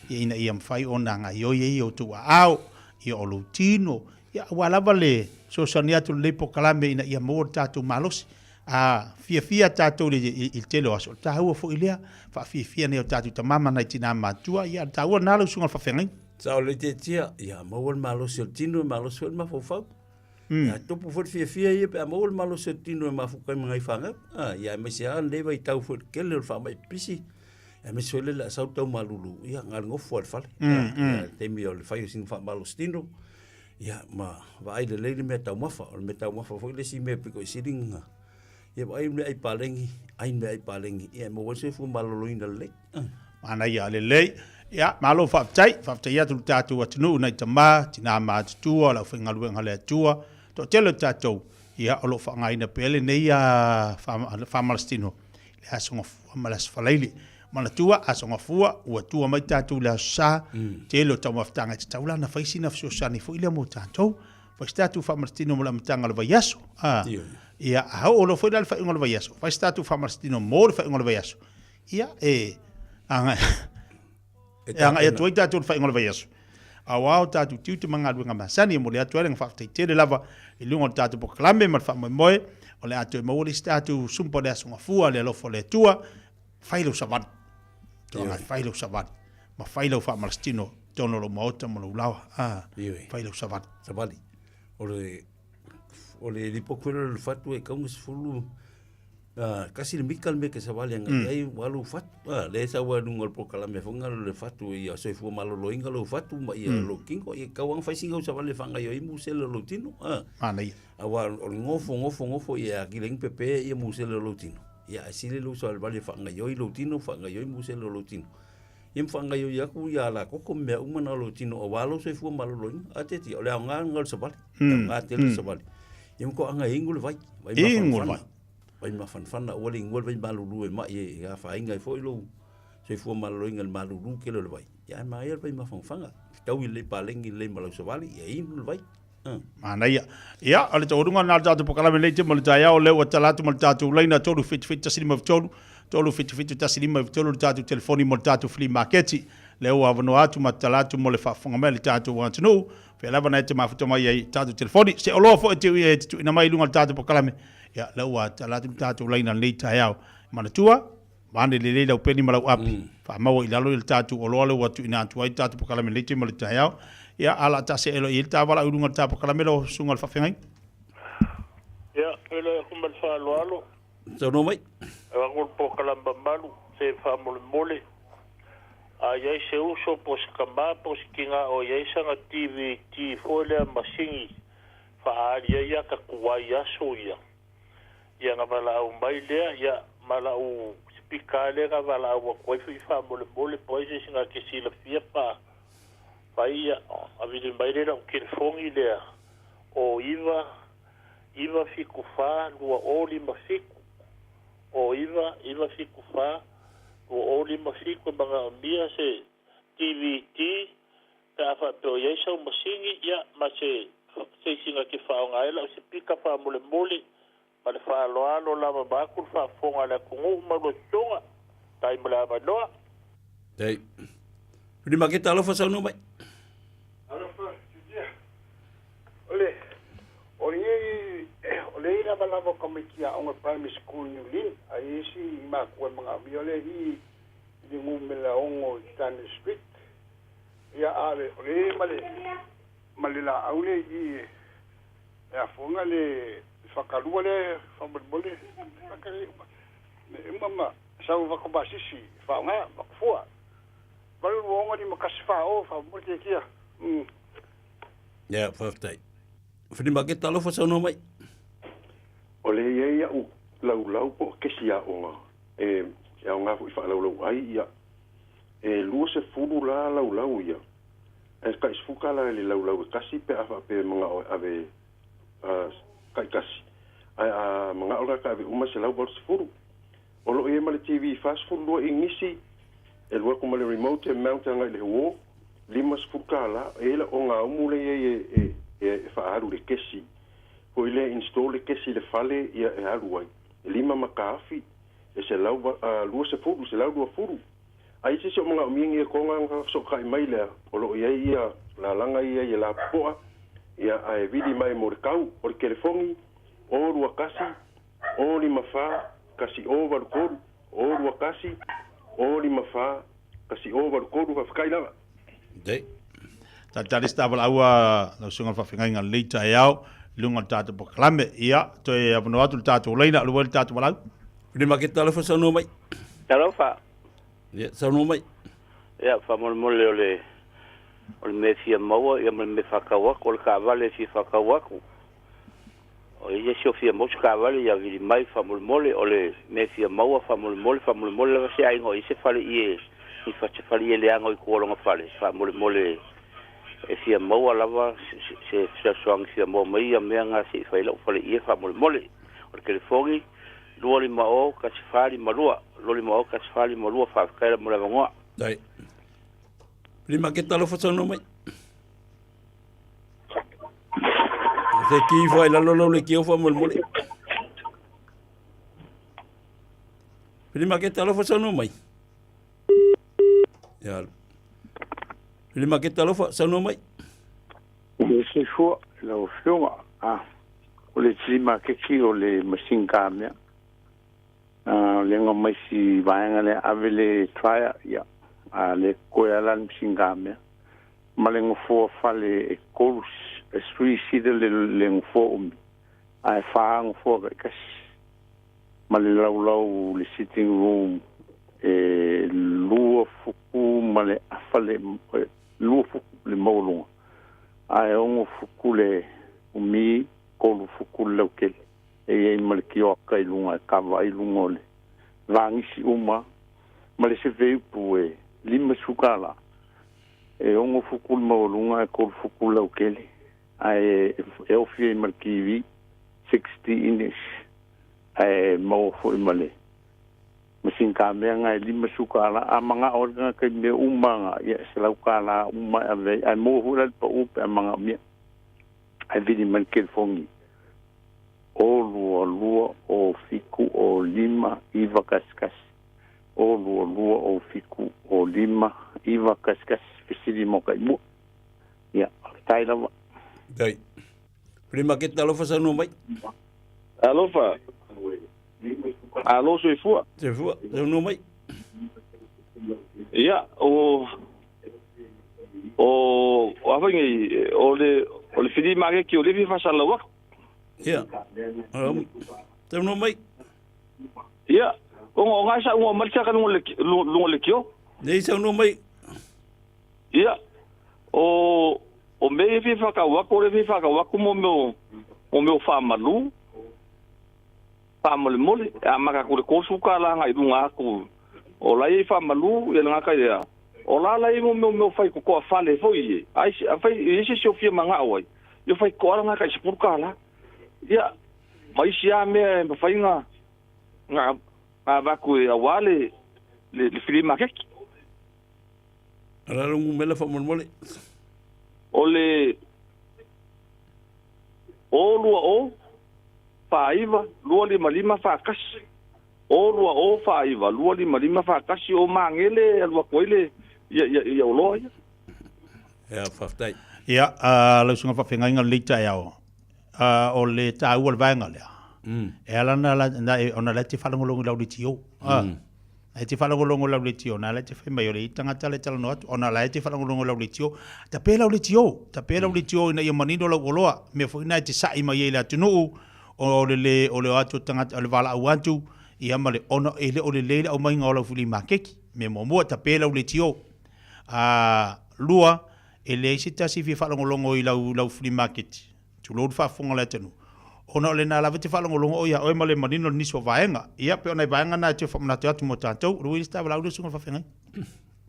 ia, ina ia mafai ona gaioi ai outou aao, ia, o lou tino, ia, aua lava le fesoasoani atu i lenei polokalame ina ia maua le tatou malosi. A fiafia tatou i le tele o aso, o le taua foi lea, faafiafia nai o tatou tama ma nai tina matutua, ia, o le taua lena lau susuga i le faafeagaiga. Sao le tietia, ia maua le malosi o le tino, e malosi foi le mafaufau. Ia tupu foi le fiafia ia pe a maua le malosi o le tino e mafuta ai ma nai fanau. A, ia aemaise lava lenei vaitau foi i le tele o le faamai pipisi, aemaise foi le le a sau le tau malulu, ia na o le nofo lava i le fale. Ia, le taimi o le fai o sina faamalosi tino, Ia, ma vaai lelei le mea taumafa. O le mea taumafa foi le isi mea pito i sili ona, ia vaai le mea ai paleni, ai le mea ai paleni, ia e maua ai le soifua maloloina lelei. Manaia lelei. Ia, malo faafetai. Faafetai atu i le tatou atunuu nai tama, tina matutua, le aufaigaluega a le Atua, toatele o tatou, ia, o lo o faaaogaina pea lenei faamalositino i le Aso Gafua ma le Aso Faraile. Manatua, Aso Gafua, ua tua mai tatou i le Aso Sa, tele o taumafataga e tatau la ona fai sina fesoasoani foi lea mo tatou. Fai se tatou faamalositino mo le amataga o le vaiaso. A, ia, a oo loa foi la le faaiuga o le vaiaso, fai se tatou faamalositino mo le faaiuga o le vaiaso. Ia, e agai, e agai atu ai tatou i le faaiuga o le vaiaso. Aua o tatou tiute ma galuega masani e momoli atu ai le faafetai tele lava i luga o le tatou polokalame ma le faamoemoe o le a toe maua le isi tatou sumpa o le Aso Gafua le alofa o le Atua. Fai lau savali. Toaga, fai lau savali ma fai lau faamalositino. tonu o lou maota ma lou laoa, a, fai lau savali. Savali. O le, o le lipoti foi lea o le fatu e tau ina sefulu, a, tasi le mita le mea e te savali agai i ai ua alu fatu. A, lea e sau lava i luga o le polokalame foi lena o le fatu ia soifua maloloina lou fatu ma ia lou tino. Ia e tatau lava ona fai sina au savali e faagaoioi ai musele o lou tino. A, Manaia. Aua o le nofo, nofo, nofo ia atili ai ona pepe ia musele o lou tino. Ia ae sili lou savalivali e faagaoioi lou tino, faagaoioi musele o lou tino. Ia ma faagaoioi atu ia alakoko ma mea uma na o lou tino aua lou soifua maloloina. A tietie, o le aoga lena o le savali. Le aoga tele o le savali. Ia ma toaga e inu le vai, vai mafanafana. Vai mafanafana aua le inua le vai malulu e mai e afaina ai foi lou soifua maloloina i le malulu tele o le vai. Ia ae manaia le vai mafanafana. Fetaui lelei paleni lelei ma lau savali, ia inu le vai. Manaia. Ia, o le taualuga lena o le tatou polokalame lenei te ma le taeao, lea ua tala atu ma le tatou laina 377 153, 377 153 le tatou telefoni mo le tatou flea maketi. Lea ua avanoa atu ma tala atu mo le faafofoga mai a le tatou atunuu. Fea lava na e te mafuta mai ai i tatou telefoni. Se oloa foi e te tuuina mai i luga o le tatou polokalame. Ia, lea ua tala atu le tatou laina lenei taeao. Manatua, Vane lelei lau peni ma lau api. Faamaua i lalo i le tatou oloa lea ua tuuina atu ai le tatou polokalame lenei taimi o le taeao. Ia, a la ta see loa i ai le ta valaau i luga o le ta polokalame lau susuga i le faafeagaiga. Ia, feiloai atu ma le faaaloalo. Saunoa mai. Avatu le polokalame mamalu, se faamolemole, a i ai se uso po o se tama po o se tina o i ai sana DVD foi lea masini faaali ai ata tuai aso ia, Ia na valaau mai lea, ia, ma la'u sipika lea na valaau atu ai foi faamolemole po o ai se isi na te silafia pa fai, ia, ona vili mai lea i la'u telefoni lea, o 9 9 7 4 2 0 5 7, o 9 9 7 4 2 0 5 7, e manaomia se DVD pe a faapea o i ai sau masini, ia, ma se se isi na te faaaoga ai la'u sipika faamolemole. Ma le faaaloalo lava vaeatu le faafofoga a le atunuu ma lua susuga. Tai mo le avanoa. Tai. Fili Maketa alofa saunoa mai. Alofa Titia. O le o le o le i lava lava o tamaiti aoga primary school i Niu Lin a i isi i makua e manaomia o le i i le numera 6 i Tanner Street. Ia a le o le ma le ma le laau le i e afoga le fakalua lea faamolemole me uma ma sau vako masisi faaaoga vakufua 8 2 6 5 1 4 o faamolemole tiatia. Ia, faafetai. Fili Maketa alofa saunoa mai. O lea e i ai a'u laulau po o kesi aoga e aoga foi faalaulau ai ia e 20 la laulau ia ae tai sefulu tala i le laulau e tasi pe a faapea e manao e ave taitasi ae a manao la ta ave uma 180. O lo o i ai ma le TV 42 inisi e alu atu ma le remote e mount agai i le wall, $50. E i ai la ogaumu lea e i ai e faaalu i le kesi foi lea e install le kesi i le fale ia e alu ai. E lima makafi e 120, 120. Ai se isi o manaomia ni etoga ona fesootai mai lea, o lo o i ai ia lalaga ia i lapopoa, ia ae vili mai mo le tau o le telefoni, 0 2 1 0 5 4 1 0 8 3, 0 2 1 0 5 4 1 0 8 3. Faafetai lava. Dei. Talitali se tavalaau a lau susuga i le faafeagaiga o lenei taeao i luga o le tatou polokalame. Ia, toe avanoa atu le tatou laina, alu ai le tatou valaau. Pule Maketa alofa saunoa mai. Talofa. Ia, saunoa mai. Ia, faamolemole o le o le mea e fia maua ia ma le mea e faatau atu, o le taavale e fia faatau atu. O ia si o fia maua se taavale ia vili mai faamolemole, o le mea e fia maua faamolemole, faamolemole lava se aiga o i ai se faleie, ni se faleie leaga i tua o lona fale, faamolemole e fia maua lava se fesoasoani fia maua mai ia mea na se i fai lau faleie faamolemole. O le telefoni 2 5 0 1 4 5 2, 2 5 0 1 4 5 2. Faafetai lava mo le avanoa. Dai. Pule Maketa alofa saunoa mai. Se ki fai lalo lau le kio faamolemole. Pule Maketa alofa saunoa mai. Ia. Pule Maketa alofa saunoa mai. Le soifua i lau Afioga. Ah, o le flea maketi o le machine ka mea. Ah, o le nga mai si vaega le ave le trial, ia. A le koe ala le machine ka mea. Ma le gofoa fale e tolu e three seater le le gofoa umi ae fa gofoa taitasi. Ma le laulau le sitting room e lua fuku ma le afa le lua fuku le maualuga ae ono fuku le umi tolu fuku le lautele. E i ai ma le kioaka i luga e kava ai luga o le vagisi uma ma le seveupu e 50 kālā. E ono fuku le maualuga ae tolu fuku le lautele ae e ofi ai ma le TV 60 inches ae maua foi ma le masini kamea na e 50 kālā. A mana'o ai le tagata i mea uma na, ia e 100 kālā uma e ave ai ae maua foi la le pa'u pe a mana'omia. Ae vili mai le telefoni o lua lua o fitu o lima iva kasi kasi o lua lua o fitu o lima iva kasi kasi fesili mo taimua. Ia, faafetai lava. Tai. Free market alofa saunoa mai. Alofa. Alo soifua. Soifua, saunoa mai. Ia, o o o afa nei o le o le fili maketi o le fi fasalau aku. Ia. Saunoa mai. Ia, o o ngai sa unga mai le saka lunga le lunga le kio. Nei saunoa mai. Ia, o o mea ia fia whakau aku, o le fia whakau aku mo meo, mo meo whamalu, whamolemole, e a maka ku le kosu ka la ngai runga aku. O la ia whamalu, ia le ngaka ia. O la la ia mo meo meo whai kokoa whale foi e. Ai, a whai, e se se o fia manga o ai. Ia whai koa la ngaka i sepuru ka la. Ia, ma isi a mea e mawhai ngā, ngā, ngā vaku e awa le, le, le whiri makeki. Ala lo ngumela faamolemole. O le o lua o, fa iva, lua lima lima fa kasi. O lua o, fa iva, lua lima lima fa kasi o Magele e alu atu ai le ia ia ia oloa ia. Ia, faafetai. Ia, lau susuga faafeagaiga lelei taeao, o le taua o le vaega lea, e ala ona ona la e te faalogologo i lau leitio. E te faalogologo i lau leitio, na la e te fai mai o le isi tagata le talanoa atu, ona la e te faalogologo i lau leitio. Tape lau leitio, tape lau leitio ina ia manino lau oloa, mea foi na e te sa'i mai ai i le atunuu, o le le o le o atu o tagata, o le valaau atu, ia ma le ona e le o lelei le aumaiga o lau flea makeki. Mea muamua, tape lau leitio. A, lua, e leai se tasi e fia faalogologo i lau lau flea maketi. Tulou le faafofoga o le atunuu. Ona o lena lava e te faalogologo oe ia oe ma le manino o nisi o vaega. Ia, pei o nai vaega na e toe faamanatu atu mo tatou. O le uili sa valaau lea susuga i le faafeagai.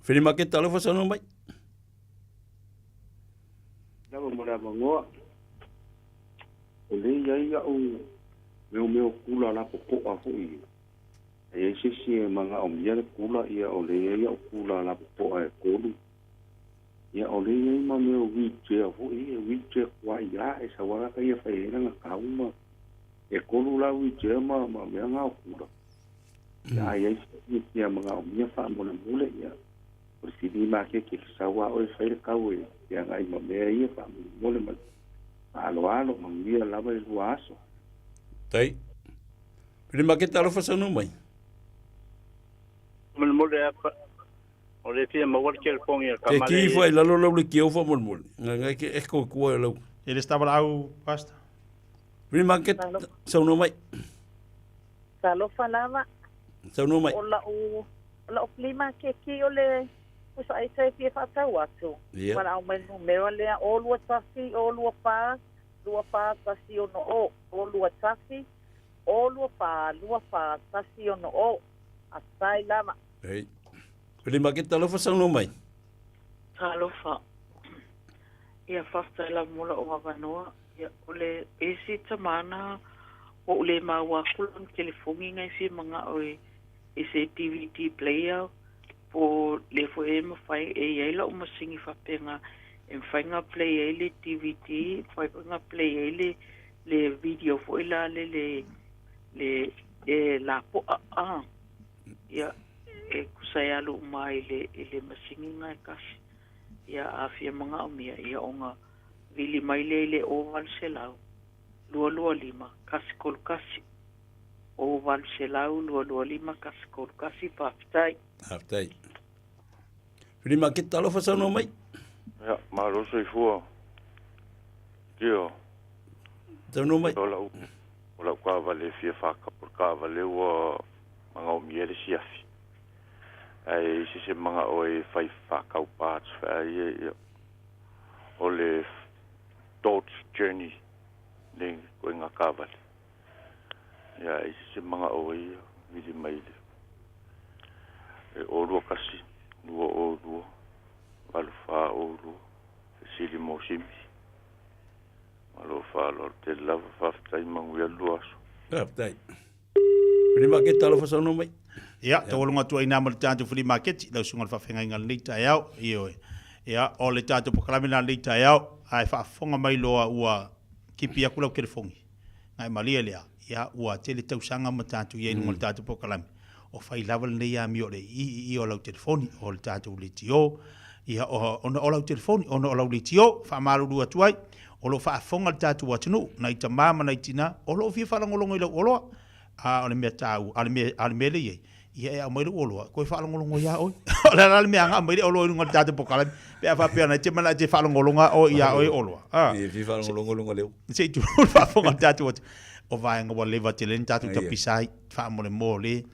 Fili Maketa alofa saunoa mai. Lava mo le avanoa. O lea e i ai a'u meomeo kula lapopo'a fo'i. A i ai se isi e mana'omia le kula, ia o lea e i ai a'u kula lapopo'a e tolu. Ia, o lea e i ai ma mea o wheelchair foi ia, wheelchair kuai lā e sau lava ia fai ai lana kau ma e tolu la wheelchair ma ma mea na o kula. Ia, a i ai se isi e fia manaomia faamolemole, ia, o le fili makeke e sau lava oe e fai le kau e feagai ma mea ia faamolemole ma le faaaloalo, manuia lava le lua aso. Tai. Fili Maketa alofa saunoa mai. Molemole apa O le fia maua le telefoni a Ke ki Kamale. fa i lalo lau le kio fa molemole. Nga nga ke echo kua lau. E le stava lau pastor. Fili Maketa saunoa mai. Talofa lava. Saunoa mai. O la'u o la'u flea makeki o le pusa aisa e fia fa'atau atu. Ia. Wala'au mai le numera lea o 2 1 o 2 4 2 4 1 6 o o 2 1 o 2 4 2 4 1 6 o. Afetai lava. Ei. Fili Maketa alofa saunoa mai. Talofa. Ia faafetai lava mo lou avanoa. Ia o le isi tamana ua ou le maua aku lana telefoni na e fia mana'o e i se DVD player po o le foi e mafai e i ai la'u masini faapena e mafai ona play ai le DVD, mafai foi ona play ai le le video foi la le le le e lapo'a a. Ia, e tusa e alu uma ai i le, i le masini na e tasi. Ia, a fia manaomia, ia ona vili mai lea i le 0800 225 131. 0800 225 131. Faafetai. Faafetai. Fili Maketa alofa saunoa mai. Ia, malo le soifua. Tio. Tauno mai. O lau, o lau taavale e fia faatau, o le taavale ua magaomia i le siafi. Ae i se se magao e fai faatau parts faa ia, ia. O le Dodge Journey le koinga taavale. Ia, i se se magao e ia, vili mai le. E o 21, 2 o 2, 8 4 o 2, fesili mo simi. Malo faaaloalo tele lava, faafetai manuia le lua aso. Faafetai. Flea market talofa saunoa mai. Ia, taualuga atu ai ina ma le tatou flea market, lau susuga i le faafeagaiga i lenei taeao. Ioe. Ia, o le tatou polokalame lena i lenei taeao, ae faafofoga mai loa ua kipi atu lau telefoni. Nai malie lea, ia, ua tele tausaga ma tatou i ai i luga o le tatou polokalame. O fai lava lenei amio o le ii o lau telefoni, o le tatou leitio, ia, ona o lau telefoni, ona o lau leitio, faamalulu atu ai, o lo o faafofoga le tatou atunuu, nai tama ma nai tina, o lo o fia faalogologo i lau oloa. A o le mea taua, a o le mea, a o le mea lea e i ai, ia e aumai lou oloa, toe faalogologo ia oe. O le a la le mea aga aumai le oloa i luga o le tatou polokalame, pe a faapea na e te manao e te faalogologo lava oe ia oe oloa. A. E fia faalogologo i luga o le upu. Se i tulou le faafofoga a le tatou atunuu. O vaega ua leva tele ni tatou tapisa ai, faamolemole,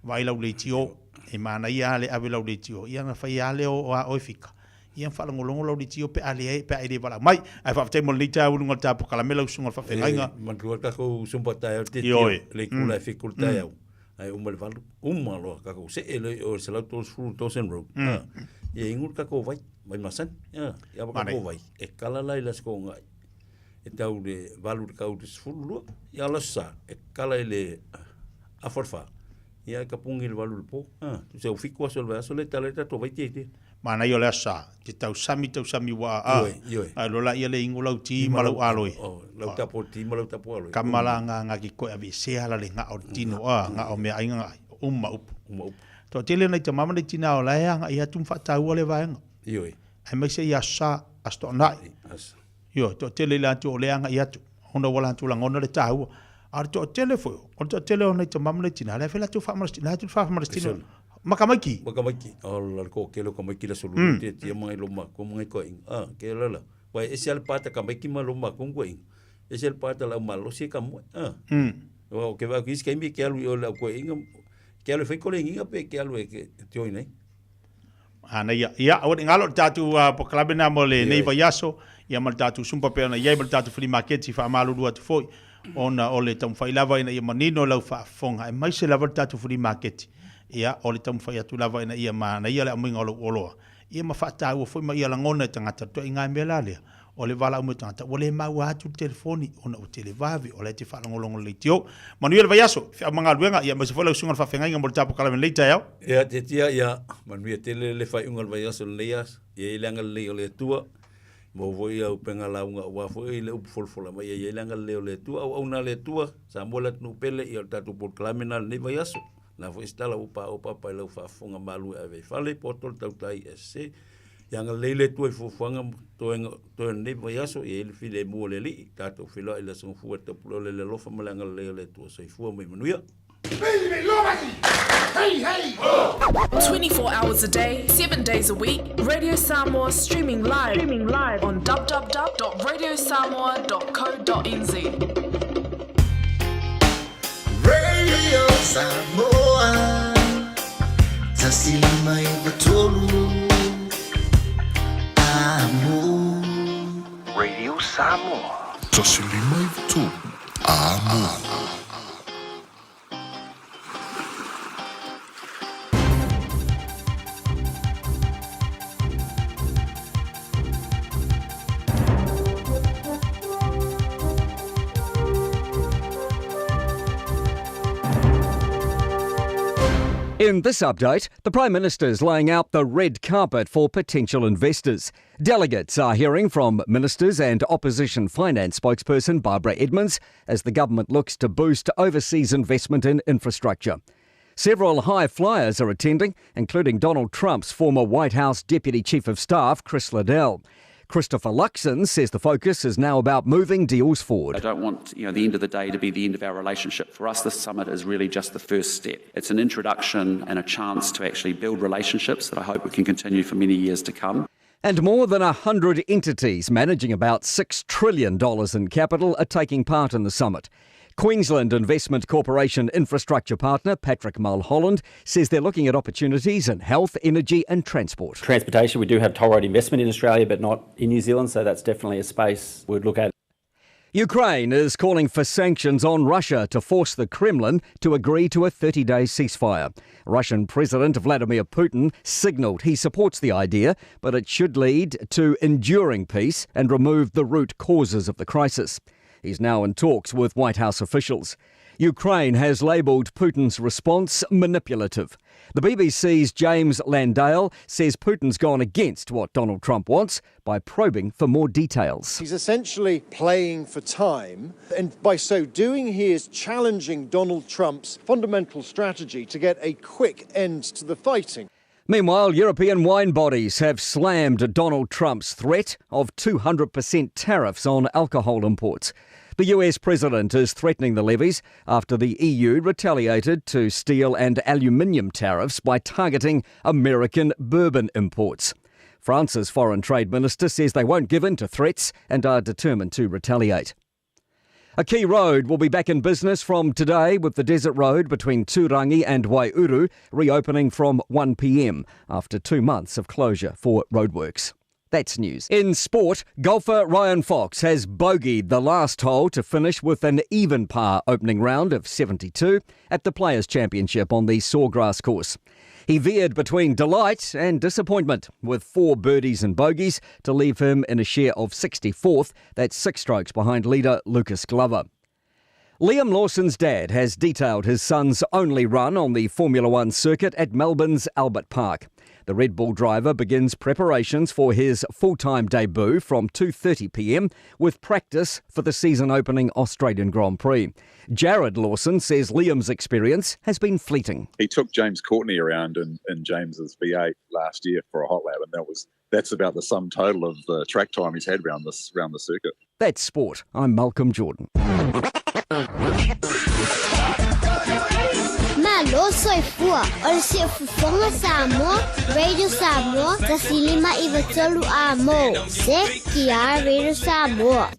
vaai lau leitio, e manaia lava le ave lau leitio, ia ona fai lava lea o a oe fika. Ia faalogologo lau leitio pe a leai, pe a e le valaau mai. Ae faafetai mo lenei taeao i luga o le ta polokalame lau susuga i le faafeagaiga. E manatua le tatou Zumba taeao le tete le itula e 7 i le taeao. Ae uma i le 8, uma loa tatou see loa i o i le 130 Dawson Road. Ia inu le tatou vai, vai masani. Ia ava tatou vai, e kala la i le Aso Toonai e tau i le 8 i le tau i le 12. Ia o le Aso Sa, e kala i le afa o le 4. Ia e tapuni i le 8 i le po. Tusa ua 7 aso o le vaiaso lea e tala ai le tatou vai tietie. Manaia o le aso sa, te tausami tausami ua a, ae loa laia le ingo lau ti ma lau aloi. Lau tapo ti ma lau tapo aloi. Kama la nga nga ki koe aveesea la le ga'a o le tino a, ga'a o meaai nga ai, uma upu. Uma upu. Toatele nai tama ma nai tina o la e aga'i atu ma faataua lea vaega. Ioe. Aemaise i aso sa, aso toanai. Aso. Ioe, toatele i latou o lea e aga'i atu, ona ua latou lagona le taua. A o le toatele foi, o le toatele o nai tama ma nai tina, la e fai latou faamalositino, la e atu le faamalositino Makamaiki. Makamaiki. Ola le toatele o tamaiti i le aso lua tiatia mai lo matou ma ngai toeaiina. A, ke la la. Ua e ese lava le pata tamaiti ma lo matou ma toeaiina. Ese le pata le au malosi e tamoe. A. Aua ou te vaai atu i isi taimi e te alu i o i le au toeaiina, e te alu e fai koleniga pe e te alu e te join ai. Manaia. Ia, aua ne i galo le tatou polokalame lena mo lenei vaiaso, ia ma le tatou sumpa pei ona i ai ma le tatou flea market i faamalulu atu foi, ona o le taumafai lava ina ia manino lau faafofoga, aemaise lava le tatou flea market. Ia, o le taumafai atu lava ina ia manaia le aumaiga o lou oloa, ia ma faataua foi ma ia lagona e tagata le ituaiga mea la lea. O le valaau mai o tagata, ua le maua atu le telefoni ona ua televave, o la e te faalogologo i le leitio. Manuia le vaiaso, feau ma galuega, ia aemaise foi lau susuga i le faafeagaiga mo le tapokalawe i lenei taeao. Ia, tiatia, ia, manuia tele le faaiuga o le vaiaso i lenei aso. Ia i ai le agalelei o le Atua, maua foi au upega lauga aua foi le upu folafola mai, ia i ai le agalelei o le Atua, auauna a le Atua, Samoa le atunuu pele, ia o le tatou polokalame lena i lenei vaiaso. O le a foi se tala ua paopapa i lau faafofoga malu e ave i fale, poto le tautai SC. Ia agalelei le Atua i fuafuaga ma toega toe o lenei vaiaso, ia i ai le filemu o le Alii, tatou feiloai i le Aso Gafua e tapulole le alofa ma le agalelei o le Atua. Soifua ma ia manuia. 24 hours a day, 7 days a week, Radio Samoa streaming live, streaming live on www.radiosamoa.co.nz. Radio Samoa 153 Amo. Radio Samoa. 153 Amo. In this update, the Prime Minister is laying out the red carpet for potential investors. Delegates are hearing from ministers and opposition finance spokesperson Barbara Edmonds as the government looks to boost overseas investment in infrastructure. Several high flyers are attending, including Donald Trump's former White House Deputy Chief of Staff, Chris Liddell. Christopher Luxon says the focus is now about moving deals forward. I don't want you know, the end of the day to be the end of our relationship. For us, this summit is really just the first step. It's an introduction and a chance to actually build relationships that I hope we can continue for many years to come. And more than 100 entities managing about $6 trillion in capital are taking part in the summit. Queensland Investment Corporation infrastructure partner Patrick Mulholland says they're looking at opportunities in health, energy and transport. Transportation, we do have toll road investment in Australia, but not in New Zealand, so that's definitely a space we'd look at. Ukraine is calling for sanctions on Russia to force the Kremlin to agree to a 30 day ceasefire. Russian President Vladimir Putin signalled he supports the idea, but it should lead to enduring peace and remove the root causes of the crisis. He's now in talks with White House officials. Ukraine has labelled Putin's response manipulative. The BBC's James Landale says Putin's gone against what Donald Trump wants by probing for more details. He's essentially playing for time, and by so doing, he is challenging Donald Trump's fundamental strategy to get a quick end to the fighting. Meanwhile, European wine bodies have slammed Donald Trump's threat of 200% tariffs on alcohol imports. The US president is threatening the levies after the EU retaliated to steel and aluminium tariffs by targeting American bourbon imports. France's foreign trade minister says they won't give in to threats and are determined to retaliate. A key road will be back in business from today with the Desert Road between Turangi and Waiuru reopening from 1pm after two months of closure for roadworks. That's news. In sport, golfer Ryan Fox has bogeyed the last hole to finish with an even par opening round of 72 at the Players' Championship on the Sawgrass course. He veered between delight and disappointment with four birdies and bogeys to leave him in a share of 64th. That's six strokes behind leader Lucas Glover. Liam Lawson's dad has detailed his son's only run on the Formula One circuit at Melbourne's Albert Park. The Red Bull driver begins preparations for his full-time debut from 2:30 p.m. with practice for the season-opening Australian Grand Prix. Jared Lawson says Liam's experience has been fleeting. He took James Courtney around in, in James's V8 last year for a hot lap, and that was that's about the sum total of the track time he's had round this round the circuit. That's sport. I'm Malcolm Jordan. Malo soifua, o le siufofoga Samoa, Radio Samoa, 153 a mo. Se ki Radio Samoa.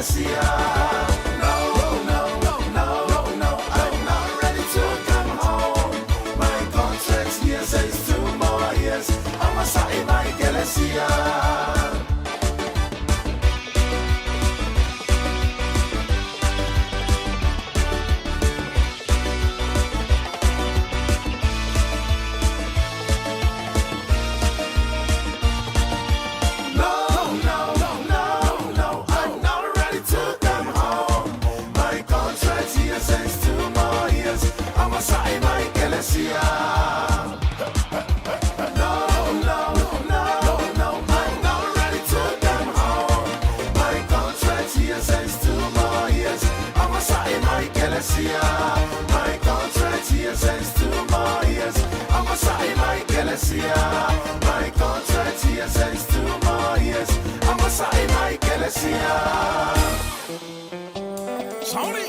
ekelesia. No, no, no, no, I'm not ready to come home. My contract here says 2 more years. Amasa'i mai ekelesia. No, no, no, no, I'm not ready to come home. My contract here says 2 more years. Amasa'i mai ekelesia. No, no, no, no, I'm not ready to come home. My contract here says 2 more years. Amasa'i mai ekelesia. My contract here says 2 more years. Amasa'i mai ekelesia. My contract here says 2 more years. Amasa'i mai ekelesia. Sony.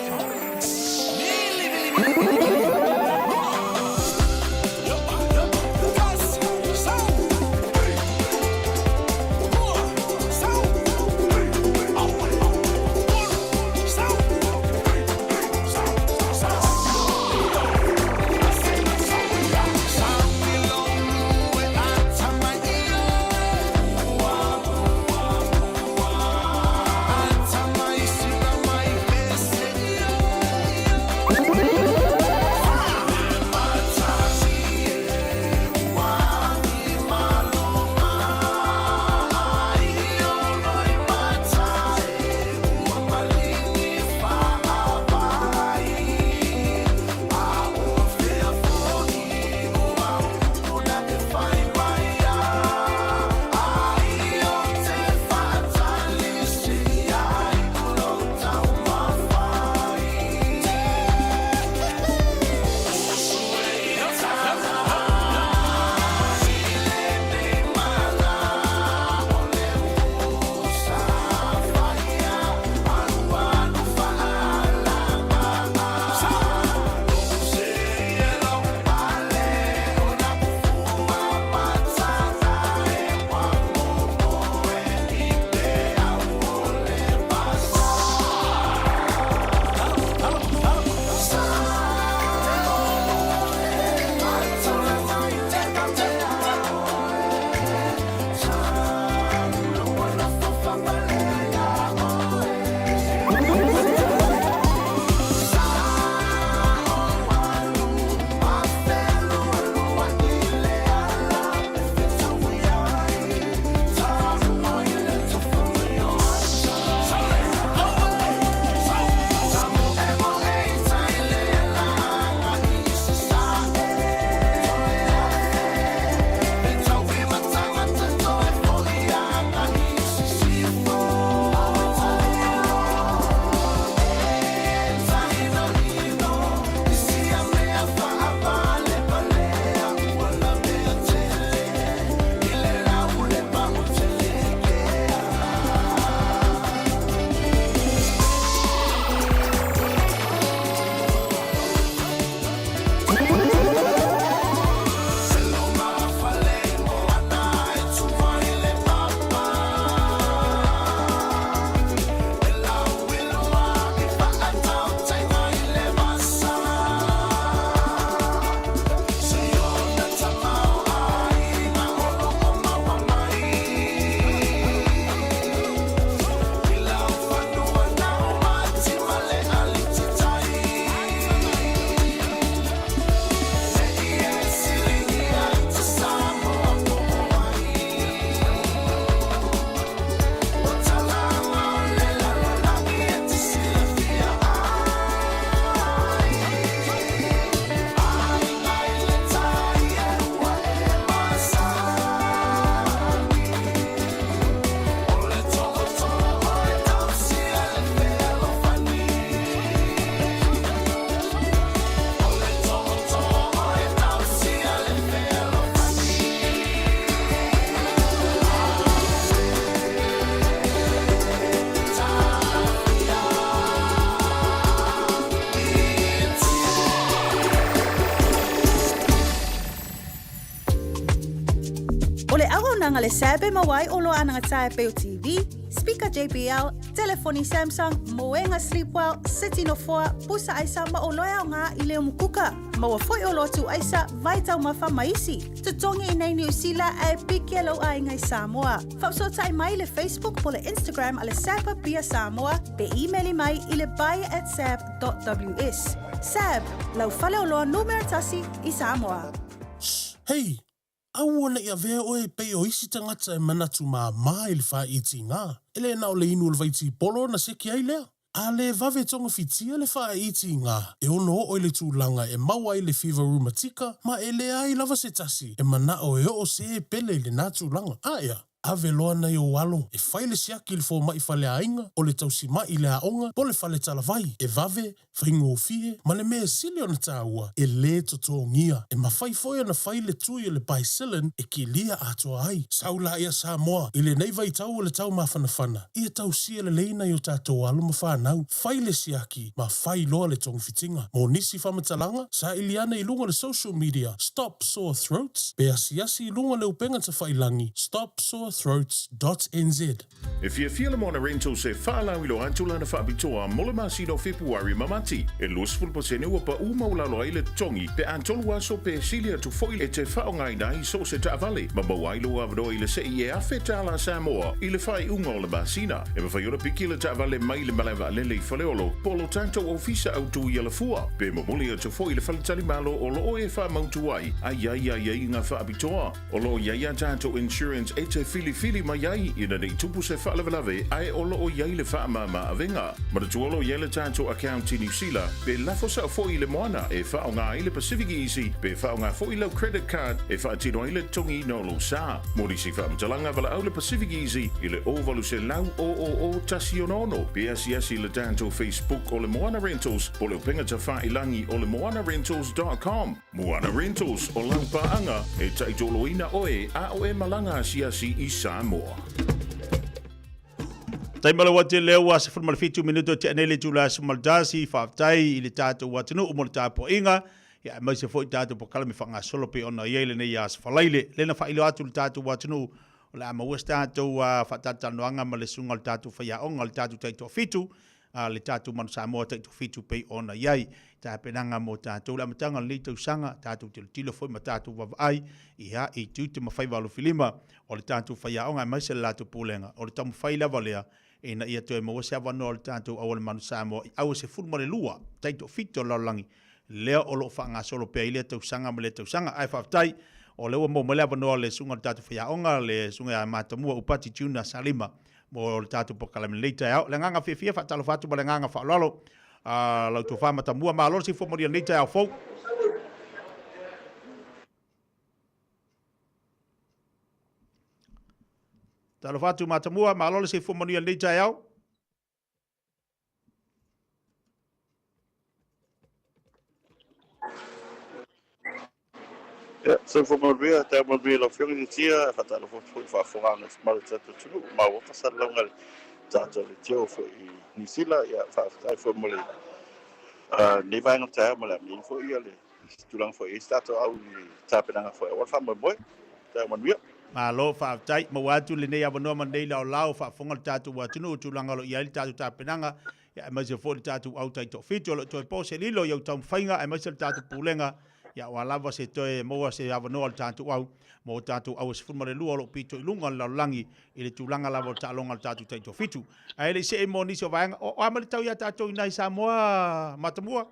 SAB e maua ai oloa anagatāe pei o TV, speaker JBL, telefoni Samsung, moega Sleepwell, seti nofoa, pusa aisa ma oloa e aoga i le umukuka. Maua foi oloa tuuaisa, vai taumafa ma isi. Totogi i nei Niu Sila ae piki e lou aiga i Samoa. Faafesootai mai i le Facebook po le Instagram a le SAB Apia Samoa pe imeli mai i le buy@sab.ws. SAB, lau faleoloa numera tasi i Samoa. Shh! Hei! Aua ne i avea oe e pei o isi tagata e manatu māmā i le fāitiga. E le na o le inu o le vaitipolo ona seke ai lea. A le vave togafitia le fāitiga, e ono oo i le tulaga e maua ai le fiva rumatika ma e leai lava se tasi e manao e oo se pele i lenā tulaga. Aea, ave loa nai ou alo e fai le siaki i le fomai faleaiga, o le tausima'i i le aoga, po o le fale talavai, e vave, faigofie, ma le mea e sili ona tāua, e lē totogia. E mafai foi ona fai le tui o le Bicillin e kilia atoa ai. Sau laia Samoa, i lenei vaitau o le tau mafanafana, ia tausia lelei nai o tatou alo ma fanau, fai le siaki ma fai loa le togafitiga. Mo nisi faamatalaga, saili ane i luga o le social media Stop Sore Throats pe asiasi i luga o le upega tafailangi stopsorethroats.nz. E fiafia le Moana Rentals e faalauiloa atu lana faapitoa mo le masina o Fepuari ma Mati. E 20% ua paʻu maualalo ai le totogi pe a tolu aso pe sili atu foi e te faaaogaina ai so o se taavale ma maua ai lou avanoa i le sei e $1,000 Samoa i le faaiuga o le masina. E mafai ona piki le taavale mai le malae vaalele i Faleolo po o lo tatou ofisa autu i Alafua pe momoli atu foi i le faletalimalo o lo o e faamautu ai a i ai aiaiga faapitoa. O lo o i ai a tatou insurance e te filifili mai ai ina nei tupu se faalavelave ae o lo o i ai le faamama avega. Manatua o lo o i ai le tatou account i Niu Sila pe lafo sao foi i le moana e faaaoga ai le Pacific Easy pe faaaoga foi lau credit card e faatino ai le totogiina o lou sa. Mo nisi faamatalaga valaau le Pacific Easy i le 0800 000 166 pe asiasi i le tatou Facebook o le Moana Rentals po o le upega tafailangi o le moanarentals.com. Moana Rentals, o lau paaga e taitoloina oe a o e malaga asiasi i Samoa. Taimi o le ua tele ua 17 minute o tea nei le itula 11, faafetai i le tatou atunuu mo le tapuaiga, ia aemaise foi tatou polokalame faagasolo pei ona i ai lenei aso falaile. Lea na faailoa atu i le tatou atunuu o le a maua se tatou faatalatalanoaga ma le susuga o le tatou faiaoga o le tatou taitoafitu, a le tatou Manu Samoa taitoafitu pei ona i ai tapenaga mo tatou le amataga o lenei tausaga, tatou tilotilo foi ma tatou vaavaai ia i tiute ma faiva alofilima o le tatou faiaoga aemaise le latou pulega. O le taumafai lava lea ina ia toe maua se avanoa o le tatou auala Manu Samoa i aua 12 taitoafitu o le lalolagi lea o lo o faagasolo pea i lea tausaga ma lea tausaga. Ae faafetai o lea ua maua mai le avanoa o le susuga o le tatou faiaoga, le susuga ia Matamua Upati Junior Salima mo le tatou polokalame lenei taeao. Le agaga fiafia, faatalofa atu ma le agaga faaaloalo a lau tofa Matamua. Malo le soifua manuia lenei taeao fou. Talofa atu Matamua, malo le soifua manuia lenei taeao. Ia, soifua manuia, taeao manuia i lau Afioga i le Tia, e faatalofa atu foi i le faafofogaaga i mamalu o le tatou atunuu, maua faasalalauga i le tatou leitio foi i Niu Sila, ia faafetai foi mo le lenei vaega o le taeao ma le amia foi ia le tulaga foi e i ai se tatou au i tapenaga foi aua le faamoemoe. Taeao manuia. Malo faafetai. Maua atu lenei avanoa ma lenei laolao, faafofoga le tatou atunuu i tulaga o lo o i ai le tatou tapenaga ia aemaise foi le tatou au taitoafitu. O lo o toe po se lilo i au taumafaiga aemaise le tatou pulega, ia aua lava se toe maua se avanoa o le tatou au mo tatou au e 12 o lo o pito i luga o le lalolagi i le tulaga lava o le taaloga a le tatou taitoafitu. Ae le i see mo nisi o vaega, o a mai le tau iā tatou i nai Samoa Matamua?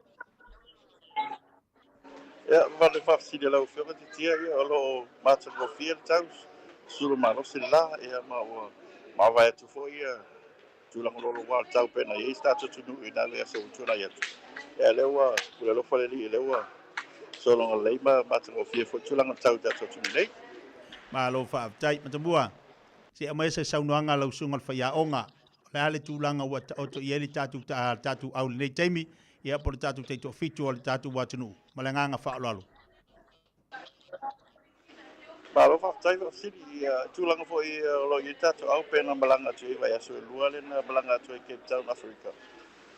Ia, ma le faafesili a lau Afioga Titia, ia, o lo o matagofie le tau, sulu malosi le la, ia, ma ua mavae atu foi ia tulaga loaloa o le tau pei ona i ai se tatou atunuu i na vaiaso ua tuanai atu. Ia, lea ua pule alofa le Alii, lea ua sologa lelei ma matagofie foi tulaga o le tau i tatou atunuu nei. Malo faafetai. Matamua, se i aumaia se saunoaga a lau susuga i le faiaoga. O le a le tulaga ua taoto i ai le tatou, tatou au i lenei taimi, ia po o le tatou taitoafitu o le tatou atunuu. Ma le agaga faaaloalo. Malo faafetai Faafesili i tulaga foi o lo o i ai tatou au pei ona malaga atu i ai vaiaso e lua lea na malaga atu ai Cape Town Africa.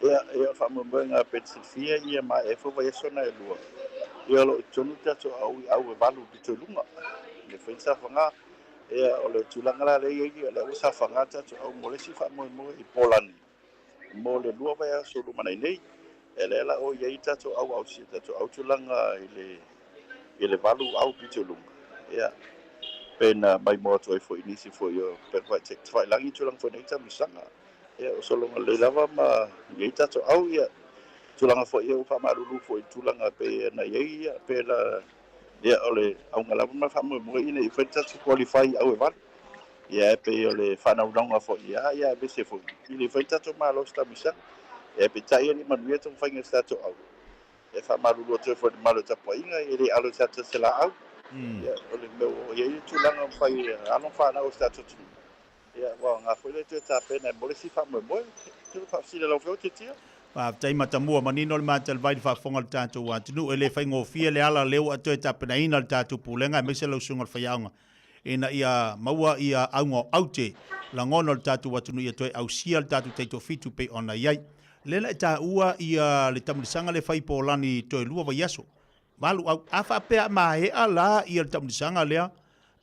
Ia, ia o le faamoemoega pei ona silafia ia maea ai foi vaiaso na e lua. Ia o lo o i totonu tatou au i au e valu pito i luga. E fai ni safaga. Ia, o le tulaga la lea e i ai, o lea ua saofaga le tatou au mo le isi faamoemoe i Polani mo le 2 vaiaso o lumanai nei. Ia lea la o i ai tatou au ausia tatou au tulaga i le i le 8 au pito i luga. Ia, pe na maimoa atu ai foi i nisi foi o tafailagi tulaga foi nei taamilosaga. Ia, o sologa lelei lava ma i ai tatou au, ia, tulaga foi ia ua faamalulu foi i tulaga e pei ona i ai, ia, pe la, ia, o le auga lava ma le faamoemoe ina ia fai le tatou qualify i au e 8. Ia, e pei o le faanaunauga foi, ia, ia, aemaise foi i le fai le tatou Malo i se taamilosaga. Ia, peitai e le i manuia taumafaiga o se tatou au. E faamalulu atu ai foi i le mamalu o le tapuaiga, e le alo i se ata se laau. Ia, o le mea ua i ai le tulaga ua fai e alo ma fanau o se tatou atunuu. Ia, ua aoga foi lea toe tapena mo le isi faamoemoe. Tino faafesili a lau Afioga Tiatia. Faafetai Matamua, manino le matalivai i le faafofoga a le tatou atunuu. E le faigofie le ala lea ua toe tapenaina le tatou Pulega aemaise lau Susuga i le Faiaoga ina ia maua ia auga o aute lagona o le tatou atunuu ia toe ausia le tatou taitoafitu pei ona i ai. Lea na e taua ia le taamilosaga lea e fai i Polani toe 2 vaiaso. 8 au. A faapea a maea la ia le taamilosaga lea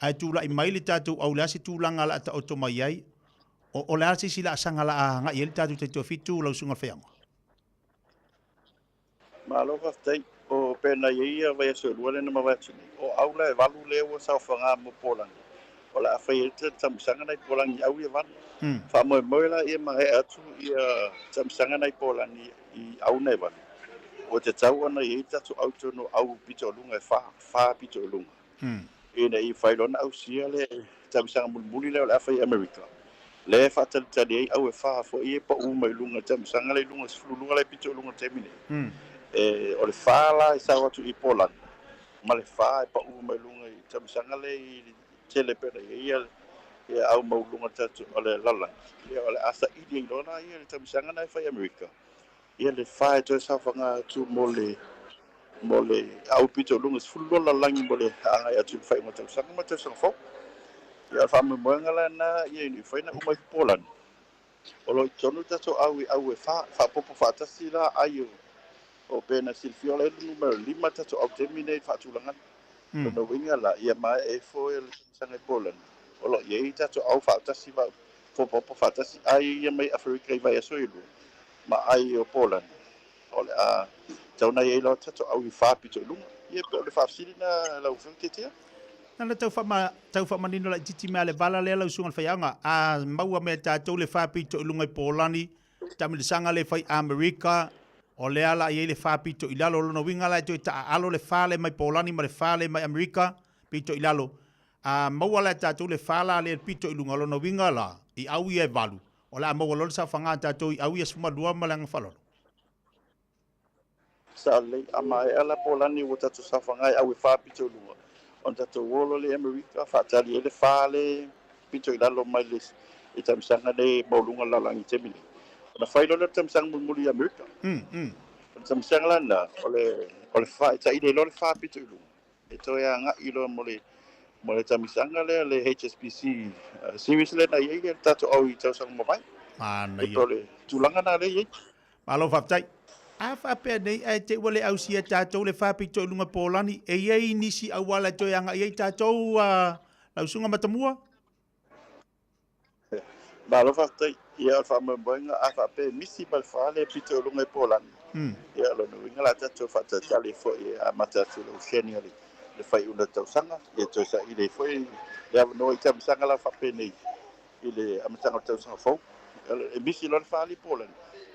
ae tulai mai le tatou au, o le a se tulaga o le a taoto mai ai? O le a se isi laasaga o le a agai ai le tatou taitoafitu lau Susuga i le Faiaoga? Malo faafetai. O pena i ai ia vaiaso e 2 lea na mavae atu nei. O au la e 8 lea ua saofaga mo Polani. O le a fai ai le taamilosaga na i Polani au ia 8. Faamoemoe la ia maea atu ia taamilosaga na i Polani i au na e 8. Ua tatau ona i ai tatou au tonu au pito o luga e 4, 4 pito o luga. Ina ia fai loa ona ausia le taamilosaga mulimuli lea o le a fai i Amerika. Lea e faatalitali ai au e 4 foi e pau mai luga taamilosaga lea i luga 12 la e pito i luga i le taimi nei. E, o le 4 la e sao atu i Polani ma le 4 e pau mai luga i taamilosaga lea i tele pei ona i ai ia au maualuluga tatou o le lalolagi. Ia o le a saili ai loa la ia le taamilosaga na e fai i Amerika. Ia le 4 e toe saofaga atu mo le mo le au pito i luga 12 lalolagi mo le agai atu i le faaiuga o tausaga ma le tausaga fou. Ia o le faamoemoega la lena ia ina ia mafai ona uma ifo Polani. O lo o i totonu le tatou au i au e 4, faaopoopo faatasi la ai o pe na silafia o la e numera 5 tatou au taimi nei i le faatulagaga. Lona uiga la, ia maea ifo le tausaga i Polani, o lo o i ai tatou au faatasi faaopoopo faatasi ai ia mai Aferika i vaiaso e 2 ma ai o Polani. O le a tatau ona i ai loa tatou au i 4 pito i luga. Ia pe o le faafesili lena lau Afioga Tiatia. Na ona tau faama, tau faamanino laitiiti mai lava le vala lea lau Susuga i le Faiaoga. A maua mai e tatou le 4 pito i luga i Polani, taamilosaga lea e fai Amerika, o lea la i ai le 4 pito i lalo. O lona uiga la e toe taaalo le 4 lea mai Polani ma le 4 lea mai Amerika pito i lalo. A maua la e tatou le 4 la lea pito i luga, o lona uiga la, i au ia e 8, o le a maua loa le saofaga a tatou i au ia 12 ma le agafaalolo. Sao lelei, a maea la Polani ua tatou saofaga e au e 4 pito i luga, ona tatou o loa lea i Amerika faatali ai le 4 le pito i lalo mai le i taamilosaga nei maualuga o le lalolagi i le taimi nei. Ona fai loa lea o le taamilosaga mulimuli i Amerika. O le taamilosaga la lena, o le o le 4 e taili ai loa le 4 pito i luga, e toe agai loa mo le mo le taamilosaga lea le HSBC series lea na i ai le tatou au i tausaga mavae. Manaia. O le tulaga lena lea e i ai. Malo faafetai. A faapea nei ae te i ua le ausia e tatou le faapito i luga Polani, e i ai nisi auala e toe agai ai tatou a lau Susuga Matamua? Malo faafetai. Ia o le faamoemoega a faapea e misi ma le fa le pito i luga i Polani, ia o lona uiga o le a tatou faatalitali ai foi e amata atu i le Oceania i le faaiuga o le tausaga, ia toe saili ai foi le avanoa i taamilosaga la faapenei i le amataga o le tausaga fou. E misi loa le fa le i Polani,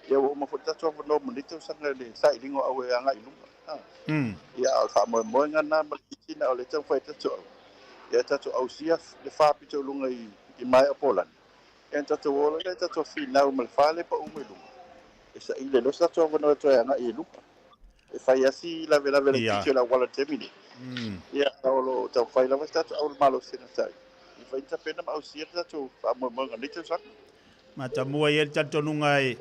ia ua uma foi le tatou avanoa mo lenei tausaga i le sailiga o au e agai i luga. Ia, a o le faamoemoega lena ma le sitina o lea e taumafai e tatou au, ia tatou ausia le fa pito i luga i maea o Polani, ia ona tatou o loa lea tatou finau ma le fa lea e pau mai luga, e saili ai loa se tatou avanoa e toe agai i luga. E fai lava si lavelave laitiiti o le auala i le taimi nei. Ia, a o lo o taumafai lava se tatou au i le malosi e gata ai. I fai ni tapena ma ausia le tatou faamoemoega i lenei tausaga. Matamua i ai le talitonuga e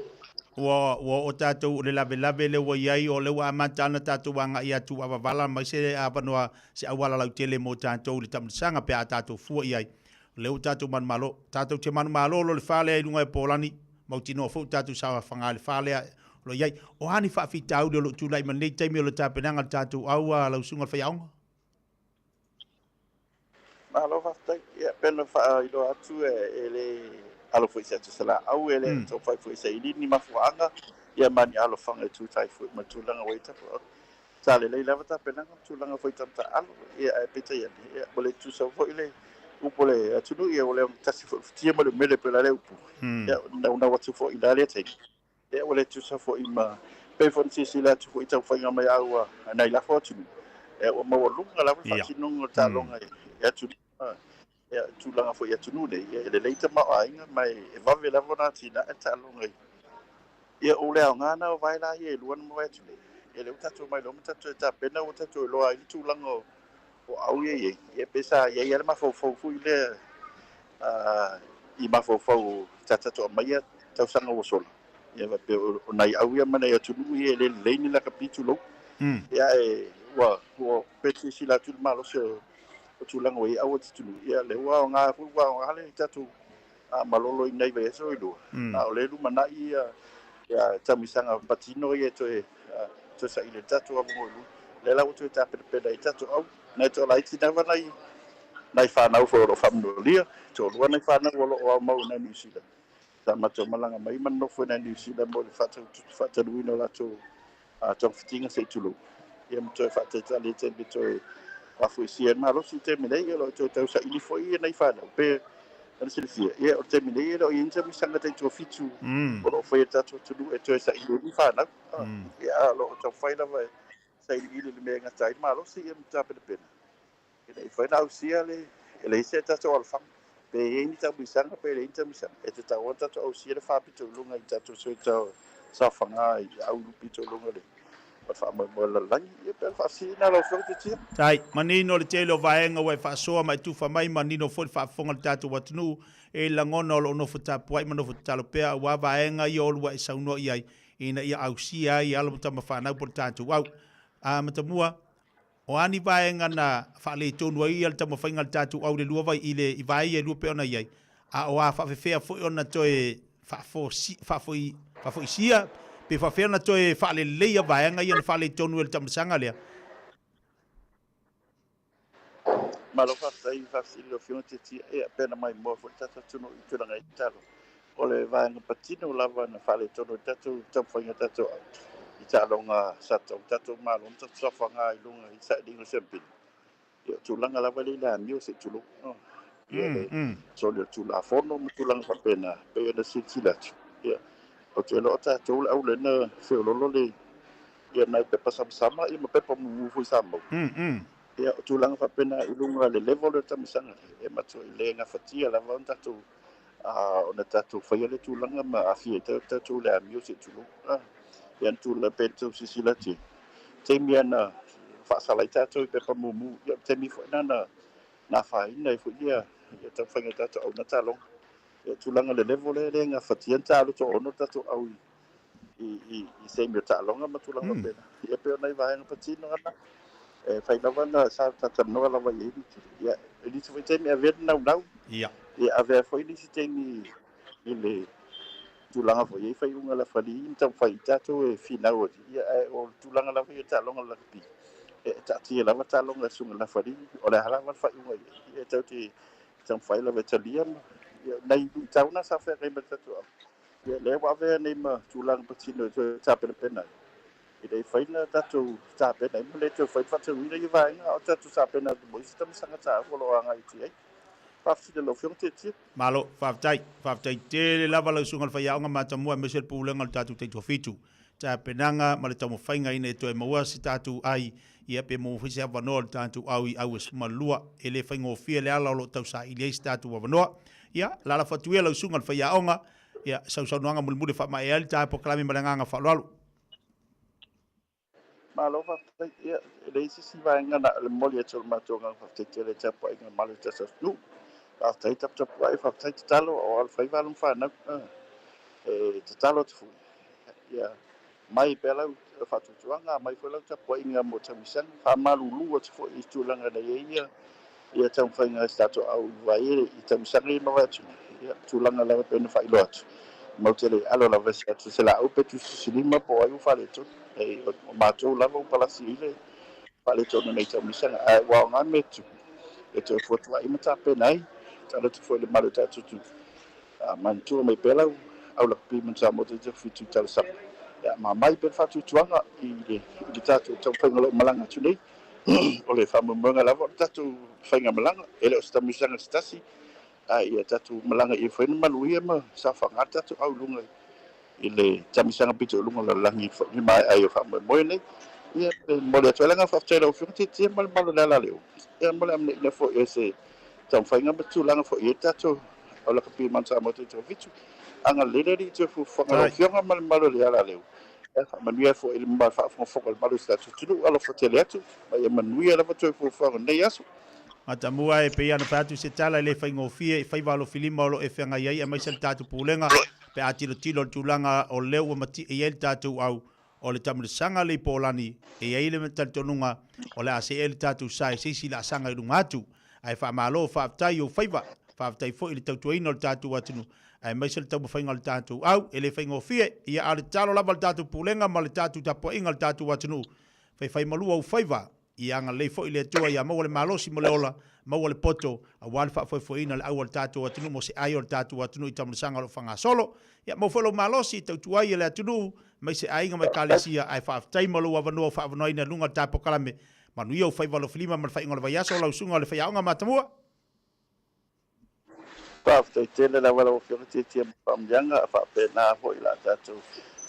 ua ua oo tatou o le lavelave lea ua i ai, o lea ua amata ana tatou agai atu a vavala mai se avanoa se auala lautele mo tatou i le taamilosaga pe a tatou fua i ai. O lea ua tatou manumalo, tatou te manumalo lo le fa lea i luga e Polani, mautinoa foi ua tatou saofaga i le fa lea o lo o i ai. O a ni faafitauli o lo o tulai mai lenei taimi o le tapenaga o le tatou au a lau Susuga i le Faiaoga? Malo faafetai. Ia, pei ona faailoa atu e le alo foi i se ata o se laau, e le taumafai foi e saili ni mafuaaga, ia ma ni alofaga e tuta ai foi ma le tulaga ua i ai tapuaiga. Sa lelei lava tapenaga ma tulaga foi tau taaalo, ia ae peitai ane, ia ua le tutusa foi le upu a le atunuu, ia ua le ogatasi foi le futia ma le umele pei o le a le upu. Ia, naunau atu foi i la lea taimi, ia ua le tutusa foi ma pei foi ona silasila atu foi i taumafaiga mai au a nai lafo atunuu, ia ua maualuga lava le faatinoga o le taaloga i atunuu ia tulaga foi i atunuu nei, ia e lelei tamaoaiga ma e vave lava ona atinae le taaloga i Ia o le aoga lena o vae la ia e lua na mavae atu nei. Ia lea ua tatou omai loa ma tatou toe tapena ua tatou iloa ai le tulaga o au ia e i ai. Ia pe sa i ai lava le mafaufau foi lea i mafaufau sa tatou aumaia tausaga ua sola. Ia faapea o nai au ia ma nai atunuu ia e le lelei ni lakapi tulou. Ia ae ua pe silasila atu i le malosi o tulaga ua i ai au atunuu, ia lea ua aoga foi ua aoga le tatou malolo i nai vaiaso e lua, a o lea e lumanai ia taamisaga patino ia e toe saili ai le tatou avanoa i luga. O lea la ua toe tapenapena ai tatou au. Nai toalaiti lava nai fanau foi o lo o faamanualia, toalua nai fanau o lo o aumau i nai Niu Sila. Sa matou malaga mai ma nonofo i nai Niu Sila mo le faatanuina o latou togafitiga se i tulou. Ia ma toe faataitali i taimi toe faafoisia ai le malosi i le taimi nei, ia o lo o toe tausaili foi ia nai fanau. Pe ona silafia, ia o le taimi nei e le o i ai ni taamisaga taitoafitu o lo o faia e le tatou atunuu e toe saili ai ni fanau. Ia a o lo o taumafai lava e sailiili i le mea e gata ai le malosi ia ma tapenapena. Ina ia mafai ona ausia le, e leai se tatou alofaga, pe i ai ni taamisaga pe leai ni taamisaga, e tatau ona tatou ausia le faapito i luga i tatou saofaga i au pito i luga o le faamoemoe o le lalolagi. Ia pe o le faafesili lena lau Afioga Tiatia. Tai, manino le tele o vaega ua e faasoa ma e tufa mai, manino foi le faafofoga a le tatou atunuu e lagona o lo o nofo tapuai ma nofo tatalo pea aua vaega ia o lua e saunoa i ai ina ia ausia ai alo ma tama fanau po o le tatou au. A, Matamua, O a ni vaega na faaletonu ai le taumafaiga a le tatou au i le lua vai i le i vae ia e lua pei ona i ai, a o a faafefea foi ona toe faafosi, faafoi, faafoisia, pe faafefea ona toe faaleleia vaega ia na faaletonu e le taumasaga lea? Malo faafetai i faafesili lau Afioga Tiatia. Ia, pei ona maimoa foi le tatou atunuu i tulaga i tatalo. O le vaega patino lava na faaletonu ai le tatou taumafaiga a tatou au i taaloga sa tatau ona tatou malo ma tatou saofaga i luga i sailiga o le siamupini. Ia, o tulaga lava lea i le amio se i tulou. Ia, le soli o le Tulafono ma tulaga faapena, pei ona silasila atu. Ia, ou te iloa o tatou le au lea na feoloolo le, ia nai pepa samasama ia ma pepa mumu foi sa maua. Ia, o tulaga faapena i luga o le level o le taamisaga, e matuai le gafatia lava ona tatou ona tatou faia le tulaga ma aafia ai tatou i le amio se i tulou. Ia na tulaga pei ona tau silasila atu i taimi lava na faasala ai tatou i pepa mumu, ia o le taimi foi lena na na afaina ai foi ia taumafaiga o tatou au na taaloga. Ia o tulaga i le level lea e le gafatia ona ta alu toaono le tatou au i taimi o taaloga ma tulaga faapena. Ia pei o nai vaega patino na e fai lava na sa talatalanoa lava i ai ia i nisi foi taimi e avea le naunau. Ia. Ia avea foi nisi taimi i le tulaga foi e i ai faaiuga a le afalii ma taumafai i tatou e finau atu. Ia ae o le tulaga lava ia o taaloga o le lakapi, e taatia lava taaloga a susuga i le lafalii, o le a lava le faaiuga i ai, ia tatou te taumafai lava e talia ma ia nai luitau na sa feagai ma le tatou au. Ia, lea ua avea nei ma tulaga patino e toe tapenapena ai. E le fai na tatou tapena ai ma le toe fai faatauina ia vaega, a o tatou tapena atu mo isi tamisaga taua o lo o agai atu i ai. Faafesili a lau Afioga Tietie. Malo, faafetai. Faafetai tele lava lau Susuga i le Faiaoga Matamua aemaise le Pulega o le tatou Taitoafitu. Tapenaga ma le taumafaiga ina ia toe maua se tatou ai, ia pe maua foi se avanoa o le tatou au i Aua 12. E le faigofie le ala o lo o tausaili ai se tatou avanoa. Ia, lalafo atu ia lau Susuga i le Faiaoga, ia, sau saunoaga mulimuli e faamaea ai le ta polokalame ma le agaga faaaloalo. Malo faafetai. Ia, e leai se isi vaega na o le momoli atu o le matou agaga faafetai tele i le tapuaiga mamalu o le tatou atunuu. Faafetai taputapuai, faafetai tatalo, o alofaiva alo ma fanau. E tatalo atu foi, ia mai pea lau faatuatuaga, aumai foi lau tapuaiga mo taumisaga. Faamalulu atu foi i tulaga na i ai ia taumafaiga a si tatou au i vai i taumisaga ia mavae atu nei. Ia, tulaga lava pei ona faailoa atu, matou te le i alo lava i se atu se laau pe tusitusilima po o ai ua faaletonu. E, o matou lava ua palasi i le faaletonu nei taumisaga, ae ua aoga mea tupu. e toe fuatua'i ma tapena ai. Tatalo atu foi i le malu o tatou tu manatua mai pea lau au lakapi ma Samoa 37 i talosaga e aamamai pea le faatuatuaga i le i le tatou taumafaiga o lo o malaga atu nei. O le faamoemoega lava o le tatou faigamalaga, e le o se taamilosaga se tasi, a ia tatou malaga ia fai ona maluia ma saofaga le tatou au i luga i le taamilosaga pito i luga o le lalolagi i le maea ai o faamoemoe nei. Ia, e momoli atu ai le agaga faafetai i lau Afioga Tietie ma le mamalu o le alaleo, ia ma le amanaiina foi o se taumafaiga ma tulaga foi i ai le tatou au lakapi Mount Samoa 37. Agalelei le Alii i toe fuafuaga a lau Afioga ma le mamalu o le alaleo. Ia faamanuia foi i le faafogafoga a le mamalu o si tatou atunuu. Alofa tele atu ma ia manuia lava toe fuafuaga o lenei aso. Matamua e pei ona fai atu se tala e le faigofie i faiva alofilima o lo o e feagai ai aemaise le tatou Pulega pe a tilotilo i le tulaga o lea ua matie i ai le tatou au o le taamilosaga le i Polani e i ai le talitonuga o le a see le tatou sa i se isi laasaga i luga atu. Ae faamalo faafetai i ou faiva, faafetai foi i le tautuaina o le tatou atunuu aemaise le taumafaiga o le tatou au e le faigofie ia a o le tatalo lava a le tatou Pulega ma le tatou tapuaiga a le tatou atunuu faifaimalua ou faiva. Ia agalelei foi le Atua ia maua le malosi ma le ola, maua le poto, aua le faafoefoeina o le au a le tatou atunuu mo se ai o le tatou atunuu i taamilosaga o lo o faagasolo. Ia maua foi lou malosi e tautua ai e le atunuu, aemaise aiga ma ekalesia, ae faafetai mo lou avanoa ua faaavanoaina i luga o le ta polokalame. Manuia ou faiva alofilima ma le faaiuga o le vaiaso, lau susuga o le faiaoga Matamua. Faafetai tele lava lau Afioga Tietie mo faamanuiaga, a faapena foi la tatou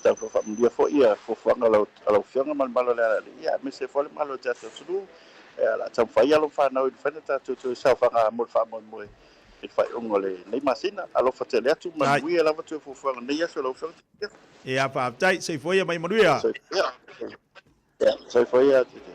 tau faamanuia foi ia fuafuaga a lau Afioga ma le Malo o le Alaalii, ia aemaise foi le Malo o le tatou atunuu. Ia la taumafai ia lau fanau i le mafai ona tatou toe saofaga mo le faamoemoe i le faaiuga o lenei masina. Alofa tele atu, manuia lava toe fuafuaga o lenei aso lau Afioga Tietie. Ia faafetai, soifua ia ma ia manuia. Soifua ia. Soifua ia Tietie.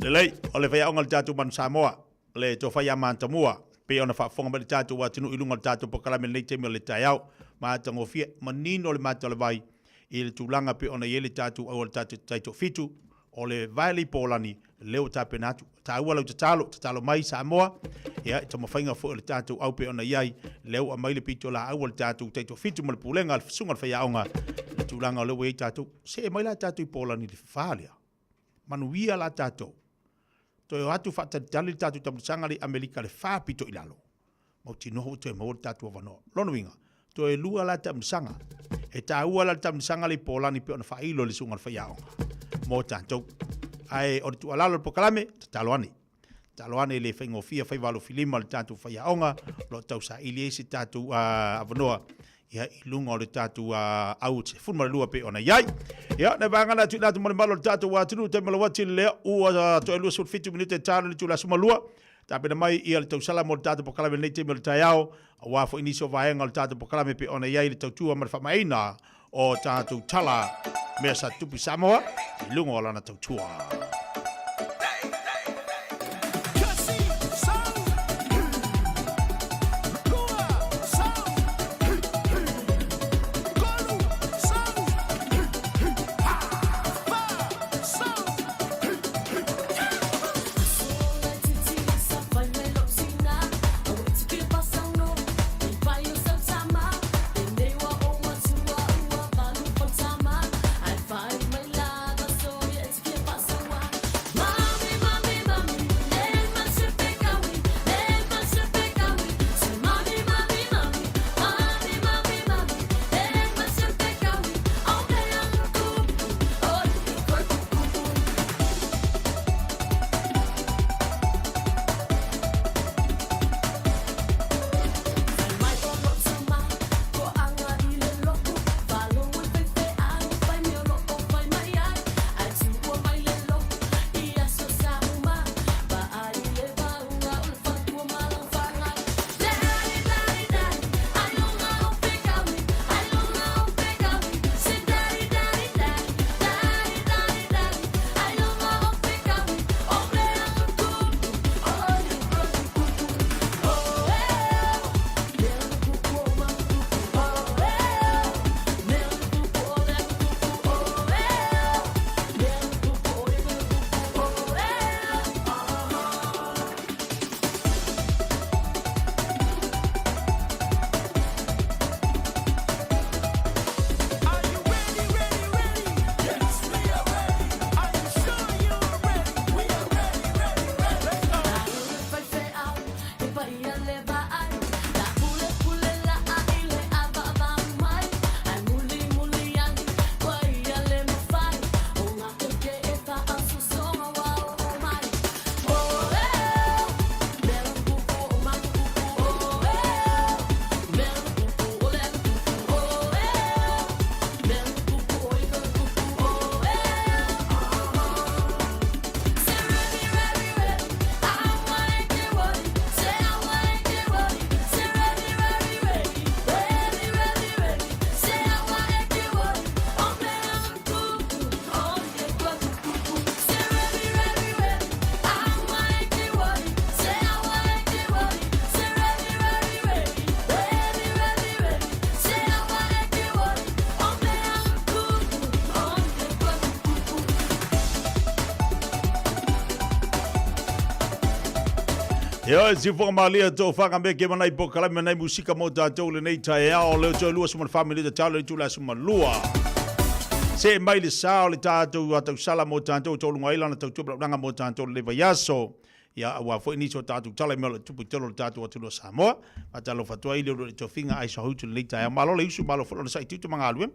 Lelei, o le faiaoga o le tatou Manu Samoa, le tofa ia Matamua, pei ona faafofoga mai le tatou atunuu i luga o le tatou polokalame i lenei taimi o le taeao. Matagofie, manino le mata o le vai i le tulaga pei ona i ai le tatou au a le tatou Taitoafitu, o le vae le i Polani, lea ua tapena atu. Taua lau tatalo, tatalo mai Samoa, ia, i taumafaiga foi o le tatou au pei ona i ai, lea ua aumai le pitolaau a le tatou Taitoafitu ma le Pulega a le Susuga i le Faiaoga, le tulaga o lea ua i ai tatou. See mai la tatou i Polani i le fa lea. Manuia la tatou. Toe o atu faatalitali le tatou taamilosaga lea i Amerika le fa pito i lalo. Mautinoa ua toe maua le tatou avanoa. Lona uiga, toe lua la taamilosaga. E taua la le taamilosaga lea i Polani pei ona faailo e le susuga i le faiaoga mo tatou. Ae o le tuualalo i le polokalame, tatalo ane. Tatalo ane e le faigofie faiva alofilima le tatou faiaoga, o lo o tausaili ai se tatou avanoa ia, i luga o le tatou au 12 pei ona i ai. Ia, na vaega na tuuina atu mo le malo o le tatou atunuu, taimi lau atu lea ua toe 27 minute talo i le itula 12. Tapena mai ia le tausala mo le tatou polokalame i lenei taimi o le taeao, aua foi nisi o vaega o le tatou polokalame pei ona i ai le tautua ma le faamaeaina o tatou tala mea sa tutupu i Samoa i luga o lana tautua. Ia, e siufoga malia tō whanga ke manai po kalame manai musika mō tātou lenei taeao leo toe 24 minute tau le tula suma lua. Se mai le sao le tātou a tausala mō tātou tō lunga ilana tau tuapla uranga mō tātou le vaiaso. Ia, aua foi nisi o tātou tala i mea o le tupu i tolo le tātou atunuu o Samoa. Whātalofa atu ai le uru le tofinga ai sa houtu lenei taeao. Malo le usu, malo foi lona sa i tutu ma galuega.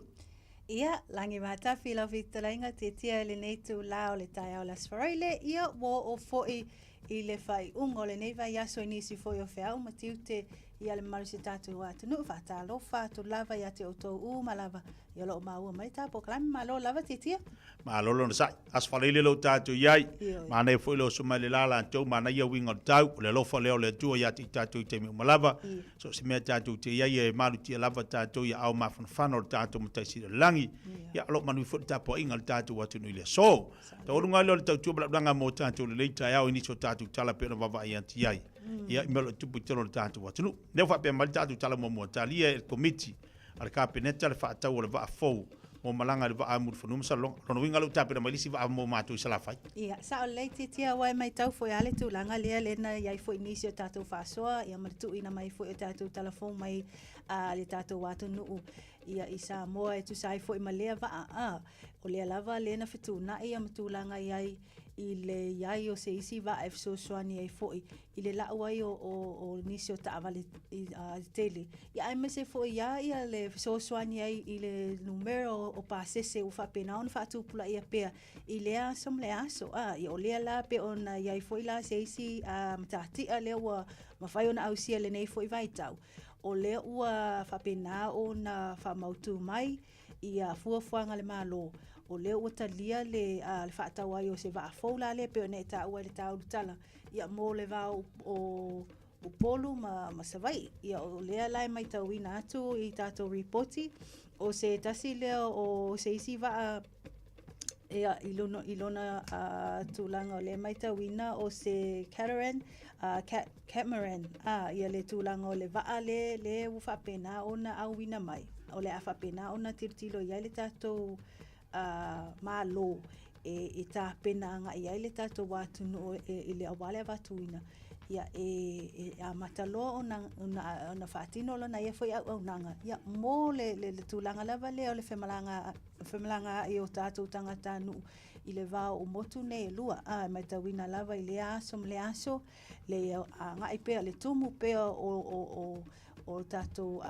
Ia, lagi matafi lau fetalainga tietia i lenei itulā o le taeao o le Aso Faraile, ia ua oo foi i le faaiuga o lenei vaiaso i nisi foi o feau ma tiute ia le mamalu o si tatou atunuu. Faatalofa atu lava ia te outou uma lava ia o lo o maua mai ta polokalame. Malo lava Tietia. Malo le onosai. Aso Faraile lou tatou i ai. Manaia foi le oso mai le la latou, manaia uiga o le tau, o le alofa lea o le Atua ia te i tatou i taimi uma lava. So o se mea tatou te i ai e malutia lava tatou i aao mafanafana o le tatou Matai Sili o le Lagi. Ia, o lo o manuia foi le tapuaiga a le tatou atunuu i le aso. Taualuga ai lea o le tautua ma le aulaga mo tatou lelei taeao i nisi o tatou tala pei ona vaavaai atu i ai. Ia, i mea o lo o tupu i totonu o le tatou atunuu. Lea ua faapea mai le tatou tala muamua, talia e le Komiti a le Kapeneta le faatau o le vaa fou mo malaga i le vaa Mulifanua ma Salelologa. Lona uiga lea ua tapena mai le isi vaa mo matou i Salafai. Ia, sao lelei Tiatia, aua e matau foi lava le tulaga lea, lea na i ai foi nisi o tatou faasoa, ia ma le tuuina mai foi o tatou tala fou mai a le tatou atunuu ia i Samoa e tusa ai foi ma lea vaa. A, o lea lava lea na fetuunai ia ma tulaga i ai i le i ai o se isi vaa e fesoasoani ai foi i le lau ai o, o, o nisi o taavale tele, ia aemaise foi ia ia le fesoasoani ai i le numera o, o pasese ua faapena ona faatupulaia pea i lea aso ma lea aso. A, ia o lea la pei ona i ai foi la se isi matatia lea ua mafai ona ausia i lenei foi vaitau, o lea ua faapena ona faamautu mai ia fuafuaga a le Malo, o lea ua talia le, le faatau ai o se vaa fou la lea pei ona e taua i le taulutala, ia mo le va o, o Upolu ma, ma Savaii. Ia o lea la e matauina atu i tatou ripoti, o se tasi lea o se isi vaa ia, i lona, i lona tulaga o lea e matauina o se catamaran, cat, catamaran, ia le tulaga o le vaa le, le ua faapena ona auina mai. O le a faapena ona tilotilo i ai le tatou Malo e, e tapena agai i ai le tatou atunuu e, i le aua le avatuina, ia, e, e amata loa ona, ona, ona faatino lana ia foi auaunaga, ia, mo le, le, le tulaga lava lea o le femalaga, femalagaai o tatou tagatanuu i le va o motu nei e lua. A, e matauina lava i lea aso ma lea aso, le agai pea, le tumu pea o, o, o, o tatou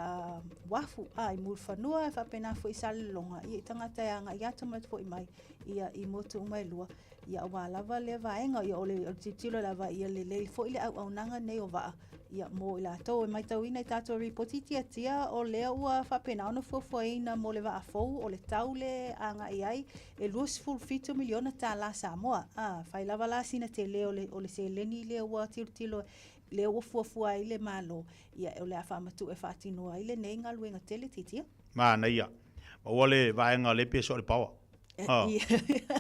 uafu a i Mulifanua e faapena foi i Salelologa ia i tagata e agai atu ma foi mai ia i motu uma e lua ia aua lava lea vaega ia o le, o le tilotilo lava ia lelei foi le auaunaga nei o vaa ia mo i latou e matauina i tatou ripoti tiatia o lea ua faapena ona fuafuaina mo le vaa fou o le tau le agai ai e 27 miliona tālā Samoa a fai lava la sina tele o le, o le seleni lea ua tilotilo lea ua fuafua ai le Malo, ia o le a faamatuu e faatino ai lenei galuega tele titia. Manaia. Maua le vaega o le peso o le paoa. Ha.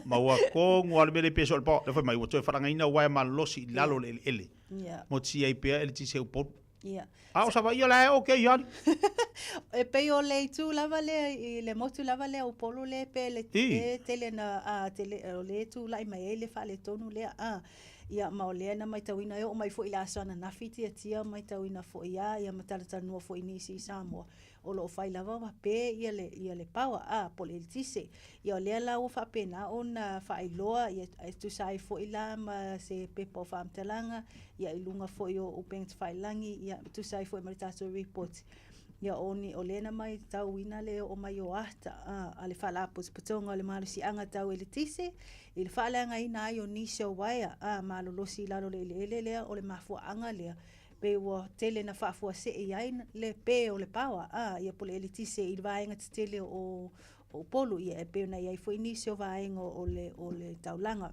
Maua tonu lava le mea le peso o le paoa. Lea fai mai ua toe falagaina uaea malolosi i lalo o le eleele. Mo tsi ai pea e le tsi Upolu. Yeah. A o Savaii o la e okay ali. E pei o le itu lava lea i le motu lava lea o Upolu le pe le le tele na a tele o le tulai mai ai le faaletonu lea a. Ia ma o lea na matauina e oo mai foi i le aso ananafi tiatia matauina foi a ia ma talatalanoa foi i nisi i Samoa o lo o fai lava ma pe ia le ia le power a po o le eletise. Ia o lea la ua faapena ona faailoa ia e tusa ai foi la ma se pepa o faamatalaga ia i luga foi o upega tafailagi ia e tusa ai foi ma le tatou report. Ia o ni o lea na matauina le oo mai o ata a, a le Faalapotopotoga o le Malosiaga Tau Eletise i le faaleagaina ai o nisi o uaea a malolosi i lalo o le eleele lea o le mafuaaga lea pei ua tele na faafuasei ai le pē o le paoa a ia po o le eletise i le vaega tetele o Upolu ia e pei ona i ai foi nisi o vaega o le o le taulaga.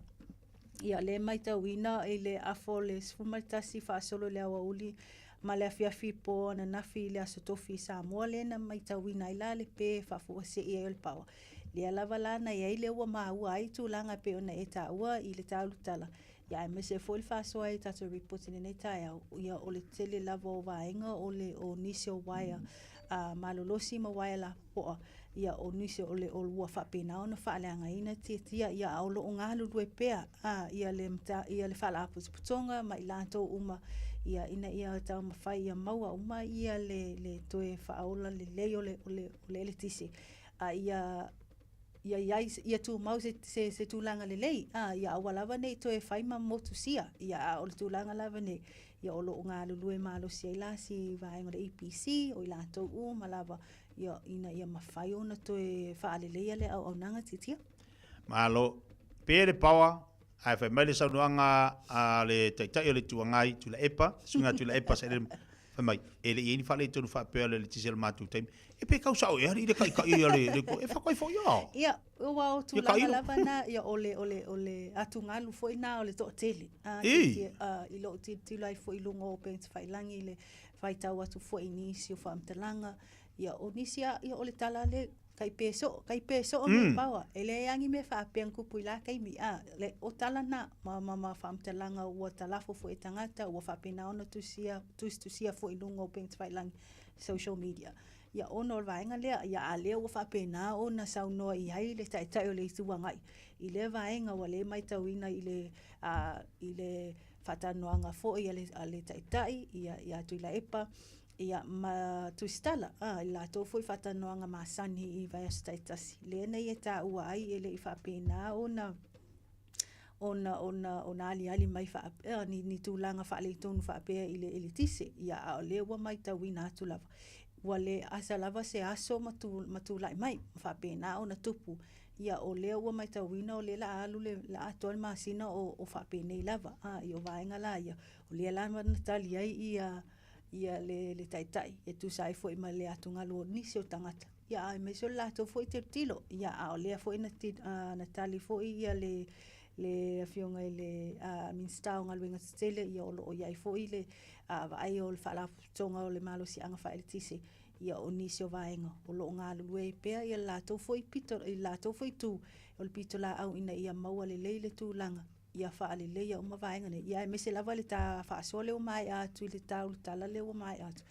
Ia lea e matauina i le afa o le 11 faasolo i le aoauli ma le afiafi po ananafi i le aso tofi i Samoa lea na matauina ai la le pē faafuasei ai o le paoa. Lea lava la na i ai lea ua maua ai tulaga e pei ona e taua i le taulutala, ia aemaise foi le faasoa ai i tatou report i lenei taeao, ia o le tele lava o vaega o le o nisi o uaea malolosi ma uaea lapopoa, ia o nisi o le o ua faapena ona faaleagaina tiatia, ia a o lo o galulue pea ia le ia le Faalapotopotoga ma i latou uma Ia, ina ia taumafai ia maua uma ia le, le toe faaola lelei o le, o le, o le eletise, a ia, ia iai, ia tumau se, se, se tulaga lelei, a, ia aua lava nei toe fai ma motusia, ia, a o le tulaga lava nei, ia o lo o galulue malosi ai la si vaega o le EPC, o i latou uma lava, ia, ina ia mafai ona toe faaleleia le auaunaga tiatia. Malo. Pe le power, ae fai mai le saunoaga a le Taitai o le Itu Agai, Tuilaepa, Suiga Tuilaepa sa fai mai, e le i ai ni faaletonu faapea o le eletise i le matou taimi. E pe kau sao ea i le kaʻikaʻi a le, le e whakai fo ia. Ia, ua o tulaga lava na, ia o le, o le, o le atugalu foi na o le toatele. A, I. A, i lou tilotilo ai foi i luga o upega tafailagi i le faitau atu foi i nisi o faamatalaga, ia o nisi a, ia o le tala le, Tai pe soo, tai pe soo mm. paoa. E leai lava ni mea faapea na tupu i la taimi. A, le, o tala na, ma, ma, ma faamatalaga ua talafo foi e tagata, ua faapena ona tusia, tusitusia foi i luga o upega tafailagi, social media. Ia ona o le vaega lea, ia a lea ua faapena ona saunoa i ai le Taitai o le Itu Agai i lea vaega ua le maitauina i le, a, i le faatalanoaga foi a le, a le Taitai ia, ia Tuilaepa, Ia, ma Tusitala, ā, i latou foi faatalanoaga masani i vaiaso taitasi, lea nei e taua ai e le i faapena ona ona ona ona aliali mai faapea ni, ni tulaga faaletonu faapea i le eletise, ia a o lea ua maitauina atu lava, ua le asa lava se aso ma, tu, ma tulai mai, ma faapena ona tupu. Ia o lea ua maitauina o lea la alu le la atoa le masina o, o faapenei lava, ā, i o vaega la ia, o lea la na tali ai ia ia le, le taitai e tusa ai foi ma le atugalu o nisi o tagata, ia aemaise o le latou foi tilotilo. Ia, a o lea foi na, na tali foi ia le, le afioga i le Minisita o Galuega Tetele, ia o lo o i ai foi le vaai o le Faalapotopotoga o le Malosiaga Faaeletise, ia o nisi o vaega o lo o galulue ai pea ia le latou foi pito, i le latou foi itu, o le pitolaau ina ia maua lelei le tulaga ia faaleleia uma vaega nei, ia aemaise lava le ta faasoa lea ua maea atu i le taulutala lea ua maea atu,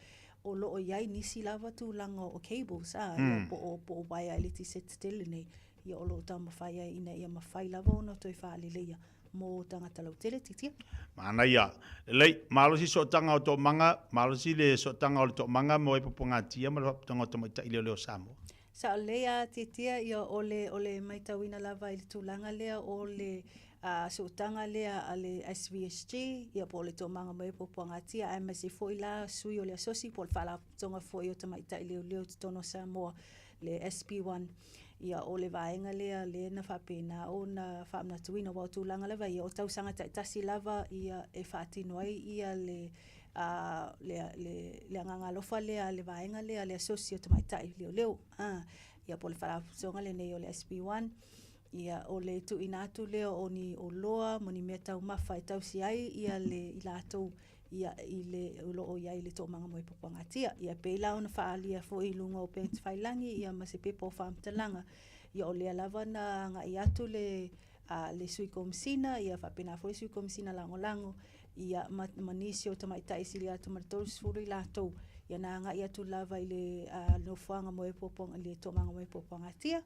o lo o i ai nisi lava tulaga o cables, a, mm. po o, po o waea eletise tetele nei, ia o lo o taumafai ai ina ia mafai lava ona toe faaleleia mo tagata lautele titia. Manaia. Lelei, malosi sootaga o Toomaga, malosi le sootaga o le Toomaga mo e popogatia ma le Faapotopotoga o Tamaitai Leoleo o Samoa. Sao lelei a Tiatia, ia o le, o le maitauina lava i le tulaga lea o le a, sootaga lea a le SVSG, ia po o le Toomaga mo e Puapuagatia, aemaise foi la sui o le Asosi po o le Faalapotopotoga foi o Tamaitai Leoleo i totonu o Samoa, le SP1. Ia o le vaega lea lea na faapena ona faamanatuina, aua o tulaga lava ia, o tausaga taitasi lava ia e faatino ai ia le a, le, le, le agaga alofa lea a le vaega lea a le Asosi o Tamaitai Leoleo, a, ia po o le Faalapotopotoga lenei o le SB1, ia o le tuuina atu lea o ni oloa ma ni mea taumafa e tausi ai ia le i latou ia i le o lo o i ai le toomaga moe puapuagatia. Ia pei la ona faaalia foi i luga o upega tafailagi ia ma se pepa o faamatalaga, ia o lea lava na agai atu le a le Sui Komesina, ia faapena foi le Sui Komesina Lagolago, ia ma, ma nisi o tamaitai sili atu ma le 30 i latou, ia na agai atu lava i le uh, nofoaga mo e puapuaga, le toomaga mo e puapuagatia,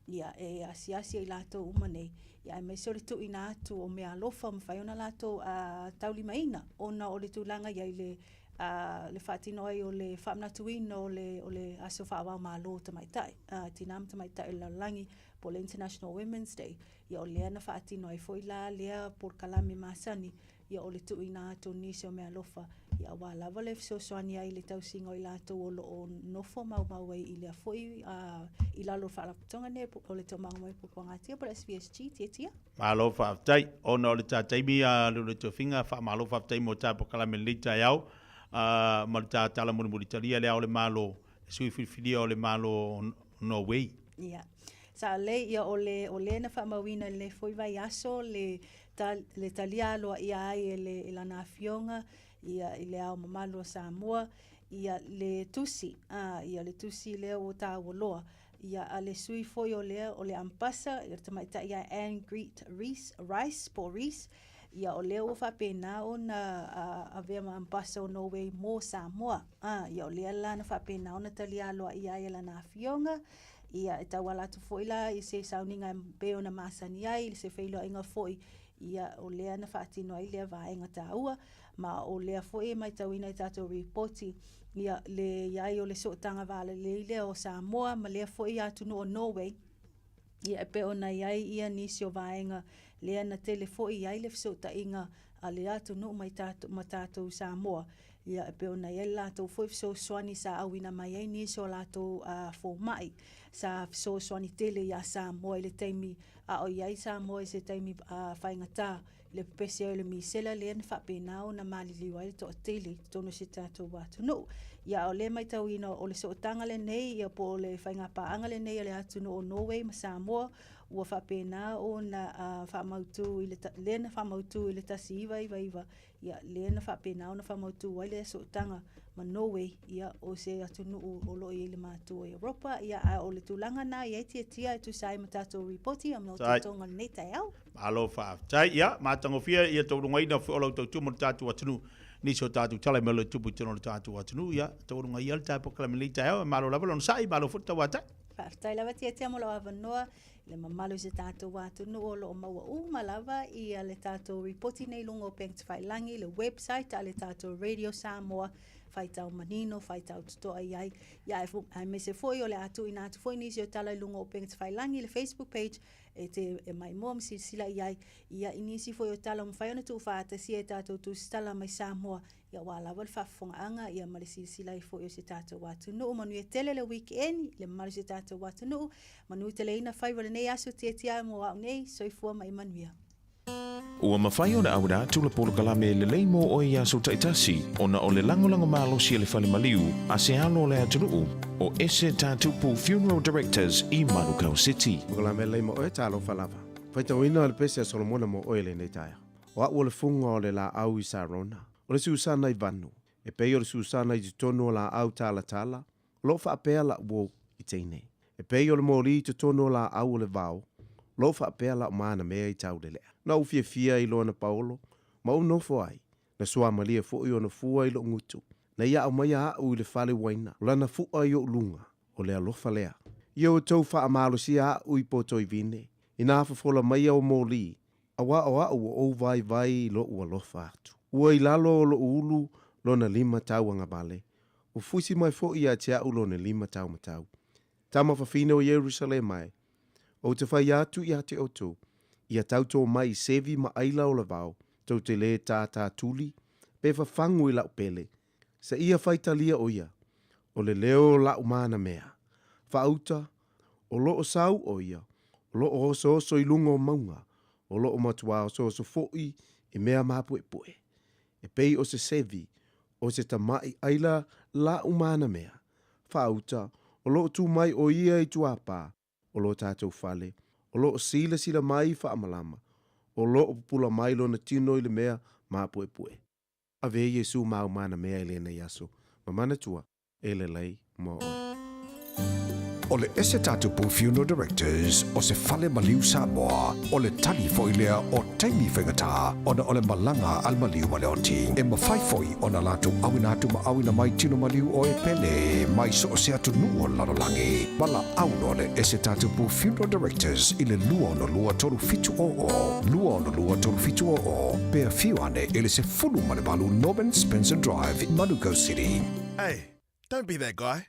ia e asiasi ai latou uma nei, ia aemaise o le tuuina atu o mea alofa mafai ona latou uh, taulimaina, ona o le tulaga i ai le uh, le faatino ai o le faamanatuina o le, o le aso faavao malo tamaitai, uh, tinā ma tamaitai o le lalolagi, po o le International Women's Day, ia o lea na faatino ai foi la lea polokalame masani, ia o le tuuina atu o nisi o meaalofa, ia aua lava le fesoasoani ai i le tausiga o i latou o lo o nofo maumau ai i lea foi a, i lalo o le faalapotopotoga nei o le Toomaga mo Puapuagatia po o le SVSG, Tiatia. Malo faafetai. Ona o le ta taimi a Lulu Tofiga, faamalo faafetai mo ta polokalame i lenei taeao, a, ma le ta tala mulimuli talia le Ao o le Malo, le sui filifilia o le Malo o Norway. Ia. Sa lelei, ia o le, o le na faamauina i lenei foi vaiaso le, ta, le talia aloaia ai e le, e lana afioga, ia, i le Ao Mamalu o Samoa, ia, le tusi, a, ia, le tusi lea ua taua loa, ia, a le sui foi o lea, o le Ampasa, ia, le tamaitai ia Anne Greet Rees, Rice, po o Rees, ia, o lea ua faapena ona a, avea ma Ampasa o Norway mo Samoa, a, ia, o lea la na faapena ona talia aloaia ai e lana afioga, Ia, e tauala atu foi la i se sauniga e pei ona masani ai, i se feiloaiga foi, Ia, o lea na faatino ai lea vaega taua, ma o lea foi e matauina i tatou ripoti, ia, le i ai o le sootaga va lelei lea o Samoa ma lea foi atunuu o Norway, ia e pei ona i ai ia nisi o vaega lea na tele foi i ai le fesootaiga a le atunuu mai tatou, ma tatou i Samoa, ia e pei ona i ai le latou foi fesoasoani sa auina mai ai nisi o latou fomai sa fesoasoani tele iā Samoa i le taimi a o i ai Samoa i se taimi faigata i le pepesi ai o le misela lea na faapena ona maliliu ai le toatele i totonu o si tatou atunuu. Ia a o lea e matauina o le sootaga lenei ia po o le faigapaaga lenei a le atunuu o Norway ma Samoa ua faapena ona faamautu i le lea na faamautu i le 1999 Ia, lea na faapena ona faamautu ai le sootaga ma Norway, ia, o se atunuu o lo o i ai le matua o Europa, ia, a o le tulaga na i ai tiatia e tusa ai ma tatou ripoti ma otootoga o lenei taeao. Malo faafetai. Ia, matagofie ia taualugaina foi o lau tautua mo le tatou atunuu. Nisi o tatou tala i mea o lo o tupu i totonu o le tatou atunuu, ia, taualuga ia le tatou polokalame i lenei taeao. Malo lava le onosai, malo foi le tauatai. Faafetai lava Tiatia mo lou avanoa. Le mamalu o si tatou atunuu o lo o maua uma lava ia le tatou ripoti nei i luga o upega tafailagi, le website a le tatou Radio Samoa, faitau manino, faitau totoa i ai. Ia aemaise foi o le a tuuina atu foi nisi o tala i luga o upega tafailagi, le Facebook page e te e maimoa ma silasila i ai, ia i nisi foi o tala ua mafai ona tuufaatasia e tatou tusitala mai Samoa Ia aua lava le faafofogaaga ia ma le silasila ai foi o si tatou atunuu. Manuia tele le weekend i le mamalu o si tatou atunuu. Manuteleina faiva o lenei aso tiatia mo au nei. Soifua ma ia manuia. Ua mafai ona auina atu le polokalame lelei mo oe i aso taitasi ona o le lagolago malosi a le Fale Maliu a se alo o le atunuu, o Ese Tatupu Funeral Directors i Manukau City. Polokalame lelei mo oe, talofa lava. Faitauina le pese a Solomona mo oe i lenei taeao. O a'u o le fuga o le lāʻau i Sarona, o le Susana i Vanu, e pei o le Susana i totonu o lāʻau talatala, o lo'o faapea la'u uo i teine. E pei o le moli i totonu o lāʻau o le vao, o lo'o faapea la'u manamea i taulele'a. Na ou fiafia i lona paolo, ma ou nofo ai, na suamalie fo'i ona fua i lo'u gutu. Na ia aumaia a'u i le fale uaina, o lana fu'a i o'u luga, o le alofa lea. Ia outou faamalosia a'u i potoivine, inā fofola maia o moli, Auā o a'u ua ou vaivai i lo'u alofa atu. Ua i lalo o lo'u ulu lona limatauagavale, ua fusi mai fo'i ia te a'u lona limataumatau. Tama fafine o Ierusalema e, ou te fai atu ia te outou, ia tautō mai i sevi ma aila o le vao, tou te lē tātā tuli, pe fafagu i la'u pele, Seia faitalia ʻo ia, o le leo o la'u manamea. Faauta, o lo'o sau ʻo ia, o lo'o osooso i luga o mauga, o lo'o matuā osooso fo'i i mea mapuepue. E pei o se sevi, o se tama'i ʻaila la'u manamea. Faauta, o lo'o tū mai ʻo ia i tuāpā, o lo tatou fale, o lo'o silasila mai i faamalama, o lo'o pupula mai lona tino i le mea mapuepue. Ave Iesu mau manamea i lenei aso, ma manatua, e lelei mo oe. O le Ese Tatupu Funeral Directors o se fale maliu Samoa, o le tali foi lea o taimi faigata ona o le malaga a le maliu ma le oti. E mafai foi ona latou auina atu ma auina mai tino maliu o e pele mai so o se atunuu o le lalolagi. Valaau loa le Ese Tatupu Funeral Directors i le 262 3700, 262 3700, pe afio ane i le 18 Norman Spencer Drive, Manukau City. Hey, don't be that guy.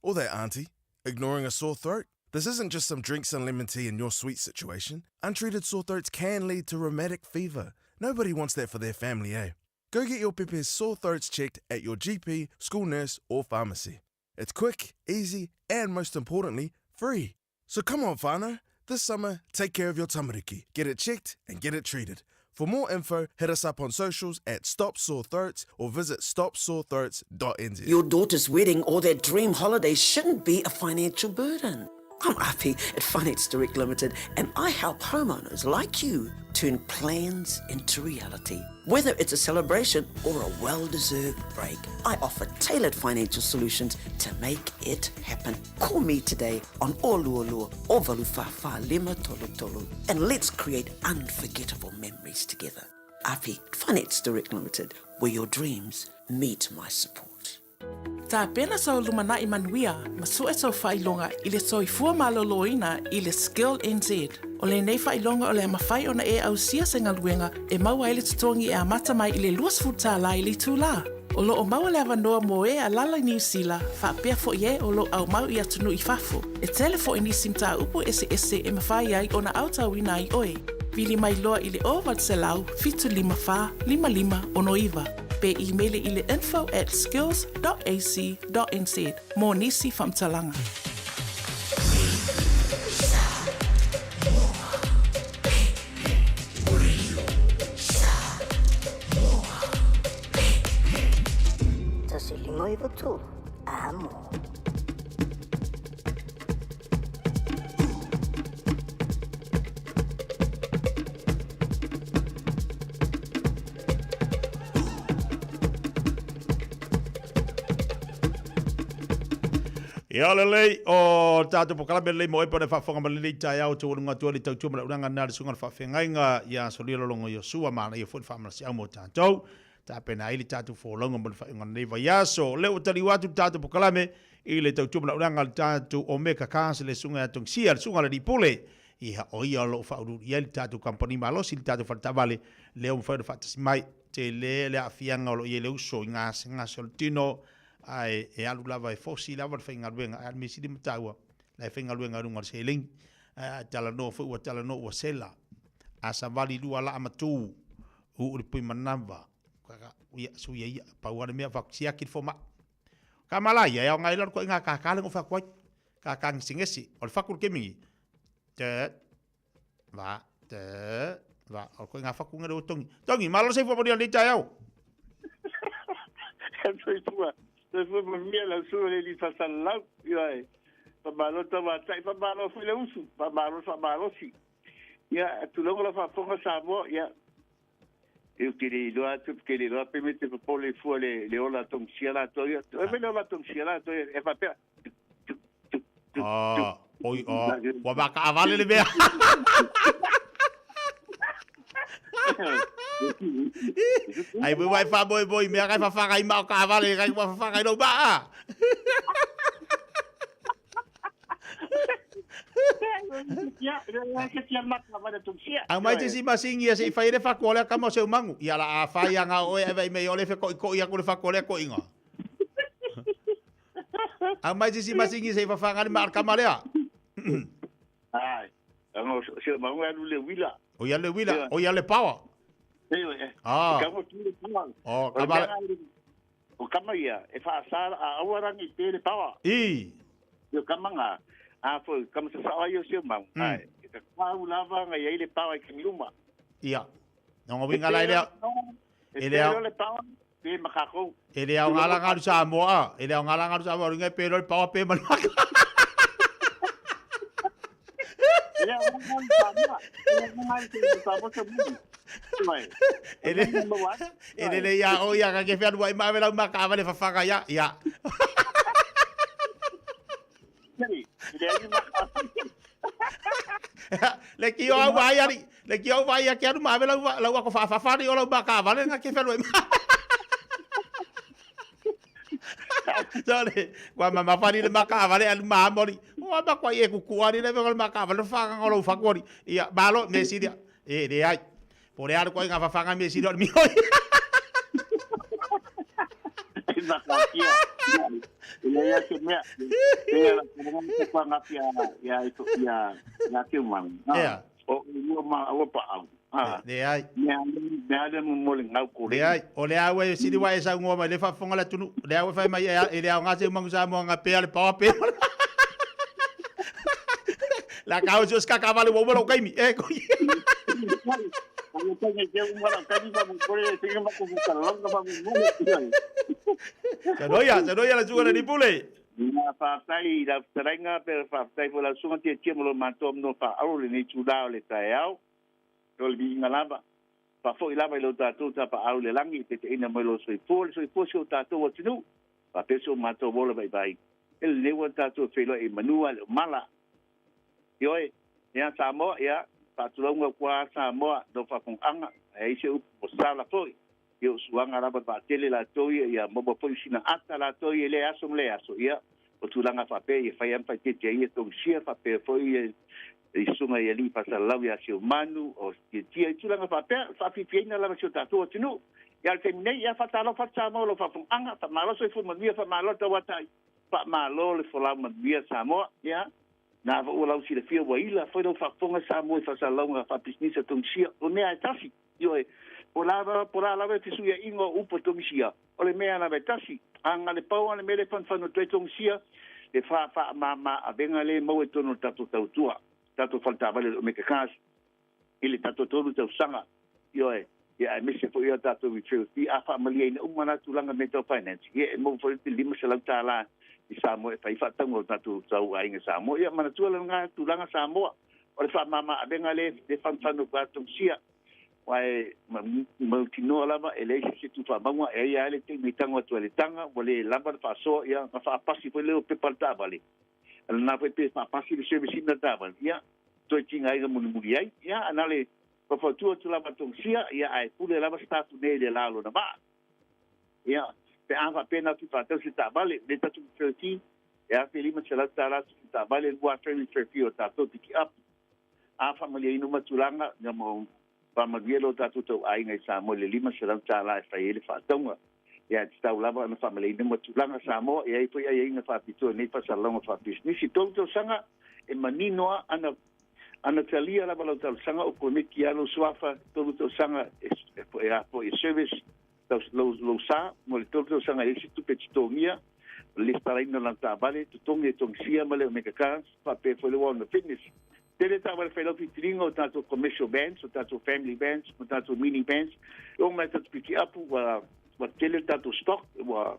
Or that auntie, ignoring a sore throat. This isn't just some drinks and lemon tea in your sweet situation. Untreated sore throats can lead to rheumatic fever. Nobody wants that for their family, eh? Go get your pepe's sore throats checked at your GP, school nurse, or pharmacy. It's quick, easy, and most importantly, free. So come on, whānau. This summer, take care of your tamariki. Get it checked and get it treated. For more info, hit us up on socials at Stop Sore Throats or visit stopsorethroats.nz. Your daughter's wedding or that dream holiday shouldn't be a financial burden. I'm Afi at Finance Direct Limited and I help homeowners like you turn plans into reality. Whether it's a celebration or a well-deserved break, I offer tailored financial solutions to make it happen. Call me today on Oluolu o Valufafa Lima Tolu Tolu and let's create unforgettable memories together. Afi Finance Direct Limited, where your dreams meet my support. Tapena sou lumanaʻi manuia ma sue sou faailoga i le soifua maloloina i le Skill NZ. O lenei faailoga o le a mafai ona e ausia se galuega e maua ai le totogi e amata mai i le $20 i le itulā. O lo o maua le avanoa mo e alaala i Niu Sila, faapea foi e o lo o aumau i atunuu i fafo. E tele foi nisi mataupu eseese e mafai ai ona aotauina ai oe. Vili mai loa i le 0800 754 5569 pe imeli i le info at skills dot ac dot nz mo nisi faamatalaga. 1 5 9 3, amo. Ia lelei o tātou pokalame lelei mo epa o le faafofoga ma lenei taeao taualuga atu ai le tautua ma le ulaga na le susuga le faafeagaiga ia Solia Lolongo Iosua manaia foi le faamalasiau mo tatou tapena ai le tatou folauga mo le faaiuga o lenei vaiaso. O lea ua taliu atu le tatou pokalame i le tautua ma le ulaga a le tatou Omega Cars le susuga ia Tongisia le susuga a le alii pule ia o ia o lo o faauluulu i ai le tatou kamupani malosi le tatou faletaavale lea ua mafai ona faatasi mai. Tele le aafiaga o lo o i ai le uso i gasegase o le tino ae e alu lava e fosi lava le faigaluega ae o le mea sili ma taua la e faigaluega i luga o le seleni ae a talanoa foi ua talanoa ua sela a savali lua laa matu uu le pui manava ia suia ia pau lava le mea faaku siaki le fomai ka malaia e aoga ai la le koiga kākā le gofa atu ai kākā gesegese o le faku le kemigi te va te va o le koiga faku ngare o tongi tongi malo le soifua manuia i lenei taeao. Soifua, soifua manuia lau susuga le alii faasalalau. Ioe, faamalo tauatai, faamalo foi le usu, faamalo le faamalosi. Ia, tulou la faafofoga Samoa, ia, eu te le iloa atu, ke le iloa pe me te popole fua le, le ola tongisia latou ia. E me le ola tongisia latou ia, e faapea, Ah, oi, ah, ua makaavale le mea. Ai mo mai fa moi moi mea kai fafaga i mao kaavale kai ua fafaga i lou maa. Aumai te si masingi ia se i fai le faku o lea kama o se umangu. Ia la a fai anga oe ai vai mei o le fekoʻikoʻi aku le faku o lea koʻiga. Aumai se si masingi se i fafaga le maa o le kama lea. Ai, anga o se umangu e alu le uila. O ia le uila, o ia le power. Ah. Oh, kama. O kama ia, e whaasara a aua rangi te le pawa. I. Yo kama ngā, a fo, kama sa sao ai o sio mau. Ai, e ka kau lava nga iai le pawa i kami uma. Ia. No nga winga lai lea. E le ao. le pawa, pe makakou. E le ao ngala ngalu Samoa. E le ao ngala ngalu Samoa, ringa pe le pawa pe malaka. E le ao ngalu Samoa. E le ao ngalu Samoa sa muni. E le e le le ia o ia ka ke whanua i mawe lau maka awale whawhanga ia ia. Le ki o au vai ari, le ki o au vai a ke anu mawe lau lau ako whawhawhari o lau maka awale nga ke whanua i Sorry, kua mamawhari le maka awale anu maamori. O ama kua i e kuku ari le le maka awale whakanga o lau whakuori. Ia, malo, me siria. E, le ai. Po le alu koe ngā whawhanga me siri o le mioi. E makakia. E ia te mea. E ia la te kwa ngapia ia i to ia ia te umang. Ia. O ua ma ua pa au. Le ai. Mea mea le mo le ngau kore. Le ai. O le au e siri wa e sau ngoa mai le whafonga la tunu. Le au e whai mai e le au ngā se umangu sa moa ngā pea le pawa pea. La kau se ska kavale wo lo kaimi. E ko. Sanoia, sanoia la suga ni pule. Na whātai la whataringa, pera whātai fo la sunga tia tia mo lo mātua mno wha aro le nei tūrā o le taeao, o le viinga lava. Wha foi lava i lo tātou tā pa au le langi, te te ina mai lo soifua, le soifua si o tātou atunu. Wha peso mātua wola vai vai. E le newa tātou whenua e manua le mala. Ioi, ia Samoa, ia, whaatulonga kua Samoa, no whakonganga, e ise upu mo sala foi. Ia o suanga lava whaatele la toi, ia moba foi sina ata la toi, e le aso le aso, ia. O tulaga faapea ia fai lava ma faaitiitia ai ia Tongisia faapea foi ia i susuga i alii faasalalau ia Seumanu o Tiatia i tulaga faapea, faafiafiaina lava si o tatou atunuu. Ia a o le taimi nei, ia faatalofa atu Samoa i lau faafofogaaga, faamalo le soifua manuia, faamalo le tauatai, faamalo le folau manuia Samoa. Ia, na foi ua lau silafia ua ila foi lau faafofoga Samoa i faasalalauga faapisinisi a Tongisia, o mea lava e tasi. Ioe, po o le a lava le fesuiaiga o upu a Tongisia, O le mea lava e tasi, a na le pau lava le mea lea e fanufanu atu ai Tongisia, le faamama avega lea e maua i totonu o le tatou tautua, tatou faletaavale o le Omega Cars i le tatou 3 tausaga, ioe, ia aemaise foi o tatou referral fee, a faamalieina uma la tulaga mea tau finance, ia e maua foi le $500 i Samoa e fai ai faatauga o tatou tauaiga Samoa. Ia manatua lena tulaga Samoa, o le faamama avega lea e fanufanu atu ai Tongisia. Aua e mautinoa lava e leai se isi e tuufaamauga, e ai lava le taimi e tago atu ai le taga, ua le lava le faasoa, ia ona faapasi foi lea o pepa a le taavale. O lena foi pe faapasi le service ina le taavale, ia toe tigaina mulimuli ai. Ia, na o le faufautua atu lava a Tongisia, ia ae pule lava Sitafu nei i le la o lona vaa. Ia, pe a faapea na atu faatau se taavale, le tatou 13, e $1,500 se taavale, 2,000 o tatou piki up. A faamalieina uma tulaga, ia ma faamanuia lo tatou tauaiga i Samoa i le $500 e fai ai le faatauga. Ia e tatau lava ona faamalieina uma tulaga Samoa, e i ai foi aiaiga faapitoa i nei faasalalauga faapisinisi. 3 tausaga e manino lava ana ana talia lava lau talosaga o komiti lava lou suafa, 3 tausaga e e a foi e service lou lou sa mo le 3 tausaga e leai se tupe e totogia, o le lesitalaina o lana taavale, totogi e Tongisia ma le Omega Cars, faapea foi le Walnut Fitness. Tele taavale fai lau filifiliga o tatou commercial vans, o tatou family vans, o tatou mini vans, e oo mai tatou pikiapu ua ua tele le tatou stock, ua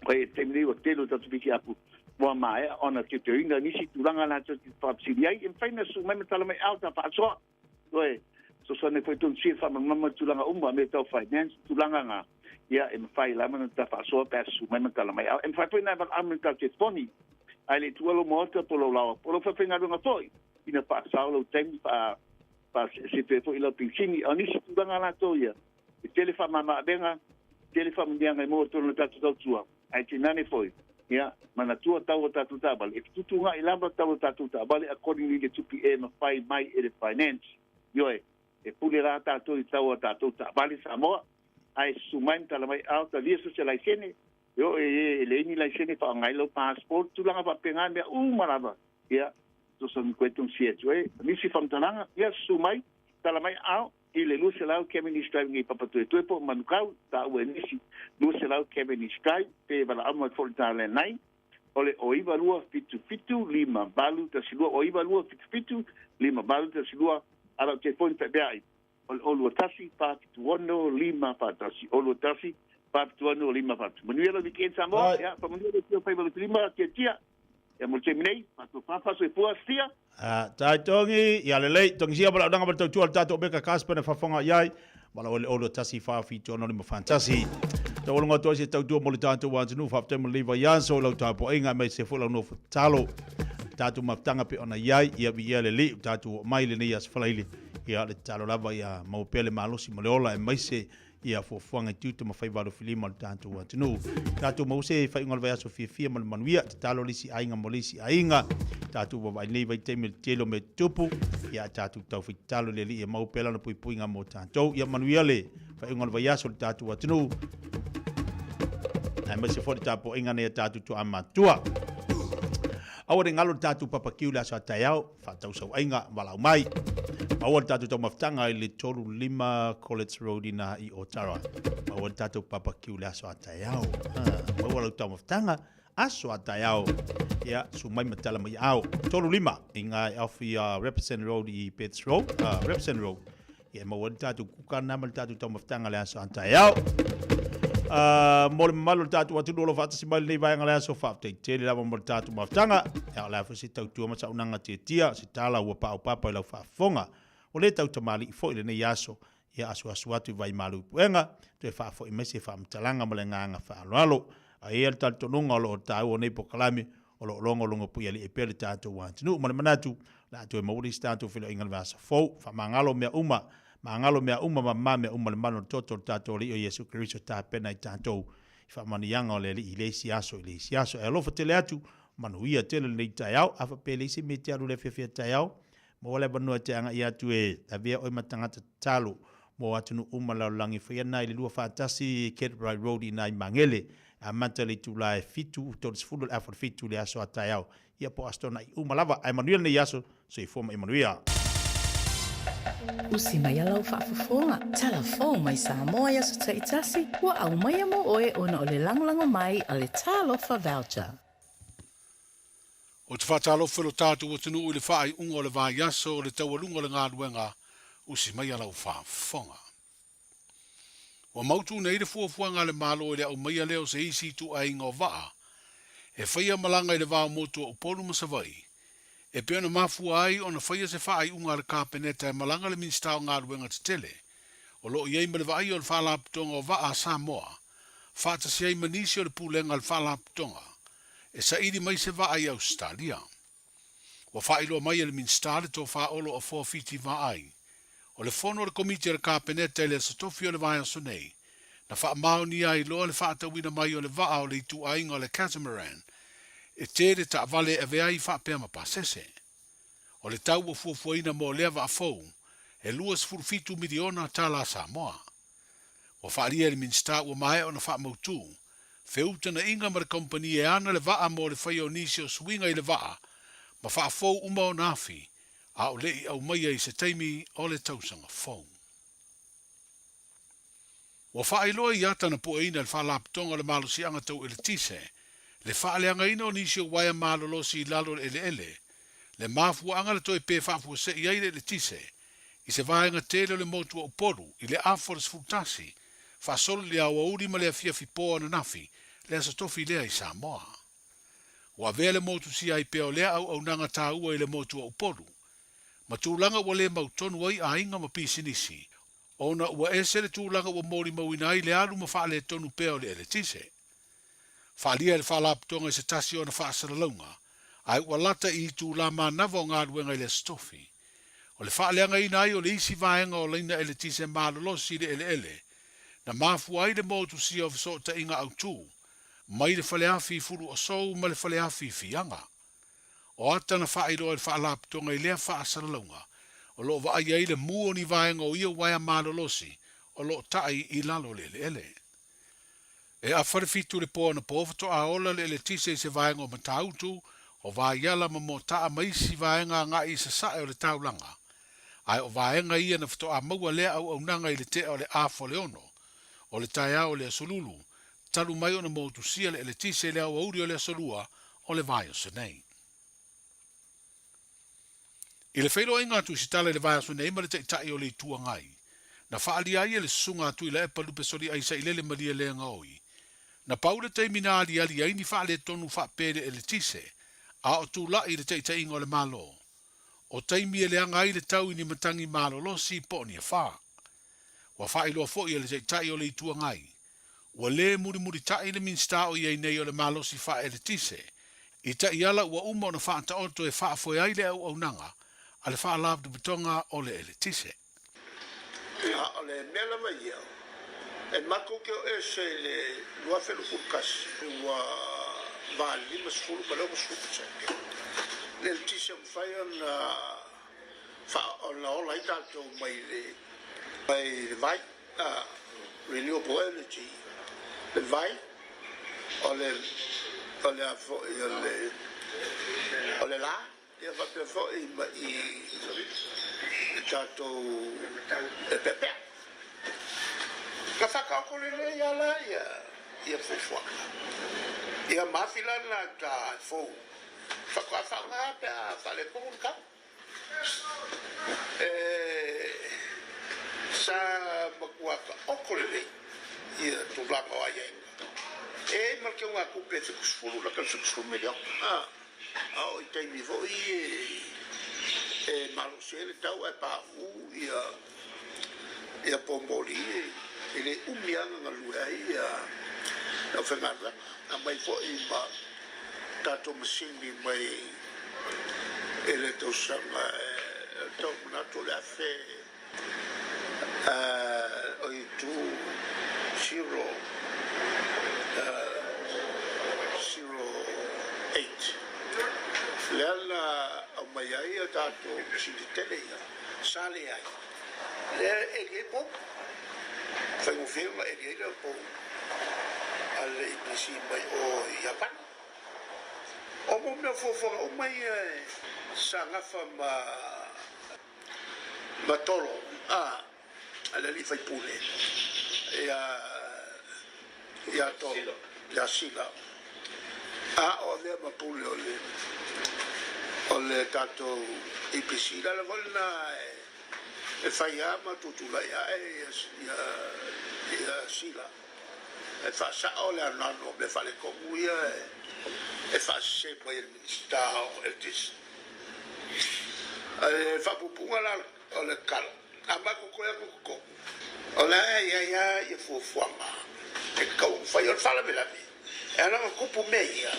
ua i le taimi nei ua tele o tatou pikiapu ua maea ona teuteuina nisi tulaga latou te faafesili ai. E mafai ona susu mai ma tala mai ao ta faasoa. Ioe, fesoasoani ai foi Tongisia i le faamalamalama i tulaga uma, mea tau finance, tulaga na, ia e mafai lava ona ta faasoa pe a susu mai ma tala mai ao. E mafai foi ona e valaau mai i le tatou telefoni, ae le i tuua lou maota po o lou laoa po o lou faifaigaluega foi, ina faasao lou taimi, faasesepe ai foi lau pinsini. O nisi tulaga latou ia, e tele faamama-avega, tele faamanuiaga e maua i totonu o le tatou tautua, ae tainane foi, ia, manatua tau o tatou taavale, e fetuutuunai lava tau o tatou taavale according i le tupe e mafai mai e le finance. Ioe, e pule la tatou i tau o tatou taavale Samoa, ae susu mai ma tala mai, a o talia so se laisene, e oo e e leai ni laisene faaaoga ai lau passport, tulaga faapena mea uma lava, ia, fesoasoani koe tongisia atu ai. Nisi faamatalaga, ia, susu mai, tala mai, ao, i le 200 Cavendish Drive nei Papatoetoe po o Manukau, taua e nisi 200 Cavendish Drive, pe valaau mai foi le ta landline, o le 092 77 58 12, 092 77 58 12, a lau telefoni faapea ai, o le 021 476 541, 021 476 541. Manuia lau weekend Samoa, ia, faamanuia le Atua faiva lima, tiatia. Ia mo le taimi nei, faatofa soifua sia. Ah, tai tongi, ia lelei, tongi sia wala unanga wala tautua le tātou Omega Cars pena whawhanga i ai, wala o le olo tasi wha whitu ono lima whantasi. Tau olonga atu ai se tautua mo le tātou atunuu, whawhitai mo le leiva i aso, lau tāpoaiga mai se fo lau nofo tatalo. Tātou mafutaga pe ona i ai, ia vi ia le li, tātou o mai le nei aso whalaile, ia le tatalo lava ia mau pea le malosi mo le ola e mai se ia fuafuaga i tiute ma faiva alofilima o le tatou atunuu. Tatou maua se faaiuga o le vaiaso fiafia ma le manuia, tatalo le isi aiga mo le isi aiga, tatou vaavaai nei vaitaimi o le tele o mea tutupu, ia tatou taufai tatalo i le Alii e maua pea lana puipuiga mo tatou. Ia manuia le faaiuga o le vaiaso o le tatou atunuu, aemaise foi le tapuaiga nei a tatou tuaamatua. Aua ne galo le tatou papakiu i le aso a taeao, faatausauaiga, valaau mai. Maua le tatou taumafataga i le 35 College Road ina i Otara. Maua le tatou papakiu i le aso a taeao. Maua lau taumafataga aso a taeao. Ia, su mai ma tala mai ao. 35 i ngā off i Repson Road i Betts Road, Repson Road. Ia, maua le tatou kuka na ma le tatou taumafataga le aso a taeao. Mo le mamalu o le tatou atunuu o lo o faatasi mai lenei vaega le aso, faafetai tele lava mo le tatou mafutaga. Ia, o le a foi se tautua ma saunoaga tiatia, se tala ua paopapa i lau faafofoga. Ua le tau tamalii foi lenei aso, ia asuasu atu i vaimalu i puega, toe faafoi mai se faamatalaga ma le agaga faaaloalo. A e i ai le talitonuga o lo o taua nei polokalame, o lo o logologo puialii pea le tatou atunuu. Ma le manatu, o le a toe maua le isi tatou feiloaiga i le vaiaso fou. Faamagalo mea uma, magalo mea uma ma mama mea uma le mana o le toto o le tatou Alii o Iesu Keriso e tapena i tatou. faamanuiaga o le Alii i le isi aso i le isi aso. E alofa tele atu, manuia tele lenei taeao. A faapea e leai se mea e te alu i le afiafi a taeao, maua le avanoa e te agai atu e avea oe ma tagata tatalo mo atunuu uma lalolagi. Faia lena i le 21 Cartwright Road i ina i Magele, e amata i le itula e 7:30 o le afa o le 7 i le aso a taeao. Ia po o Aso Toonai uma lava. Ae manuia lenei aso. Soifua ma ia manuia. Usi mai a lau faafofoga, tala fou mai Samoa i aso taitasi, ua aumaia mo oe ona o le lagolago mai a le Talofa Voucher. Ou te faatalofa i lo tatou atunuu i le faaiuga o le vaiaso o le taualuga o le galuega, usi mai a lau faafofoga. Ua mautu nei le fuafuaga a le Malo i le aumaia lea o se isi ituaiga o vaa e faia malaga i le va o motu o Upolu ma Savaii, e pei ona mafua ai ona faia se faaiuga a le Kapeneta e malaga le Minisita o Galuega Tetele o lo o i ai ma le vaaia o le Faalapotopotoga o Vaa a Samoa faatasi ai ma nisi o le Pulega a le Faalapotopotoga e saili mai se vaa i Ausetalia. Ua faailoa mai e le Minisita le tofa Olo Afoa Fiti Vaai, o le fono a le Komiti a le Kapeneta i le Aso Tofi o le vaiaso nei, na faamaonia ai loa le faatauina mai o le vaa o le ituaiga o le catamaran e tele taavale e ave ai faapea ma pasese. O le tau ua fuafuaina mo lea vaa fou, e $27 miliona tala Samoa. Ua faaalia e le Minisita ua maea ona faamautu feutagaiga ma le kamupani e ana le vaa mo le faia o nisi o suiga i le vaa ma faafou uma ona afi, a o le i aumaia i se taimi o le tausaga fou. Ua faailoa i ata na pueina e le Faalapotopotoga o le Malosiaga Tau Eletise le faaleagaina o nisi o uaea malolosi i lalo o le eleele, le mafuaaga na toe pe faafuasei ai le eletise i se vaega tele o le motu o Upolu i le afa o le 11, faasolo i le aoauli ma le afiafi po ananafi le Aso Tofi lea i Samoa. Ua avea le motusia ai pea o lea auaunaga taua i le motu o Upolu, ma tulaga ua le mautonu ai aiga ma pisinisi, ona ua ese le tulaga ua molimauina ai le alu ma faaletonu pea o le eletise. Faaalia e le Faalapotopotoga i se tasi o ana faasalalauga, ae ua lata i itulā manava o galuega i le Aso Tofi. O le faaleagaina ai o le isi vaega o laina eletise malolosi i le eleele, na mafua ai le motusia o fesootaiga autū mai le faleafi i Fuluasou ma le faleafi i Fiaga. O ata na faailoa e le Faalapotopotoga i lea faasalalauga, o lo o vaaia ai le mu o ni vaega o ia uaea malolosi o lo o tai i lalo o le eleele. E afa le fitu i le po anapo faatoa ola le eletise i se vaega o Matautu, o Vaiala ma Moataa ma isi vaega agai i sasae o le taulaga. Ae o vaega ia na faatoa maua lea auaunaga i le tea o le afa o le ono o le taeao o le Aso Lulu, talu mai ona motusia le eletise i le aoauli o le Aso Lua o le vaiaso nei. I le feiloaiga a Tusitala i le vaiaso nei ma le Taitai o le Itu Agai, na faaalia ai e le Susuga a Tuilaepa Lupesoliai Sailele Malielegaoi, na pau le taimi na aliali ai ni faaletonu faapea i le eletise, a o tulai i le taitaiga o le Malo. O taimi e leaga ai le tau i ni matagi malolosi po o ni afa. Ua faailoa foi e le Taitai o le Itu Agai, Ua lē mulimulitaʻi le Minisita o i ai nei o le malosi faaeletise i taiala ua uma ona faataoto e faafoe ai le auaunaga a le Faalapotopotoga o le Eletise. A o le mea lava ia, e matou te o ese i le 2021, ua va 50 ma le 60 pasene le eletise e mafai ona ona ola ai tatou mai le vai. Renewable energy, le vai, o le, o le a foi, o le, o le la, ia faapea foi ma i le tatou e peapea. Na whakaoko lelei a la ia, ia fuafuaga. Ia mafi la na ta fou. Whakawhanga pea whaleponu le kau. E sa matua taoto lelei ia tulaga o aiaiga. E i ai ma le teugatupe e 70 lata i le 70 miliona, a o i taimi foi e malosi ai le tau ae pauu ia ia pomoli e le umi lava na galue ai ia le aufaigaluega. Aumai foi ma tatou masini mai i le tausaga e tau manatu o le afe o i 2 0. 08 lea na aumai ai a tatou masini tele ia sa leai lea e eli ai pou. Faigofie ona eli ai lea pou a le EPC mai o Iapani. O mo mea fuafuaga uma ia sa gafa ma ma Tolo a le alii faipule ia ia Tolo ia Sila a o avea ma pule o le o le tatou EPC. Le ala foi lena e fai a ma tutulai ae ia ia ia Sila e faasao le anoano o mea faaletonu ia e faasese mai e le Minisita o Eletise. Le faapupuga la o le tala, a matou toe atu i totonu, o la e i ai lava ia fuafuaga e tatau ona fai. O le faalavelave, e ala ona tupu mea ia,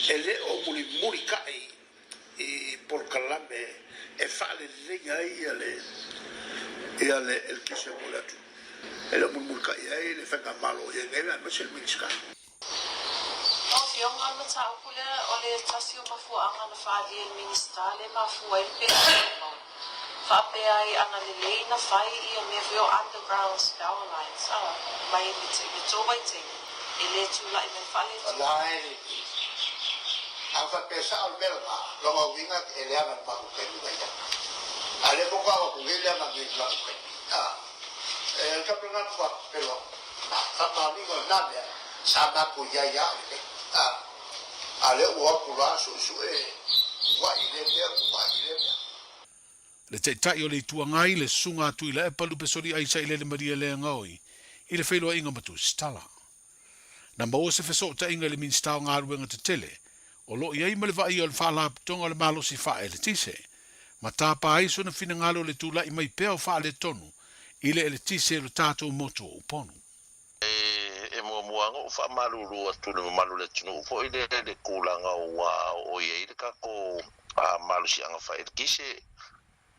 e le o mulimulitai i polokalame e faaleleia ai ia le eletise mo le atunuu. E le o mulimulitai ai le faigamalo o i ai nei aemaise le Minisita. Lau Afioga, o le mataupu lea o le tasi o mafuaaga na faaalia e le Minisita lea e mafua ai le pea tumau faapea ai ana lelei na fai ia mea foi o underground power lines a mai le tou vaitaimi e le tulai mai faaletonu. O la e lelei. A faapea sao le mea lena, lona uiga e leaga i le matou taimi na i ai. A o lea faatoa avatu nei leaga nei i le matou taimi. A, e le tapu lena faapea faamaoniga o lena mea sa matou i ai lava lelei. A, a o lea ua o atu loa suesue ua'i i lea mea, ua'i i lea mea. Le Taitai o le Itu Agai, le Susuga a Tuilaepa Lupesoliai Sailele Maria Leagaoi i le feiloaiga ma Tusitala. Na maua se fesootaiga i le Minisita o Galuega Tetele o lo o i ai ma le vaaia o le Faalapotopotoga o le Malosi Faa-Eletise, ma tapa ai sona finagalo i le tulai mai pea o faaletonu i le eletise o le tatou motu o Upolu. E muamua lava ona ou faamalulu atu i le mamalu o le atunuu foi lea i le tulaga ua oo i ai le tatou malosiaga faaeletise,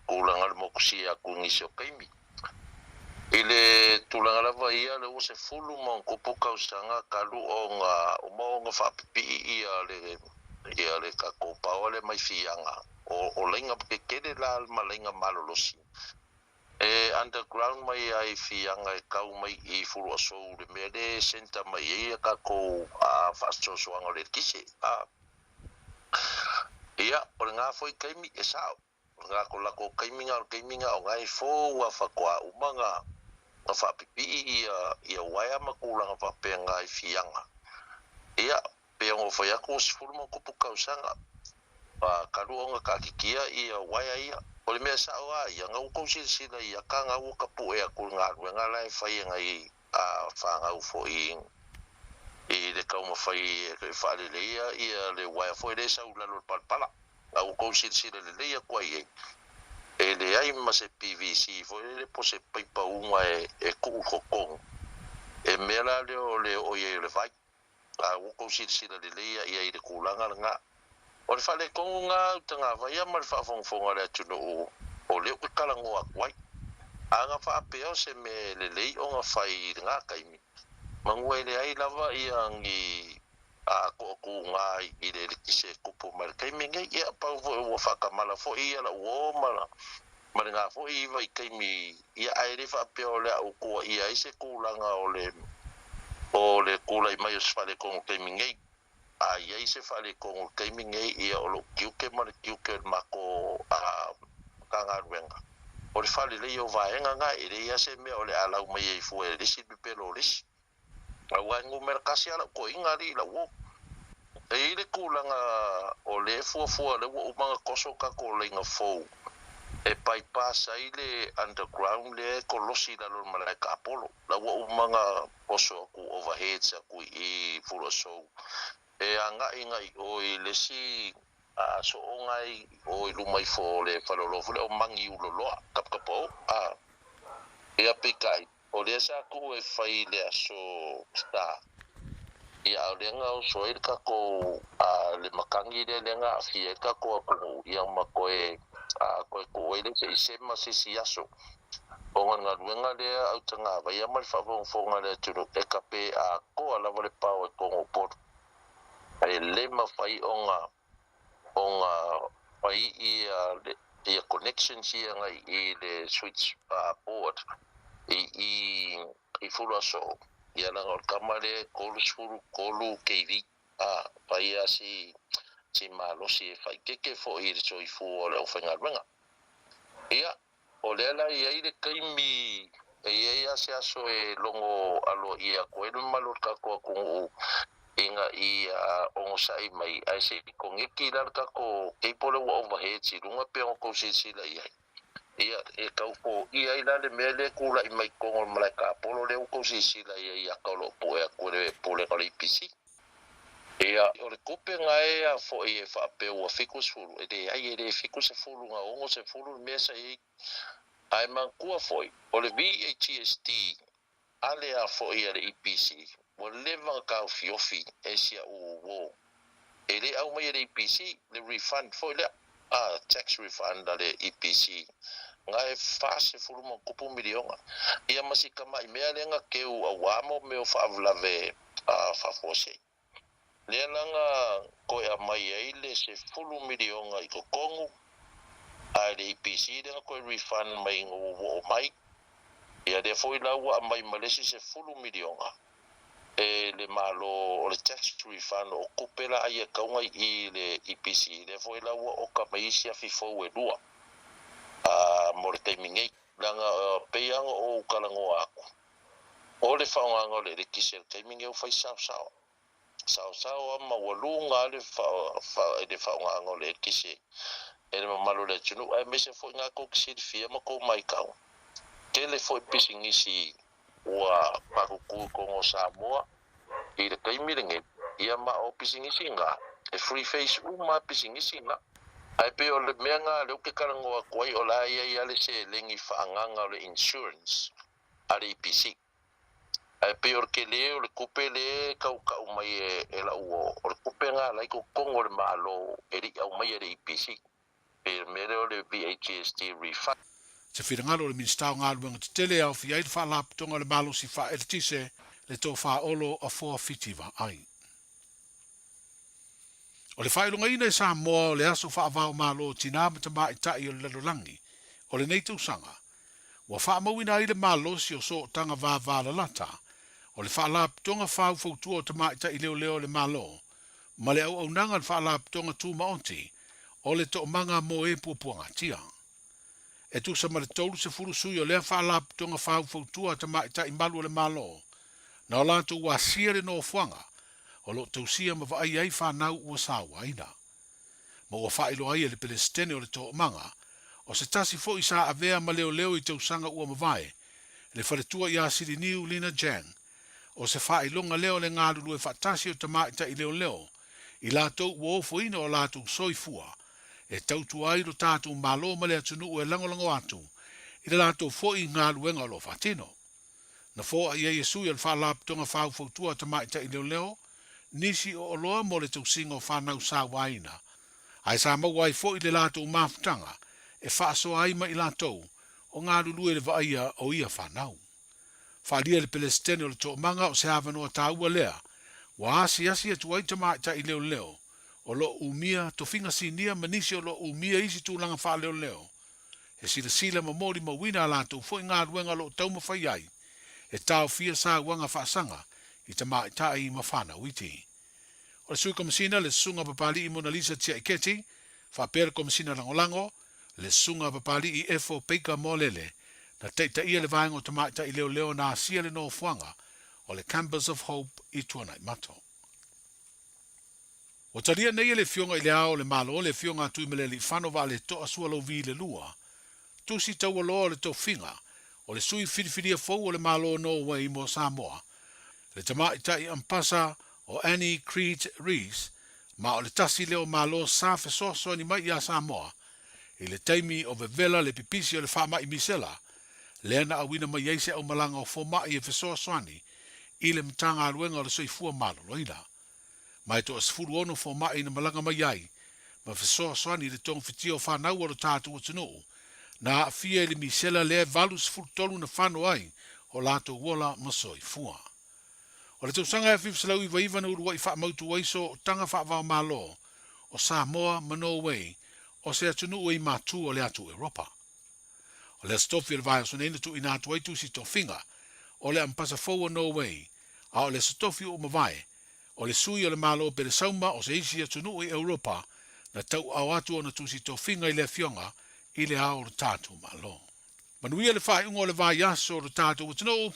tulaga o le mokusia atu i nisi o taimi. I le tulaga lava ia, lea ua 10+ tausaga talu ona uma ona faapipii ia le ia le tatou power lea mai Fiaga, o laina tetele la ma laina malolosi E underground mai ai i Fiaga e tau mai i Fuluasou le mea lea e centre mai ai a tatou faasoasoaga o le eletise. Ia, o lena foi taimi e sao, o lena ko latou taimi na o le taimi na o na e fou a faatoa uma na faapipii ia ia uaea ma tulaga faapena i Fiaga. Ia, Pei ona ou fai atu ua 10+ tausaga talu ona taatitia ia uaea ia. O le mea sao lava ia, na ua tou silasila i ata na ua tapue atu i galuega la e fai e nai fanau foi i le taumafai e faaleleia ia le uaea foi lea e sau i lalo o le palapala. Na ua tou silasila lelei atu ai i ai, e leai ma se PVC foi lele po o se paipa uga e tuu i totonu, e mea la lea o le oo i ai o le vai. A ua tou silasila lelei ia i ai i le tulaga lena. O le faaletonu lena au tagavaia ma le faafogafoga a le atunuu o lea ou te talanoa atu ai. A na faapea o se mea e lelei ona fai i lena taimi, manu e leai lava ia ni toatuga i le eletise e tupu mai le taimi lenei. Ia pau foi ua faatamala foi ia lau uo ma lena foi vaitaimi, ia ae le faapea o le a ou tuuaia ai se tulaga o le o le tulai mai o se faaletonu i le taimi nei. A i ai se faaletonu i le taimi nei, ia o lou tiute ma le tiute o le matou Matagaluega, o le faaleleia o vaega na, e leai lava se mea o le a lau mai ai fua e le isi pepelo o le isi. Aua e numera tasi lava lau toeaina alii lau uo. E i ai le tulaga o lea e fuafua lea ua uma ona toso tatou laina fou e bypass ai le underground lea e kolosi i lalo o le malae taapolo. La ua uma ona toso atu overheads atu i i Fuluasou e agai agai i o i le isi sooga i o i luma ifo o le faleoloa foi lea o Magiuloloa, Taputapuaoa. Ia peitai, O lea sa tuu e fai i le aso Sa, ia a o lea na oso ai le tatou le matagi lea lea na aafia ai le tatou atunuu ia ma toe toe tuu ai lea se i sema se isi aso. Ona o le galuega lea autagavaia ma le faafogafoga a le atunuu e kape atoa lava le pao e kogo Upolu. E le mafai ona ona fai ia ia connections ia agai i le switch board i i i Fuluasoo, ia leaga o le kama lea e 33 KV. A fai lava si si malosi e faaeteete foi i le soifua o le aufaigaluega. Ia, o lea la e i ai le taimi, e i ai lava se aso e logo aloaia atu ai le mamalu o le tatou atunuu ina ia onosai mai, ae se i koneti la le tatou cable lea ua overheads i luga pei ona outou silasila i ai. Ia, e tau foia ai la le mea lea e tulai mai i totonu o le malae tapolo lea ua outou silasila i ai i ata o lo o pue atu e le Pulega o le EPC. Ia, o le tupe na e a foi e faapea ua 70, e leai e le 70 na 60 le mea sa i ai. Ae manatua foi, o le VAGST a le a foi a le EPC, ua leva na taofiofi e si a'u uo. E le aumai e le EPC le refund foi lea, a, tax refund a le EPC, na e 40 ma ona tupu miliona. Ia ma si tamai mea lea na keu auā mo mea o faalavelave faafuasei. Lea la na toe aumai ai le 10 miliona i totonu, ae le EPC lea na toe refund mai ina ua oo mai. Ia lea foi la ua aumai ma le isi 10 miliona e le Malo o le tax refund o tupe la ia tau na i i le EPC, lea foi la ua oka mai isi afi fou e lua mo le taimi nei. Leaga pei lava ona ou talanoa atu, O le faaaogaina o le elekise i le taimi nei ua fai saosao. Saosao lava ma ua luga lava le le faaaogaina o le elekise e le mamalu o le atunuu aemaise foi na tou te silafia ma tou maitau. Tele foi pisinisi ua matutu i totonu o Samoa i le taimi lenei, ia ma o pisinisi na, e free face uma lava pisinisi na. Ae pei o le mea na lea ou te talanoa atu ai o la e i ai lava le seleni faaagaga o le insurance a le EPC. Ae pei o le tele o le tupe lea e tautau mai e lau uo, o le tupe lena la i totonu o le Malo e le i aumaia e le EPC. Pei o le mea lea o le VAGST refund. Se finagalo o le Minisita o Galuega Tetele e aofia ai le Faalapotopotoga o le Malosi Faaeletise, le Tofa Olo Afoa Fiti Vaai. O le faailogaina e Samoa o le Aso Faava-o-Malo o Tinā ma Tamaitai o le Lalolagi o lenei tausaga, ua faamauina ai le malosi o sootaga vavalalata o le Faalapotopotoga Faufautua o Tamaitai Leoleo o le Malo ma le auaunaga a le Faalapotopotoga Tumaoti o le Toomaga mo e Puapuagatia. E tusa ma le 30 sui o lea Faalapotopotoga Faufautua a Tamaitai Malu o le Malo, na o latou asia le nofoaga o lo o tausia ma vaaia ai fanau ua sauaina. Ma ua faailoa ai e le Pelesitene o le Toomaga, o se tasi foi sa avea ma leoleo i tausaga ua mavae, le faletua ia Siliniu Lina Jang, o se faailoga lea o le galulue faatasi o tamaitai leoleo i latou ua ofoina o latou soifua e tautua ai lo tatou Malo ma le atunuu e lagolago atu i le latou foi galuega o lo o faatino. Na fo'a i ai e sui o le Faalapotopotoga Faufautua a Tamaitai Leoleo nisi o oloa mo le tausiga o fanau sauaina, ae sa maua ai foi le latou mafutaga e faasoa ai ma i latou o galulue i le vaaia o ia fanau. Faaalia e le Pelesitene o le Toomaga o se avanoa taua lea ua asiasi atu ai tamaitai leoleo o lo o umia tofiga sinia ma nisi o lo o umia isi tulaga faaleoleo e silasila ma molimauina a latou foi galuega o lo o taumafai ai e taofia sauaga faasaga i tamaitai ma fanau iti. O le Sui Komesina, le Susuga Papali'i Monalisa Tiaiketi, faapea le Komesina Lagolago, le Susuga Papali'i Efo Baker Moalele, na taitaia le vaega o tamaitai leoleo na asia le nofoaga o le Campus of Hope i Tuanaimato. Ua talia nei e le Afioga i Le Ao o le Malo le Afioga a Tuimalealiifano Vaaleto'a Sualauvi le Lua, tusi taualoa o le tofiga o le sui filifilia fou o le Malo o Norway mo Samoa, le tamaitai Ampasa o Annie Creed Rees, ma o le tasi lea o Malo sa fesoasoani mai iā Samoa i le taimi o vevela le pipisi o le faamai misela, lea na auina mai ai se aumalaga o fomai e fesoasoani i le Matagaluega o le Soifua Maloloina. Ma e toa 16 fomai na malaga mai ai ma fesoasoani i le togafitia o fanau o lo tatou atunuu. na aafia i le misela lea e 83 na fano ai o latou ola ma soifua. O le tausaga 1999 na ulua'i faamautu ai sootaga faava-o-Malo o Samoa ma Norway o se atunuu e i matu o le atu Europa. O le Aso Tofi o le vaiaso nei na tuuina atu ai tusi tofiga o le Amepasa fou o Norway, a o le Aso Tofi ua mavae, o le sui o le Malo Pelesauma o se isi atunuu i Europa na tauaao atu ona tusi tofiga i le Afioga i le Ao o le tatou Malo. Manuia le faaiuga o le vaiaso o le tatou atunuu.